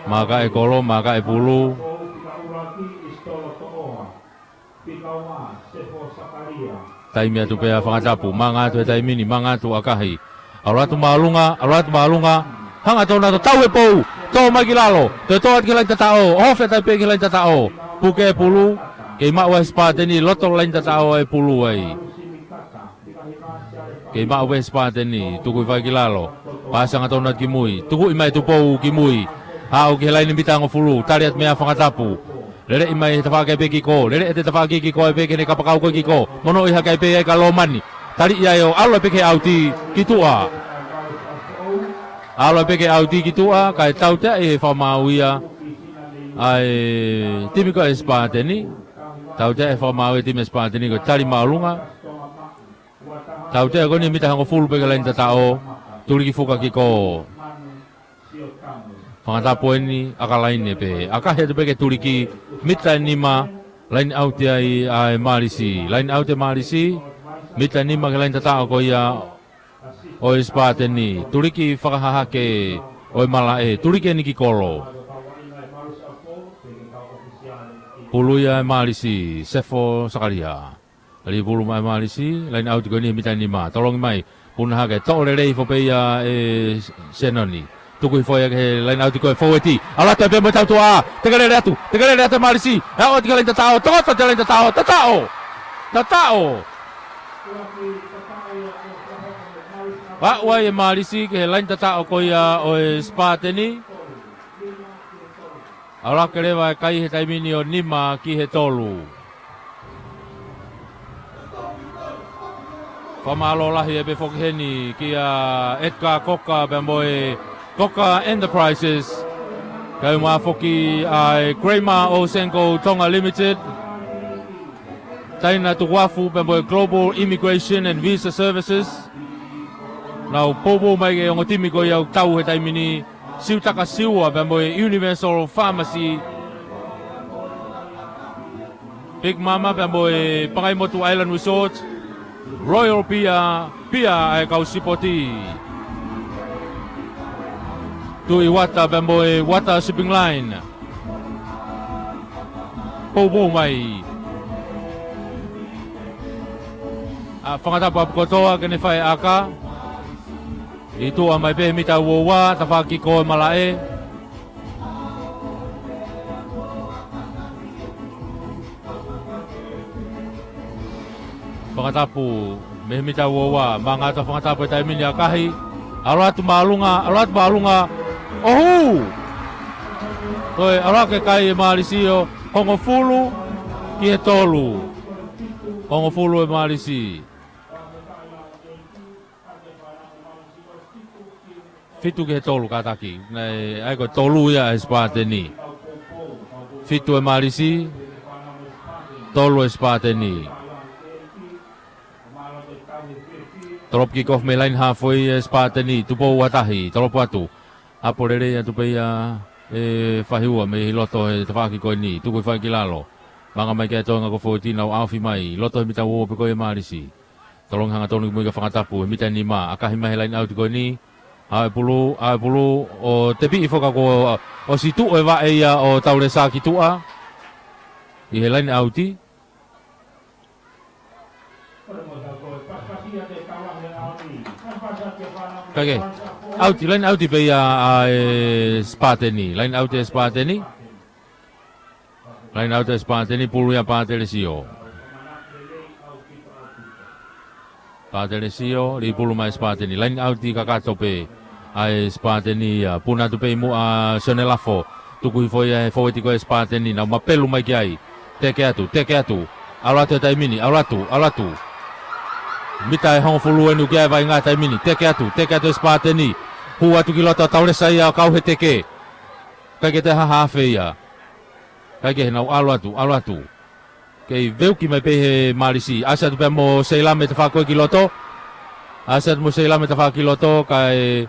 Maaka e kolo, maaka e pulu. Taimi atu pē ʻa Fakatapu, manga atu he taimi ni, manga atu ʻakahi. ʻAlu atu māʻolunga, ʻalu atu māʻolunga. Hangatonu atu, tau e pou. Toʻo mai ki lalo. Toe toʻo atu ki he laine tataʻo. ʻOhofi atu ai pē ki he laine tataʻo. Puke e pulu. Kei maʻu ʻe Sipateni, loto laine tataʻo e pulu ai. Kei maʻu pē Sipateni, tuku ʻi fai ki lalo. Pasi angatonu atu ki mui. Tuku ʻi mai Tupou ki mui. Haʻu ki he laine mita hongofulu. Tali atu meia Fangatapu. Lele ʻi mai he tafaʻaki pē kiko. Lele ʻete tafaʻaki kiko ai pē ke ne kapakau ko e kiko. Mono ʻi hake ai pē ai ka Lomani. Tali ʻi ai ʻo ʻalu ai pē ke ʻauti ki tuʻa. ʻAlu ai pē ke ʻauti ki tuʻa. Kae tautea ʻe he fakamaau ia ʻa e timi ko e Sipateni. Tautea ʻe he fakamaau ʻa e timi Sipateni ko e tali māʻolunga. Tautea ko eni mita hongofulu pē ke laine tataʻo, tuliki fuka kiko. Fangatapu eni, ʻaka laine pē. ʻAkahi atu pē ke tuliki mita ʻe nima, laine ʻauti ai ʻa e Malisi. Laine ʻauti ʻa e Malisi, mita ʻe nima ke laine tataʻo ko ia ʻo e Sipateni. Tuliki fakahahake ʻo e malaʻe. Tuliki eni ki kolo. Pulu ia ʻa e Malisi, Sefo Sakalia. Lī pulu mai Malisi, laine ʻauti ko eni he mita ʻe nima. Tolongi mai, puna hake, toʻo lelei hifo pē ia ʻe Senoni. Tuku hifo ia ki he laine ʻauti ko e foueti. ʻAlu atu pē mo e tautuʻa. Teke lele atu, teke lele atu Malisi. ʻE ʻauti ki he laine tataʻo, tokoto ki he laine tataʻo, tataʻo. Tataʻo. Aʻu ai ʻe Malisi ki he laine tataʻo ko ia ʻo e Sipateni. ʻAlu hake leva e kai he taimi ni ʻo nima ki he tolu. Fakamālō lahi ʻe pē foki heni kia Edgar Cocker pea mo e Cocker Enterprises. Kae ʻumaʻā foki ʻa e Kramer Osenko Tonga Limited. Taina Tukuafu pea mo e Global Immigration and Visa Services. Nau poupou mai ki he ongo timi ko ia ʻoku tau he taimi ni. Siutaka Siua pea mo e Universal Pharmacy. Big Mama pea mo e Pangaimotu Island Resort. Royal Beer, beer ʻa e kau sipoti. Tui Wata pea mo e Wata Shipping Line. Poupou mai ʻa Fangatapu ʻapi kotoa ke ne fai ʻaka. ʻI tuʻa mai pē mita ua ua, tafaʻaki ko e malaʻe. Fangatapu, mei he mita ua ua, manga atu Fangatapu he taimi ni ʻakahi. ʻAlu atu māʻolunga, ʻalu atu māʻolunga. ʻOhū! Ko e ʻalu hake kai ʻe Malisi ʻo hongofulu ki he tolu. Hongofulu ʻe Malisi. Fitu ki he tolu kātaki. Naʻe ʻai ko e tolu ia ʻa e Sipateni. Fitu ʻe Malisi, tolu ʻe Sipateni. Tolopu kick off mei laine hafoi ʻe Sipateni. Tupou ua tahi, tolopu atu. ʻApo lelei atu pē ia ʻe Fahiua mei loto he tafaʻaki ko eni. Tuku ʻi fai ki lalo. Manga mai ki ai toenga ko e foueti, nau ʻaofi mai. Loto he mita ua ua pē ko ia ʻe Malisi. Tolongi hangatonu ki mui kia Fangatapu, he mita ʻe nima, ʻakahi mai he laine ʻauti ko eni. ʻAlu e pulu, ʻalu e pulu, ʻo tepiʻi foki ka kuo ʻosi tuʻu e vaʻe ia ʻo Taulesa ki tuʻa. ʻI he laine ʻauti. Kae kehe, ʻauti, laine ʻauti pē ia ʻa e Sipateni, laine ʻauti ʻa e Sipateni. Laine ʻauti ʻa e Sipateni, pulu ia ʻa Pātelesio. Pātelesio, lī pulu mai Sipateni. Laine ʻauti kakato pē ʻa e Sipateni ia. Puna atu pē ʻi muʻa ʻa Sione Lafo. Tuku hifo ia he foueti ko e Sipateni. Nau mapelu mai ki ai. Teke atu, teke atu. ʻAlu atu he taimi ni, ʻalu atu, ʻalu atu. Mita ʻe hongofulu eni ʻoku ʻi ai e vaʻinga he taimi ni. Teke atu, teke atu e Sipateni. Hū atu ki loto ʻa Taulesa ia ʻo kau he teke. ʻIkai ke toe hahaafe ia. ʻIkai ke, nau ʻalu atu, ʻalu atu. Kei veuki mai pē he Malisi. ʻAsi atu pē mo Seilame tafaʻaki ko ē ki loto. ʻAsi atu mo Seilame tafaʻaki ki loto, kae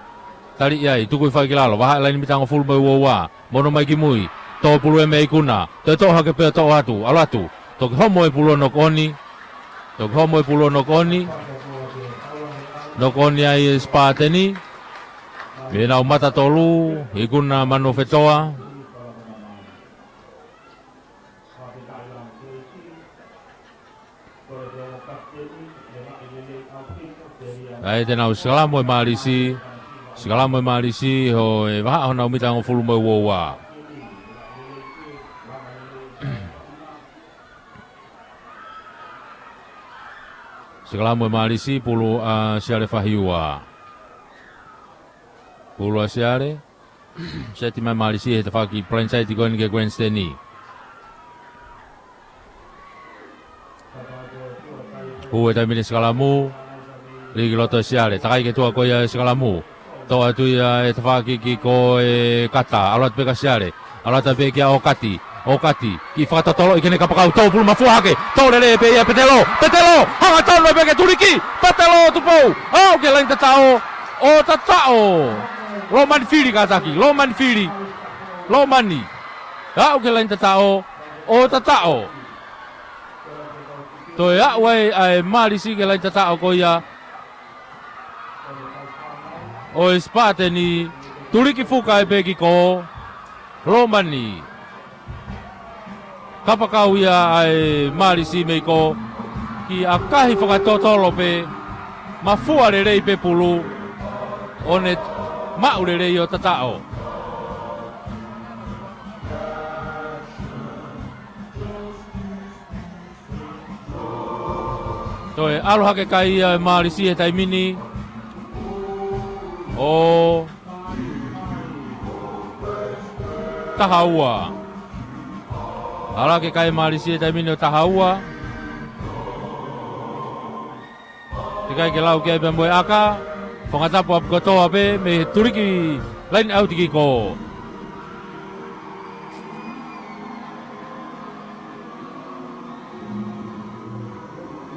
tali ʻi ai, tuku ʻi fai ki lalo. Vahaʻa e laine mita hongofulu mo e ua ua. Mono mai ki mui. Tō pulu ē mei ikuna. Toe toʻo hake pē ʻo toʻo atu, ʻalu atu. Toki homo e pulu ʻo knock on. Toki homo e pulu ʻo knock on. Knock on ai e Sipateni. Mei nau mata tolu, ikuna Manuofetoa. ʻAi te nau sikalamo e Malisi, sikalamo e Malisi, ʻi he vahaʻa honau mita hongofulu mo e ua ua. Sikalamu ʻe Mālisi, pulu ʻa Siale Fahiua. Pulu ʻa Siale. Seti mai Mālisi he tafaʻaki blindside ko eni ki he Gwen Steni. Hū e taimi ni sikalamu. Lī ki loto ʻe Siale. Takai ki tuʻa ko ia e sikalamu. Toʻo atu ia e tafaʻaki kiko ʻe Kata. ʻAlu atu pē kia Siale. ʻAlu atu pē kia ʻOkati. ʻOkati. Kiʻi fakatotoloʻi ke ne kapakau. Toʻo pulu mafua hake. Toʻo lelei pē ia Petelo. Petelo. Hangatonu pē ke tuliki. Petelo Tupou. Aʻu ki he laini tataʻo. ʻO tataʻo. Lomani fili kātaki. Lomani fili. Lomani. Aʻu ki he laini tataʻo. ʻO tataʻo. Toe aʻu ai ʻa e Mālisi ki he laini tataʻo ko ia ʻo e Sipateni, tuliki fuka ai pē kiko, lomani. Kapakau ia ʻa e Mālisi mei ko, kiʻi ʻakahi fakatotolo pē, mafua lelei pē pulu, ʻo ne maʻu lelei ʻo tataʻo. Toe ʻalu hake kai ia ʻe Mālisi he taimi ni. ʻO taha ua. ʻAlu hake kai ʻe Mālisi he taimi ni ʻo taha ua. Teʻeki ai ke lau ki ai pea mo e ʻaka. Fanga tapu ʻapi kotoa pē mei he tuliki laini ʻauti kiko.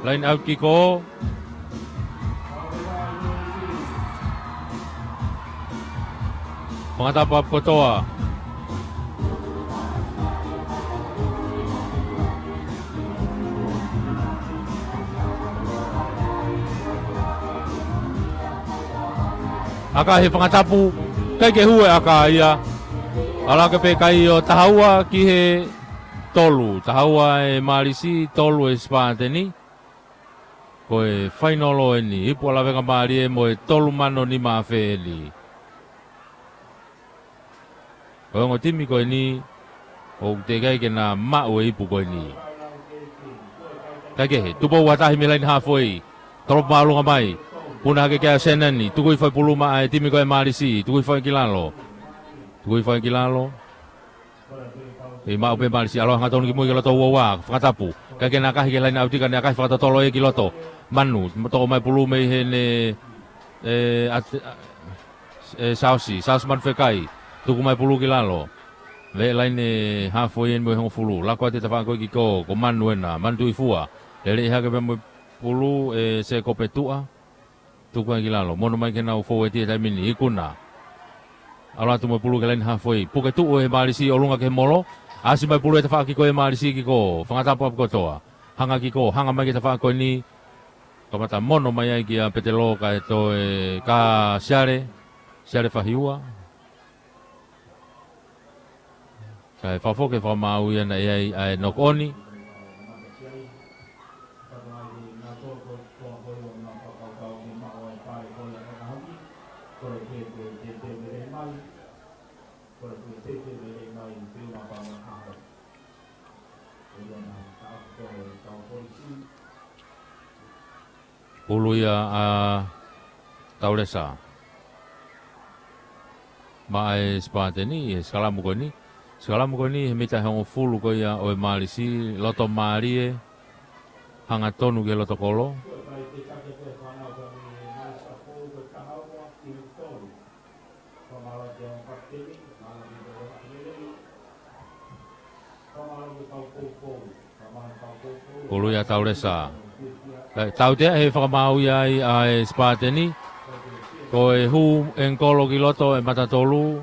Laini ʻauti kiko. Fanga tapu ʻapi kotoa. ʻAkahi e fanga tapu, ʻikai ke hū e ʻaka ia. ʻAlu hake pē kai ʻo taha ua ki he tolu. Taha ua ʻe Mālisi, tolu ʻe Sipateni. Ko e fainolo eni, ipu ʻa Lavengamālie mo e tolu mano nima afe eni. Ko e ongo timi ko eni, ʻoku teʻeki ai ke na maʻu e ipu ko eni. Kaikehe, tupu ua tahi mei laini hāfoi. Tolopu māʻolunga mai. Puna hake kia Senani, tuku hifo e pulu maʻa e timi ko e Mālisi, tuku hifo ki lalo. Tuku hifo ki lalo. ʻE maʻu pē Mālisi, ʻalu hangatonu ki mui ki loto ua ua, fanga tapu. Kaikehe, ʻakahi ki he laini ʻauti ka ne ʻakahi fakatotolo ia ki loto. Manu, toʻo mai pulu mei heʻene, ʻe, at-, ʻe, Saosi, Saosi Manu Fekai. Tuku mai pulu ki lalo. Veʻe laini hāfoi eni mo e hongofulu. Lako atu e tafaʻaki ko ē kiko, ko Manu ena, Manu Tuʻifua. Lele hake pē mo e pulu, ʻe, Sekope Tuʻa. Tuku ai ki lalo. Mono mai ke nau foueti he taimi ni. Ikuna. ʻAlu atu mo e pulu ki he laini hāfoi. Puke tuʻu ʻe Mālisi ʻolunga ki he molo. ʻAsi mai pulu he tafaʻaki ko ē ʻe Mālisi kiko. Fanga tapu ʻapi kotoa. Hanga kiko. Hanga mai ki he tafaʻaki ko eni. Kamata mono mai ai kia Petelo kae toe kia Siale. Siale Fahiua. Kae fakafoki e fakamaau ia naʻe ʻi ai ʻa e knock on. Pulu ia ʻa Taulesa. Maʻa e Sipateni, he sikalamu ko eni. Sikalamu ko eni, he mita ʻe hongofulu ko ia ʻo e Mālisi, loto mālie, hangatonu ki he loto kolo. Pulu ia Taulesa. Kae tautea he fakamaau ia ai ʻa e Sipateni. Ko e hū ʻengikolo ki loto ʻe Matatolu.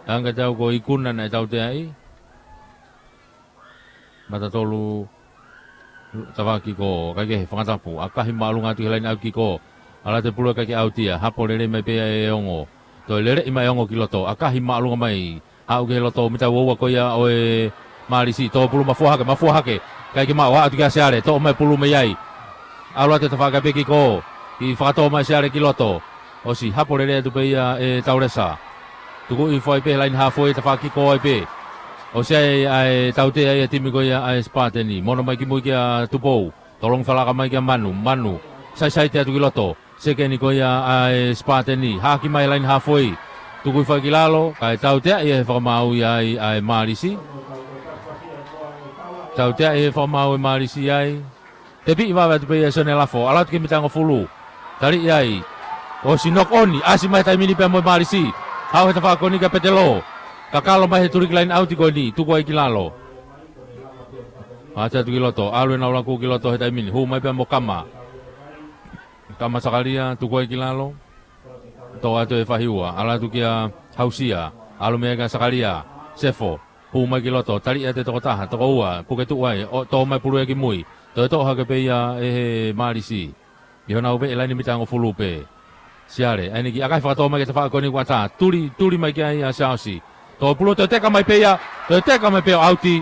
Hangē tau ko Ikuna naʻe tautea ai. Matatolu tafaʻaki ko kaikehe fanga tapu. ʻAkahi māʻolunga atu ki he laini ʻauti kiko. ʻAlu atu e pulu ʻikai ke ʻauti ia. Hapo lelei mai pē ia ʻe Ongo. Toe lele mai ʻe Ongo ki loto. ʻAkahi māʻolunga mai. Haʻu ki he loto mita ua ua ko ia ʻo e Mālisi, toʻo pulu mafua hake, mafua hake. ʻIkai ke maʻu, ʻalu atu kia Siale, toʻo mai pulu mei ai. ʻAlu atu e tafaʻaki pē kiko, kiʻi fakatō mai Siale ki loto. ʻOsi hapo lelei atu pē ia ʻe Taulesa. Tuku hifo ai pē he laini hāfoi tafaʻaki kiko ai pē. ʻOsi ʻa e tautea ʻa e timi ko ia ʻa e Sipateni. Mono mai ki mui kia Tupou. Tolongi falaka mai kia Manu. Manu. Saisai te atu ki loto. Sekeni ko ia ʻa e Sipateni. Haki mai laini hafoi. Tukui fai ki lalo. Kae tauteaʻi ʻe he fakamaau ia ai ʻa e Malisi. Tauteaʻi ʻe he fakamaau ʻe Malisi ai. Tepiʻi vave atu pē ia ʻe Sione Lafo. ʻAlu atu ki he mita hongofulu. Taliʻi ai. ʻOsi knock on. ʻAsi mai taimi ni pea mo e Malisi. Haʻu he tafaʻaki ko eni kia Petelo. Kakalo mai he tuliki laini ʻauti ko eni. Tuku ai ki lalo. Ate atu ki loto. ʻAlu ʻenau laku ki loto he taimi ni. Hū mai pea mo Kama. Kama Sakalia, tuku ai ki lalo. Toʻo atu ʻe Fahiua, ʻalu atu kia Hausia, ʻalu mei ai kia Sakalia, Sefo, hū mai ki loto, taliʻi atu ʻe tokotaha, tokoua, puke tuʻu ai, ʻo, toʻo mai pulu ia ki mui, toe toʻo hake pē ia ʻe he Malisi. ʻI honau veʻe laini mita hongofulu pē. Siale, ʻa eni kiʻi ʻakahi fakatō mai ki he tafaʻaki ko eni kuo ʻatā, tuli, tuli mai ki ai ʻa Siaosi. Toe pulu, toe teka mai pē ia, toe teka mai pē ʻo ʻauti.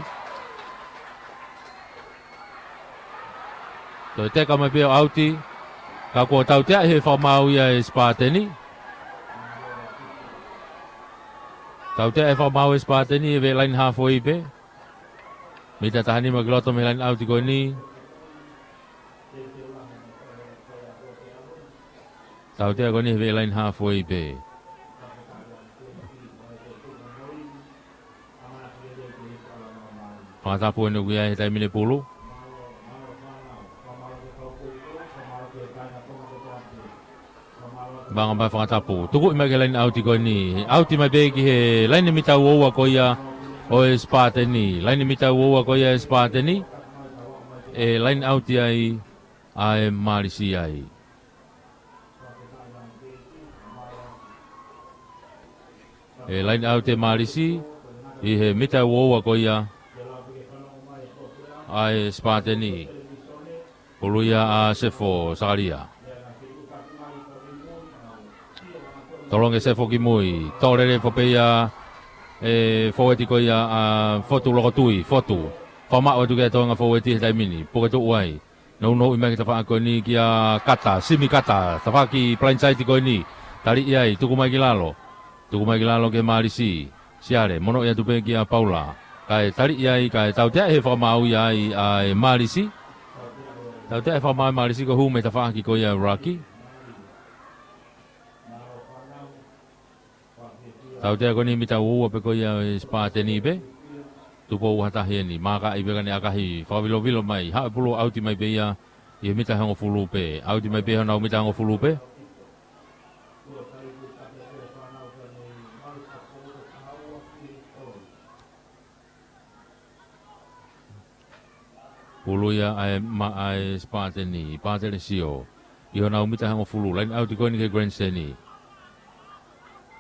Toe teka mai pē ʻo ʻauti. Ka kuo tauteaʻi ʻe he fakamaau ia ʻa e Sipateni. Tauteaʻi ʻe he fakamaau ʻa e Sipateni, ʻi he veʻe laini hafoi pē. Mita taha nima ki loto mei he laini ʻauti ko eni. Tautea ko eni he veʻe laini hafoi pē. Fakatapu ʻeni ʻoku ʻi ai he taimi ni pulu. Vanga mai fakatapu. Tukuʻi mai ki he laini ʻauti ko eni. ʻAuti mai pē ki he laini mita uaua ko ia ʻo e Sipateni. Laini mita uaua ko ia ʻo e Sipateni. ʻE laini ʻauti ai ʻa e Malisi ai. ʻE laini ʻauti ʻe Malisi ʻi he mita uaua ko ia ʻa e Sipateni. Pulu ia ʻa Sefo Sakalia. Tolongi ʻe Sefo ki mui. Toʻo lelei foki pē ia ʻe he fōueti ko ia ʻa Fotu Lokotui. Fotu. Fakamaʻu atu ki he toenga fōueti he taimi ni. Puke tuʻu ai. Nounou mai ki he tafaʻaki ko eni kia Kata, Simi Kata, tafaʻaki blindside ko eni. Taliʻi ai, tuku mai ki lalo. Tuku mai ki lalo ki he Malisi. Siale, monoʻi atu pē kia Paula. Kae taliʻi ai, kae tauteaʻi ʻe he fakamaau ia ai ʻa e Malisi. Tauteaʻi ʻe he fakamaau ʻa e Malisi ko e hū mei he tafaʻaki ko ia ʻa e ruck. Tautea ko eni mita uaua pē ko ia ʻa e Sipateni pē. Tupou ua tahi ʻeni. Mākaʻi pē ka ne ʻakahi fakavilovilo mai. Haʻu e pulu ʻauti mai pē ia ʻi he mita hongofulu pē. ʻAuti mai pē honau mita hongofulu pē. Pulu ia ʻa e ma-, ʻa e Sipateni, Patelesio. ʻI honau mita hongofulu, laini ʻauti ko eni ki he grandstand.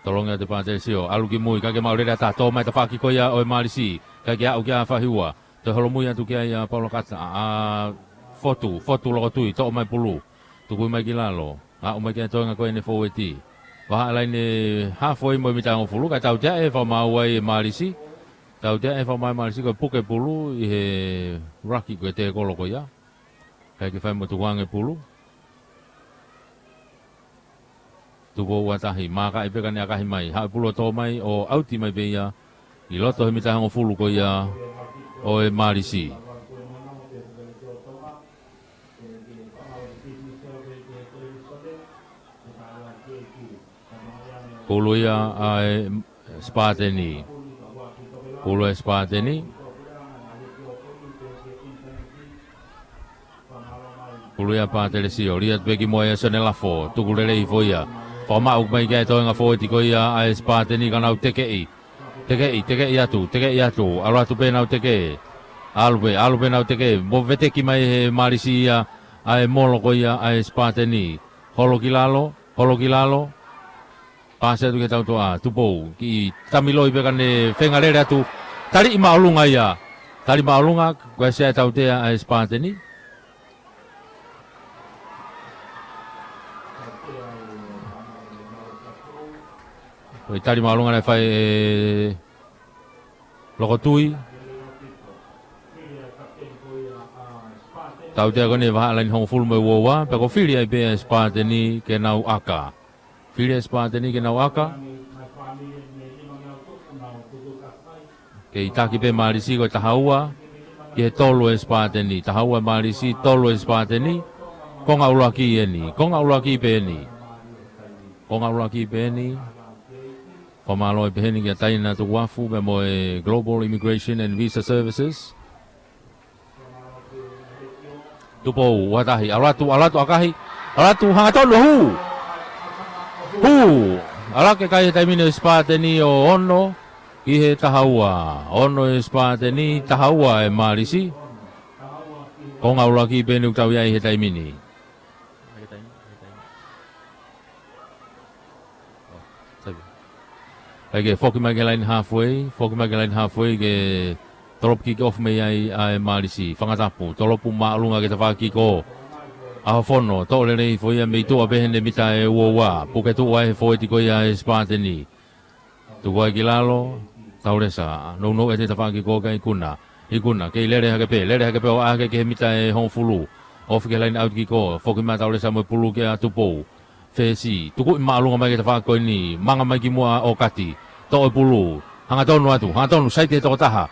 Tolongi atu ʻe Patelesio, ʻalu ki mui, kae ke maʻu lele ʻatā, toʻo mai tafaʻaki ko ia ʻo e Malisi, kae ke aʻu kia Fahiua, toe holomui atu ki ai ʻa Paula Kata, ʻa Fotu, Fotu Lokotui, toʻo mai pulu, tukui mai ki lalo, aʻu mai ki he toenga ko eni fōueti. Vahaʻa laini hafoi mo e mita hongofulu, kae tautea ʻe he fakamaau ʻa e Malisi, Tautea ʻe he fakamaau ʻa e Malisi ko e puke pulu ʻi he ruck ko e tēkolo ko ia. Kae ke fai mo tukuange pulu. Tupou ua tahi, mākaʻi pē ka ne ʻakahi mai. Haʻu e pulu ʻo tō mai ʻo ʻauti mai pē ia. ʻI loto he mita hongofulu ko ia ʻo e Malisi. Pulu ia ʻa e Sipateni. Pulu ʻa e Sipateni. Pulu ia Patelesio, liʻaki pē ki muʻa ia Sione Lafo, tuku lelei hifo ia. Fakamaʻu mai ki ai e toenga fōueti ko ia ʻa e Sipateni ka nau tekeʻi. Tekeʻi, tekeʻi atu, tekeʻi atu, ʻalu atu pē nau teke. ʻAlu pē, ʻalu pē nau teke, mo veteki mai he Malisi ia ʻa e molo ko ia ʻa e Sipateni. Holo ki lalo, holo ki lalo. Pasi atu ki he tautoʻa, Tupou, kiʻi tamiloi pē ka ne feinga lele atu. Taliʻi māʻolunga ia. Tali māʻolunga, ko e sia e tautea ʻa e Sipateni. Ko e tali māʻolunga naʻe fai ʻe Lokotui. Tautea ko eni vahaʻa laini hongofulu mo e uaua, pea ko e fili ai pē ʻa e Sipateni ke nau ʻaka. Fili ʻa e Sipateni ke nau ʻaka. Kei taki pē Malisi ko e taha ua ki he tolu ʻa e Sipateni. Taha ua Malisi, tolu ʻa e Sipateni. Konga ʻuluaki eni, konga ʻuluaki pē eni. Konga ʻuluaki pē eni. Fakamālō pē heni kia Taina Tukuafu pea mo e Global Immigration and Visa Services. Tupou, ua tahi, ʻalu atu, ʻalu atu, ʻakahi, ʻalu atu, hangatonu, hū! Hū! ʻAlu hake e kai he taimi ni ʻo e Sipateni ʻo ono ki he taha ua. Ono e Sipateni, taha ua e Mālisi. Konga ʻuluaki pē eni ʻoku tau ʻi ai he taimi ni. Sai pē. ʻAi ke foki mai ki he laine halfway, foki mai ki he laine halfway ke tolopu kick off mei ai ʻa e Mālisi. Fangatapu, tolopu māʻolunga ki he tafaʻaki kiko. ʻAhofono, toʻo lelei foʻi ia mei tuʻa pē heʻene mita ʻe ua ua. Puke tuʻu ai he fōueti ko ia ʻa e Sipateni. Tuku ai ki lalo, Taulesa, nounou ʻete tafaʻaki kiko kia Ikuna. Ikuna, kei lele hake pē, lele hake pē ʻo ʻā hake ki he mita ʻe hongofulu. Ofi ki he laine ʻauti kiko, foki mai ʻa Taulesa mo e pulu kia Tupou. Fesi, tukuʻi māʻolunga mai ki he tafaʻaki ko eni, manga mai ki muʻa ʻa ʻOkati. Toʻo e pulu, hangatonu atu, hangatonu, saiti he tokotaha.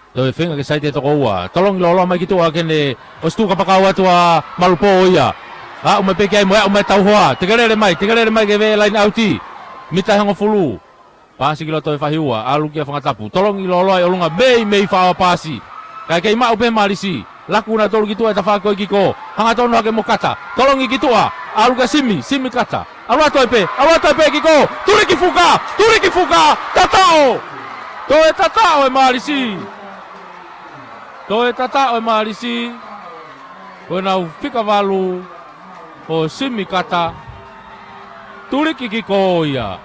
Toe feinga ke saiti he toko ua, tolongi lōloa mai ki tuʻa ke ne ʻosi tuʻu kapakau atu ʻa Malupō ia. Aʻu mai pē ki ai mo e aʻu mai tauhoa, tekelele mai, tekelele mai ki he laine ʻauti. Mita ʻe hongofulu. Paasi ki loto e fahi ua, ʻalu kia Fangatapu. Tolongi lōloa ʻi ʻolunga meimei faʻao paasi. Kae kei maʻu pē Mālisi. Laku nautolu ki tuʻa e tafaʻaki ko e kiko. Hangatonu hake mo Kata. Tolongi ki tuʻa. ʻAlu kia Simi, Simi Kata. ʻAlu atu ai pē, ʻalu atu ai pē kiko. Tuliki fuka, tuliki fuka. Tataʻo. Toe tataʻo e Mālisi. Toe tataʻo e Mālisi. Ko ʻenau fika valu ʻo Simi Kata. Tuliki kiko ia.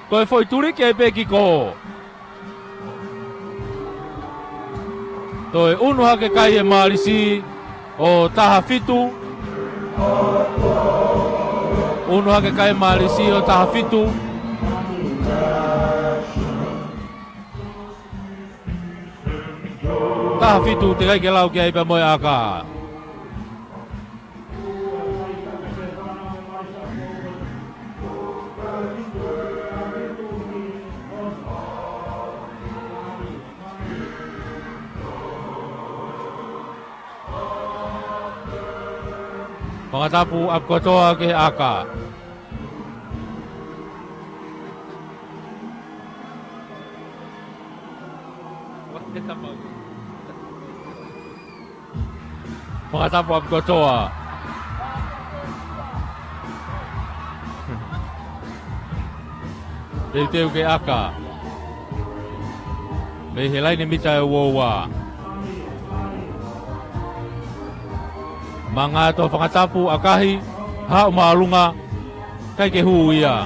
Ko e foʻi tuliki ai pē kiko. Toe unu hake kai e Mālisi ʻo taha fitu. Unu hake kai e Mālisi ʻo taha fitu. Taha fitu teʻeki ai ke lau ki ai pea mo e ʻaka. Fangatapu ʻapi kotoa ki he ʻaka. Fangatapu ʻapi kotoa. Teuteu ki he ʻaka. Mei he laine mita ʻe ua ua. Manga atu Fangatapu, ʻakahi, haʻu māʻolunga, ʻikai ke hū ia.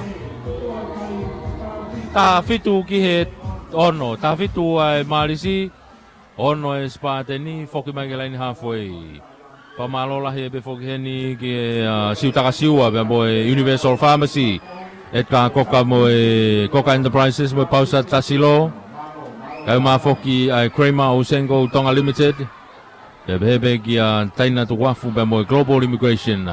Taha fitu ki he ono, taha fitu ʻa e Mālisi, ono e Sipateni, foki mai ki he laine halfway. Fakamālō lahi pē foki heni ki he, ʻa, Siutaka Siua pea mo e Universal Pharmacy, Edgar Coca mo e Coca Enterprises mo e Pausa Tasilo. Kae ʻumaʻā foki ʻa e Kramer ʻo Senko Tonga Limited. Pea pehē pē kia Taina Tukuafu pea mo e Global Immigration.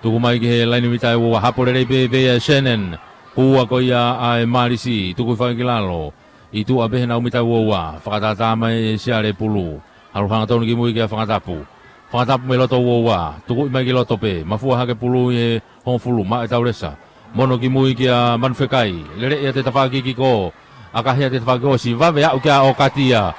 Tuku mai ki he laine mita ʻe ua ua, hapo lelei pē pē ʻa Shannon. Hū ko ia ʻa e Mālisi, tuku hifo ki lalo. ʻI tuʻa pē heʻenau mita ʻe ua ua, fakatātā mai ʻe Siale pulu. ʻAlu hangatonu ki mui kia Fangatapu. Fangatapu mei loto ua ua, tukuʻi mai ki loto pē, mafua hake pulu ʻi he hongofulu, maʻu ʻe Taulesa. Mono ki mui kia Manufekai, lele ia ʻete tafaʻaki kiko. ʻAkahi ʻete tafaʻaki ʻosi, vave aʻu kia ʻOkati ia.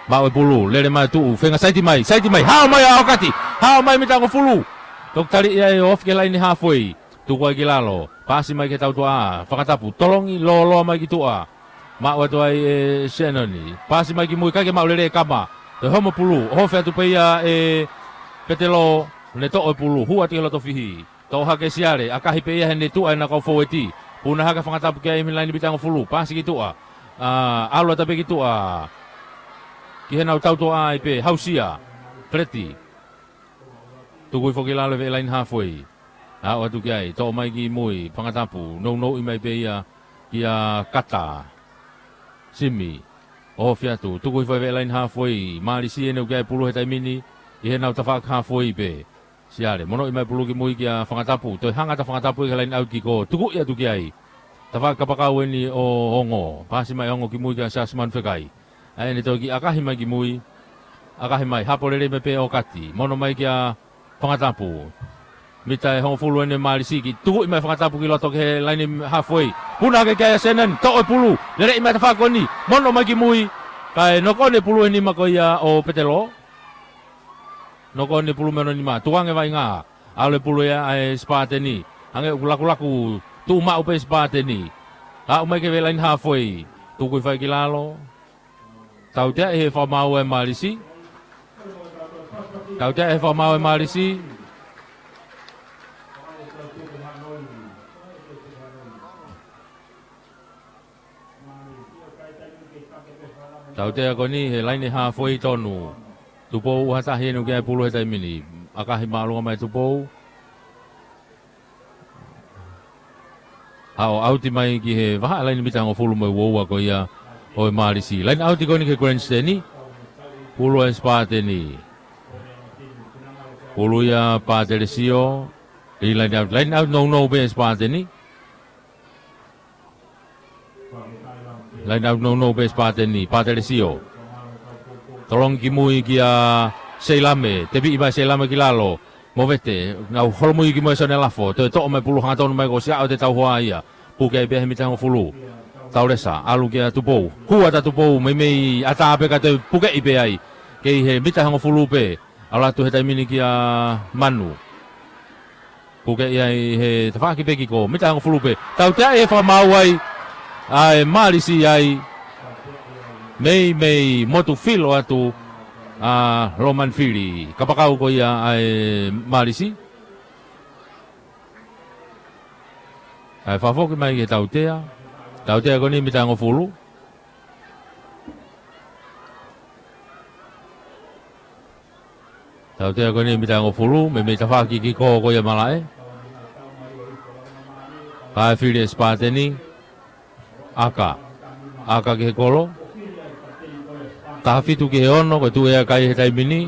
Maʻu e pulu, lele mai tuʻu, feinga saiti mai, saiti mai, hao mai ʻa ʻOkati, hao mai mita hongofulu. Toki tali ia ʻo ofi ki he laine halfway. Tuku ai ki lalo. Paasi mai ki he tautuʻa. Fangatapu. Tolongi lōloa mai ki tuʻa. Maʻu atu ai ʻe Senoni. Paasi mai ki mui, ʻikai ke maʻu lelei e kama. Toe homo pulu. ʻOhofi atu pē ia ʻe Petelo. Ne toʻo e pulu. Hū atu ki he loto fihi. Toʻo hake Siale. ʻAkahi pē ia heʻene tuʻa ʻena kau fōueti. Puna hake Fangatapu ki ai mei he laine mita hongofulu. Paasi ki tuʻa. ʻA, ʻalu atu pē ki tuʻa. Ki heʻenau tautuʻa ai pē. Hausia. Feleti. Tuku hifo ki lalo e laine halfway. Aʻu atu ki ai, toʻo mai ki mui, Fangatapu, nounouʻi mai pē ia, kia Kata. Simi, ʻohofi atu, tuku hifo e laine halfway, Mālisi ʻene ʻoku ʻi ai e pulu he taimi ni, ʻi heʻenau tafaʻaki halfway pē. Siale, monoʻi mai pulu ki mui kia Fangatapu, toe hanga atu Fangatapu ki he laine ʻauti kiko, tukuʻi atu ki ai. Tafaʻaki kapakau eni ʻo Ongo, paasi mai Ongo ki mui kia Siaosi Manufekai. ʻA ʻene toe kiʻi ʻakahi mai ki mui. ʻAkahi mai, hapo lelei mai pē ʻOkati. Mono mai kia Fakatapu. Mita ʻe hongofulu ʻeni ʻa Malisi, kiʻi tukuʻi mai fakatapu ki loto ki he laine halfway. Puna hake ki ai ʻa Senan, toʻo e pulu. Lele mai tafaʻaki ko eni. Mono mai ki mui. Kae noko ʻeni e pulu ʻe nima ko ia ʻo Petelo. Noko ʻeni e pulu mei hono nima. Tuku ange vaʻinga. ʻAlu e pulu ia ʻa e Sipateni. Hangē ʻoku lakulaku, tuʻu maʻu pē Sipateni. Aʻu mai ki he laine halfway. Tukuʻi fai ki lalo. Tautea ʻe he fakamaau ʻa Malisi. Tautea ʻe he fakamaau ʻa Malisi. Tautea ko eni he laine halfway tonu. Tupou ʻoku ʻi ai ha taha ʻeni ʻoku ʻi ai e pulu he taimi ni. ʻAkahi māʻolunga mai Tupou. Haʻu ʻauti mai ki he vahaʻa laine mita hongofulu mo e uaua ko ia ʻo e Malisi. Laine ʻauti ko eni ki he grandstand. Pulu ʻa e Sipateni. Pulu ia Patelesio. ʻI laine ʻauti, laine ʻauti nounou pē Sipateni. Laine ʻauti nounou pē Sipateni, Patelesio. Tolongi ki mui kia Seilame, tepiʻi mai Seilame ki lalo. Movete, nau holomui ki mui ʻa Sione Lafo, toe toʻo mai pulu hangatonu mai ko Siaʻo te tau hoa ia. Puke ai pē he mita hongofulu. Taulesa, ʻalu kia Tupou. Hua ʻa Tupou, meimei ʻatā pē ka toe pukeʻi pē ai. Kei he mita hongofulu pē. ʻAlu atu he taimi ni kia Manu. Puke ia ʻi he tafaʻaki pē kiko, mita hongofulu pē. Tautea ʻe he fakamaau ai, ʻa e Malisi ai. Meimei motu filo atu, ʻa Loman Fili. Kapakau ko ia ʻa e Malisi. ʻA e fakafoki mai ki he tautea. Tautea ko eni mita hongofulu. Tautea ko eni mita hongofulu, meimei tafaʻaki kiko ko ia malaʻe. Kae fili ʻe Sipateni. ʻAka. ʻAka ki he kolo. Taha fitu ki he ono, ko e tuʻu ʻa e kai he taimi ni.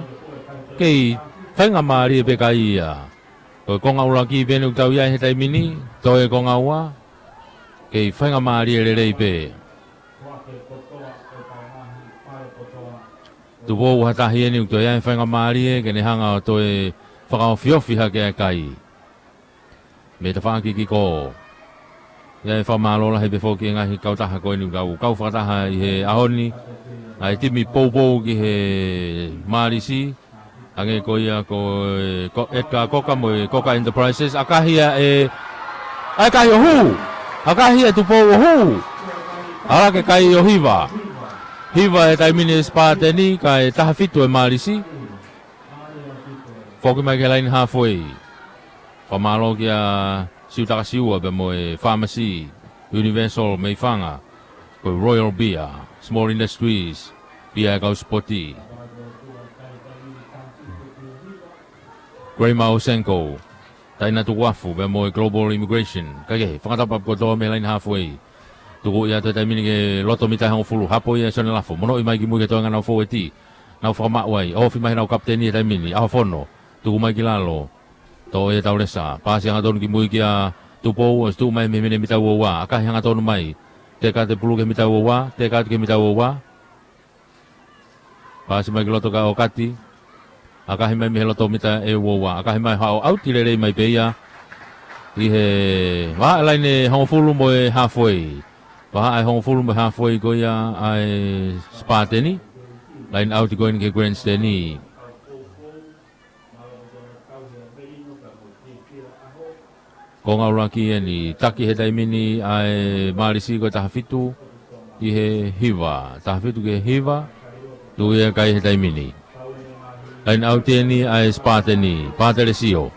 Kei faingamālie pē kai ia. Ko e konga ʻuluaki pē ʻeni ʻoku tau ʻi ai he taimi ni, toe konga ua. Kei faingamālie lelei pē. Tupou ʻoku ʻi ai ha taha ʻeni ʻoku toe ʻi ai e faingamālie ke ne hanga ʻo toe fakaofiofi hake ʻa e kai. Mei tafaʻaki kiko. ʻI ai e fakamālō lahi pē foki ki he ngaahi kautaha ko eni ʻoku kau fakataha ʻi he ʻaho ni. ʻA e timi poupou ki he Malisi. Hangē ko ia ko, ko Edgar Cocker mo e Cocker Enterprises. ʻAkahi ia ʻe, ʻa e kai ʻo hū. ʻAkahi ia ʻe Tupou ʻo hū. ʻAlu hake kai ʻo hiva. Hiva he taimi ni ʻe Sipateni, kae taha fitu ʻe Malisi. Foki mai ki he laine halfway. Fakamālō kia Siutaka Siua pea mo e Pharmacy Universal mei Fanga. Ko e Royal Beer, Small Industries, pea ʻa e kau sipoti. Grey Mao Senko, Taina Tukuafu, pea mo e Global Immigration. Kae kehe, fakatapu kotoa mei he laine halfway. Tukuʻi atu he taimi ni ki he loto mita ʻe hongofulu, hapo ia ʻe Sione Lafo. Monoʻi mai ki mui ki he toenga ʻenau fōueti. Nau fakamaʻu ai, ofi mai ʻenau kapiteni he taimi ni, ʻAhofono. Tuku mai ki lalo. Toʻo ia ʻe Taulesa. Paasi hangatonu ki mui kia Tupou, ʻosi tuʻu mai mei he mita ua ua. ʻAkahi hangatonu mai. Teka atu e pulu ki he mita ua ua, teka atu ki he mita ua ua. Paasi mai ki loto kia ʻOkati. ʻAkahi mai mei he loto mita ʻe ua ua. ʻAkahi mai, haʻu ʻauti lelei mai pē ia. ʻI he vahaʻa laine hongofulu mo e halfway. Vahaʻa ʻe hongofulu mo e halfway ko ia ʻa e Sipateni. Laine ʻauti ko eni ki he grandstand. Konga ʻuluaki ʻeni, taki he taimi ni ʻa e Malisi ko e taha fitu ki he hiva. Taha fitu ki he hiva, tuʻu ia kai he taimi ni. Laine ʻauti ʻeni ʻa e Sipateni, Patelesio.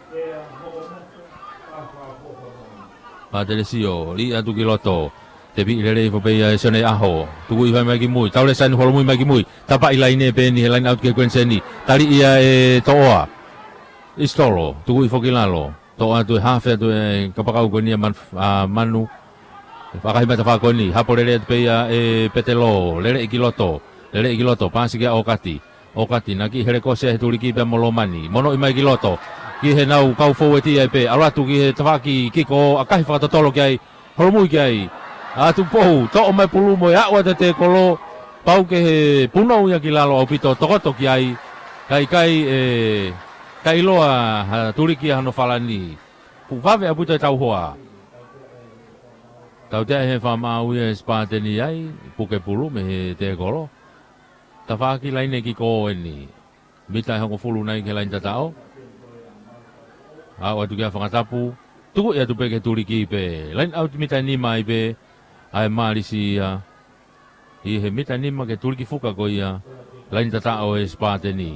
Patelesio, liʻaki atu ki loto. Tepiʻi lelei foki pē ia ʻe Sione ʻAho. Tukuʻi fai mai ki mui. Taulesa ʻeni holomui mai ki mui. Tapaʻi laine pē ʻeni he laine ʻauti ki he grandstand. Tali ia ʻe Toʻoa. Isitolo. Tukuʻi foki lalo. Toʻo atu e hafe atu e kapakau ko eni ʻa Man-, ʻa Manu. ʻAkahi mai tafaʻaki ko eni. Hapo lelei atu pē ia ʻe Petelo. Lele ki loto. Lele ki loto. Paasi kia ʻOkati. ʻOkati naʻe kiʻi helekosi he tuliki pea mo Lomani. Monoʻi mai ki loto. Ki heʻenau kau fōueti ai pē. ʻAlu atu ki he tafaʻaki kiko ʻakahi fakatotolo ki ai. Holomui ki ai. ʻA Tupou. Toʻo mai pulu mo e aʻu atu e tēkolo. Pau ke he punou ia ki lalo ʻaupito tokoto ki ai. Kae ʻikai ʻe Ka ʻiloa ha tuliki ʻa hono falani. Kuo vave ʻaupito e tauhoa. Tautea ʻe he fakamaau ia ʻa e Sipateni ai, puke pulu mei he tēkolo. Tafaʻaki laine kiko eni. Mita ʻe hongofulu nai ki he laine tataʻo. Aʻu atu ki ai fakatapu. Tuku ia atu pē ki he tuliki pē. Laine ʻauti mita ʻe nima ai pē. ʻA e Malisi ia. ʻI he mita ʻe nima ki he tuliki fuka ko ia. Laine tataʻo ʻa e Sipateni.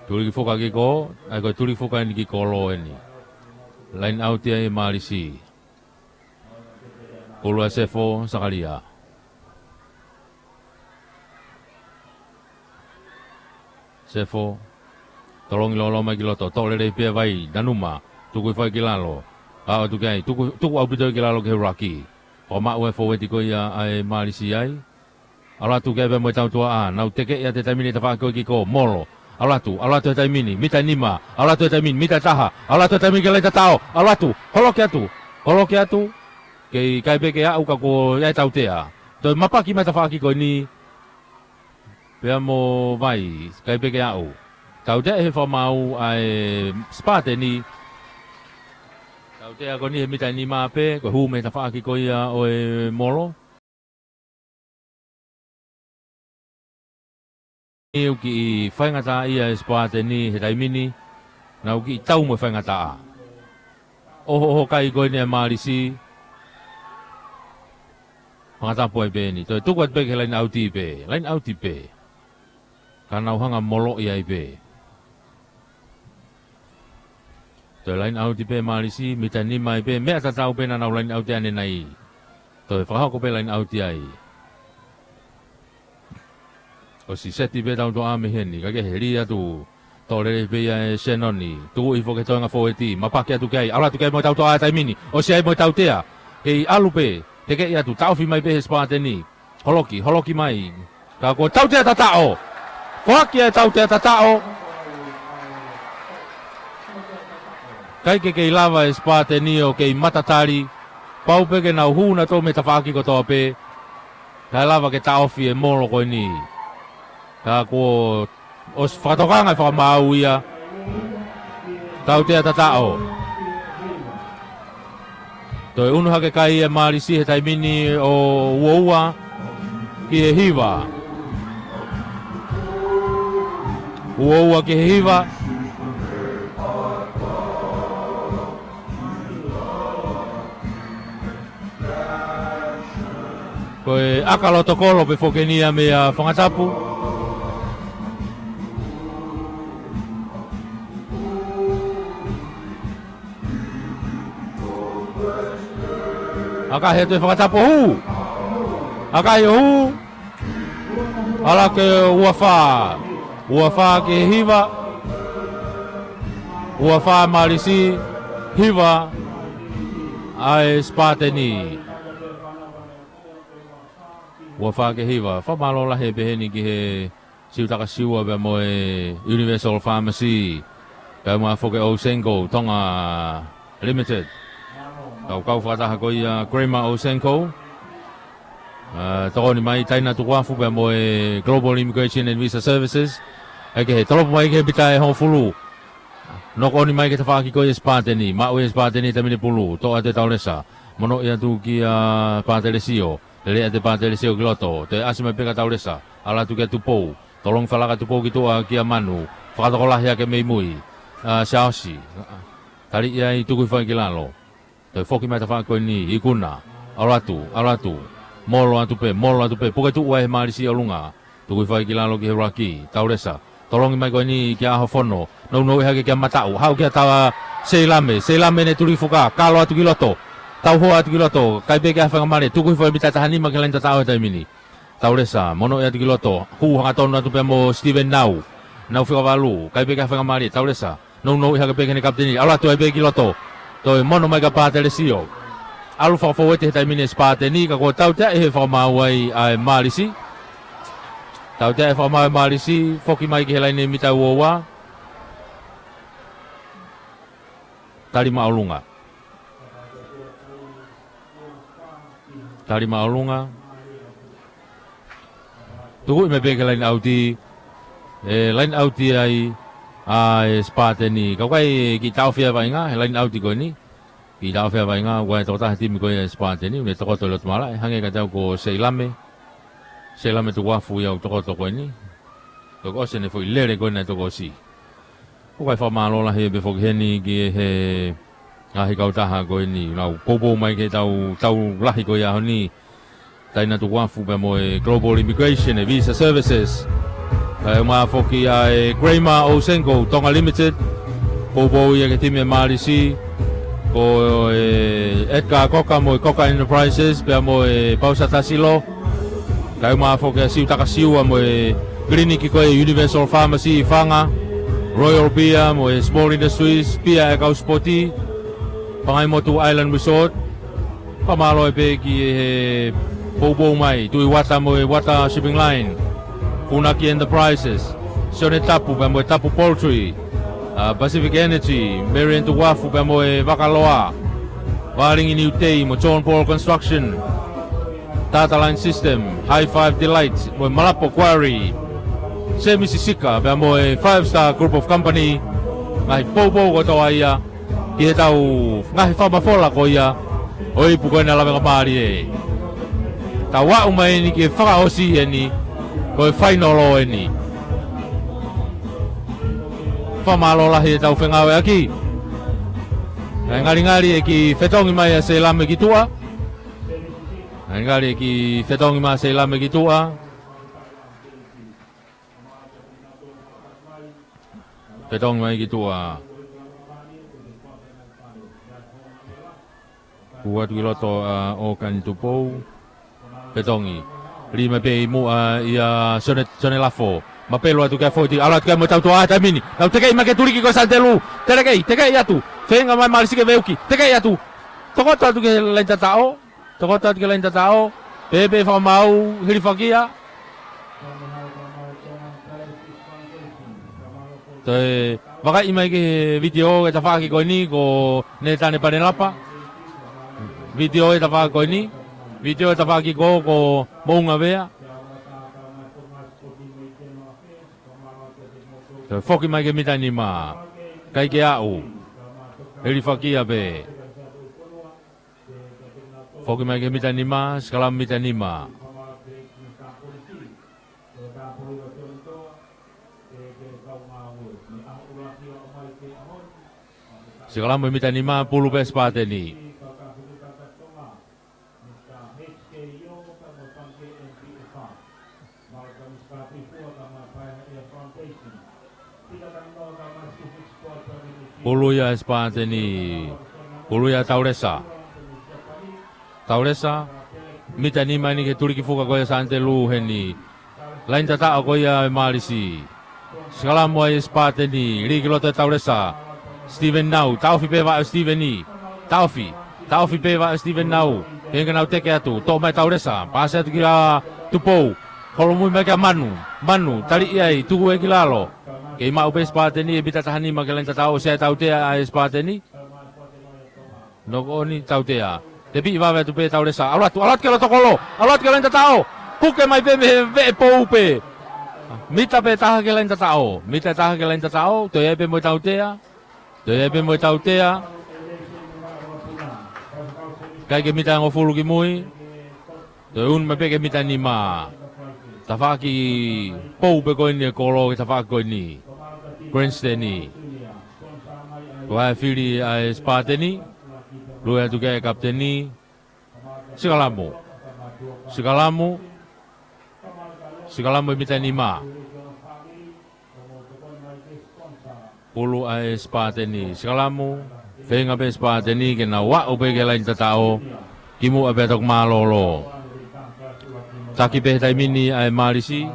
Tuliki fuka kiko, ʻa ia ko e tuliki fuka eni kiko lō eni. Laine ʻauti ai ʻa e Malisi. Pulu ʻa Sefo, Sakalia. Sefo. Tolongi lolo mai ki loto. Toʻo lelei pē ʻa Vai, Nanuma. Tuku hifo ai ki lalo. Aʻu atu ki ai. Tuku, tuku ʻaupito ki lalo ki he ʻuluaki. Fakamaʻu e fōueti ko ia ʻa e Malisi ai. ʻAlu atu ki ai pea mo e tautuaʻa, nau tekeʻi atu he taimi ni e tafaʻaki ko ē kiko, Molo. ʻAlu atu, ʻalu atu he taimi ni, mita ʻe nima, ʻalu atu he taimi ni, mita ʻe taha, ʻalu atu he taimi ni ki he laine tataʻo, ʻalu atu, holoki atu, holoki atu. Kei kai pē ke aʻu ka kuo ʻi ai e tautea. Toe mapaki mai e tafaʻaki ko eni, pea mo Vai, kai pē ke aʻu. Tautea ʻe he fakamaau ʻa e Sipateni. Tautea ko eni he mita ʻe nima pē, ko e hū mei he tafaʻaki ko ia ʻo e Molo. Nau kiʻi faingataʻaʻia e Sipateni he taimi ni, nau kiʻi tau mo e faingataʻa. ʻOho, ʻoho kai ko eni ʻa e Malisi, fakatapu ai pē eni. Toe tuku atu pē ki he laine ʻauti pē, laine ʻauti pē. Ka nau hanga moloʻi ai pē. Toe laine ʻauti pē Malisi, mita ʻe nima ai pē, meʻa tatau pē naʻa nau laine ʻauti ʻanenai. Toe fakahoko pē laine ʻauti ai. ʻOsi seti pē tautuaʻa mei heni, ka ke heli atu. Toʻo lelei pē ia ʻe Senoni, tuku hifo ki he toenga fōueti, mapaki atu ki ai, ʻalu atu ki ai mo e tautuaʻa he taimi ni, ʻosi ai mo e tautea. Kei ʻalu pē, tekeʻi atu, taʻofi mai pē he Sipateni. Holoki, holoki mai. Ka kuo tautea tataʻo. Foaki e tautea tataʻo. ʻIkai ke kei lava e Sipateni ʻo kei matatali. Pau pē ke nau hū nautolu mei he tafaʻaki kotoa pē. Kae lava ke taʻofi e Molo ko eni. Ka kuo ʻosi fakatokanga e fakamaau ia. Tautea tataʻo. Toe unu hake kai e Malisi he taimi ni ʻo ua ua ki he hiva. Ua ua ki he hiva. Ko e ʻaka loto kolo pē foki eni ia meia Fangatapu. ʻAkahi atu e Fangatapu, hū. ʻAkahi ʻo hū. ʻAlu ki he ua fā. Ua fā ki he hiva. Ua fā Malisi, hiva ʻa e Sipateni. Ua fā ki he hiva. Fakamālō lahi pē heni ki he Siutaka Siua pea mo e Universal Pharmacy. Pea mo e foki ʻo Senko, Tonga Limited. Kau kau fakataha ko ia Kramer ʻo Senko. ʻA, tokoni mai Taina Tukuafu pea mo e Global Immigration and Visa Services. ʻEke he tolopu mai ki he mita ʻe hongofulu. Noko ʻoni mai ki he tafaʻaki ko ia e Sipateni. Maʻu e Sipateni he taimi ni e pulu. Toʻo atu e Taulesa. Monoʻi atu kia Pātelesio. Lele atu e Pātelesio ki loto. Toe ʻasi mai pē kia Taulesa. ʻAlu atu kia Tupou. Tolongi falaka Tupou ki tuʻa kia Manu. Fakatokolahi hake mei mui. ʻA, Siaosi. Taliʻi ai, tuku hifo ai ki lalo. Toe foki mai tafaʻaki ko eni, ikuna. ʻAlu atu, ʻalu atu. Molo atu pē, molo atu pē. Puke tuʻu ai he Malisi ʻolunga. Tuku hifo ai ki lalo ki he ʻuluaki, Taulesa. Tolongi mai ko eni kia ʻAhofono. Nounou hake kia Mataʻu. Haʻu kia Tau-, Seilame. Seilame ne tuli fuka. Kalo atu ki loto. Tauhoa atu ki loto. Kai pē ke ʻai ha faingamālie. Tuku hifo e mita ʻe taha nima ki he laini tataʻo he taimi ni. Taulesa, monoʻi atu ki loto. Hū hangatonu atu pea mo Steven Nau. Nau fika valu. Kai pē ke ʻai ha faingamālie. Taulesa. Nounou hake pē ki heʻene kapiteni. ʻAlu atu ai pē ki loto. Toe mono mai kia Pātelesio. ʻAlu fakafoueti he taimi ni e Sipateni, ka kuo tautea ʻe he fakamaau ai ʻa e Malisi. Tautea e fakamaau e Malisi, foki mai ki he laine mita ua ua. Tali māʻolunga. Tali māʻolunga. Tukuʻi mai pē ki he laine ʻauti. ʻE line out ai ʻa e Spartan ni. Ka ʻoku ʻikai ke taʻofi ʻa e vaʻinga he line out ko eni. Ke taʻofi ʻa e vaʻinga, ʻoku ʻi ai e tokotaha timi ko ia ʻa e Spartan ni, ʻoku ne tokoto ʻi loto malaʻe, hangē kiate au ko Seilame. Seilame Tukuafu ia ʻoku tokoto ko eni. Tokoto ʻosi ʻene foʻi lele ko ena ʻe tokoto ʻosi. ʻOku ʻi ai e fakamālō lahi pē foki heni ki he ngaahi kautaha ko eni, nau poupou mai ki heʻetau tau lahi ko ia he ʻaho ni. Taina Tukuafu pea mo e Global Immigration and Visa Services. Kae ʻumaʻā foki ʻa e Kramer Osenko, Tonga Limited. Poupou ia ki he timi ʻa e Mālisi. Ko e Edgar Cocker mo e Cocker Enterprises, pea mo e Pausa Tasilo. Kae ʻumaʻā foki ʻa Siu Takasiua mo e kiliniki ko e Universal Pharmacy ʻi Fanga. Royal Beer mo e Small Industries, Beer ʻa e kau sipoti. Pangaimotu Island Resort. Fakamālō pē ki he poupou mai, Tuʻi Uata mo e Uata Shipping Line, Funaki Enterprises, Sione Tapu pea mo e Tapu Poultry, ʻa Pacific Energy, Marian Tukuafu pea mo e Vakaloa, Valingi New Day mo John Paul Construction, Tata Line System, High Five Delight mo e Malapo Quarry, Semi Sisika pea mo e Five Star Group of Company, ngaahi poupou kotoa ia, ki heʻetau ngaahi fakamafola ko ia ʻo e ipu ko ena Lavengamālie. Tau aʻu mai eni ki he fakaʻosi eni, ko e fainolo eni. Fakamālō lahi ʻetau fengāueʻaki. Kae ngalingali ʻe kiʻi fetongi mai ʻa Seilame ki tuʻa. Ngalingali ʻe kiʻi fetongi mai ʻa Seilame ki tuʻa. Fetongi mai ki tuʻa. Hū atu ki loto ʻa ʻOkani Tupou. Fetongi. Lima pē ʻi muʻa ia Sione, Sione Lafo. Mapelu atu ki he foʻi tiki. ʻAlu atu ki ai mo e tautua ʻa e taimi ni. Nau tekeʻi mai ki he tuliki ko Santelu. Telekeʻi, tekeʻi atu. Feinga mai Mālisi ke veuki. Tekeʻi atu. Tokoto atu ki he laini tataʻo. Tokoto atu ki he laini tataʻo. Pēpē fakamaau, hilifakia. Toe vakai mai ki he vitiō ʻa e tafaʻaki ko eni, ko Netane Panelapa. Vitiō ʻa e tafaʻaki ko eni. Vitiō ʻa e tafaʻaki ko, ko Moʻunga Vea. Toe foki mai ki he mita nima. ʻIkai ke aʻu. Hilifakia pē. Foki mai ki he mita nima, sikalamu mita nima. Sikalamu mita nima, pulu pē Spartan ni. Pulu ia Spartan ni, pulu ia Taulesa. Taulesa, mita nima eni ki he tuliki fuka ko ia Santelu heni. Laini tataʻo ko ia ʻa e Mālisi. Sikalamu ai Spartan ni, lī ki loto ʻe Taulesa. Steven Nau, taʻofi pē vaʻe ʻo Steven ni. Taʻofi, taʻofi pē vaʻe ʻo Steven Nau. Hangē nau teke atu, toʻo mai Taulesa, pasi atu kia Tupou. Holomui mai kia Manu. Manu, taliʻi ai, tuku ē ki lalo. Kei maʻu pē Spartan ni, ʻe mita taha nima ki he laini tataʻo, ʻosi ʻa e tautea ʻa e Spartan ni. Noko ʻoni tautea. Tepiʻi vave atu pē Taulesa. ʻAlu atu, ʻalu atu ki loto kolo. ʻAlu atu ki he laini tataʻo. Puke mai pē mei he veʻe pou pē. Mita pē taha ki he laini tataʻo. Mita taha ki he laini tataʻo. Toe ʻai pē mo e tautea. Toe ʻai pē mo e tautea. ʻIkai ke mita hongofulu ki mui. Toe unu mai pē ki he mita nima. Tafaʻaki pou pē ko eni ʻa e kolo ki he tafaʻaki ko eni. Grandstand ni. Ko e fili ʻa e Spartan ni. Lue atu ki ai ʻa e kapiteni. Sikalamu. Sikalamu. Sikalamu ʻe mita nima. Pulu ʻa e Spartan ni. Sikalamu. Feinga pē Spartan ni ke nau aʻu pē ki he laini tataʻo. Kimuʻa pea toki mālōlō. Taki pē he taimi ni ʻa e Mālisi.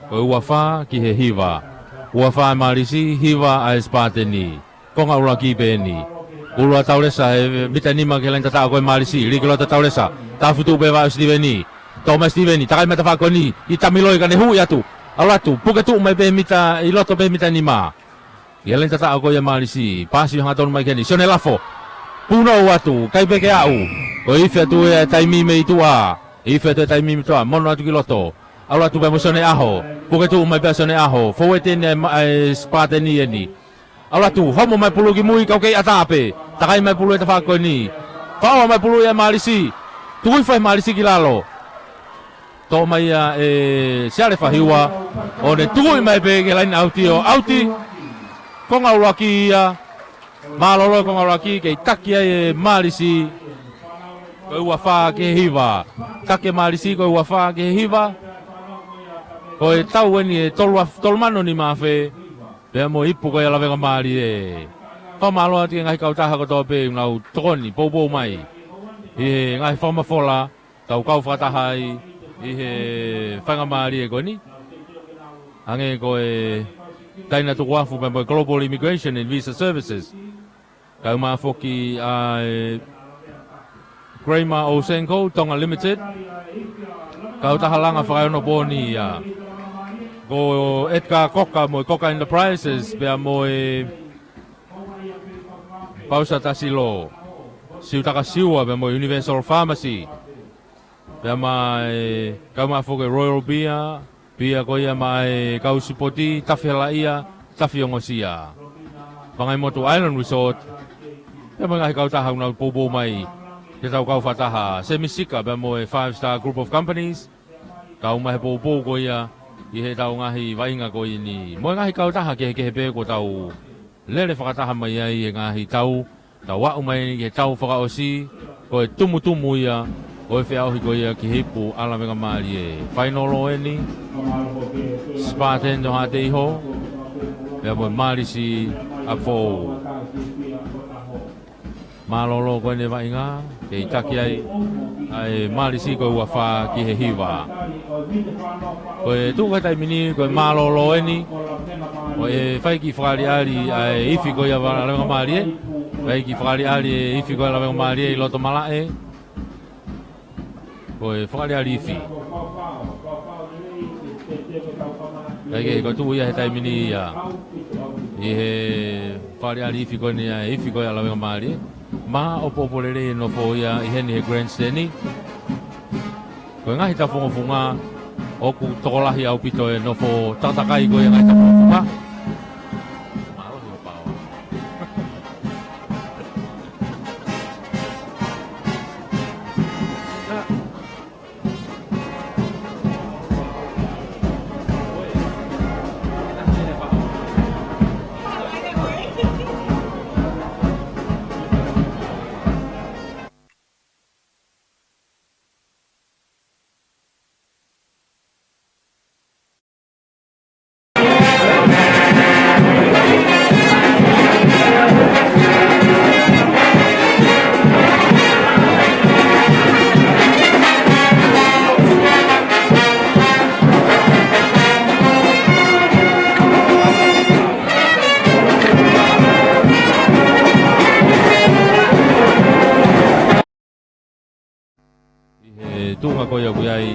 Ko e ua fā ki he hiva. Ua fā ʻa e Mālisi, hiva ʻa e Spartan ni. Konga ʻuluaki pē eni. Ulu ʻa Taulesa he mita nima ki he laini tataʻo ko e Mālisi. Lī ki loto ʻe Taulesa. Tafutuʻu pē vaʻe ʻo Steven ni. Toʻo mai Steven ni. Takai mai tafaʻaki ko eni. ʻI Tamiloi ka ne huʻi atu. ʻAlu atu. Puke tuʻu mai pē mita, ʻi loto pē mita nima. ʻI he laini tataʻo ko ia Mālisi. Pasi hangatonu mai ki heni. Sione Lafo. Punou atu. ʻIkai pē ke aʻu. Ko e ifi atu ʻa e taimi mei tuʻa. Ifi atu ʻa e taimi mei tuʻa. Mono atu ki loto. ʻAlu atu pē mo Sione ʻAho. Puke tuʻu mai pē ʻa Sione ʻAho. Foueti eni ʻa e ma-, ʻa e Spartan eni. ʻAlu atu, homo mai pulu ki mui, kau kei ʻatā pē. Takai mai pulu he tafaʻaki ko eni. Faʻoa mai pulu ia ʻe Malisi. Tukuʻi fai Malisi ki lalo. Toʻo mai ia ʻe Siale Fahiua. ʻO ne tukuʻi mai pē ki he laine ʻauti ʻo ʻauti. Konga ʻuluaki ia. Mālōlō e konga ʻuluaki, kei taki ai ʻe Malisi. Ko e ua fā ki he hiva. Taki ʻe Malisi ko e ua fā ki he hiva. Ko e tau eni ʻe tolu af-, tolu mano nima afe. Pea mo e ipu ko ia ʻa Lavengamālie. Fakamālō atu ki he ngaahi kautaha kotoa pē ʻoku nau tokoni, poupou mai. ʻI he ngaahi fakamafola, tau kau fakataha ai ʻi he faingamālie ko eni. Hangē ko e Taina Tukuafu pea mo e Global Immigration and Visa Services. Kaeʻumaʻā foki ʻa e Kramer Osenko, Tonga Limited. Kautaha langa fakaeonopooni ia. Ko Edgar Coca mo e Coca Enterprises, pea mo e Pausa Tasilo. Siutaka Siua, pea mo e Universal Pharmacy. Pea mo e kaeʻumaʻā foki e Royal Beer, pea ko ia mo e kau sipoti, Tafi Halaʻia, Tafi Ongosia. Pangaimotu Island Resort, pea mo e ngaahi kautaha ʻoku nau poupou mai, ke tau kau fakataha, Semisika, pea mo e Five Star Group of Companies, kau mai he poupou ko ia, ʻi heʻetau ngaahi vaʻinga ko eni. Mo e ngaahi kautaha kehekehe pē kuo tau lele fakataha mai ai he ngaahi tau, tau aʻu mai ki he tau fakaʻosi, ko e tumutumu ia ʻo e feʻauhi ko ia ki he ipu ʻa Lavengamālie. Fainolo eni, Spartan ʻo Haʻateiho, pea mo e Malisi ʻa Fou. Mālōlō ko eni e vaʻinga, kei taki ai ʻa e Malisi ko e ua fā ki he hiva. Ko e tuʻu he taimi ni, ko e mālōlō eni, ʻo e fai kiʻi fakaʻaliʻali ʻa e ifi ko ia ʻa Lavengamālie, fai kiʻi fakaʻaliʻali e ifi ko ia ʻa Lavengamālie ʻi loto malaʻe, ko e fakaʻaliʻali ifi. Kae kehe ko e tuʻu ia he taimi ni ia. ʻI he fakaʻaliʻali ifi ko eni ʻa e ifi ko ia ʻa Lavengamālie. Maʻopoʻopo lelei e nofo ia ʻi heni he grandstand ni. Ko e ngaahi tafungofunga ʻoku tokolahi ʻaupito e nofo takatakai ko ia ngaahi tafungofunga. Mālō e paoa. ʻI he tuʻunga ko ia ʻoku ʻi ai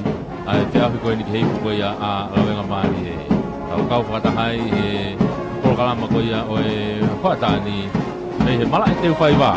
ʻa e feʻauhi ko eni ki he ipu ko ia ʻa Lavengamālie. Tau kau fakataha ai he polokalama ko ia ʻo e hoʻatā ni, mei he Malaʻe Teufaiva.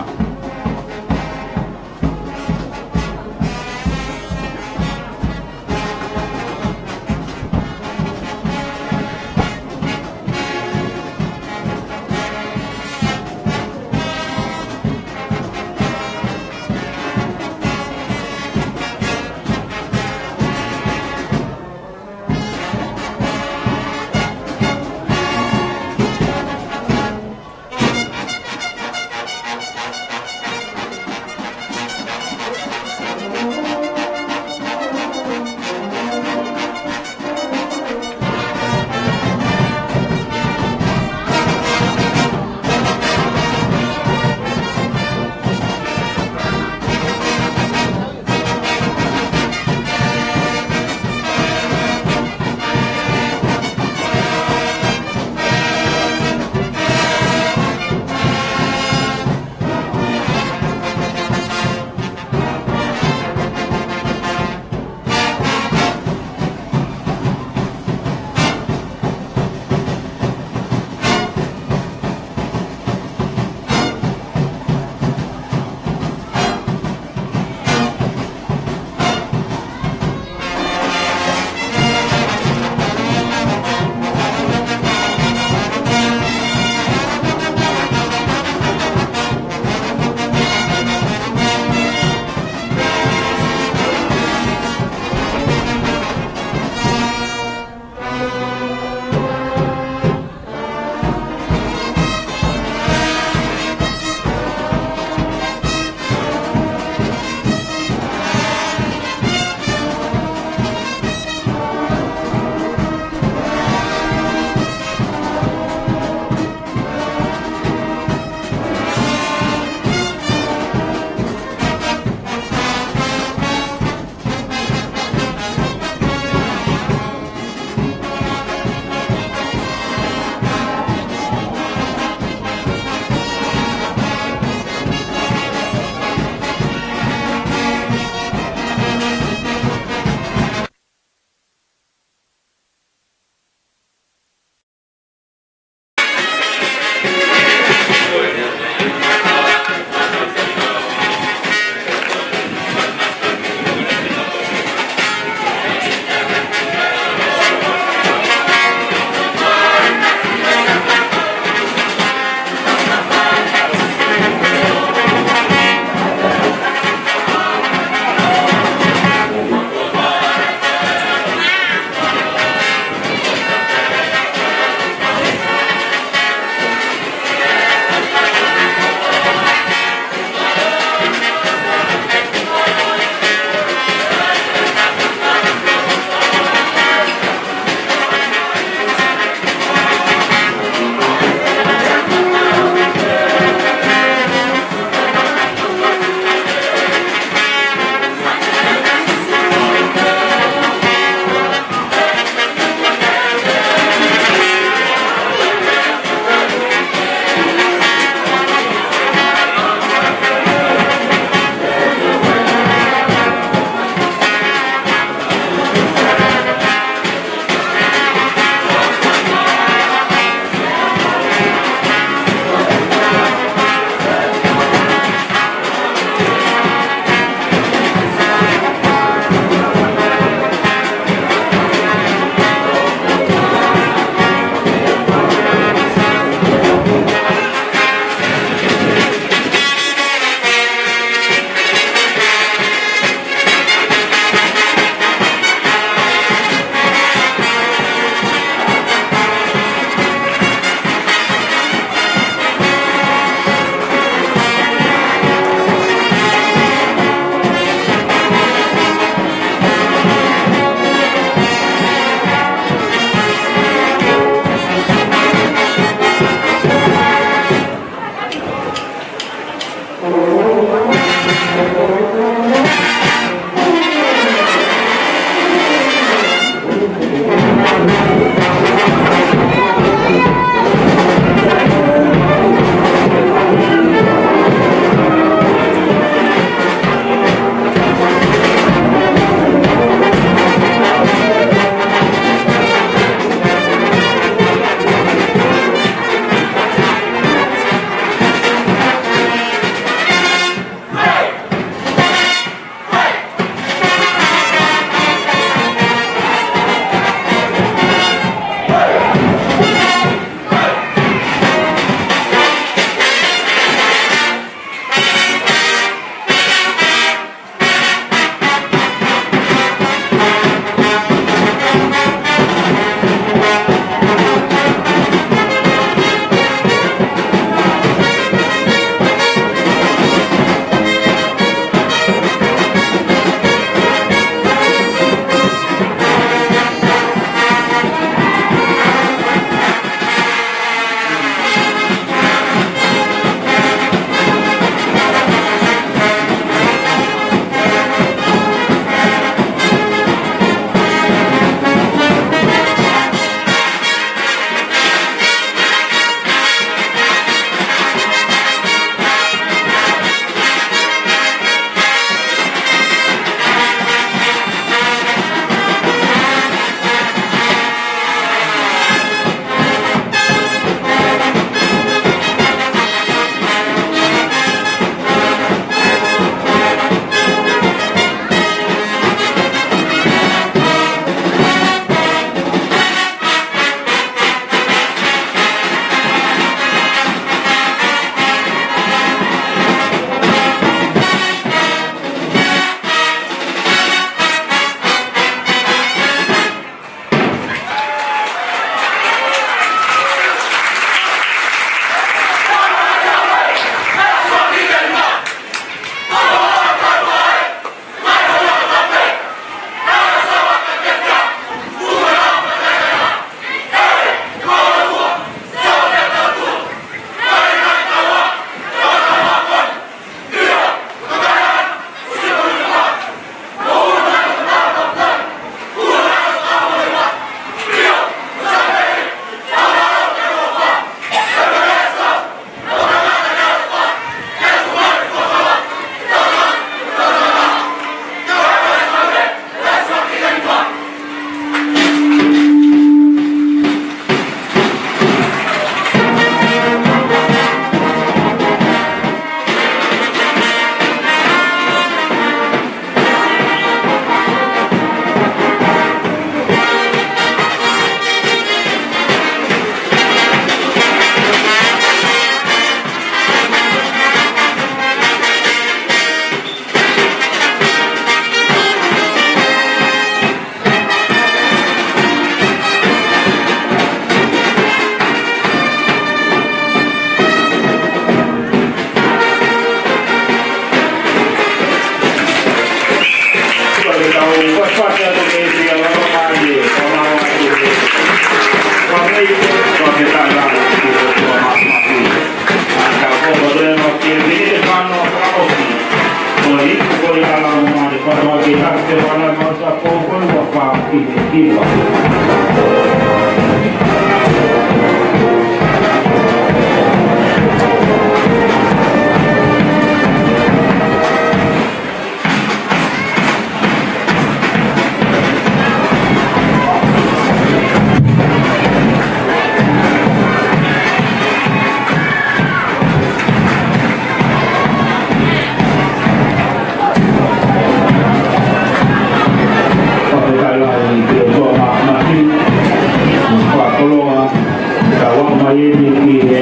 Ki he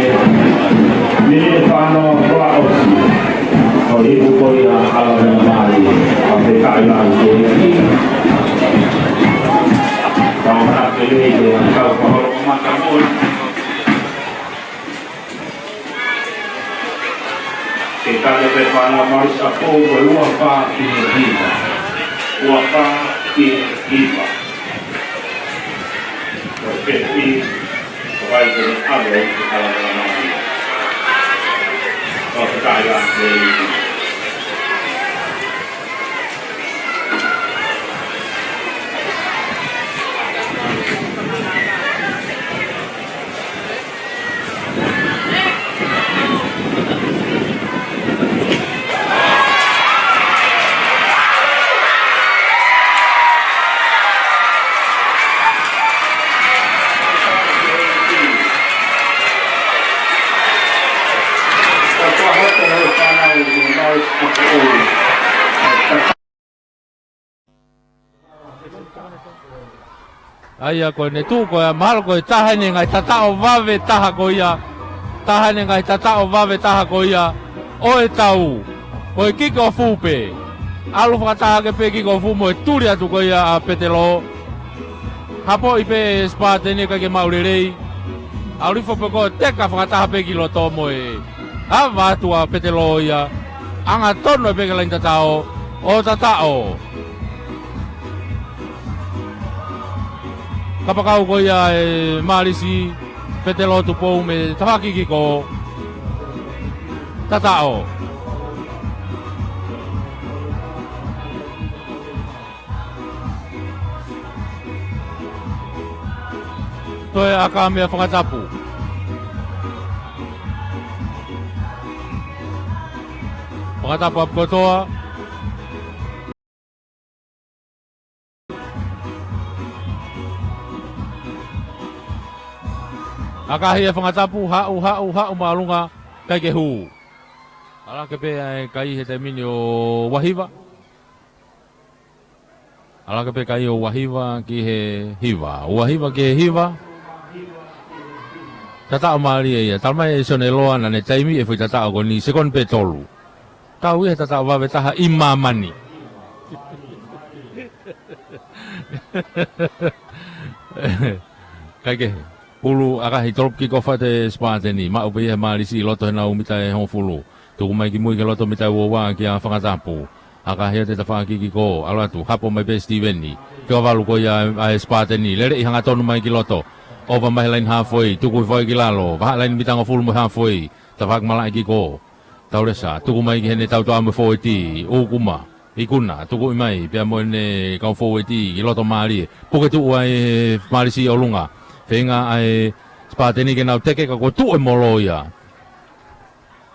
miniti fāngofulu ʻosi ʻo e ipu ko ia ʻa Lāveamālie, ʻa e kakai lāngilangi. Ka ʻoku ʻamanaki ke lelei ke kau fakaholo mata mole. Ke kale pē fānau Mālisi ʻa Pou ko e ua fā ki he hiva. Ua fā ki he hiva. Ko e pepi, ko e vai ko e ave ki he kala kala mai. Ko e kakai lāngilangi. ʻA ia ko ʻene tuʻu ko ia, mahalo ko e taha ʻene ngaahi tataʻo vave taha ko ia, taha ʻene ngaahi tataʻo vave taha ko ia ʻo e tau. Ko e kikofu pē. ʻAlu fakataha hake pē kikofu mo e tuli atu ko ia ʻa Petelo. Hapoʻi pē Sipateni kae ʻikai ke maʻu lelei. ʻAlu hifo pē ko e teka fakataha pē ki loto mo e ava atu ʻa Petelo ia. Angatonu pē ki he laini tataʻo ʻo tataʻo. Kapakau ko ia ʻe Mālisi, Petelo Tupou mei he tafaʻaki kiko. Tataʻo. Toe ʻaka mei Fangatapu. Fangatapu ʻapi kotoa. ʻAkahi ʻe Fangatapu, haʻu, haʻu, haʻu māʻolunga, ʻikai ke hū. ʻAlu hake pē ʻa e kai he taimi ni ʻo Uahiva. ʻAlu hake pē kai ʻo Uahiva ki he hiva. Uahiva ki he hiva. Tataʻo mālie ia. Talamai ʻe Sione Loa naʻa ne taimi e foʻi tataʻo ko eni sekoni pē tolu. Tau ia he tataʻo vave taha ʻi māmani. ʻIkai ke hū. Pulu ʻakahi, tolopu kikofu atu ʻe Sipateni. Maʻu pē ia ʻe Mālisi ʻi loto he nau mita ʻe hongofulu. Tuku mai ki mui ki he loto mita ʻe ua ua kia Fangatapu. ʻAkahi atu e tafaʻaki kiko, ʻalu atu, hapo mai pē Sitiveni. Fekavalu ko ia ʻa e Sipateni, lele ʻi hangatonu mai ki loto. ʻOva mai he laini hafoi, tuku hifo ki lalo, vahaʻa laini mita hongofulu mo e hafoi, tafaʻaki malaʻe kiko. Taulesa, tuku mai ki heʻene tautoʻa mo e fōueti, ʻUkuma, Ikuna, tukuʻi mai, pea mo ʻene kau fōueti, ki loto mālie. Puke tuʻu ai ʻe Mālisi ʻi ʻolunga. Feinga ʻa e Sipateni ke nau teke ka kuo tuʻu e molo ia.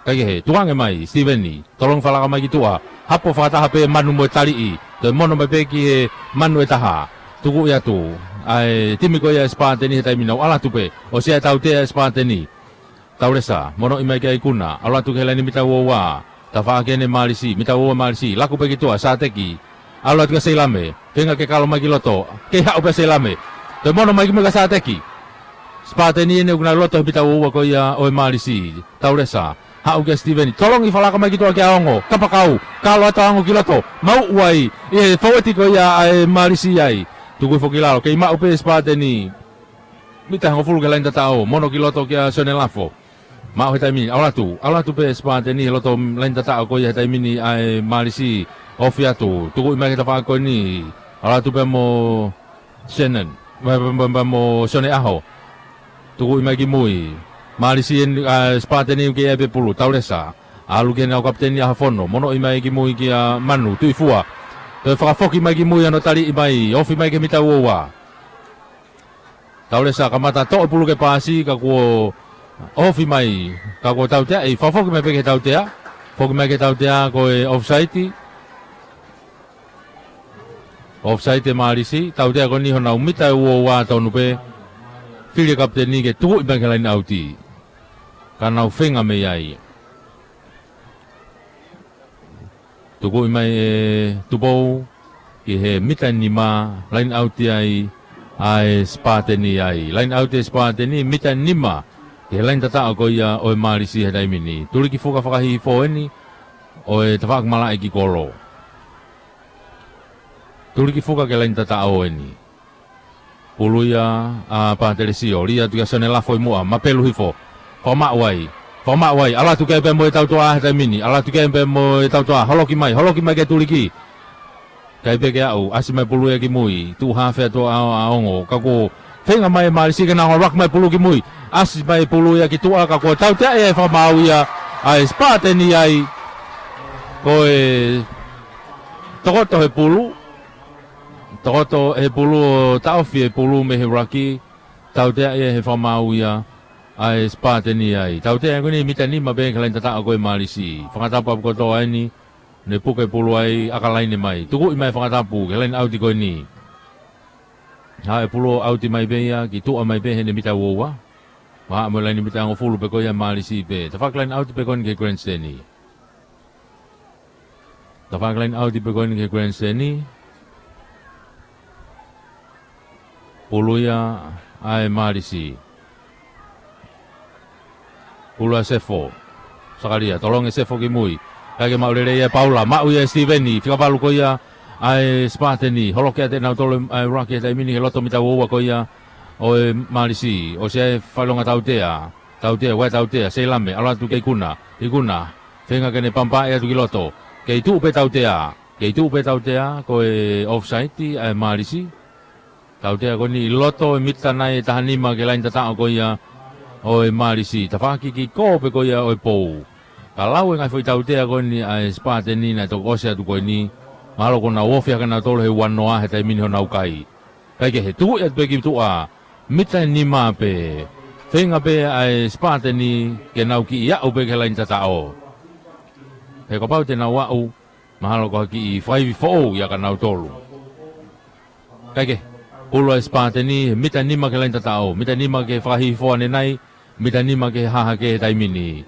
ʻIkai ke hū, tukuange mai, Sitiveni, tolongi fakalaka mai ki tuʻa, hapo fakataha pē manu mo e taliʻi, toe mono mai pē ki he manu ʻe taha, tukuʻi atu, ʻa e timi ko ia ʻa e Sipateni he taimi ni, ʻalu atu pē, ʻosi ia e tautea ʻa e Sipateni. Taulesa, monoʻi mai kia Ikuna, ʻalu atu ki he laini mita ua ua, tafaʻaki ʻe Mālisi, mita ua ua Mālisi, laku pē ki tuʻa, Sateki, ʻalu atu kia Seilame, feinga ke kalo mai ki loto, kei haʻu pē Seilame, toe mono mai ki mui kia Sateki. Sipateni ʻeni ʻoku nau ʻi loto he mita ua ua ko ia ʻo e Mālisi. Taulesa. Haʻu kia Sitiveni. Tolongi fakalaka mai ki tuʻa kia Ongo. Kapakau. Kalo atu ʻa Ongo ki loto. Mauʻu ai. ʻI he fōueti ko ia ʻa e Mālisi ai. Tuku hifo ki lalo. Kei maʻu pē Sipateni. Mita hongofulu ki he laini tataʻo. Mono ki loto kia Sione Lafo. Maʻu he taimi ni. ʻAlu atu. ʻAlu atu pē Sipateni he loto laini tataʻo ko ia he taimi ni ʻa e Mālisi. Ofi atu. Tukuʻi mai ki he tafaʻaki ko eni. ʻAlu atu pē mo Shannon, mo, mo, mo, mo Sione ʻAho. Tukuʻi mai ki mui. Mālisi ʻeni, ʻa, Sipateni ʻoku kei ʻai pē pulu, Taulesa. ʻAlu ki heʻene kau kapiteni ʻAhafono. Monoʻi mai ki mui kia Manu, Tuʻifua. Toe fakafoki mai ki mui ʻo ne taliʻi mai, ofi mai ki he mita ua ua. Taulesa kamata toʻo e pulu ke paasi, ka kuo ofi mai, ka kuo tautea, ʻe fakafoki mai pē ki he tautea. Foki mai ki he tautea, ko e offside. Offside ʻe Mālisi, tautea ko eni honau mita ʻe ua ua tonu pē, fili ʻe he kapiteni ke tukuʻi mai ki he laini ʻauti. Ka nau feinga mei ai. Tukuʻi mai ʻe Tupou, ki he mita nima, laini ʻauti ai, ʻa e Sipateni ai. Laini ʻauti ʻe Sipateni, mita nima. Ki he laini tataʻo ko ia ʻo e Mālisi he taimi ni. Tuliki fuka fakahihifo eni ʻo e tafaʻaki malaʻe ki kolo. Tuliki fuka ki he laini tataʻo eni. Pulu ia ʻa Pātelesio, lī atu kia Sione Lafo ʻi muʻa, mapelu hifo. Fakamaʻu ai, fakamaʻu ai, ʻalu atu ki ai pē mo e tautoʻa he taimi ni, ʻalu atu ki ai pē mo e tautoʻa, holoki mai, holoki mai ke tuliki. Kai pē ke aʻu, ʻasi mai pulu ia ki mui, tuʻu haafe atu ʻa, ʻa ongo, ka ko feinga mai e Mālisi ke na ongo, ʻalu atu mai pulu ki mui, ʻasi mai pulu ia ki tuʻa, ka ko tautea e fakamaʻu ia, ʻa e Sipateni ai, ko e tokoto he pulu, tokoto he pulu ʻo taʻofi e pulu mei he ʻuluaki, tautea ia he fakamaʻu ia, ʻa e Sipateni ai. Tautea ko eni mita nima pē ki he laini tataʻo ko e Mālisi. Fakatapu ʻaupito eni, ne puke pulu ai ʻa ka laine mai. Tukuʻi mai fakatapu ki he laini ʻauti ko eni. Haʻu e pulu ʻo ʻauti mai pē ia, ki tuʻa mai pē heʻene mita uaua. Maʻa mo e laini mita hongofulu pē ko ia Mālisi pē. Tafaʻaki laini ʻauti pē ko eni ki he grandstand. Tafaʻaki laini ʻauti pē ko eni ki he grandstand. Pulu ia ʻa e Mālisi. Pulu ʻa Sefo. Sakalia, tolongi Sefo ki mui. Kae ke maʻu lelei ia Paula. Maʻu ia Sitiveni. Fika valu ko ia ʻa e Sipateni. Holoki atu ʻe nautolu ʻa e ʻuluaki he taimi ni he loto mita uaua ko ia ʻo e Mālisi. ʻOsi ʻa e fakaʻilonga tautea. Tautea, ʻa e tautea. Seilame, ʻalu atu kia Ikuna. Ikuna. Feinga ke ne pampaʻi atu ki loto. Kei tuʻu pē tautea. Kei tuʻu pē tautea, ko e offside ʻa e Mālisi. Tautea ko eni ʻi loto e mita nai taha nima ki he laini tataʻo ko ia ʻo e Mālisi. Tafaʻaki kiko pē ko ia ʻo e pou. Ka lau e ngaahi foʻi tautea ko eni ʻa e Sipateni naʻe toki ʻosi atu ko eni. Mahalo kuo nau ofi hake nautolu he ua noa he taimi ni honau kai. Kae kehe, tuʻu atu pē ki tuʻa. Mita ʻe nima pē. Feinga pē ʻa e Sipateni ke nau kiʻi aʻu pē ki he laini tataʻo. He kapau te nau aʻu, mahalo ko ha kiʻi faivi foʻou ia kia nautolu. Kae kehe, pulu ʻa e Sipateni, mita nima ki he laini tataʻo, mita nima ki he fakahihifo ʻanenai, mita nima ki he hahake he taimi ni.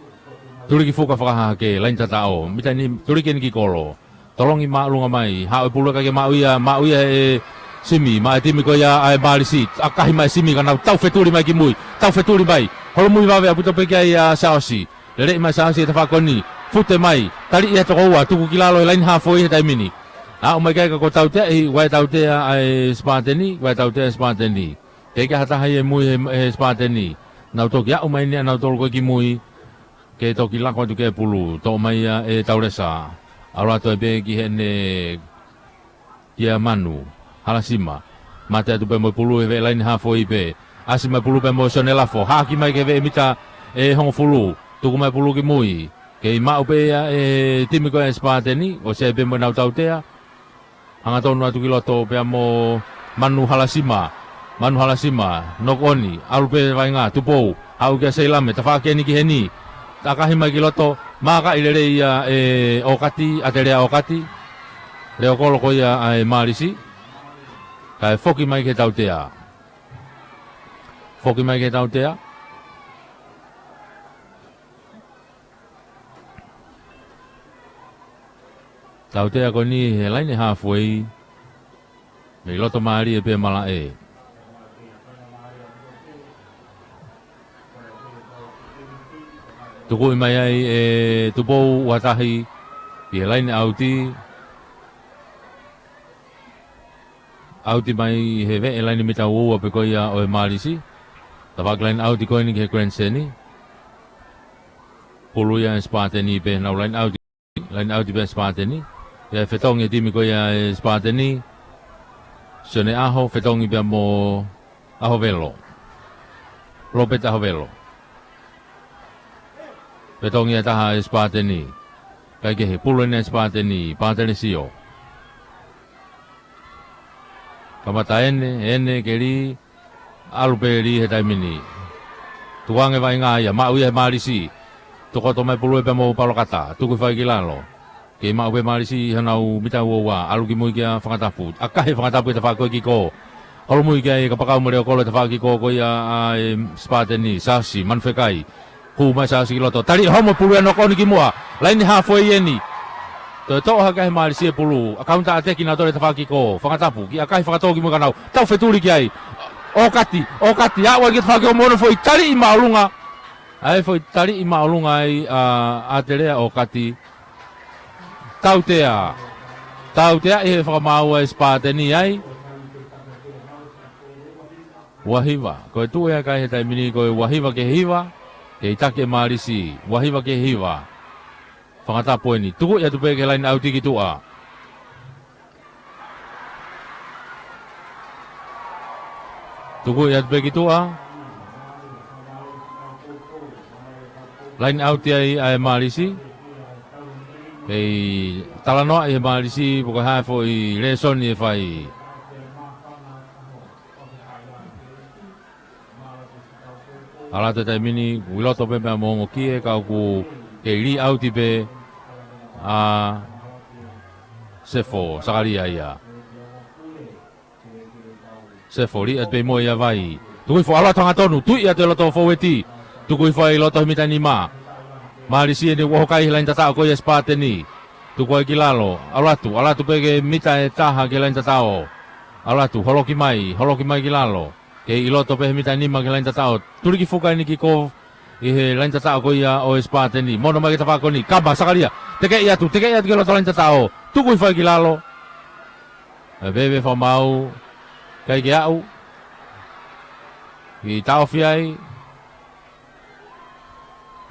Tuliki fuka fakahahake, laini tataʻo, mita nima, tuliki eni ki kolo. Tolongi māʻolunga mai, haʻu e pulu kae ke maʻu ia, maʻu ia ʻe Simi, maʻa e timi ko ia ʻa e Mālisi, ʻakahi mai Simi ka nau tau fetuli mai ki mui, tau fetuli mai, holomui vave ʻaupito pē ki ai ʻa Saosi. Lele mai Saosi he tafaʻaki ko eni. Fute mai. Taliʻi ʻe he toko ua. Tuku ki lalo he laini haafe he taimi ni. Aʻu mai ki ai ka ko tautea ʻi, ʻa e tautea ʻa e Sipateni. ʻA e tautea ʻa e Sipateni. Teʻeki ai ha taha ʻi mui he, he Sipateni. Nau toki aʻu mai eni ʻa nautolu ko ē ki mui. Ke toki lako atu ki he pulu. Toʻo mai ia ʻe Taulesa. ʻAlu atu ai pē ki heʻene kia Manu Halasima. Mate atu pē mo e pulu he veʻe laini haafe pē. ʻAsi mai pulu pē mo Sione Lafo. Haki mai ki he veʻe mita ʻe hongofulu. Tuku mai pulu ki mui. Kei maʻu pē ia ʻe he timi ko ē ʻa e Sipateni. ʻOsi ai pē mo ʻenau tautea. Hangatonu atu ki loto pea mo Manu Halasima. Manu Halasima. Nokoni. ʻAlu pē vaʻinga. Tupou. Haʻu kia Seilame. Tafaʻaki eni ki heni. ʻAkahi mai ki loto. Mākaʻi lelei ia ʻe ʻOkati, ʻAtelea ʻOkati. Leokolo ko ia ʻa e Mālisi. Kae foki mai ki he tautea. Foki mai ki he tautea. Tautea ko eni he laini haafe. Mei loto mālie pē malaʻe. Tukuʻi mai ai ʻe Tupou ua tahi ʻi he laini ʻauti. ʻAuti mai he veʻe laini mita uaua pē ko ia ʻo e Mālisi. Tafaʻaki laini ʻauti ko eni ki he grandstand. Pulu ia ʻa e Sipateni pē nau laini ʻauti. Laini ʻauti pē Sipateni. ʻI ai e fetongi e timi ko ia ʻa e Sipateni. Sione ʻAho, fetongi pea mo ʻAhovelo. Lopeti ʻAhovelo. Fetongi ʻe taha ʻa e Sipateni. Kae kehe, pulu eni ʻa e Sipateni, Patelesio. Kamata ʻene, ʻene ke lī, ʻalu pē lī he taimi ni. Tukuange vaʻinga ia, maʻu ia he Mālisi. Tokoto mai pulu pea mo Paulokata, tuku fai ki lalo. Kei maʻu pē Mālisi ʻi honau mita uaua, ʻalu ki mui kia Fangatapu. ʻAkahi Fangatapu he tafaʻaki ko ē kiko. Holomui ki ai Kapakau mo Leokolo he tafaʻaki ko ē ko ia ʻa e Sipateni, Sasi, Manufekai. Hū mai Sasi ki loto. Tali homo pulu ʻa e nokoni ki muʻa. Laini haafe eni. Toe toʻo hake ʻe he Mālisi e pulu. ʻA kaunta ʻateki nautolu he tafaʻaki ko ē. Fangatapu, kiʻi ʻakahi fakatō ki muʻa ka nau tau fetuli ki ai. ʻOkati, ʻOkati, aʻu ai ki he tafaʻaki ko ē mo hono foʻi tali ʻi māʻolunga. ʻA e foʻi taliʻi māʻolunga ai ʻa ʻAtelea ʻo kati. Tautea. Tautea ʻi he fakamaau ʻa e Sipateni ai. Ua hiva. Ko e tuʻu ia kai he taimi ni ko e ua hiva ki he hiva. Kei taki ʻe Malisi. Ua hiva ki he hiva. Fakatapu eni. Tuku ia atu pē ki he laine ʻauti ki tuʻa. Tuku ia atu pē ki tuʻa. Laine ʻauti ai ʻa e Malisi. Kei talanoaʻi he Malisi, pe ko e hā e foʻi lēsoni ʻe fai. ʻAlu atu he taimi ni, ʻi loto pē meʻa mo ongo kie, ka ʻoku kei lī ʻauti pē ʻa Sefo, Sakalia ia. Sefo, lī atu pē mo ia vai. Tuku hifo, ʻalu atu hangatonu, tuʻi atu e loto foueti. Tuku hifo ai loto he mita nima. Malisi eni ʻoku ʻoho kai he laine tataʻo ko ia Sipateni. Tuku ai ki lalo, ʻalu atu, ʻalu atu pē ki he mita ʻe taha ki he laine tataʻo. ʻAlu atu, holoki mai, holoki mai ki lalo. Kei ʻi loto pē he mita nima ki he laine tataʻo. Tuliki fuka eni ki ko ʻi he laine tataʻo ko ia ʻo e Sipateni. Mono mai ki he tafaʻaki ko eni. Kama, Sakalia. Tekeʻi atu, tekeʻi atu ki loto laine tataʻo. Tuku hifo ai ki lalo. ʻE veve fakamaau. Kai ke aʻu. ʻI taʻofi ai.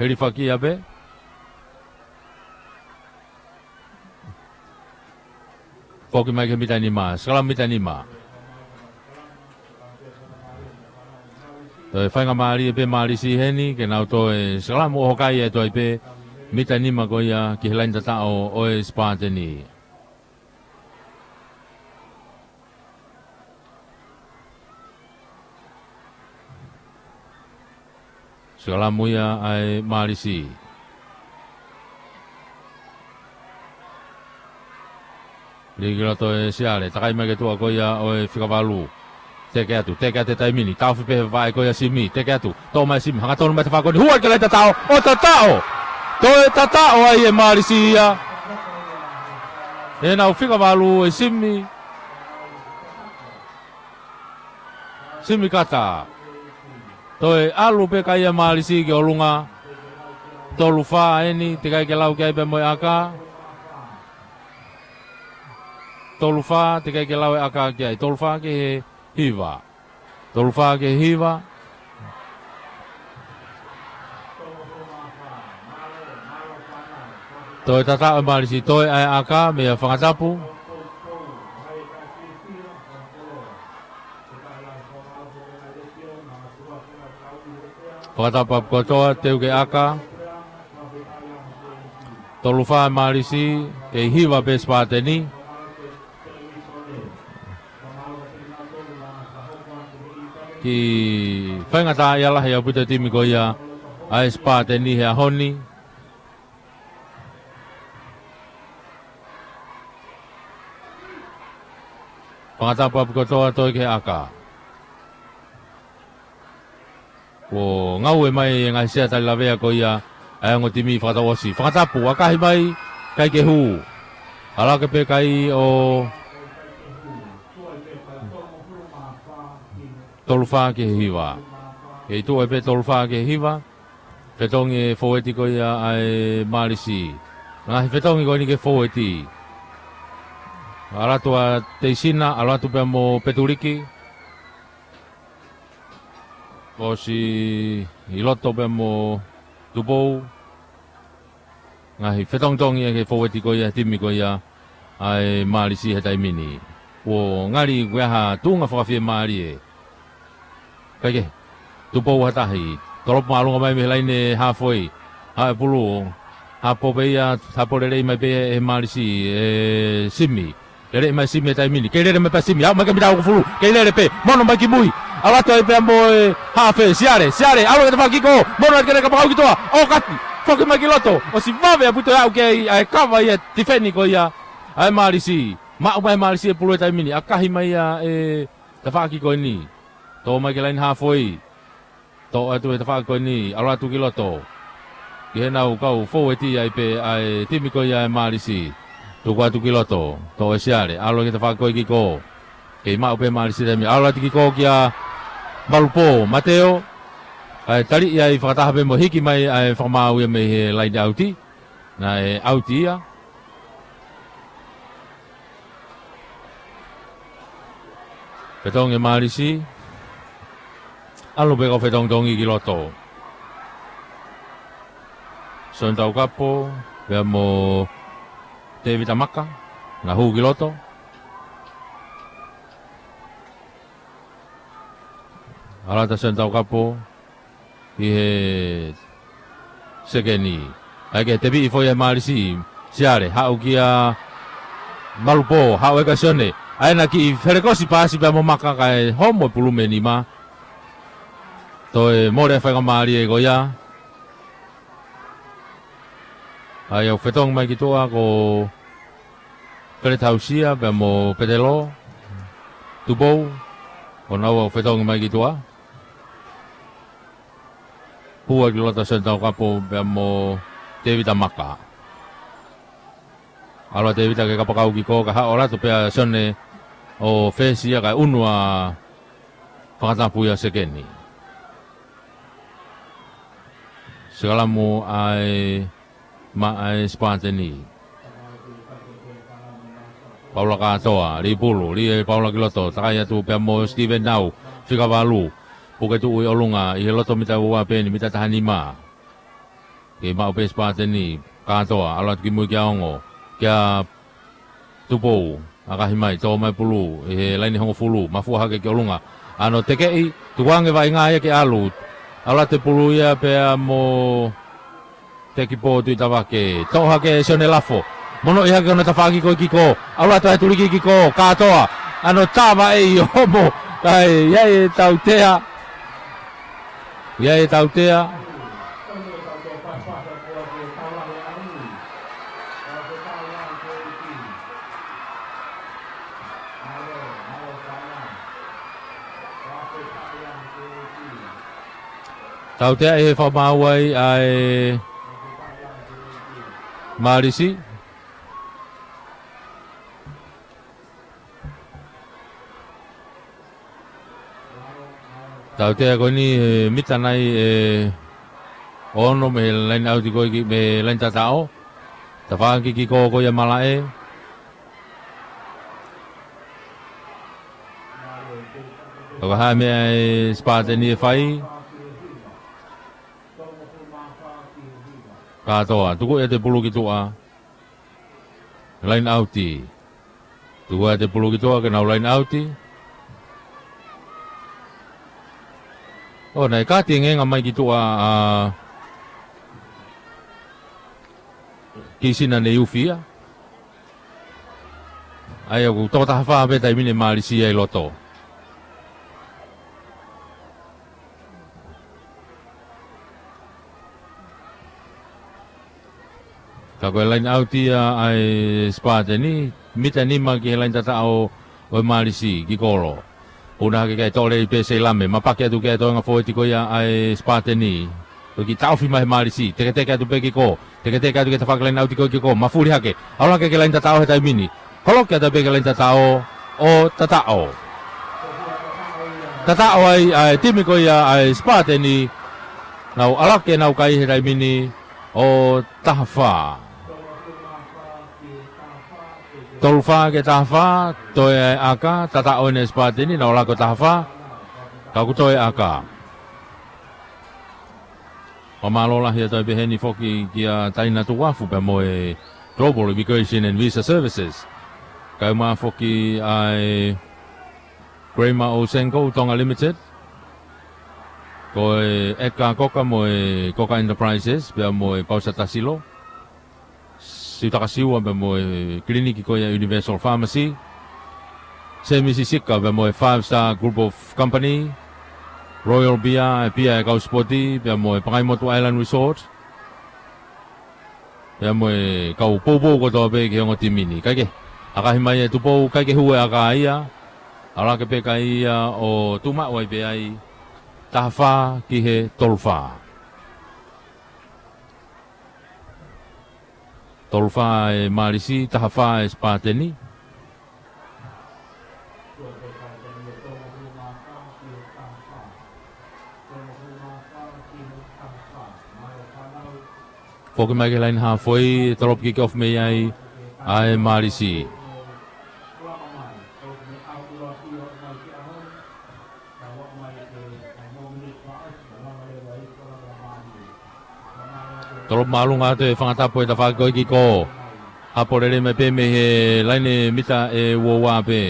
Helifakia pē. Foki mai ki he mita nima, sikalamu mita nima. Toe faingamālie pē Malisi heni, ke nau toe sikalamu ʻoho kai ʻe toe pē mita nima ko ia ki he laine tataʻo ʻo e Sipateni. Sikalamu ia ʻa e Malisi. Lī ki loto ʻe Siale, takai mai ki tuʻa ko ia ʻo e fika valu. Teke atu, teke atu he taimi ni, taʻofi pē he vaʻe ko ia Simi, teke atu, toʻo mai Simi, hangatonu mai tafaʻaki ko eni, hua ki he laine tataʻo, ʻo tataʻo! Toe tataʻo ai e Malisi ia. ʻEnau fika valu e Simi. Simi Kata. Toe ʻalu pē kai ʻa Malisi ki ʻolunga. Tolu fā eni, teʻeki ai ke lau ki ai pē mo e ʻaka. Tolu fā, teʻeki ai ke lau e ʻaka ki ai. Tolu fā ki he hiva. Tolu fā ki he hiva. Toe tataʻo e Malisi, toe ʻa e ʻaka, meia Fangatapu. Fakatapu ʻapi kotoa, teu ki he ʻaka. Tolu fā Malisi, kei hiva pē Sipateni. Kiʻi faingataʻaʻia lahi ʻaupito e timi ko ia ʻa e Sipateni he ʻaho ni. Fakatapu ʻapi kotoa, toe ki he ʻaka. Kuo ngaue mai e ngaahi sea tali lavea ko ia ʻa e ongo timi fakatau ʻosi. Fakatapu, ʻakahi mai, ʻikai ke hū. ʻAlu hake pē kai ʻo tolu fā ki he hiva. Kei tuʻu ai pē tolu fā ki he hiva. Fetongi e foueti ko ia ʻa e Malisi. Ngaahi fetongi ko eni ki he foueti. ʻAlu atu ʻa Teisina, ʻalu atu pea mo Petuliki. ʻOsi ʻi loto pea mo Tupou. Ngaahi fetongitongi ia ki he foueti ko ia, timi ko ia ʻa e Malisi he taimi ni. Kuo ngali ʻoku ʻi ai ha tuʻunga fakafiemālie. Kaikehe, Tupou ha tahi, tolopu māʻolunga mai mei he laine hāfoi. Haʻu e pulu, hapo pē ia, hapo lelei mai pē ʻe Malisi, ʻe Simi. Lele mai Simi he taimi ni. Kei lele mai pē Simi. Aʻu mai ki he mita hongofulu. Kei lele pē. Mono mai ki mui. ʻAlu atu ai pea mo e hafe. Siale. Siale. ʻAlu ki he tafaʻaki ko. Mono ai ki he kapakau ki tuʻa. ʻO kati. Foki mai ki loto. ʻOsi vave ʻaupito e aʻu ki ai ʻa e kava ia tifeni ko ia ʻa e Malisi. Maʻu mai Malisi e pulu he taimi ni. ʻAkahi mai ia e tafaʻaki ko eni. Tō mai ki he laine hāfoi. Toʻo atu e tafaʻaki ko eni, ʻalu atu ki loto. Ki heʻenau kau foueti ai pē ʻa e timi ko ia ʻa e Malisi. Tuku atu ki loto, toʻo ʻe Siale, ʻalu ki he tafaʻaki ko ē ki kō. Kei maʻu pē Malisi taimi, ʻalu atu ki kō kia Malupō, Mateo. Kae tali ia ʻi fakataha pē mo e hiki mai ʻa e fakamaau ia mei he laine ʻauti. Naʻe ʻauti ia. Fetongi ʻe Malisi. ʻAlu pē kau fetongitongi ki loto. Sione Taukapo, pea mo Tevita Maka, naʻe hū ki loto. ʻAlu atu ʻa Sione Taukapo ʻi he sekeni. ʻAi ke tepiʻi foʻi ʻe Malisi, Siale, haʻu kia Malupō, haʻu ʻe kia Sione. ʻAi ʻena kiʻi felekosi paasi pea mo Maka kae homo e pulu mei nima. Toe mole e faingamālie ko ia. ʻAi ʻo fetongi mai ki tuʻa ko Fele Tausia pea mo Petelo Tupou. ʻO nau ʻo fetongi mai ki tuʻa. Pua ki loto Sione Taukapo pea mo Tevita Maka. ʻAlu ʻa Tevita ke kapakau kiʻi kō, ka haʻu ʻo ʻalu atu pē ʻa Sione ʻo fesi ia kae ʻunu ʻa Fakatapu ia sekeni. Sikalamu ʻa e maʻa ʻa e Sipateni. Paula Katoa, lī pulu, lī ʻe Paula ki loto, takai atu pea mo Steven Nau, fika valu, puke tuʻu ʻi ʻolunga, ʻi he loto mita ua pē eni, mita taha nima. Kei maʻu pē Sipateni, Katoa, ʻalu atu ki mui kia Ongo, kia Tupou, ʻakahi mai, tō mai pulu, ʻi he laine hongofulu, mafua hake ki ʻolunga. ʻAno tekeʻi, tukuange vaʻinga ia ke ʻalu. ʻAlu atu e pulu ia pea mo Tekipō Tuʻitavake. Toʻo hake ʻe Sione Lafo. Monoʻi hake hono tafaʻaki ko ē kiʻi kō. ʻAlu atu ʻa e tuliki kiʻi kō. Katoa. ʻAno tava ʻe ʻi homo. Kae ʻi ai e tautea. ʻI ai e tautea. Tautea ʻi he fakamaau ai ʻa e Malisi. Tautea ko eni he mita nai ʻe ono mei he laine ʻauti ko ē ki, mei he laine tataʻo. Tafaʻaki kiʻi kō ko ia malaʻe. Ka ko e hā e meʻa ʻa e Sipateni ʻe fai. Katoa, tuku ʻe te pulu ki tuʻa. Laine ʻauti. Tuku ʻe te pulu ki tuʻa ke nau laine ʻauti. ʻO, naʻe kāti e ngenga mai ki tuʻa ʻa Kisina Neiufia. ʻAi ʻoku toko taha fā pē taimi ni ʻe Malisi ia ʻi loto. Ka ko e laine ʻauti ia ʻa e Sipateni, mita nima ki he laine tataʻo ʻo e Malisi, kiʻi kolo. Puna hake ki ai Tole ʻi pē Seilame, mapaki atu ki ai toenga foʻeti ko ia ʻa e Sipateni. Ko e kiʻi taʻofi mai he Malisi, teketeke atu pē kiʻi kō, teketeke atu ki he tafaʻaki laine ʻauti ko ē kiʻi kō, mafuli hake, ʻalu hake ki he laine tataʻo he taimi ni. Holoki atu pē ki he laine tataʻo, ʻo tataʻo. Tataʻo ai ʻa e timi ko ia ʻa e Sipateni, nau ʻalu hake nau kai he taimi ni, ʻo taha fā. Tolu fā ki he taha fā, toe ʻaka, tataʻo ʻeni ʻa e Sipateni, nau ʻalu hake ʻo taha fā, ka ʻoku toe ʻaka. Fakamālō lahi atu ai pē heni foki kia Taina Tuafu pea mo e Global Immigration and Visa Services. Kae ʻumaʻā foki ʻa e Kramer Osenko Tonga Limited. Ko e Edgar Coca mo e Coca Enterprises, pea mo e Pausa Tasilo. Siutaka Siua pea mo e kiliniki ko ia Universal Pharmacy. Semi Sisika pea mo e Five Star Group of Company. Royal Beer, e pia e kau sipoti, pea mo e Pangaimotu Island Resort. Pea mo e kau poupou kotoa pē ki he ongo timi ni. Kae kehe, ʻakahi mai e Tupou, kae kehe hū e ʻaka ia. ʻAlu hake pē kai ia ʻo tuʻu maʻu ai pē ai. Taha fā ki he tolu fā. Tolu fā e Malisi, taha fā e Sipateni. Tolu fā e Sipateni, tolu fā e Sipateni. Foki mai ki he laine hāfoi, tolopu kick off mei ai ʻa e Mālisi. Tolopu māʻolunga atu e Fangatapu, ʻe tafaʻaki ko e kick. Hapo lelei mai pē mei he laine mita ʻe ua ua pē.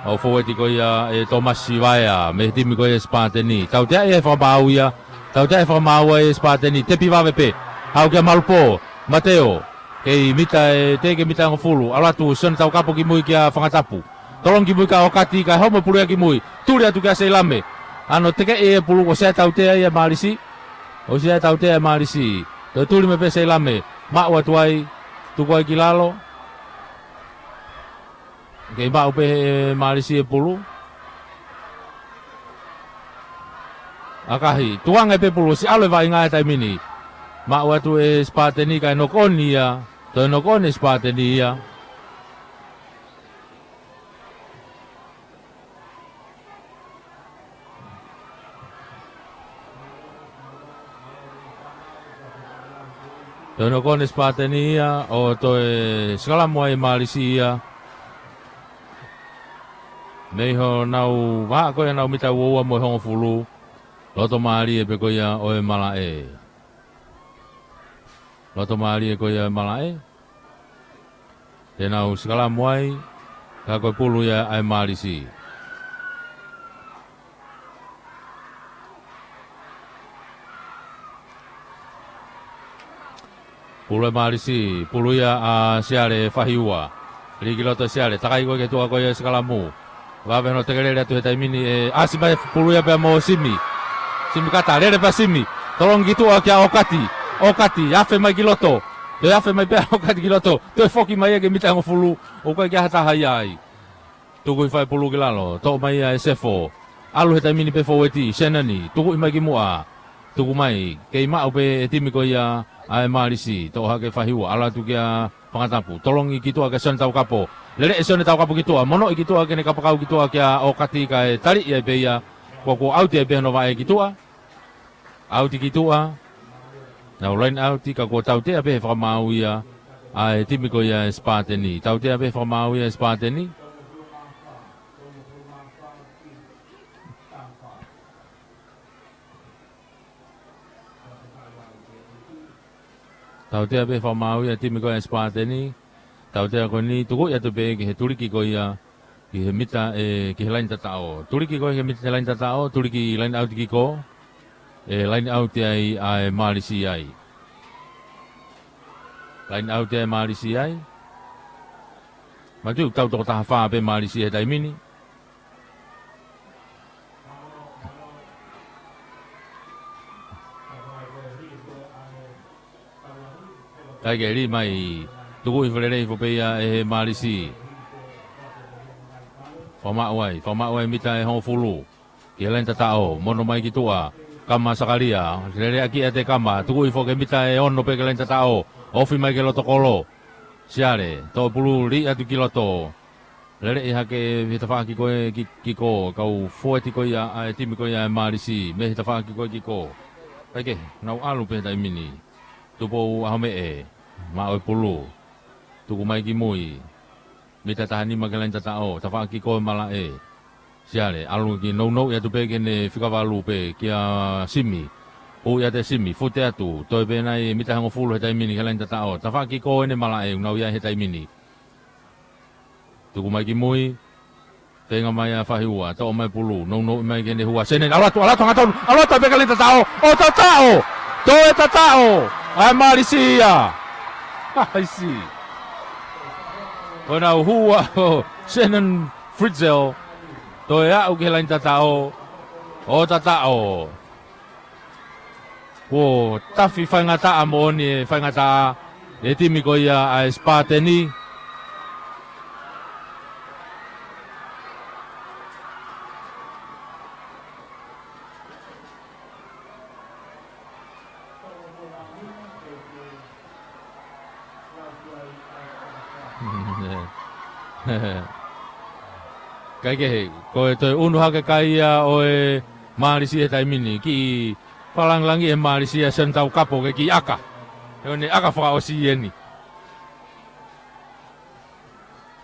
ʻA e fōueti ko ia ʻe Tōmasi Vaea, mei he timi ko ia ʻa e Sipateni. Tautea e fakamaau ia, tautea e fakamaau ʻa e Sipateni, tepi vave pē. Haʻu kia Malupō, Mateo. Kei mita ʻe, teʻeki ke mita ʻe hongofulu, ʻalu atu Sione Taukapo ki mui kia Fangatapu. Tolongi ki mui kia ʻOkati, kae homo e pulu ia ki mui. Tuli atu kia Seilame. ʻAno tekeʻi e pulu, ʻosi ʻa e tautea ia ʻa e Mālisi. ʻOsi ʻa e tautea ʻa e Mālisi. Toe tuli mai pē Seilame. Maʻu atu ai. Tuku ai ki lalo. Kei maʻu pē ʻe Mālisi e pulu. ʻAkahi. Tuanga pē pulu. ʻOsi ʻalu e vaʻinga he taimi ni. Maʻu atu e Sipateni kae knock on ia. Toe knock on e Sipateni ia. Toe knock on e Sipateni ia, ʻo toe sikalamu ai e Mālisi ia. Mei honau vahaʻa ko ia ʻenau mita ua ua mo e hongofulu. Loto mālie pē ko ia ʻo e malaʻe. Loto mālie ko ia ʻo e malaʻe. Te nau sikalamu ai, ka ko e pulu ia ʻa e Mālisi. Pulu ʻa e Mālisi, pulu ia ʻa Siale Fahiua. Lī ki loto ʻa Siale, takai ko ē ki tuʻa ko ia sikalamu. Vave hono tekelele atu he taimi ni, ʻe ʻasi mai pulu ia pea mo Simi. Simi Kata, lele pea Simi. Tolongi ki tuʻa kia ʻOkati. ʻOkati, afe mai ki loto. Toe afe mai pea ʻOkati ki loto. Toe foki mai ia ki he mita ʻe hongofulu. ʻOku ʻikai ke ʻi ai ha taha ia ai. Tuku hifo e pulu ki lalo. Toʻo mai ia ʻe Sefo. ʻAlu he taimi ni pē fōueti, Senani. Tukuʻi mai ki muʻa. Tuku mai. Kei maʻu pē e timi ko ia ʻa e Mālisi. Toʻo hake Fahiua. ʻAlu atu kia Fangatapu, tolongi ki tuʻa kia Sione Taukapo. Lele ʻe Sione Taukapo ki tuʻa, monoʻi ki tuʻa ke ne kapakau ki tuʻa kia ʻOkati kae taliʻi ai pē ia. Kuo, kuo ʻauti ai pē hono vaʻe ki tuʻa. ʻAuti ki tuʻa. Nau line ʻauti ka kuo tautea pē he fakamaau ia ʻa e timi ko ia ʻa e Sipateni. Tautea pē he fakamaau ia ʻa e Sipateni. Tautea pē fakamaau ia ʻa e timi ko ia ʻa e Sipateni. Tautea ko eni, tukuʻi atu pē ki he tuliki ko ia, ki he mita ʻe, ki he laine tataʻo. Tuliki ko ia ki he mita laine tataʻo, tuliki line ʻauti kick off. ʻE line ʻauti ai ʻa e Mālisi ai. Line ʻauti ai Mālisi ai. Mātuʻu tau toko taha fā pē Mālisi he taimi ni. Kae ke lī mai, tukuʻi hifo lelei hifo pē ia ʻe he Mālisi. Fakamaʻu ai, fakamaʻu ai mita ʻe hongofulu. Ki he laine tataʻo, mono mai ki tuʻa. Kama Sakalia, lele ʻaki ʻa e Kama, tukuʻi hifo ki he mita ʻe ono pē ki he laine tataʻo. Ofi mai ki he loto kolo. Siale, toʻo pulu lī atu ki loto. Lele ʻi hake he tafaʻaki ko ē ki, kick off, kau fōueti ko ia ʻa e timi ko ia ʻa e Mālisi, mei he tafaʻaki ko ē kick off. Kae kehe, nau ʻalu pē he taimi ni. Tupou ʻAhomeʻe, maʻu e pulu. Tuku mai ki mui. Mita taha nima ki he laine tataʻo, tafaʻaki ko ē malaʻe. Siale, ʻalu ki nounou ʻi atu pē ki heʻene fika valu pē, kia Simi. Ui ʻa e Simi, fute atu, toe pē nai mita hongofulu he taimi ni ki he laine tataʻo. Tafaʻaki ko ē ʻene malaʻe, ʻoku nau ʻi ai he taimi ni. Tuku mai ki mui. Feinga mai ʻa Fahiua, toʻo mai pulu, nounou mai ki heʻene hua. Senani, ʻalu atu, ʻalu atu, hangatonu, ʻalu atu pē ki he laine tataʻo. ʻO tataʻo! Toe tataʻo! ʻA e Mālisi ia. ʻAisi. Ko ʻenau hua ʻo Senani Fritzell. Toe aʻu ki he laine tataʻo. ʻO tataʻo. Kuo tafi faingataʻa moʻoni e faingataʻa ʻa e timi ko ia ʻa e Sipateni. Kae kehe, ko e toe ʻunu hake kai ia ʻo e Mālisi he taimi ni, kiʻi fakalāngilangi e Mālisi ʻa Sione Taukapo ke kiʻi ʻaka. He ʻoku ne ʻaka fakaʻosi eni.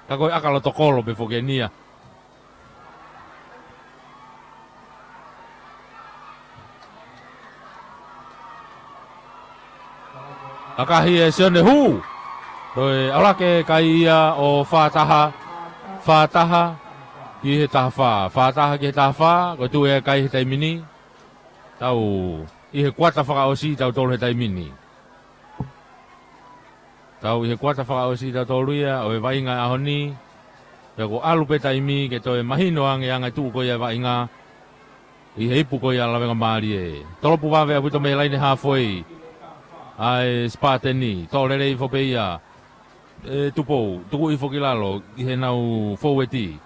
Ka ko e ʻaka loto kolo pē foki eni ia. ʻAkahi ʻe Sione, hū. Toe ʻalu hake e kai ia ʻo fā taha. Fā taha ki he taha fā. Fā taha ki he taha fā. Ko e tuʻu ia e kai he taimi ni. Tau ʻi he kuata fakaʻosi tautolu he taimi ni. Tau ʻi he kuata fakaʻosi tautolu ia ʻo e vaʻinga ʻaho ni. Pea kuo ʻalu pē taimi ke toe mahino ange ʻa e anga e tuʻu ko ia e vaʻinga ʻi he ipu ko ia ʻa Lavengamālie. Tolopu vave ʻaupito mei he laine hāfoi ʻa e Sipateni. Toʻo lelei foki pē ia ʻe Tupou, tuku hifo ki lalo ʻi heʻenau foueti.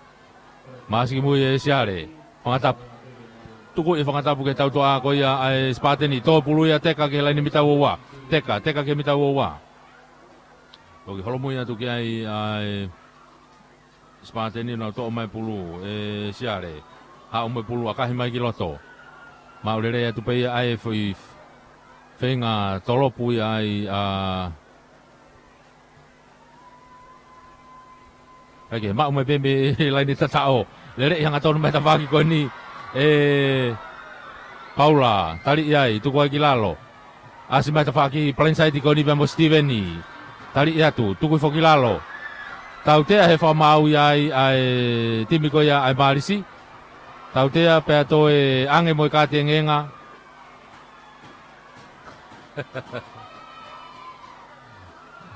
Māsiki mui ʻe Siale. Fangatapu. Tuku ʻe Fangatapu ki he tautoʻa ko ia ʻa e Sipateni. Tō pulu ia, teka ki he laine mita ua ua. Teka, teka ki he mita ua ua. Toki holomui atu ki ai ʻa e Sipateni, nau toʻo mai pulu ʻe Siale. Haʻu mo e pulu, ʻakahi mai ki loto. Maʻu lelei atu pē ia ʻa e foʻi feinga tolopu ia ai ʻa Kae ke maʻu mai pē mei he laine tataʻo. Lele ʻi he hangatonu mai tafaʻaki ko eni ʻe Paula, tali ʻi ai, tuku ai ki lalo. ʻAsi mai tafaʻaki palaini saiti ko eni pea mo Sitiveni. Tali ʻi atu, tuku hifo ki lalo. Tautea he fakamaau ia ai ʻa e timi ko ia ʻa e Mālisi. Tautea pea toe ʻange mo e kātengenga.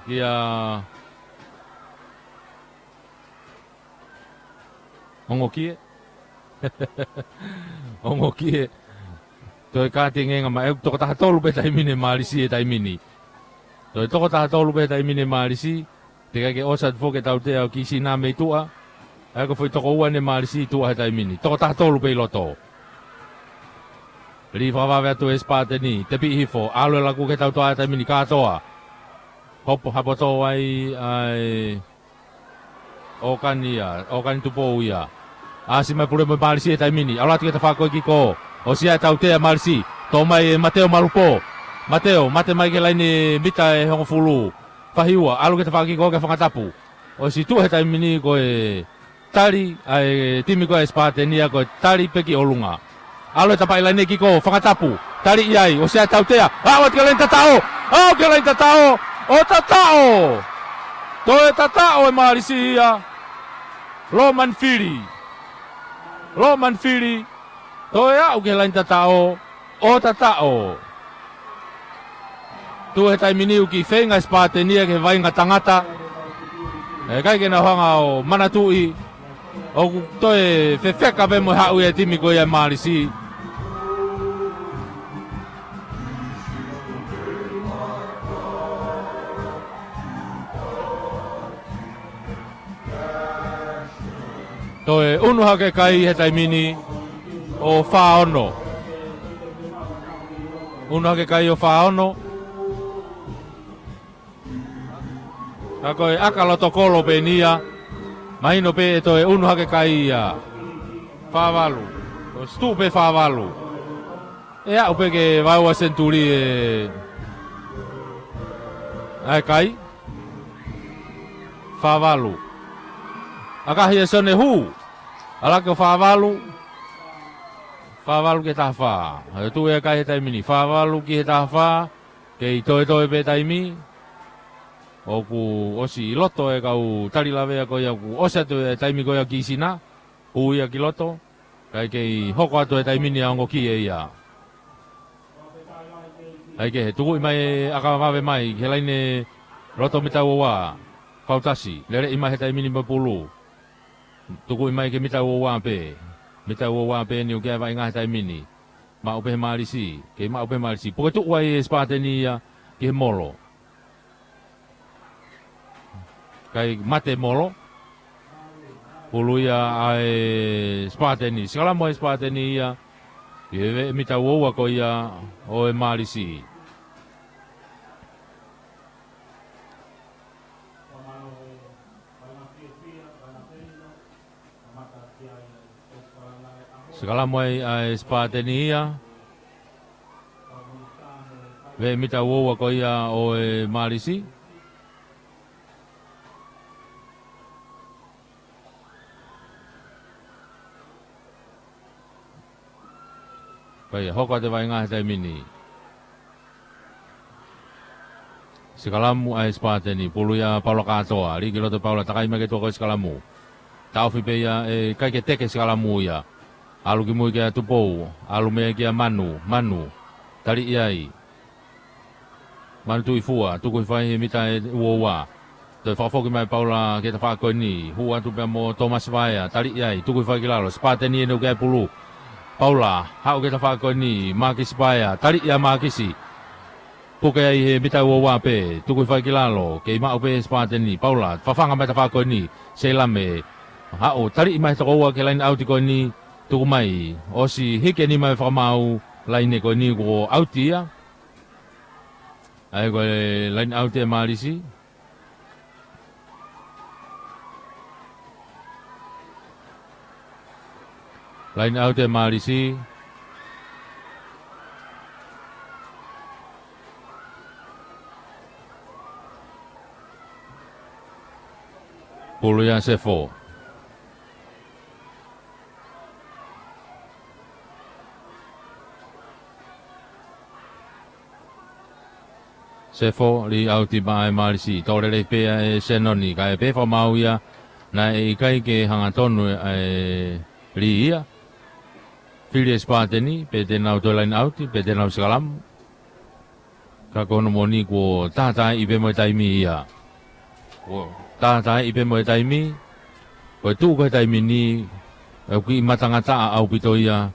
Kia Ongo kie. Ongo kie. Toe kātengenga mai, ʻe toko taha tolu pē taimi ni e Mālisi he taimi ni. Toe toko taha tolu pē taimi ni e Mālisi. Teʻeki ai ke ʻosi atu foki e tautea ʻo Kisina mei tuʻa. ʻA ia ko e foʻi toko ua eni e Mālisi tuʻa he taimi ni. Toko taha tolu pē ʻi loto. Lī fakavave atu e Sipateni. Tepiʻi hifo. ʻAlu e laku ki he tautoʻa he taimi ni kātoa. Hopo, hapoto ai ʻa e ʻOkani ia, ʻOkani Tupou ia. ʻAsi mai pulu mo e Mālisi he taimi ni. ʻAlu atu ki he tafaʻaki ko e kiko. ʻOsi ia e tautea e Mālisi. Tō mai e Mateo Malupō. Mateo, mate mai ki he laine mita ʻe hongofulu. Fahiua, ʻalu ki he tafaʻaki ko e kiko kia Fangatapu. ʻOsi tuʻu he taimi ni ko e tali, ʻa e timi ko e Sipateni ia ko e tali pē ki ʻolunga. ʻAlu e tapaʻi laine kiko, Fangatapu. Tali ʻi ai, ʻosi ia e tautea. Aʻu atu ki he laine tataʻo. Aʻu ki he laine tataʻo. ʻO tataʻo. Toe tataʻo e Mālisi ia. Loman Fili. Loman Fili. Toe aʻu ki he laine tataʻo. ʻO tataʻo. Tuʻu he taimi ni ʻoku kiʻi feinga e Sipateni ia ki he vaʻinga tangata. ʻE ʻikai ke nau hanga ʻo manatuʻi ʻoku toe fefeka pē mo e haʻu ia e timi ko ia e Mālisi. Toe unu hake kai he taimi ni ʻo fā ono. Unu hake kai ʻo fā ono. Ka ko e ʻaka loto kolo pē eni ia. Mahino pē ʻe toe unu hake kai ia. Fā valu. ʻOsi tuʻu pē fā valu. ʻE aʻu pē ke vaeua senituli e ʻa e kai. Fā valu. ʻAkahi ʻe Sione, hū. ʻAlu hake ʻo fā valu. Fā valu ki he taha fā. ʻE tuʻu e kai he taimi ni. Fā valu ki he taha fā. Kei toetoe pē taimi. ʻOku ʻosi ʻi loto e kau tali lavea ko ia, ʻoku ʻosi atu e taimi ko ia ʻo Kisina. Hū ia ki loto. Kae kei hoko atu e taimi ni ʻa e ongo kie ia. ʻAi ke he tukuʻi mai e ʻaka vave mai ki he laine loto mita ua ua. Fautasi, leleʻi mai he taimi ni mo e pulu. Tukuʻi mai ki he mita ua ua pē. Mita ua ua pē eni ʻoku ʻi ai e vaʻinga he taimi ni. Maʻu pē he Mālisi, kei maʻu pē he Mālisi. Puke tuʻu ai e Sipateni ia ki he molo. Kae mate molo. Pulu ia ʻa e Sipateni. Sikalamo e Sipateni ia. ʻI he veʻe mita ua ua ko ia ʻo e Mālisi. Sikalamo ai ʻa e Sipateni ia. Veʻe mita uaua ko ia ʻo e Mālisi. Pea hoko atu e vaʻinga he taimi ni. Sikalamu ʻa e Sipateni, pulu ia Paula Kātoa, lī ki loto Paula, takai mai ki tuʻa ko e sikalamu. Taʻofi pē ia ʻe ʻikai ke teke sikalamu ia. ʻAlu ki mui kia Tupou, ʻalu mai kia Manu, Manu. Taliʻi ai. Manu Tuʻifua, tuku hifo ai he mita ʻe uaua. Toe fakafoki mai Paula ki he tafaʻaki ko eni, hū atu pea mo Tōmasi Vaea, taliʻi ai, tuku hifo ai ki lalo, Sipateni ʻene ʻuke ai pulu. Paula, haʻu ki he tafaʻaki ko eni, Mākisi Vaea, taliʻi ʻa Mākisi. Puke ai he mita uaua pē, tuku hifo ai ki lalo, kei maʻu pē Sipateni, Paula, fafanga mai tafaʻaki ko eni, Seilame. Haʻu, taliʻi mai he toko ua ki he laine ʻauti ko eni, tuku mai, ʻosi hiki eni mai fakamaau, laine ko eni kuo ʻauti ia. ʻA ia ko e laine ʻauti ʻa e Mālisi. Laine ʻauti ʻa e Mālisi. Pulu ia Sefo. Sefo, lī ʻauti maʻa e Mālisi. Tō lelei pē ʻa e Senoni, kae pehē fakamaau ia, naʻe ʻikai ke hangatonu ʻa e lī ia. Fili ʻe Sipateni, pe te nau toe laine ʻauti, pe te nau sikalamu. Ka ko hono moʻoni kuo tātaaʻi pē mo e taimi ia. Kuo tātaaʻi pē mo e taimi. Ko e tuʻu ko e taimi ni, ʻoku kiʻi matangataʻa ʻaupito ia,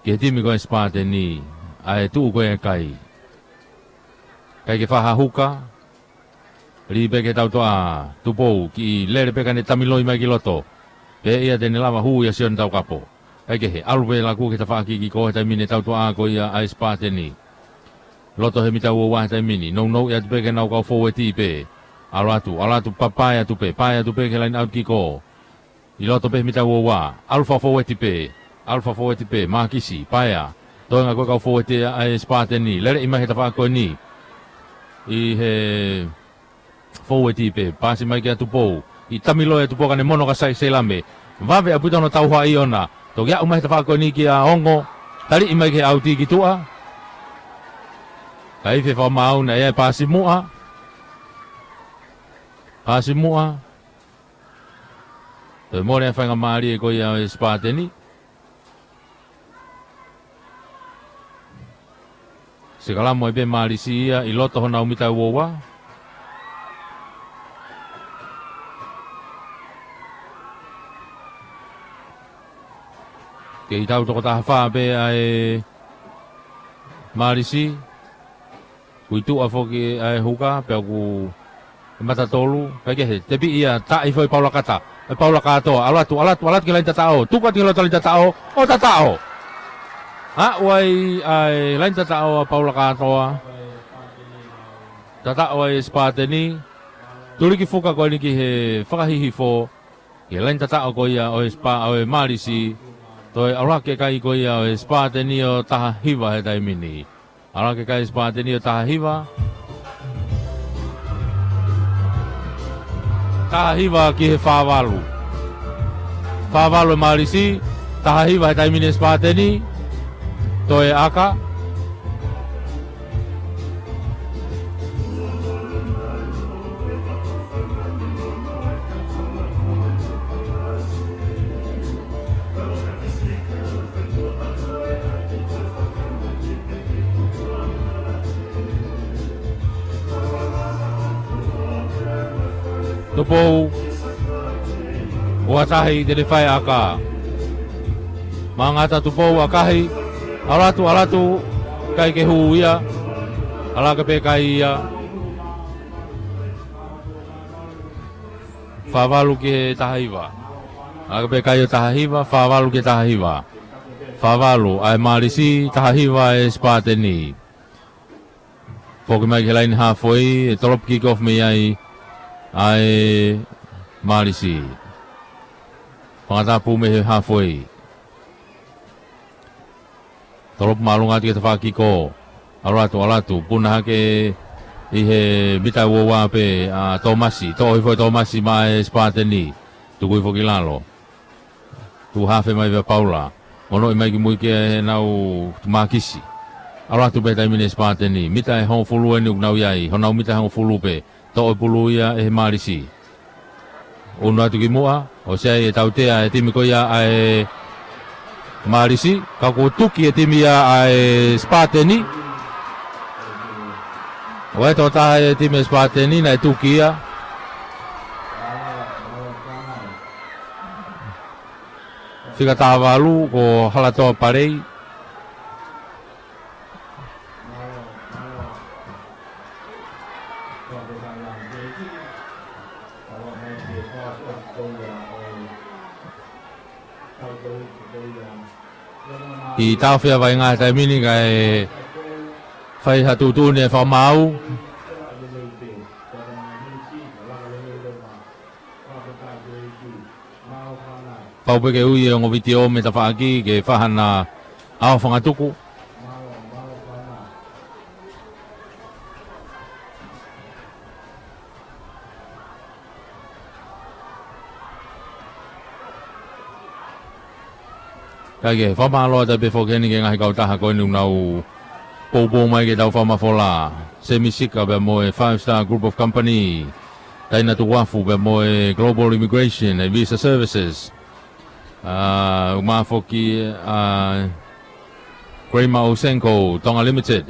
ki he timi ko e Sipateni, ʻa e tuʻu ko e kai. ʻIkai ke fai ha huka, lī pē ki he tautoʻa, Tupou, kiʻi lele pē kae ne tamiloi mai ki loto. Pea ia te ne lava hū ia Sione Taukapo. ʻIkai ke he, ʻalu pē laku ki he tafaʻaki kikō he taimi ni e tautoʻa ko ia ʻa e Sipateni. Loto he mita uaua he taimi ni, nounou ia atu pē ki heʻenau kau fōueti pē. ʻAlu atu, ʻalu atu, papae atu pē, pae atu pē ki he laine ʻauti kikō. ʻI loto pē mita uaua, ʻalu fakafōueti pē, ʻalu fakafōueti pē, Mākisi, Paea. Toenga ko e kau fōueti ʻa e Sipateni, leleʻi mai he tafaʻaki ko eni. ʻI he fōueti pē, pasi mai kia Tupou. ʻI tamiloi ʻa Tupou kae ne mono ka sai Seilame. Vave ʻaupito hono tauhaʻi ʻona. Toki aʻu mai he tafaʻaki ko eni kia Ongo. Taliʻi mai ki he ʻauti ki tuʻa. Kae ʻikai ke fakamaau naʻe ʻi ai e pasi muʻa. Pasi muʻa. Toe mole ʻa e faingamālie ko ia ʻo e Sipateni. Sikalamu ai pē Mālisi ia ʻi loto honau mita uaua. Kei tau toko taha fā pē ʻa e Mālisi. Kuo tuʻa foki ʻa e huka, pea ʻoku mata tolu, ʻikai ke he, tepi ia, taʻi foʻi Paula Kata, ʻe Paula Kātoa, ʻalu atu, ʻalu atu, ʻalu atu ki he laine tataʻo, tuku atu ki loto laine tataʻo, ʻo tataʻo. Aʻu ai ʻa e laine tataʻo ʻa Paula Kātoa, tataʻo ai e Sipateni, tuliki fuka ko eni ki he fakahihifo, ki he laine tataʻo ko ia ʻo e Sipa, ʻo e Mālisi, toe ʻalu hake kai ko ia ʻo e Sipateni ʻo taha hiva he taimi ni. ʻAlu hake kai Sipateni ʻo taha hiva. Taha hiva ki he fā valu. Fā valu e Mālisi, taha hiva he taimi ni e Sipateni. Toe ʻaka. Tupou, ua tahi te ne fai ʻaka. Mangata Tupou ʻakahi, ʻalu atu, ʻalu atu, ʻikai ke hū ia, ʻalu hake pē kai ia. Fā valu ki he taha hiva. ʻAlu hake pē kai ʻo taha hiva, fā valu ki he taha hiva. Fā valu ʻa e Mālisi, taha hiva e Sipateni. Foki mai ki he laine hāfoi, ʻe tolopu kick off mei ai ʻa e Mālisi. Fanga tapu mei he hāfoi. Tolopu māʻolunga atu ki he tafaʻaki kikō. ʻAlu atu, ʻalu atu, puna hake ʻi he mita ua ua pē ʻa Tōmasi. Toʻo hifo ʻe Tōmasi maʻa e Sipateni. Tuku hifo ki lalo. Tuʻu hafe mai pē ʻa Paula. Ongoʻi mai ki mui ki heʻenau mākisi. ʻAlu atu pē taimi ni e Sipateni. Mita ʻe hongofulu eni ʻoku nau ʻi ai. Honau mita ʻe hongofulu pē. Toʻo e pulu ia ʻe he Mālisi. ʻUnu atu ki muʻa, ʻosi ʻai e tautea e timi ko ia ʻa e Mālisi, ka kuo tuki e timi ia ʻa e Sipateni. ʻOku ʻi ai e tokotaha e timi e Sipateni naʻe tuki ia. Fika tahavalu ko Halatoa Palei. Kiʻi taʻofi ʻa Vainga he taimi ni kae fai ha tuʻutuʻuni ʻa e fakamaau. Pau pē ke ui e ongo vitiō mei tafaʻaki ke fai hano ʻao fangatuku. Kae kehe, fakamālō atu pē foki heni ki he ngaahi kautaha ko eni ʻoku nau poupou mai ke tau fakamafola. Semi Sika pea mo e Five Star Group of Company. Taina Tukuafu pea mo e Global Immigration and Visa Services. ʻA, ʻoku mafoki, ʻa, Kramer Osenko, Tonga Limited.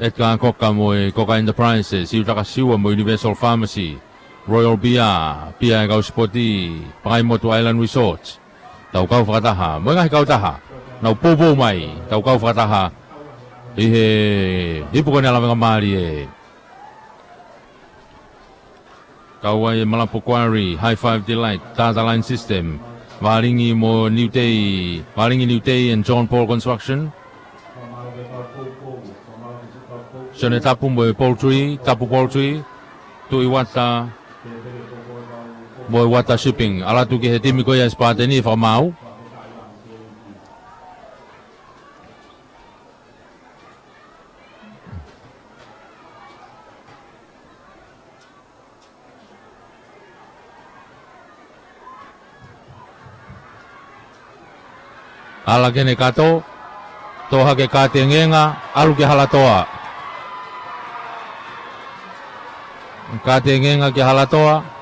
Edgar Coca mo e Coca Enterprises, Siutaka Siua mo Universal Pharmacy, Royal Beer, Pia e Kau Sipoti, Pangaimotu Island Resort. Tau kau fakataha, mo e ngaahi kautaha. Nau poupou mai, tau kau fakataha. ʻI he ipu ko eni ʻa Lavengamālie. Kau ai e Malapu Quarry, High Five Delight, Tata Line System, Vālingi mo New Day, Vālingi New Day and John Paul Construction. Sione Tapu mo e Poultry, Tapu Poultry, Tuʻi Uata, mo e Uata Shipping. ʻAlu atu ki he timi ko ia e Sipateni fakamaau. ʻAlu ki heʻene kato, toʻo hake Katengenga, ʻalu ki Halatoa. Katengenga ki Halatoa.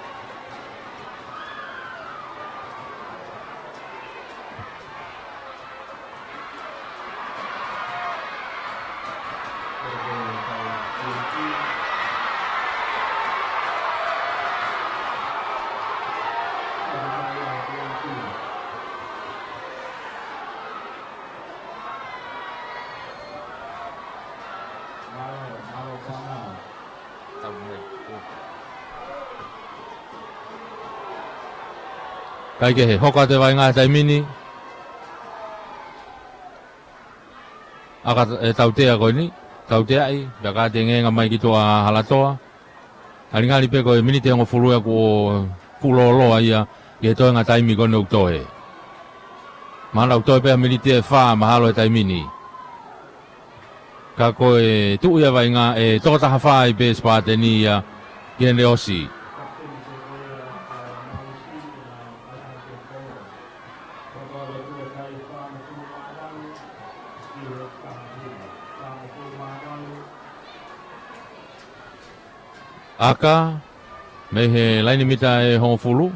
Kae kehe, hoko atu e Vainga he taimi ni. ʻAka e tautea ko eni, tauteaʻi, pea Katengenga mai ki tuʻa Halatoa. ʻAli ngali pē ko e miniti ʻe hongofulu ia kuo fuʻu lōloa ia, ki he toenga taimi ko eni ʻoku toe. Mahalo ʻoku toe pē ha miniti ʻe fā mahalo he taimi ni. Ka ko e tuʻu ia Vainga ʻe toko taha fā ʻi pē Sipateni ia ki heʻene ʻosi. ʻAka, mei he laine mita ʻe hongofulu.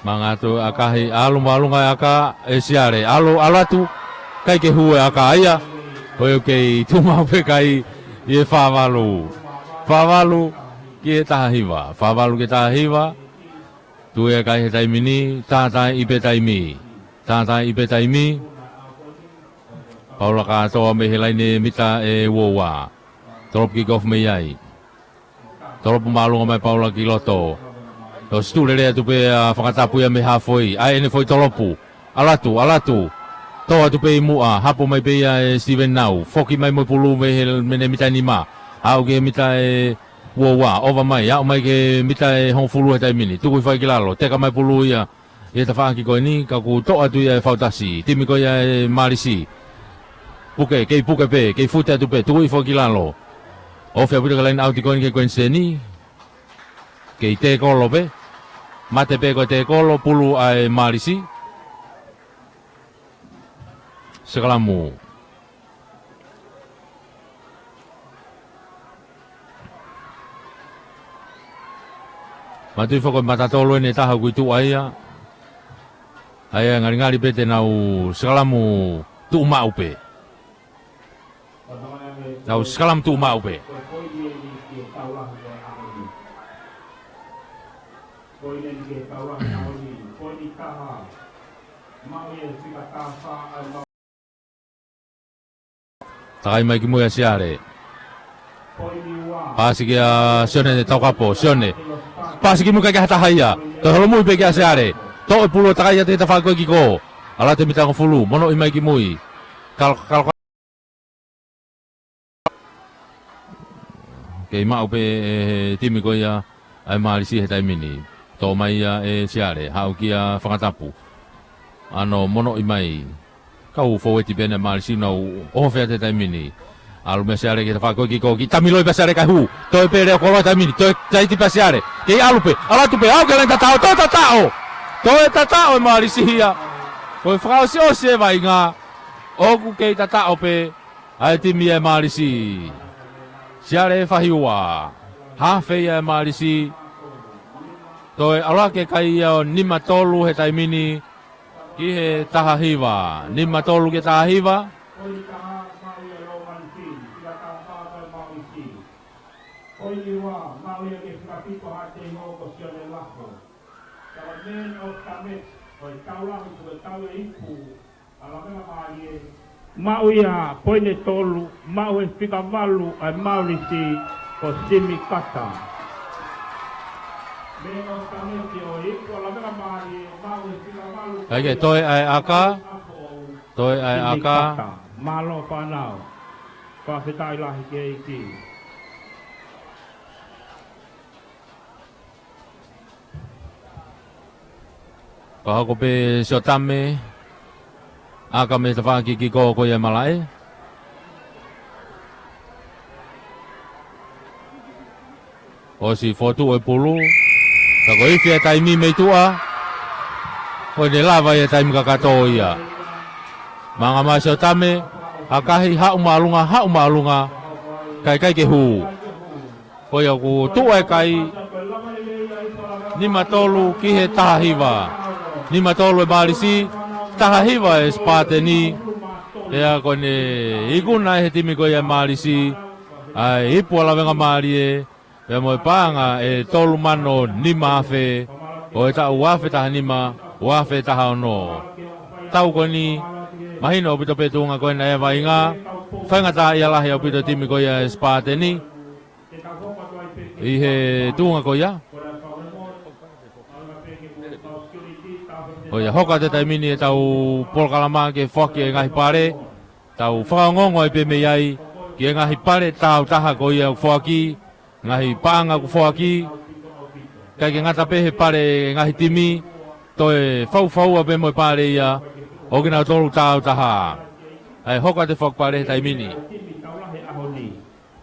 Manga atu ʻa Kahi, ʻalu māʻolunga e ʻaka ʻe Siale, ʻalu, ʻalu atu, ʻikai ke hū e ʻaka ia, ko e ʻoku kei tuʻu maʻu pē kai ʻi he fā valu. Fā valu ki he taha hiva, fā valu ki he taha hiva, tuʻu e kai he taimi ni, tātaaʻi pē taimi, tātaaʻi pē taimi. Paula Kātoa mei he laine mita ʻe ua ua. Tolopu kick off mei ai. Tolopu māʻolunga mai Paula ki loto. Toʻo situʻu lelei atu pē ʻa Fakatapu ia mei hafoi. ʻAi ʻene foʻi tolopu. ʻAlu atu, ʻalu atu. Tō atu pē ʻi muʻa. Hapo mai pē ia ʻe Steven Nau. Foki mai mo e pulu mei he mene mita nima. Aʻu ki he mita ʻe Ua ua, ova mai, aʻu mai ki he mita ʻe hongofulu he taimi ni. Tuku hifo ai ki lalo, teka mai pulu ia ʻi he tafaʻaki ko eni, ka kuo toʻo atu ia ʻe Fautasi. Timi ko ia ʻa Malisi. Puke, kei puke pē, kei fute atu pē, tuku hifo ki lalo. Ofi ʻaupito ki he laine ʻauti ko eni ki he Queensland. Kei tēkolo pē. Mate pē ko e tēkolo, pulu ʻa Malisi. Sikalamu. Mātuʻa foki ko e mata tolu eni ʻe taha ʻoku ʻi tuʻa ia. ʻA ia ʻe ngalingali pē te nau sikalamu tuʻu maʻu pē. Nau sikalamu tuʻu maʻu pē. Takai mai ki mui ʻa Siale. Pasi kia Sione Taukapo, Sione. Pasi ki mui, ʻikai ke ʻi ai ha taha ia. Toe holomui pē kia Siale. Toʻo e pulu, takai atu he tafaʻaki ko ē ki kō. ʻAlu atu he mita hongofulu, monoʻi mai ki mui. Kal-, kal-, kei maʻu pē ʻe he timi ko ia ʻa Malisi he taimi ni. Toʻo mai ia ʻe Siale, haʻu kia Fakatapu. ʻAno monoʻi mai. Kau fōueti pē ʻa Malisi, nau ʻohofi atu he taimi ni. ʻAlu meia Siale ki he tafaʻaki ko ē ki kō, kiʻi tamiloi pē ʻa Siale kae hū. Toe pē leo koloa he taimi ni, toe taiti pē ʻa Siale. Kei ʻalu pē, ʻalu atu pē, aʻu ki he laine tataʻo, toe tataʻo. Toe tataʻo ʻe Malisi ia. Ko e fakaʻosiʻosi e vaʻinga. ʻOku kei tataʻo pē ʻa e timi ʻa Malisi. Siale fahi ua. Hafe ia ʻa Malisi. Toe ʻalu hake e kai ia ʻo nima tolu he taimi ni ki he taha hiva. Nima tolu ki he taha hiva. Maʻu ia poini ʻe tolu, maʻu he fika valu ʻa Malisi ko Simi Kata. Kae toe ʻa e ʻaka, toe ʻa e ʻaka. Mālō fānau. Fakafetaʻi lahi ki he ʻEiki. Ka hoko pē Siotame, ʻaka mei he tafaʻaki ki kō ko ia ʻa Malaʻe. ʻOsi fotu e pulu, ka ko e ifi e taimi mei tuʻa, ko ʻene lava e taimi kakato ia. Manga mai Siotame, ʻakahi, haʻu māʻolunga, haʻu māʻolunga, kae ʻikai ke hū. Ko ia ʻoku tuʻu e kai, nima tolu ki he taha hiva. Nima tolu ʻe Malisi, taha hiva ʻe Sipateni. Pea ko ʻene ikuna ʻe he timi ko ia ʻa Malisi ʻa e ipu ʻa Lavengamālie, pea mo e paʻanga ʻe tolu mano nima afe ʻo e taʻu ua afe taha nima, ua afe taha ono. Tau ko eni, mahino ʻaupito pē tuʻunga ko ena e vaʻinga, faingataʻaʻia lahi ʻaupito timi ko ia ʻa Sipateni ʻi he tuʻunga ko ia. ʻO ia, hoko atu he taimi ni ʻetau polokalama ke foaki e ngaahi pale. Tau fakaongoongo ai pē mei ai ki he ngaahi pale tāutaha ko ia ʻoku foaki, ngaahi paʻanga ʻoku foaki. ʻIkai ke ngata pē he pale e ngaahi timi, toe faufaua pē mo e pale ia ʻo kinautolu tāutaha. ʻA e hoko atu e foaki pale he taimi ni.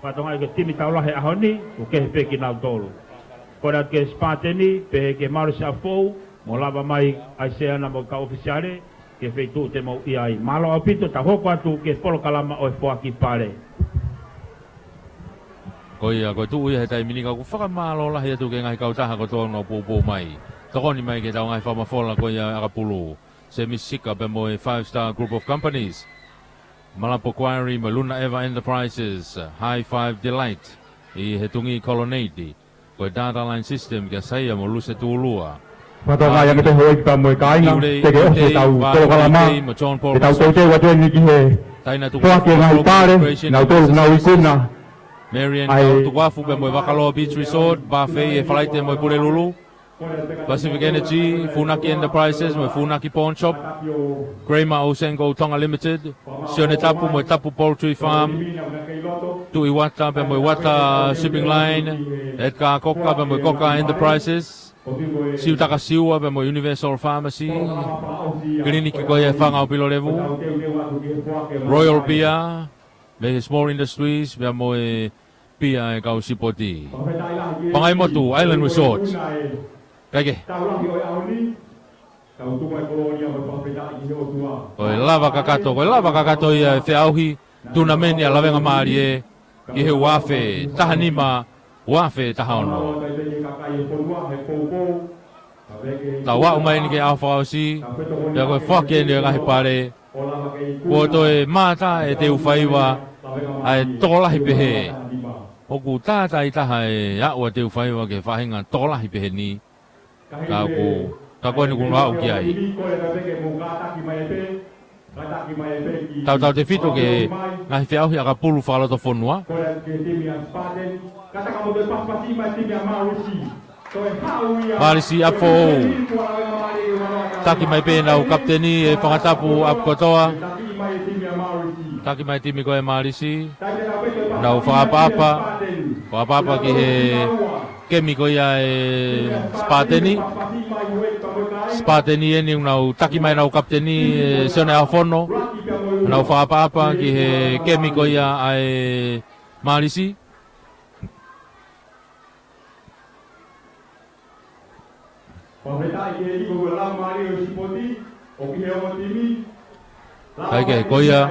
Fatongia ki he timi taulahi ʻaho ni, ʻoku kehe pē kinautolu. Ko ena ki he Sipateni, pehē ki he Malisi ʻa Fou, mo lava mai ʻa e sea na mo e kau ʻofisiale, ki he feituʻu te mou ʻi ai. Mālō ʻaupito, tau hoko atu ki he polokalama ʻo e foaki pale. Ko ia, ko e tuʻu ia he taimi ni, ka ʻoku fakamālō lahi atu ki he ngaahi kautaha kotoa ʻoku nau poupou mai. Tokoni mai ki heʻetau ngaahi fakamafola ko ia ʻakapulu. Semi Sika pea mo e Five Star Group of Companies. Malapo Quarry mo Luna Eva Enterprises, High Five Delight ʻi he Tungi Colonnade. Ko e Data Line System kia Saia mo Luse Tulua. Fatongia ki he Hawaiʻi pea mo e kāinga, Niulei, teke ofi ʻetau polokalama, ʻetau teuteu atu eni ki he foaki e ngaahi pale, nautolu nau ikuna. Marian Kautukuafu pea mo e Vakaloa Beach Resort, buffet ʻi he Falaite mo e Pulelulu. Pacific Energy, Funaki Enterprises mo e Funaki Pawn Shop, Kramer Osenko Tonga Limited, Sione Tapu mo e Tapu Poultry Farm, Tuʻi Uata pea mo e Uata Shipping Line, Edgar Cocker pea mo e Cocker Enterprises, Siutaka Siua pea mo e Universal Pharmacy, Kiliniki ko ia ʻa e Fanga ʻo Pilolevu, Royal Beer, mei he Small Industries pea mo e pia ʻa e kau sipoti. Pangaimotu Island Resort. Kae kehe, ko e lava kakato, ko e lava kakato ia ʻo e feʻauhi tunameni ʻa Lavengamālie ki he ua afe taha nima, ua afe taha ono. Tau aʻu mai eni ki he ʻaho fakaʻosi, pea ko e foaki eni ʻo e ngaahi pale. Kuo toe mātā ʻe Teufaiva ʻa e tokolahi pehē. ʻOku tātāitaha e aʻu ʻa Teufaiva ki he faʻahinga tokolahi pehē ni. Ka ʻoku, ka ko eni kuo nau aʻu ki ai. Tautautefito ki he ngaahi feʻauhi ʻakapulu fakalotofonua. Mālisi ʻApifoʻou. Taki mai pē ʻenau kapiteni ʻe Fangatapu ʻapi kotoa. Taki mai timi ko ē Mālisi. Nau fakaʻapaʻapa. Fakaʻapaʻapa ki he kemi ko ia ʻa e Sipateni. Sipateni eni ʻoku nau taki mai ʻenau kapiteni ʻe Sione ʻAhofono. Nau fakaʻapaʻapa ki he kemi ko ia ʻa e Mālisi. Fakafetaʻi ki he ʻEiki ko e Laumālie ʻo e Sipoti, ʻo ki he ongo timi. Kae kehe, ko ia,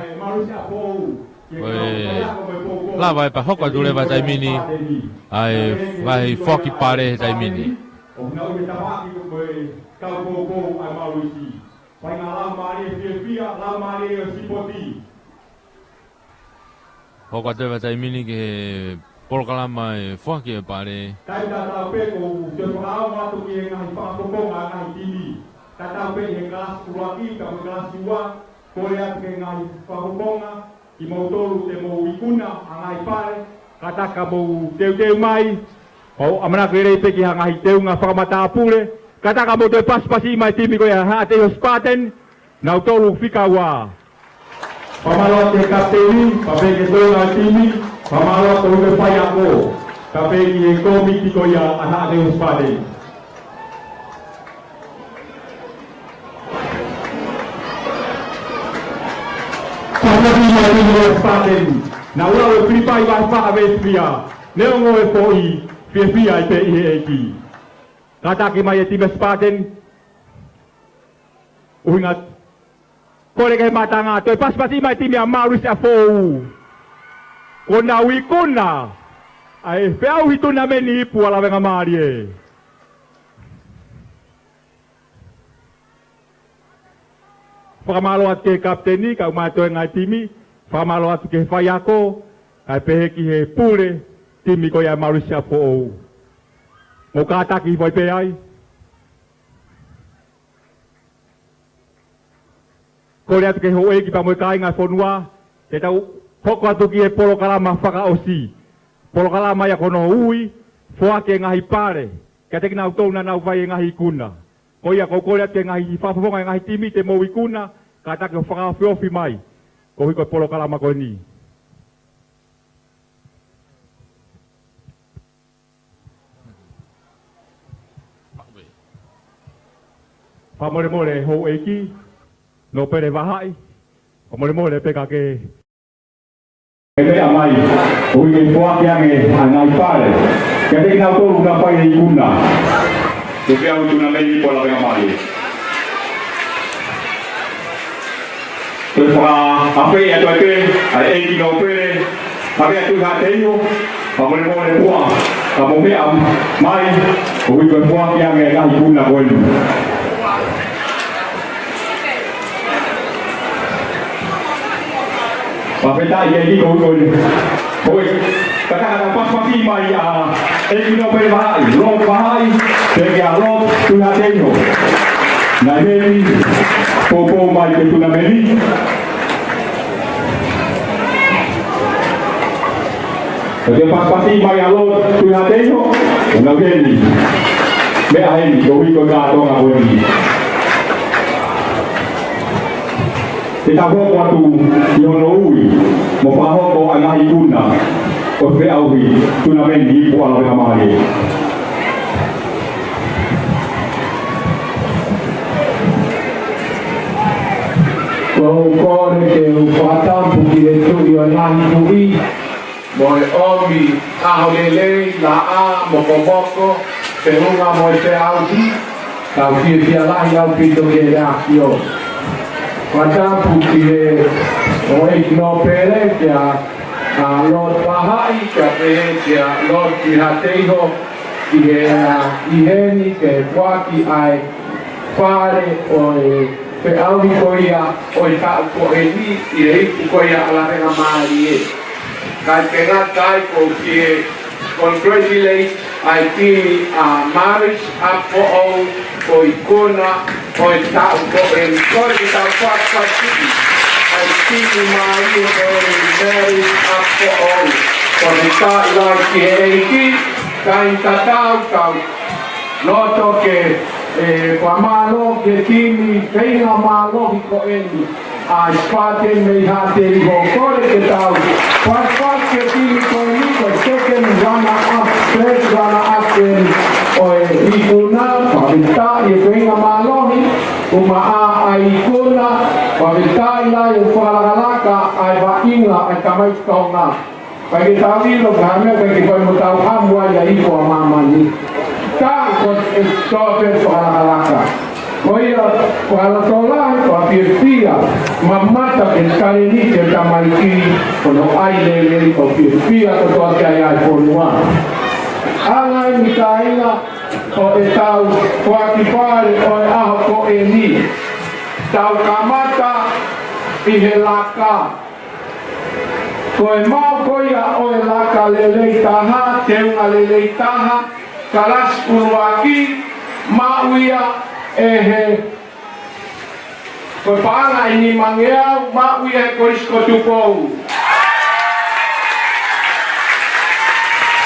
ko e lava ʻe pea hoko atu leva taimi ni ʻa e ngaahi foaki pale he taimi ni. ʻOku nau ʻi he tafaʻaki ko e kau poupou ʻa e Mālisi. Fai ngā laumālie fiefia, laumālie ʻo e Sipoti. Hoko atu leva taimi ni ki he polokalama ʻe foaki ʻa e pale. Taimi tatau pē ʻoku ou toe fakaʻamu atu ki he ngaahi fakafofonga ʻa e ngaahi timi. Tatau pē ʻi he kalasi ʻuluaki, ka mo e kalasi ua, kole atu ki he ngaahi fakafofonga, kimoutolu te mou ikuna ʻa e ngaahi pale, kātaki ka mou teuteu mai, ʻo ʻamanaki lelei pē ki ha ngaahi teunga fakamatāpule, kātaki ka mou toe pasipasi mai timi ko ia Haʻateiho Spartan, nautolu fika ua. Fakamālō atu ki he kapiteni, pea pehē ki he toenga ʻo e timi, fakamālō atu ki he faiako, pea pehē ki he kōmiti ko ia ʻa Haʻateiho Spartan. Fakamālō atu ki he Spartan, naʻa nau lau e Filipai vahe fā veesi fā, neongo e foʻi, fiefia ai pē ʻi he ʻEiki. Kātaki mai e timi Spartan, ʻuhinga, kole ki he mātanga, toe pasipasi mai timi ʻa Mālisi ʻApifoʻou. Kuo nau ikuna ʻa e feʻauhi tunameni ipu ʻa Lavengamālie. Fakamālō atu ki he kapiteni, kae ʻumaʻā e toenga ʻo e timi, fakamālō atu ki he faiako, kae pehē ki he pule, timi ko ia Mālisi ʻApifoʻou. Mou kātaki foʻi pē ai. Kole atu ki he houʻeiki pea mo e kāinga ʻo e fonua, te tau hoko atu ki he polokalama fakaʻosi. Polokalama ia ko hono ui, foaki e ngaahi pale, kiate kinautolu naʻa nau fai e ngaahi ikuna. Ko ia ʻoku ou kole atu ki he ngaahi fakafofonga e ngaahi timi te mou ikuna, kātaki ʻo fakaofiofi mai, koeʻuhi ko e polokalama ko eni. Fakamolemole houʻeiki, Nōpele Vahaʻi, fakamolemole pē ka ke meʻa mai, ʻo ʻi he foaki ange ʻa e ngaahi pale, kiate kinautolu naʻa nau fai e ikuna. Ke feʻauhi tunameni ipu ʻa Lavengamālie. Toe fakaafeʻi atu ai pē ʻa e ʻEiki Nōpele, Havea Tuʻihaʻateiho, fakamolemole Puʻa, ka mou meʻa mai, koeʻuhi ko e foaki ange e ngaahi ikuna ko eni. Fakafetaʻi ki he ʻEiki koeʻuhi ko eni. Ko e, kātaki ka tau pasipasi mai ʻa e ʻEiki Nōpele Vahaʻi, Lord Vahaʻi, pehē kia Lord Tuʻihaʻateiho. Naʻe mei poupou mai ki he tunameni. Pea ke pasipasi mai ʻa Lord Tuʻihaʻateiho, ʻo nau heni. Meʻa heni, koeʻuhi ko e kātoanga ko eni. Te tau hoko atu ʻi hono ui mo fakahoko ʻa e ngaahi ikuna ʻo e feʻauhi tunameni ipu ʻa Lavengamālie. ʻOku ou kole ke u fakatapu ki he Tuʻi ʻo e ngaahi tuʻi, mo e ʻomi ʻaho lelei, laʻā, mokomoko, feʻunga mo e feʻauhi, tau fiefia lahi ʻaupito ki he ʻAfio. Fakatapu ki he houʻeiki nōpele, kia, ʻa, Lord Vahaʻi, kae pehē kia Lord Tuʻihaʻateiho, ki he, ʻa, ʻi heni ke foaki ʻa e fale ʻo e feʻauhi ko ia ʻo e taʻu ko eni ʻi he ipu ko ia ʻa Lavengamālie. Kae ʻikai ke ngata ai, ʻoku ou fie congratulate ʻa e timi ʻa Maris ʻa Foʻou ko e ikuna ʻo e taʻu ko eni. Kole ke tau fakafetaʻi ʻa e timi mālie ko eni Maris ʻa Foʻou. Kole ke tau fakafetaʻi ki he ʻEiki, kae tatau kau loto ke, ʻe, fakamālō ki he timi feinga mālohi ko eni, ʻa Spartan mei Haʻateiho. Kole ke tau fakafetaʻi ki he timi ko eni, ko e second runner up, first runner up eni ʻo e ikuna, fakafetaʻi e feinga mālohi, ʻumaʻā ʻa e ikuna, fakafetaʻi lahi e fakalakalaka ʻa e vaʻinga ʻa e tamaiki Tonga. ʻIkai ke tau ʻilo ka ha meʻa ʻikai ke fai mo tau hamu ai ʻa e ipu ʻa māmani. Ka ko e tō pē fakalakalaka. Ko ia, fakalotolahi, fakafiefia, mamata ki he talēniti ʻa e tamaiki, ko hono ʻai lelei, fakafiefia kotoa ki ai ʻa e fonua. Hangē ko e taimi ʻo ʻetau foaki fale ʻo e ʻaho ko eni. Tau kamata ʻi he laka. Ko e maʻu ko ia ʻo e laka lelei taha, teunga lelei taha, kalasi ʻuluaki, maʻu ia ʻe he, ko e paʻanga ʻe nimangeau, maʻu ia ʻe he Kolisi ko Tupou.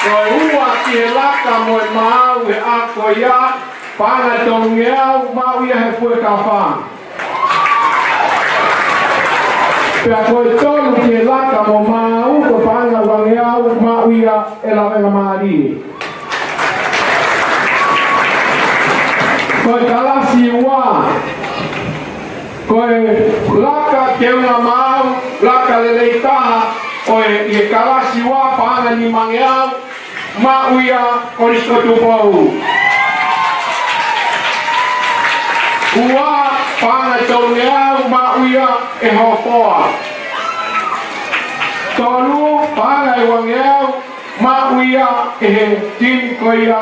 Ko e ua ki he laka mo e maau he ʻaho ko ia, paʻanga ʻe tolungeau, maʻu ia ʻe he Fuekafa. Pea ko e tolu ki he laka mo maau, ko e paʻanga ʻe uangeau, maʻu ia ʻe Lavengamālie. Ko e kalasi ua, ko e laka teunga maau, laka lelei taha, ʻo e, ʻi he kalasi ua, paʻanga ʻe nimangeau, maʻu ia ʻe he Kolisi ko Tupou. Ua, paʻanga ʻe tolungeau, maʻu ia ʻe Hofoa. Tolu, paʻanga ʻe uangeau, maʻu ia ʻe he timi ko ia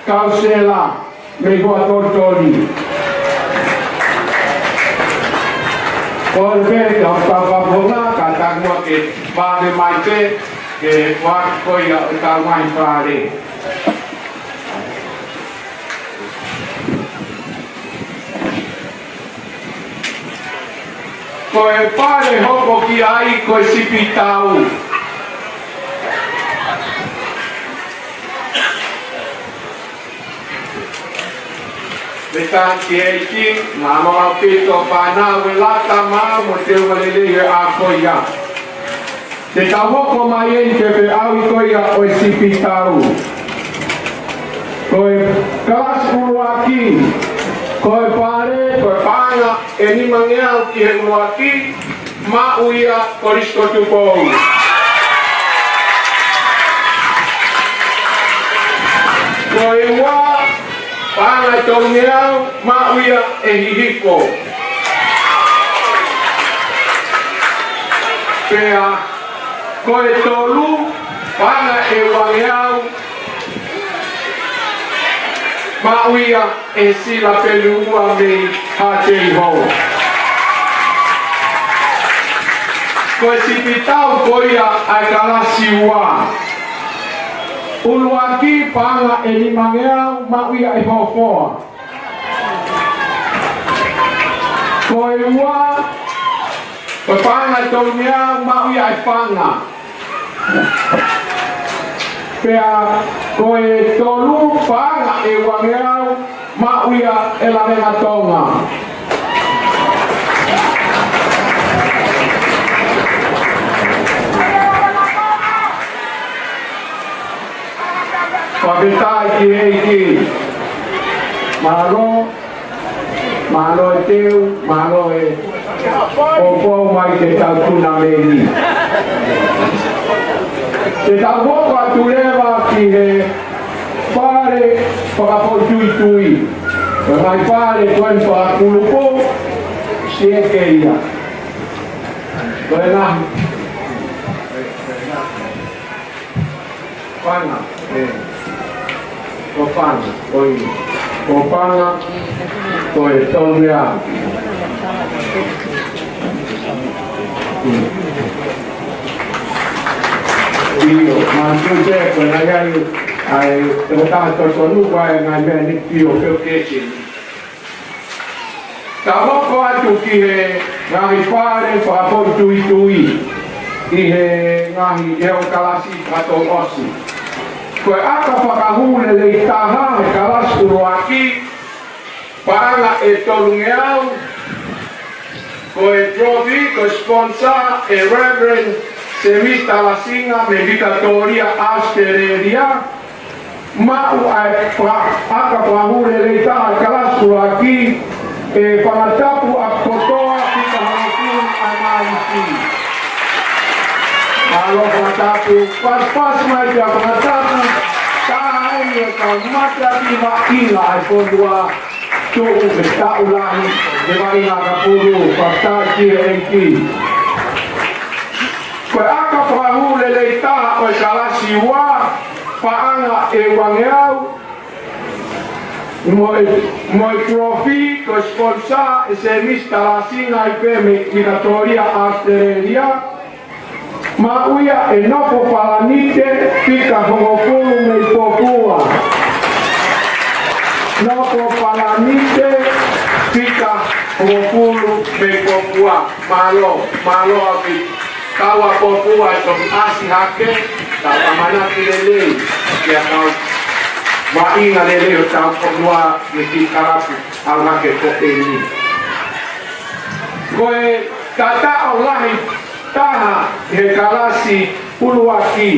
Kausela mei Huʻatolitoli. Kole pē ke u fakapapona, ka taku muʻa ke vave mai pē, ke foaki ko ia ʻo e kau mai fale. Ko e fale hoko ki ai ko e Sipitau. Mei he taki ʻEiki, mālō ʻaupito fānau, ʻe laka maau mo teunga lelei he ʻaho ko ia. Te tau hoko mai eni ki he feʻauhi ko ia ʻo e Sipitau. Ko e kalasi ʻuluaki, ko e fale, ko e paʻanga ʻe nimangeau ki he ʻuluaki, maʻu ia ʻe he Kolisi ko Tupou. Ko e ua, paʻanga ʻe tolungeau, maʻu ia ʻe Hihifo. Pea ko e tolu, paʻanga ʻe uangeau, maʻu ia ʻe Sila Pelua mei Haʻateiho. Ko e Sipitau ko ia ʻa e kalasi ua. ʻUluaki, paʻanga ʻe nimangeau, maʻu ia ʻe Hofoa. Ko e ua, ko e paʻanga ʻe tolungeau, maʻu ia ʻe Fanga. Pea ko e tolu, paʻanga ʻe uangeau, Maʻu ia ʻe Lavengatonga. Fakafetaʻi ki he ʻEiki. Mālō, mālō e teu, mālō e poupou mai ke tau tuna mei ni. Te tau hoko atu leva ki he fale fakafoʻituitui. Ko e ngaahi fale ko eni fakakulupu, siʻi ʻEiki ia. Ko e ngaahi Panga, ē. Ko Panga, ko ia. Ko Panga, ko e tolu mea. ʻIo, ma tu te, ko e ngaahi ai, ai, te mo taha totonu, ko e ngaahi meʻa ni pio, pio kehe. Tau hoko atu ki he ngaahi fale fakafoʻituitui ʻi he ngaahi ʻi he ongo kalasi ka tau ʻosi. Ko e ʻaka fakahū lelei taha he kalasi ʻuluaki, paʻanga ʻe tolungeau, ko e trophy, ko e sponsor ʻe Reverend Semisi Talasinga mei Vikatōlia, ʻAositelēlia. Maʻu ʻa e fa-, ʻaka fakahū lelei taha he kalasi ʻuluaki, ʻe Fangatapu ʻAkotoa, fika hongofulu ʻa e mālisi. Mālō Fangatapu, pasipasi mai kia Fangatapu, ka ai e ka mata ki maʻinga ʻa e fonua, tuʻu ke taʻu lahi, ke maʻinga ka pulu, fakafetaʻi ki he ʻEiki. Ko e ʻaka fakahū lelei taha ʻo e kalasi ua, paʻanga ʻe uangeau, mo e, mo e trophy, ko e sponsor ʻe Semisi Talasinga ʻi pē mei Vikatōlia, ʻAositelēlia. Maʻu ia ʻe Nofo Palanite, fika hongofulu mei Popua. Nofo Palanite, fika hongofulu mei Popua. Mālō, mālō ʻaupito. Kau ʻa Popua ʻe toki ʻasi hake, tau ʻamanaki lelei, kia kau maʻinga lelei ʻo tau fonua ʻi he kiʻi kalapu ʻalu hake ko eni. Ko e tataʻo lahi taha he kalasi ʻuluaki,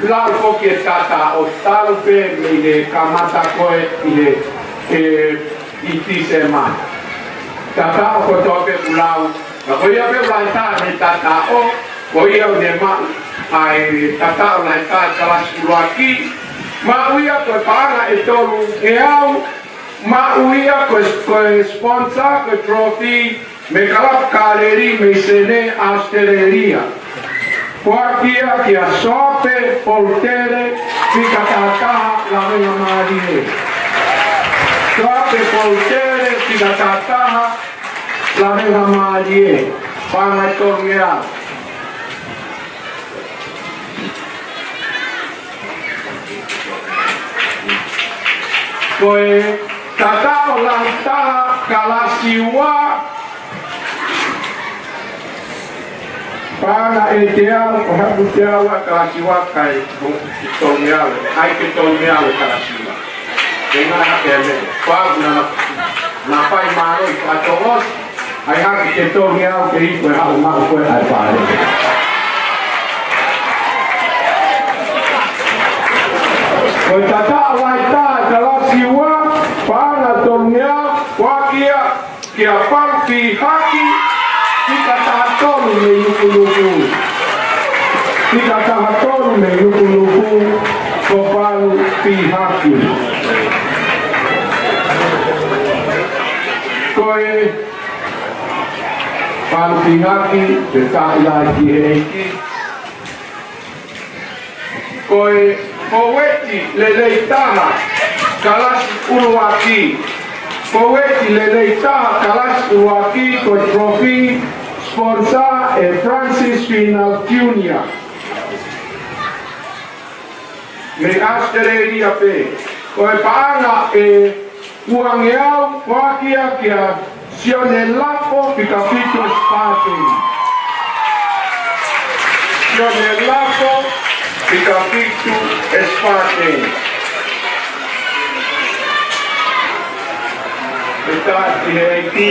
lau ko e tataʻo talu pē mei he kamata ko ē ʻi he, ē, ʻi Tīsema. Tataʻo kotoa pē kuo lau, ka ko ia pē ʻoku lahi taha he tataʻo, ko ia ʻoku ne maʻu ʻa e tataʻo lahi taha kalasi ʻuluaki, maʻu ia ko e paʻanga ʻe tolungeau, maʻu ia ko e, ko e sponsor, ko e trophy, mei he kalapu Kāleli mei Senē, ʻAositelēlia. Foaki ia kia Soape Polutele, fika taha taha, Lavengamālie. Soape Polutele, fika taha taha, Lavengamālie. Paʻanga ʻe tolungeau. Ko e tataʻo lahi taha kalasi ua, paʻanga ʻe teau, ko haku teau ʻa kalasi ua kae tolungeau, ʻai ke tolungeau kalasi ua. Ke ngana ke me, pau na, na fai mālō ʻi fatongosi, ʻai hake ke tolungeau ke iku e haʻu maʻu ko ē ʻa e fale. Ko e tataʻo lahi taha kalasi ua, paʻanga tolungeau, foaki ia kia Palu Pihaki, fika taha tolu mei Nukunuku. Fika taha tolu mei Nukunuku, ko Palu Pihaki. Ko e Palu Pihaki, te taʻi lahi ki he ʻEiki. Ko e fōueti lelei taha kalasi ʻuluaki. Fōueti lelei taha kalasi ʻuluaki ko e trophy, sponsor ʻe Francis Finau Junior. Mei ʻAositelēlia pē. Ko e paʻanga ʻe uangeau, foaki ia kia Sione Lapo, fika fitu Spate. Sione Lapo, fika fitu Spate. Ki he ʻEiki,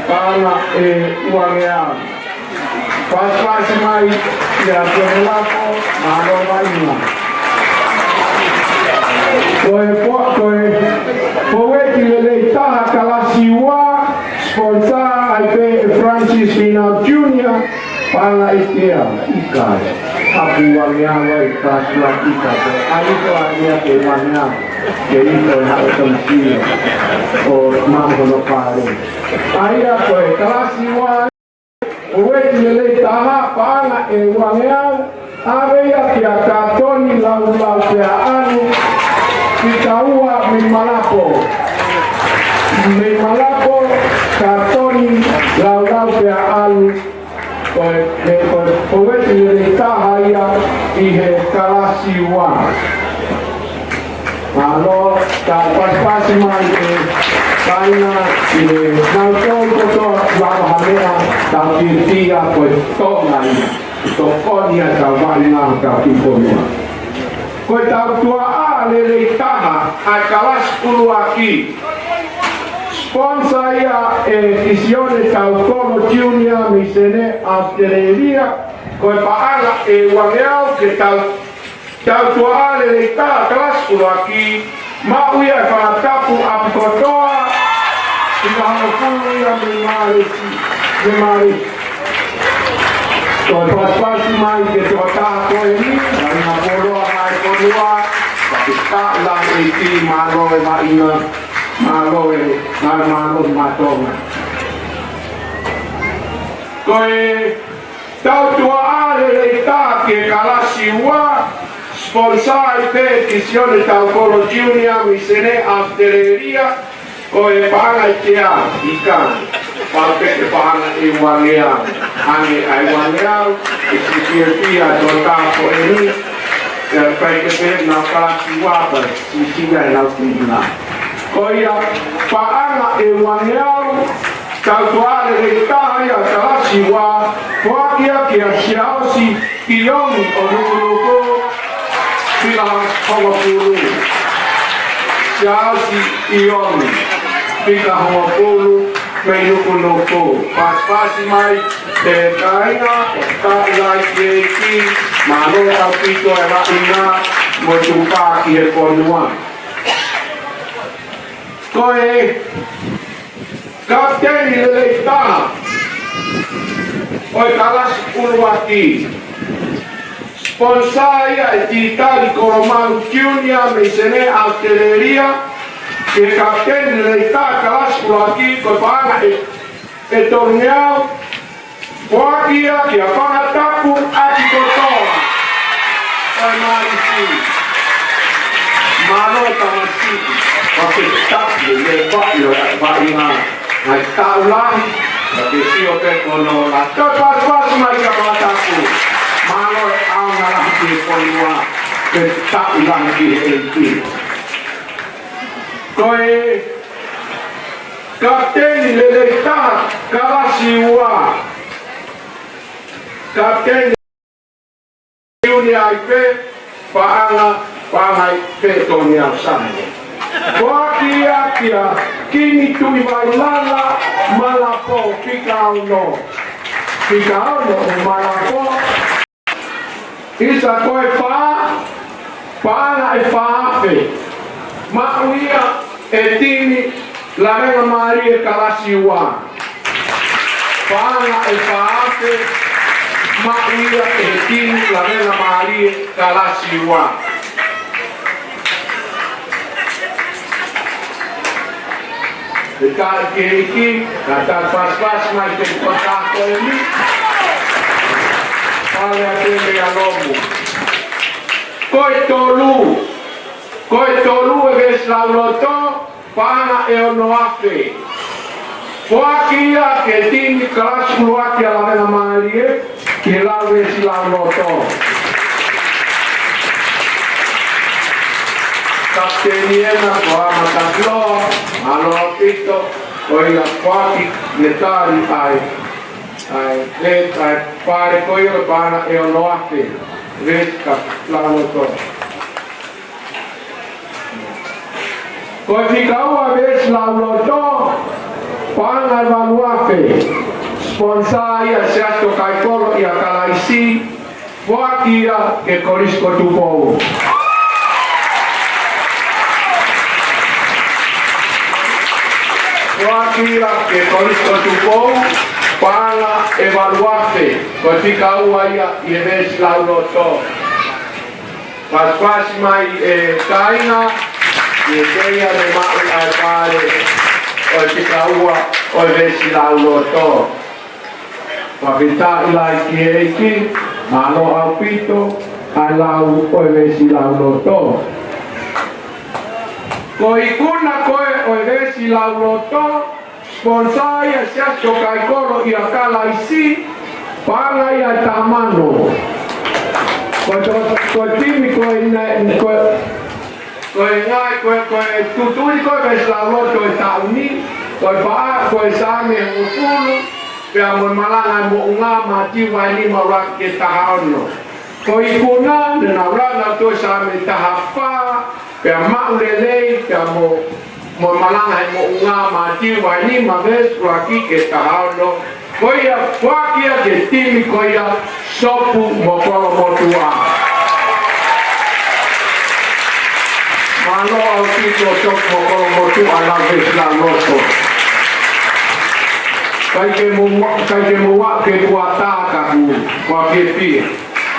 paʻanga ʻe uangeau. Pasipasi mai kia Tuʻilapo, mālō e vaʻinga. Ko e po-, ko e poueti lelei taha kalasi ua, sponsor ai pē ʻe Francis Finau Junior, paʻanga ʻe tea, ʻikai. Haʻu uangeau ai, pasipasi ka ko ai ko ia ke uangeau. Ke ʻilo e haʻu ʻo tausia ʻo maʻu hono pale. ʻA ia ko e kalasi ua, poueti lelei taha, paʻanga ʻe uangeau, ʻave ia kia Katoni Laulau Peaʻalu, fika ua mei Malapo. Mei Malapo, Katoni Laulau Peaʻalu, ko e, ko e, ko e poueti lelei taha ia ʻi he kalasi ua. Mālō, ka pasipasi mai e vaʻinga ʻi he nautolu kotoa lava ha meʻa, tau kitia ko e Tonga ia. Tokoni ʻa e vaʻinga ka ki konua. Ko e tau tuaʻā lelei taha ʻa e kalasi ʻuluaki. Sponsor ia ʻe Kisione Taukolo Junior mei Senē, ʻAositelēlia. Ko e paʻanga ʻe uangeau ke tau, tau tuaʻā lelei taha kalasi ʻuluaki. Maʻu ia e fanga tapu ʻapi kotoa. Fika hongofulu ia mei Malesi, mei Malesi. Ko e pasipasi mai ki he tokotaha ko eni, ʻa ia ʻoku poloa mai e konua, ka ke taʻu lahi ʻEiki, mālō e vaʻinga, mālō e, mālō, mālō mātou. Ko e tau tuaʻā lelei taha ki he kalasi ua, sponsor ai pē ʻe Kisione Taukolo Junior mei Senē, ʻAositelēlia. Ko e paʻanga ʻe tea, ʻikai. Pau pē ke paʻanga ʻe uangeau. Hangē ʻa e uangeau, ʻe siʻisiʻi ʻa e tokotaha ko eni, ʻe pehē ke pehē ʻenau kalasi ua pē, siʻisiʻi ʻenau tuna. Ko ia paʻanga ʻe uangeau, tau tuaʻā lelei taha ia kalasi ua, foaki ia kia Siaosi ʻIongi ʻo Nukunuku, fika hongofulu. Siaosi ʻIongi, fika hongofulu, mei Nukunuku. Pasipasi mai e kāinga, ka lai ke ki, mālō ʻaupito e vaʻinga mo e tuʻukipa ki he konua. Ko e kapiteni lelei taha ʻo e kalasi ʻuluaki. Sponsor ia ʻe Titali Kolomalu Junior mei Senē, ʻAositelēlia, ke kapiteni lelei taha kalasi ʻuluaki, ko e paʻanga ʻe, ʻe tolungeau, foaki ia kia fanga tapu ʻapi kotoa. Ko e Malesi. Mālō e tamasiʻi. Ko e tapu lelei pē ʻo e vaʻinga. Naʻe taʻu lahi, ka ke sio pē ko hono ola. Ko e pasipasi mai kia fanga tapu. Mālō e ʻaonga lahi ki he konua. Ke taʻu lahi ki he ʻEiki. Ko e kapiteni lelei taha kalasi ua. Kapiteni Junior ai pē, paʻanga, paʻanga ai pē Tony Ausani. Foaki ia kia Kingi Tuʻivailala, Malapo, fika ono. Fika ono ʻo Malapo. ʻIsa ko e fā, paʻanga ʻe fā afe. Maʻu ia ʻe he timi Lavengamālie Kalasi Ua. Paʻanga ʻe fā afe, maʻu ia ʻe he timi Lavengamālie Kalasi Ua. Pea ko e ʻEiki, ka ta pasipasi mai ki he tokotaha ko eni. Pale atu e meʻa lomu. Ko e tolu. Ko e tolu ʻe veesi lauloto, paʻanga ʻe ono afe. Foaki ia ki he timi Kalasi ʻUluaki ʻa Lavengamālie, ki he lau veesi lauloto. Kapiteni ena ko Amata Floa, mālō ʻaupito, ko ia foaki ne tali ai, ai, e, ai, pale ko ia paʻanga ʻe ono afe, veesi ka lauloto. Ko e fika ua veesi lauloto, paʻanga ʻe valu afe. Sponsor ia ʻe he Siasi Tokaikolo ʻia Kalaisi, foaki ia ki he Kolisi ko Tupou. Foaki ia ki he Kolisi ko Tupou, paʻanga ʻe valu afe. Ko e fika ua ia ʻi he veesi lauloto. Pasipasi mai e kāinga, ʻi he teia ne maʻu ʻa e pale ʻo e fika ua ʻo e veesi lauloto. Fakafetaʻi lahi ki he ʻEiki, mālō ʻaupito ʻa e lau ʻo e veesi lauloto. Ko e ikuna ko ē ʻo e veesi lauloto, sponsor ia ʻe he Siasi Tokaikolo ʻia Kalaisi, paʻanga ia ʻe taha mano. Ko e to-, ko e timi ko ē naʻe, ko e, ko e ngaahi, ko e, ko e tuʻutuʻuni ko ē veesi lauloto ʻo e taʻu ni, ko e paʻanga, ko e Saame hongofulu, pea mo e Malanga ʻi he Moʻunga, Mātiu vahe nima ʻuluaki ki he taha ono. Ko e ikuna, ne nau lau ʻa e Saame taha fā, pea maʻu lelei, pea mo, mo e Malanga ʻi he Moʻunga, Mātiu vahe nima veesi ʻuluaki ki he taha ono. Ko ia, foaki ia ki he timi ko ia, Sopu mo Kolomotuʻa. Mālō ʻaupito Sopu mo Kolomotuʻa, lau veesi lauloto. ʻIkai ke mou, ʻikai ke mou aʻu ki he kuata ka kuo foaki pē.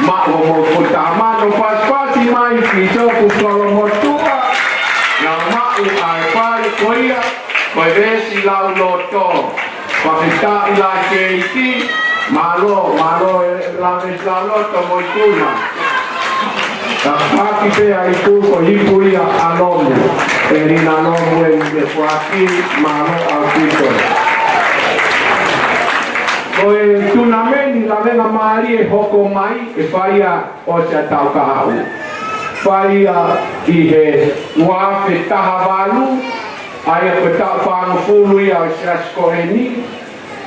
Maʻu homou foʻi taha mano. Pasipasi mai ki Sopu Kolomotuʻa, naʻa maʻu ʻa e pale ko ia, ko e veesi lauloto. Fakafetaʻi lahi ki he ʻEiki, mālō, mālō e lau veesi lauloto mo e ikuna. Ka paki pē ʻa e ipu ko e ipu ia ʻa Lomu, ʻe Lina Lomu ʻe ne foaki, mālō ʻaupito. Ko e tunameni lavengamālie ʻe hoko mai, ʻe fai ia ʻosi ʻa e taʻu kahaʻu. Fai ia ʻi he ua afe taha valu, ʻa ia ko e taʻu fāngofulu ia ʻo e Siasi ko eni,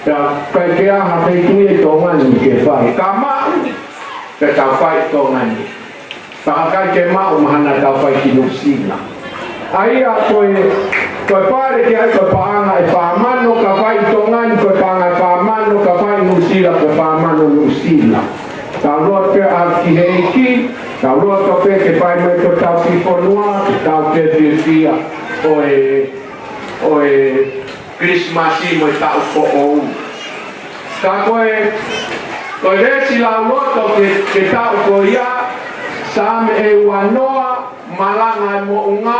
pea ʻikai ke ʻi ai ha feituʻu ʻi Tonga ni ke fai. Ka maʻu, pea tau fai ʻi Tonga ni. Pea ʻikai ke maʻu mahalo naʻa tau fai ki Nuʻusila. ʻA ia ko e, ko e pale ki ai ko e paʻanga ʻe fā mano, ka fai ʻi Tonga ni ko e paʻanga ʻe fā mano, ka fai ʻi Nuʻusila ko e fā mano Nuʻusila. Tau lotu pē ʻa ki he ʻEiki, tau lotu pē ke fai mai ko ʻetau kiʻi fonua, ke tau ke fiefia ʻo e, ʻo e Kilisimasi mo e taʻu foʻou. Ka ko e, ko e veesi lauloto ki he, ki he taʻu ko ia, Saame ʻe uanoa, Malanga ʻi he Moʻunga,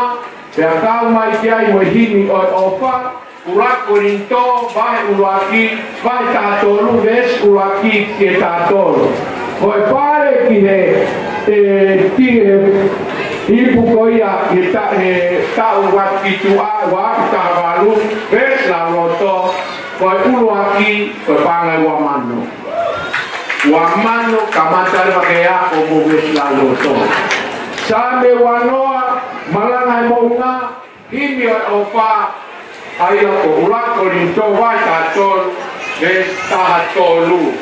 pea kau mai ki ai mo e himi ʻo e ʻofa, ʻUluaki Kolinitō, vahe ʻuluaki, vahe taha tolu, veesi ʻuluaki ki he taha tolu. Ko e pale ki he, ʻe, ki he ipu ko ia, ʻi he ta-, he taʻu ua ki tuʻa, ua ki taha valu, veesi lauloto, ko e ʻuluaki, ko e paʻanga ʻe ua mano. Ua mano, kamata leva ke ako mo veesi lauloto. Saame uanoa, Malanga ʻi he Moʻunga, himi ʻo e ʻofa, ʻa ia ko ʻUluaki Kolinitō vahe taha tolu, veesi taha tolu.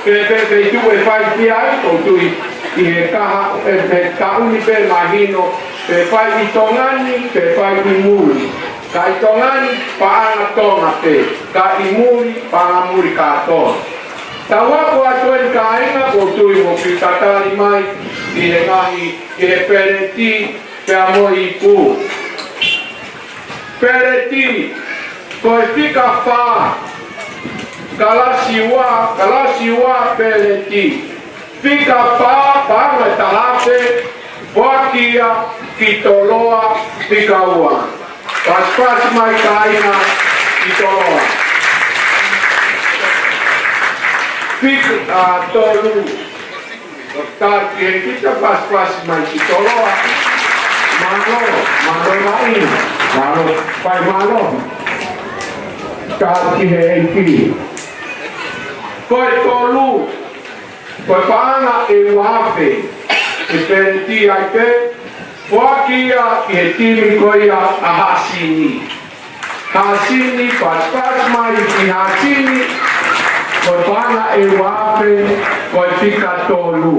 Pe, pe, pe feituʻu ʻe fai ki ai, ʻoku ou tui ʻi he kahaʻu, ʻe, pe taʻu ni pē mahino, pe fai ʻi Tonga ni, pe fai ʻi muli. Ka ʻi Tonga ni, paʻanga Tonga pē, ka ʻi muli, paʻanga muli kātoa. Tau ako atu eni kāinga, ʻoku ou tui mou kiʻi tatali mai, ʻi he ngaahi, ʻi he peleti, pea mo e ipu. Peleti, ko e fika fā, kalasi ua, kalasi ua peleti. Fika fā, paʻanga ʻe taha afe, foaki ia ki Toloa, fika ua. Pasipasi mai kāinga ki Toloa. Fika, ʻa, tolu. Tau ki he kita pasipasi mai ki Toloa. Mālō, mālō lahi, mālō, fai mālō. Tau ki he ʻEiki. Ko e tolu, ko e paʻanga ʻe ua afe, ʻe peleti ai pē, foaki ia ki he timi ko ia ʻa Haʻasini. Haʻasini, pasipasi mai ki Haʻasini, ko e paʻanga ʻe ua afe, ko e fika tolu.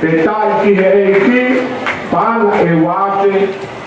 Pea tau ki he ʻEiki, paʻanga ʻe ua afe,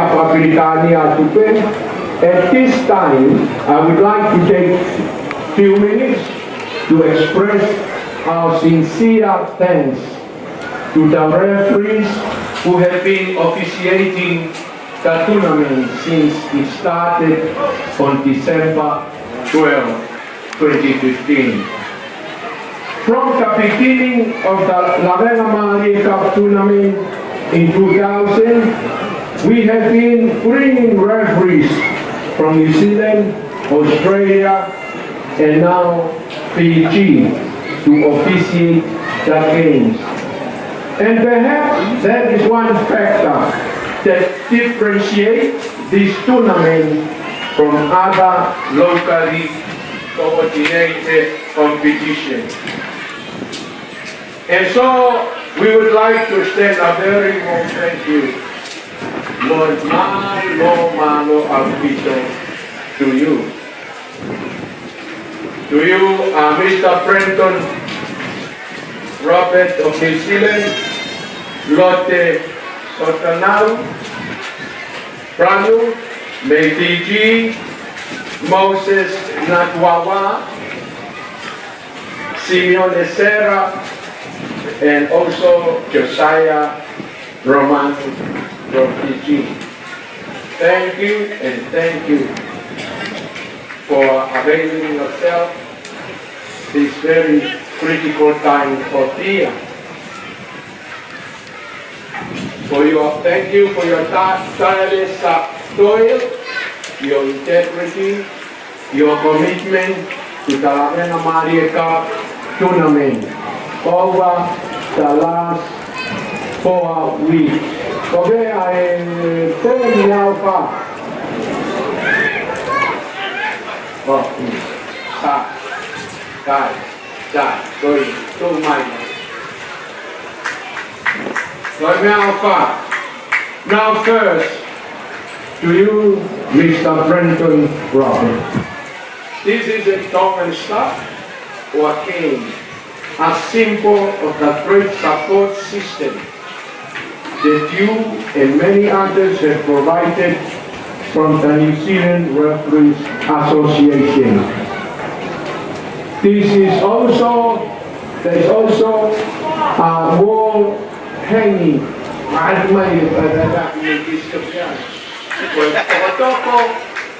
Meʻa Fakapilikānia atu pē. At this time, I would like to take few minutes to express our sincere thanks to the referees who have been officiating the tournament since it started on December twelfth, twenty fifteen. From the beginning of the Lavengamālie Cup tournament in two thousand, we have been bringing referees from New Zealand, Australia, and now Fiji to officiate the games. And perhaps that is one factor that differentiates this tournament from other locally coordinated competitions. And so we would like to extend a very warm thank you Mālō, mālō ʻaupito to you. To you, uh, Mister Brenton Robert of New Zealand, Lote Sotanau Ranu mei Fiji, Moses Natuawa, Simeone Sera, and also Josiah Roman from Fiji. Thank you and thank you for availing yourself this very critical time of the year. For your, thank you for your ti-, tireless, uh, toil, your integrity, your commitment to Talavena Mālie Cup tournament over the last four weeks. Ko e meʻa ē, Temi Alfa. Oh, mm. Sa, kai, sa, koi, tō mai. Koi Alfa. Now first, to you, Mister Brenton Robert. This is a Tongan star or a cane, a symbol of the great support system that you and many others have provided from the New Zealand Referees Association. This is also, there's also a wall hanging. Ai mai e, e, e, e, e, e, e, ko e tokotoko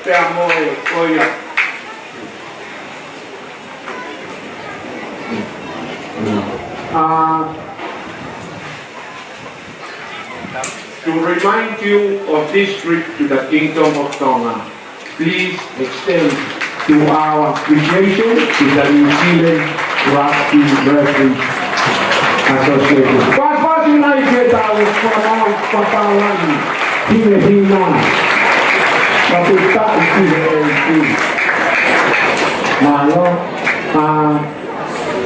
pea mo e, ko ia. Uh, to remind you of this trip to the Kingdom of Tonga, please extend to our appreciation to the New Zealand Rugby Referees Association. Pasipasi mai ke tau fakamaau fakapālangi hinehina. Fakafetaʻi ki he ʻEiki. Mālō. Uh,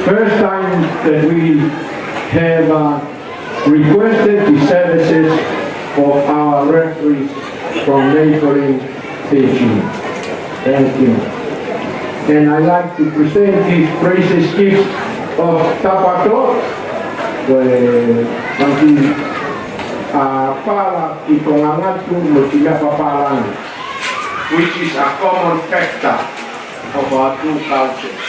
first time that we have, uh, requested the services of our referees from neighboring Fiji. Thank you. And I'd like to present this precious gift of tapato, ko e, uh, pala ki Tongangatu mo Tongapapalani, which is a common factor of our two cultures.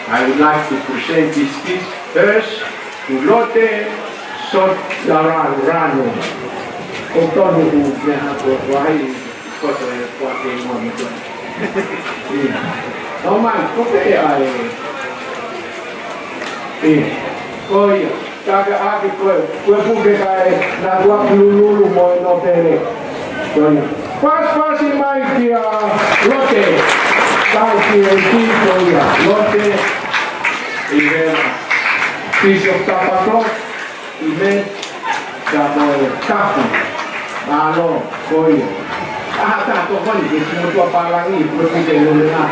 I would like to present this gift first to Lote Sotarano. Ko tonu ku me ha ko wai ko te kua ke mo me ko. Ia. Tau mai, ko te ai. Ia. Ko ia. Ka ke ʻaki ko e, ko e puke kae, na kua ki Lululu mo e nōtele. Ko ia. Pasipasi mai kia Lote. Tau ki e ki ko ia. Lote. ʻI he piece of tapato. ʻI he ka mo e kapu. Mālō, ko ia. ʻA, tā tō koni, ke sino tua pālangi, ko e puke lele na.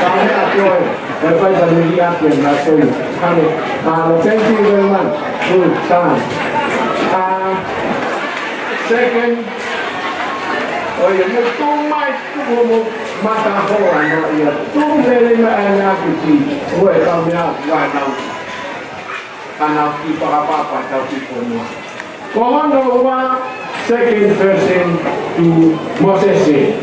Ka mea ko e, e pai pa nui ake na ko ia. Ka mo, mālō, thank you very much. Good time. Uh, second, ʻo ia, mo tō mai, mo, mo, mata hoa na ia. Tō lele na ʻa na kuti, ko e ka mea, wa na. Ka na ki Pakapapa tau ki Fonua. Ko hono ua, second person to Mosese.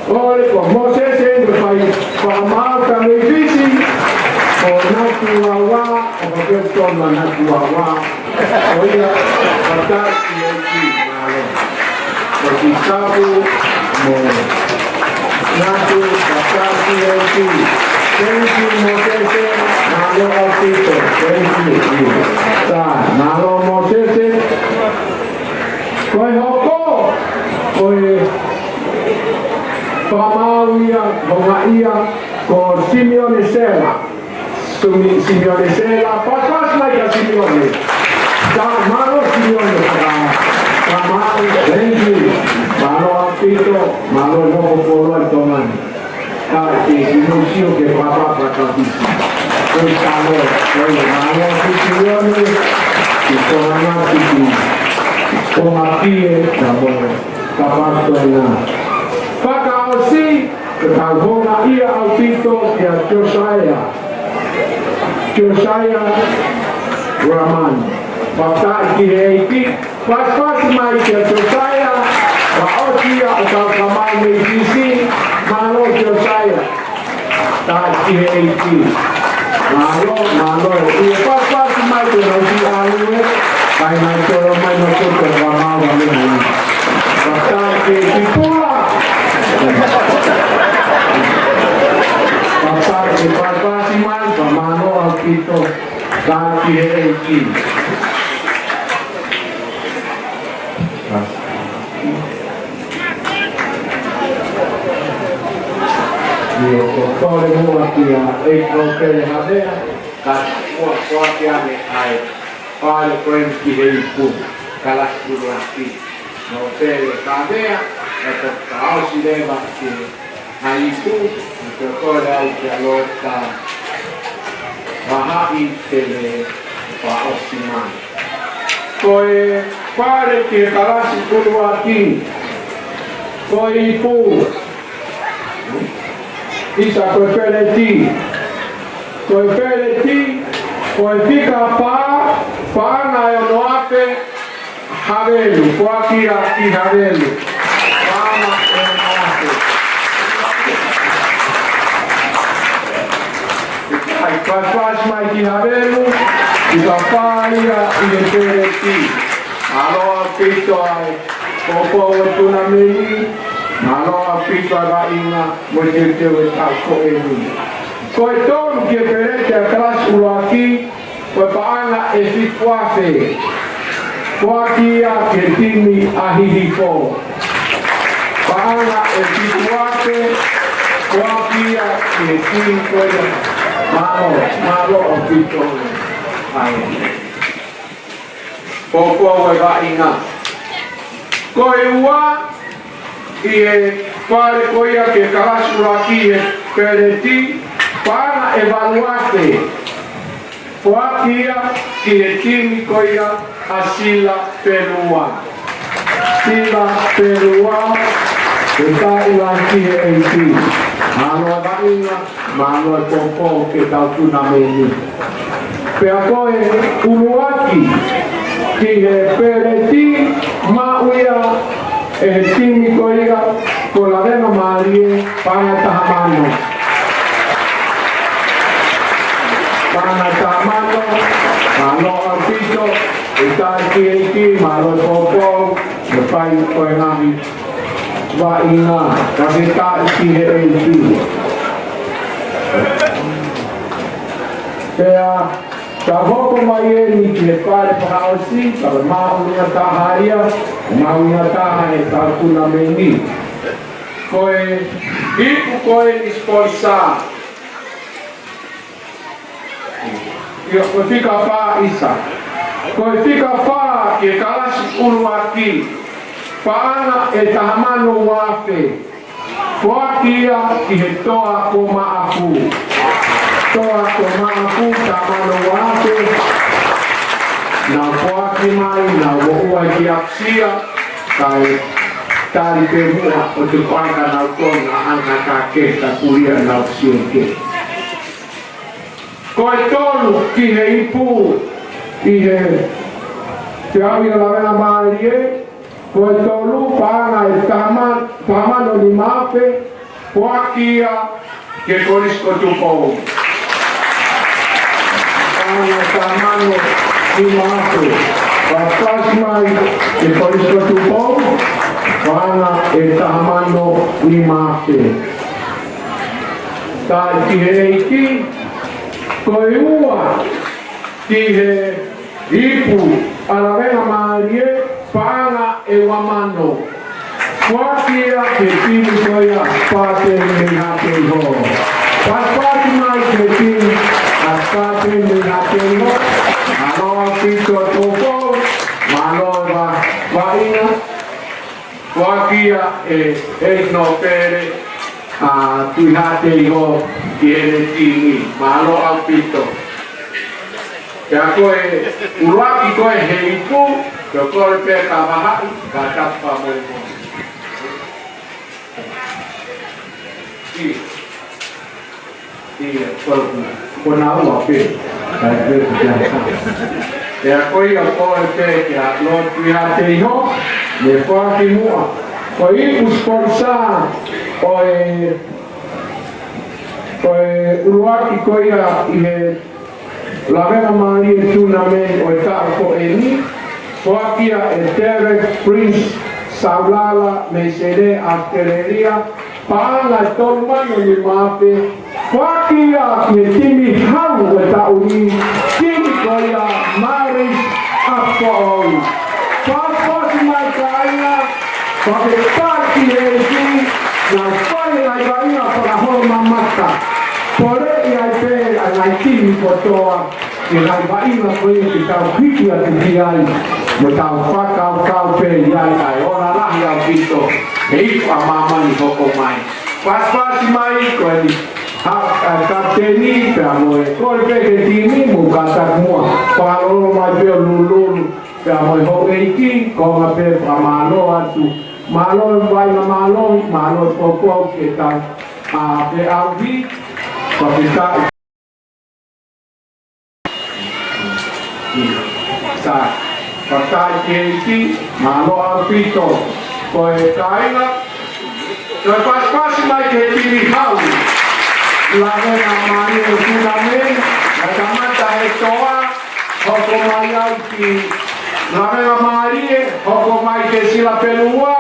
ʻOi, ko Mosese, ko e fai fakamaau ka mei Fisi, ko Natuawa, ʻo ka ke tona Natuawa. ʻO ia, ka tau ki e ki, mālō. Ko e ki tapu, mo. Natu, ka tau ki e ki. Thank you, Mosese. Mālō ʻaupito. Thank you. Sa, mālō Mosese. Ko e hoko, ko e fakamaau ia, houngaʻia, ko Simeone Sela. Sumi-, Simeone Sela, pasipasi mai kia Simeone. Sa, mālō Simeone, sa, sa mālō, thank you. Mālō ʻaupito, mālō e hoko koloa ʻi Tonga ni. Ka ke, ke mou sio ke papa papa ka pisi. Ko e talo, ko e mālō ki Sione, ki Tonga ki. Ko Makie, ka mo, ka patu ena. Fakaʻosi, ke tau houngaʻia ʻaupito kia Josiah. Josiah Raman. Fakafetaʻi ki he ʻEiki, pasipasi mai kia Josiah, fakaʻosi ia ʻo kau kamau mei Fisi, mālō Josiah. Fakafetaʻi ki he ʻEiki. Mālō, mālō. ʻIo, pasipasi mai ke nau si alue, kai nau tolo mai no koto ka mau a mena. Fakafetaʻi ki he ʻEiki pula. Fakafetaʻi ki he pasipasi mai, ka mālō ʻaupito. Fakafetaʻi ki he ʻEiki. ʻIo, ko e kole muʻa kia ʻEiki Nōpele Havea, ka ua koa ki ane ai, fale ko eni ki he ipu, kalasi ʻuluaki. Nōpele Havea, ʻe toki fakaʻosi leva ki he ʻa e ipu, ʻe toki kole au kia Lota Vahaʻi ke ne fakaʻosi mai. Ko e fale ki he kalasi ʻuluaki, ko e ipu, ʻisa ko e peleti, ko e peleti, ko e fika fā, paʻanga ʻe ono afe, Havelu, foaki ia ki Havelu. Paʻanga ʻe ono afe. ʻIkai, pasipasi mai ki Havelu, ʻi ka fā ia ʻi he peleti. Mālō ʻaupito ʻa e poupou ʻo e tunameni, mālō ʻaupito ʻa e vaʻinga mo e teuteu ʻo e taʻu ko eni. Ko e tolu ki he peleti ʻa e kalasi ʻuluaki, ko e paʻanga ʻe fitu afe. Foaki ia ki he timi ʻa Hihifo. Paʻanga ʻe fitu afe. Foaki ia ki he timi ko ia. Mālō, mālō ʻaupito. ʻAi. Poupou ʻa e vaʻinga. Ko e ua, ʻi he fale ko ia ki he kalasi ʻuluaki ʻi he peleti, paʻanga ʻe valu afe. Foaki ia ki he timi ko ia ʻa Sila Pelua. Sila Pelua, fakafetaʻi lahi ki he ʻEiki. Mālō ʻa e vaʻinga, mālō ʻa e poupou ki he taʻu tunameni. Pea ko e ʻuluaki ki he peleti, maʻu ia ʻe he timi ko ia ko Lavengamālie, paʻanga ʻe taha mano. Paʻanga ʻe taha mano, mālō ʻaupito, fakafetaʻi ki he ʻEiki, mālō e poupou, mo e fai ʻo e ngaahi vaʻinga, fakafetaʻi ki he ʻEiki. Pea, ka hoko mai eni ki he fale fakaʻosi, ka ko e mahuʻinga taha ia, mahuʻinga taha he taʻu tunameni. Ko e ipu ko eni sponsor. ʻIo, ko e fika fā ʻisa. Ko e fika fā ki he kalasi ʻuluaki. Paʻanga ʻe taha mano ua afe. Foaki ia ki he Toa ko Maʻafu. Toa ko Maʻafu, taha mano ua afe. Nau foaki mai, nau moʻua ki ʻapasia. Kae tali pē muʻa ʻo tukuange ka nau tonu ʻa e ngaahi kakai ka pulia nau sio ke. Ko e tolu ki he ipu ʻi he Feʻauhi ʻa Lavengamālie, ko e tolu paʻanga ʻe taha ma-, taha mano nima afe, foaki ia ki he Kolisi ko Tupou. Paʻanga ʻe taha mano nima afe. Fakafetaʻi mai ki he Kolisi ko Tupou, paʻanga ʻe taha mano nima afe. Fakafetaʻi ki he ʻEiki, ko e ua ki he ipu ʻa Lavengamālie, paʻanga ʻe ua mano. Foaki ia ki he timi ko ia ʻa Sipateni mei Haʻateiho. Fakafetaʻi mai ki he timi ʻa Sipateni mei Haʻateiho. Mālō ʻaupito e poupou, mālō e va-, vaʻinga. Foaki ia ʻe, ʻe Nōpele ʻa Tuʻi Haʻateiho ki heʻene timi. Mālō ʻaupito. Pea ko e ʻuluaki ko ē he ipu, Ko e kole pē ka vahaʻi, ka tapu pea mo e moʻoni. ʻIo. ʻIo, ko, ko naua pē. Kai pē, pea ko ia ko e pē kia lotu ia te iho, ne foaki muʻa. Ko e ipu sponsor ʻo e, ʻo e ʻuluaki ko ia ʻi he Lavengamālie Tournament ʻo e taʻu ko eni, foaki ia ʻe Derek Prince Saulala mei Senē, ʻAositelēlia, paʻanga ʻe tolu mai ʻo nima afe, foaki ia ki he timi hau ʻo e taʻu ni, timi ko ia Maris ʻApifoʻou. Pasipasi mai kāinga, fakafetaʻi ki he ʻEiki, naʻe fai e ngaahi vaʻinga fakaholo mamata. Poleʻi ai pē ʻa e ngaahi timi kotoa, ke ngaahi vaʻinga ko ia ke tau hiki atu ki ai, mo tau fakakaukau pē ʻi ai ʻa e ola lahi ʻaupito, he ipu ʻa māmani hoko mai. Pasipasi mai ko eni, ha, ʻa e kapiteni, pea mo e kole pē ki he timi, mou kātaki muʻa, fakalolo mai pē ʻo lulululu, pea mo e houʻeiki, konga pē fakamālō atu. Mālō e vaʻinga mālohi, mālō e poupou ke tau, ʻa, feʻauhi, fakafetaʻi. Sa, fakafetaʻi ki he ʻEiki, mālō ʻaupito. Ko e kāinga, ko e pasipasi mai ki he timi hau. Lavengamālie Tournament, naʻe kamata he toa, hoko mai ai ki Lavengamālie, hoko mai ki Silapelua,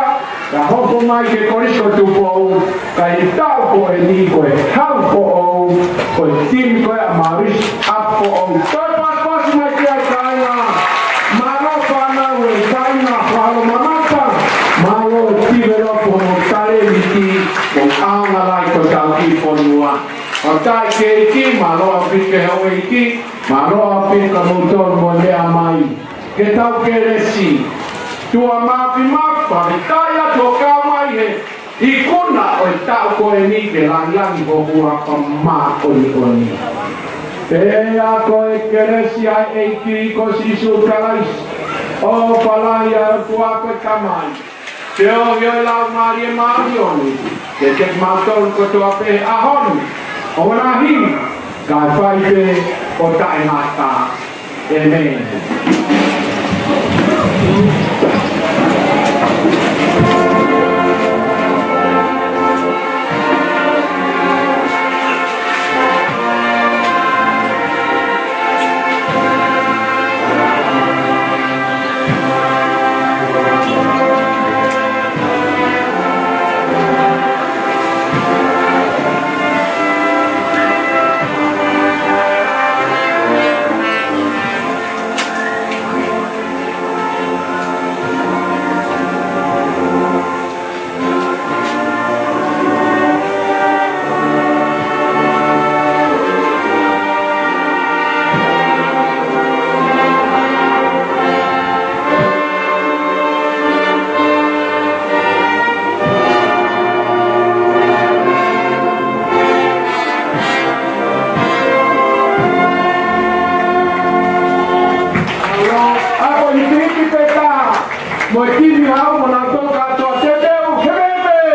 pea hoko mai ki Kolisi ko Tupou, ka ʻi he taʻu ko eni ko e hau foʻou, ko e timi ko ia ʻa Maris ʻApifoʻou. Toe pasipasi mai ki ai kāinga, mālō fānau e kāinga, fakalolo mamata, mālō e develop hoʻomou talēniti, mo e ʻaonga lahi ko ʻetau kiʻi fonua. Fakafetaʻi ki he ʻEiki, mālō ʻaupito ki he houʻeiki, mālō ʻaupito kia moutolu mo e meʻa mai. Ke tau kelesi. ʻOtua Māfimafi, fakafetaʻi atu ʻo kau mai he ikuna ʻo e taʻu ko eni ke langilangi ho huafa māʻoniʻoni. Pea ko e kelesi ʻa e ʻEiki ko Sīsū Kalaisi, ʻofa lahi ʻa e ʻOtua ko e Tamai, feohi ʻo e Laumālie Māʻoniʻoni, ke ʻiate kimautolu kotoa pē he ʻaho ni, ʻo lahi, kae fai pē ʻo taʻengata. ʻĒmeni. ʻApo hikihiki pē taha mo e timi hau mo nau toka atu, teuteu hemeheme.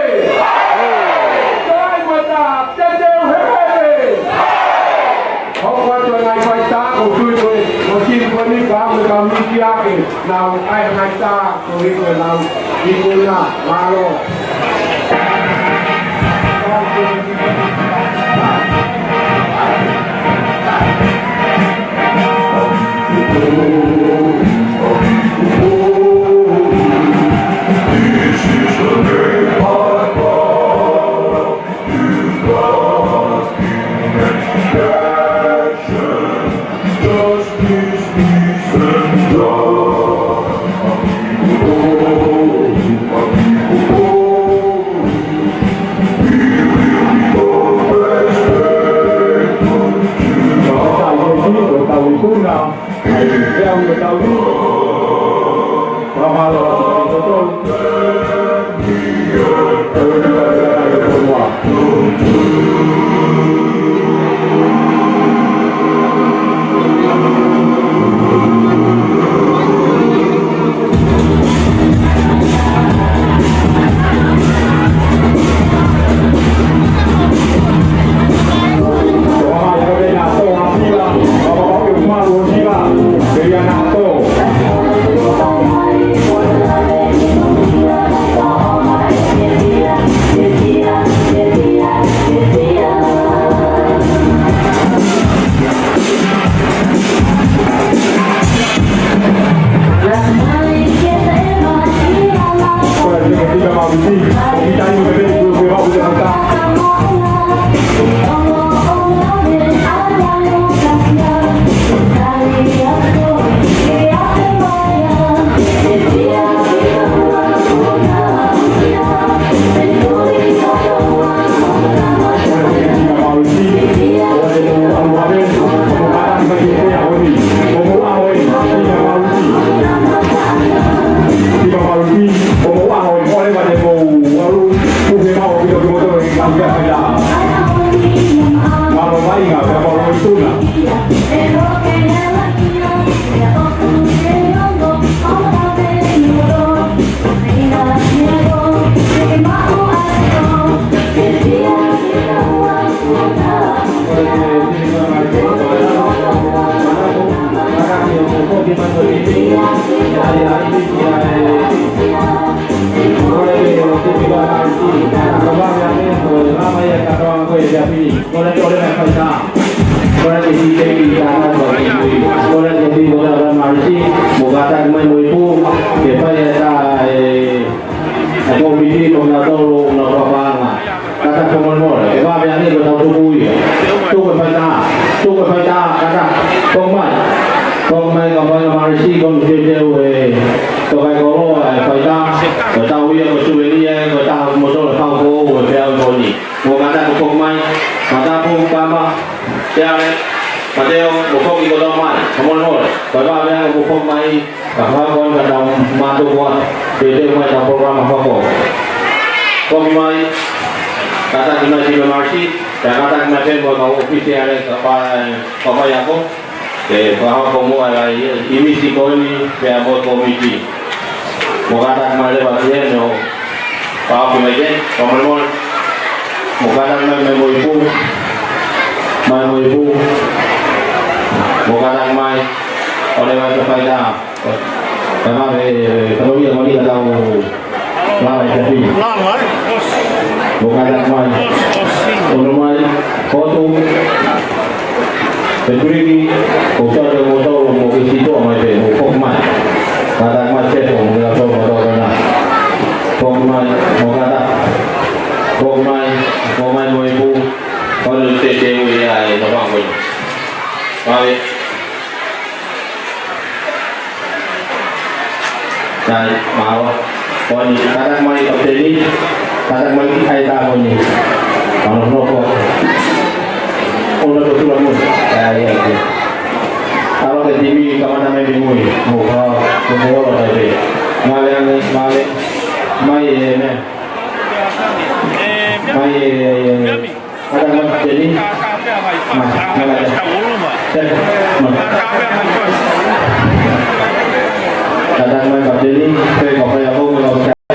Toe ʻai mo e taha, teuteu hemeheme. Hoko atu ʻa e ngaahi faitā, ʻoku ou tui ko e, ko e timi ko eni ka me ka miki ake, nau ʻai ngaahi tā, ko e ko e nau, ikuna, mālō. Kole, kole mai faitā. Kole ke siteki i tānaki ʻa e kui. Kole ke siteki ʻo tā Marisi, mo kātaki mai mo ipu, ke fai ʻa e tā e, e kōmiti ko na tolo na papaanga. Kātaki fakamolemole, ʻe vave ange ko tau tuku ia. Tuku e faitā, tuku e faitā, kātaki, foki mai. Foki mai ka fai ʻa Marisi, ko na teuteu e toka e koloa e faitā, ko tau ia ko suvenia, ko tā mo tolo fau ko e peau ko ni. Mo kātaki foki mai, Matapu, Kama, Teale, Mateo, mo foki kotoa mai, fakamolemole. Ko e vave ange mo foki mai, ka fai ko ena ka tau mātuku atu, teuteu mai ʻetau polokalama fakakolo. Foki mai, kātaki mai Sipe Marisi, pea kātaki mai pē mo e kau ʻōfisiale, ka fai, ka faiako. Ke fakahoko muʻa ʻa e ʻīmisi ko eni pea mo e kōmiti. Mo kātaki mai leva ki heni ʻo paoki mai ke, fakamolemole. Mo kātaki mai, mai mo ipu. Mai mo ipu. Mo kātaki mai. ʻO leva ke fai tā. Ka mave, ka lohi a mani ka tau lava e kapi. Mo kātaki mai. ʻOno mai. Koto. Petriki, ko Sate mo Tolo, mo ke sitoa mai pē, mo foki mai. Kātaki mai Sefo, mo ke la tolo mo tolo na. Foki mai, mo kātaki. Foki mai, foki mai mo ipu. Ko ʻene teuteu ia e nofanga ko eni. Mave. Sai, mālō. Ko eni, kātaki mai kapiteni, kātaki mai ki ai tā ko eni. Ano no ko. ʻOno to tula mo. Ai, ai, ai. ʻAlu ke timi kamata mai mui. Mo ka, mo ka ola tai pē. Mave ange, mave. Mai e, mea. Mai e, e, e. Kātaki mai kapiteni. Mai, mai, mai. Kātaki mai kapiteni. Pea ko faiako, mo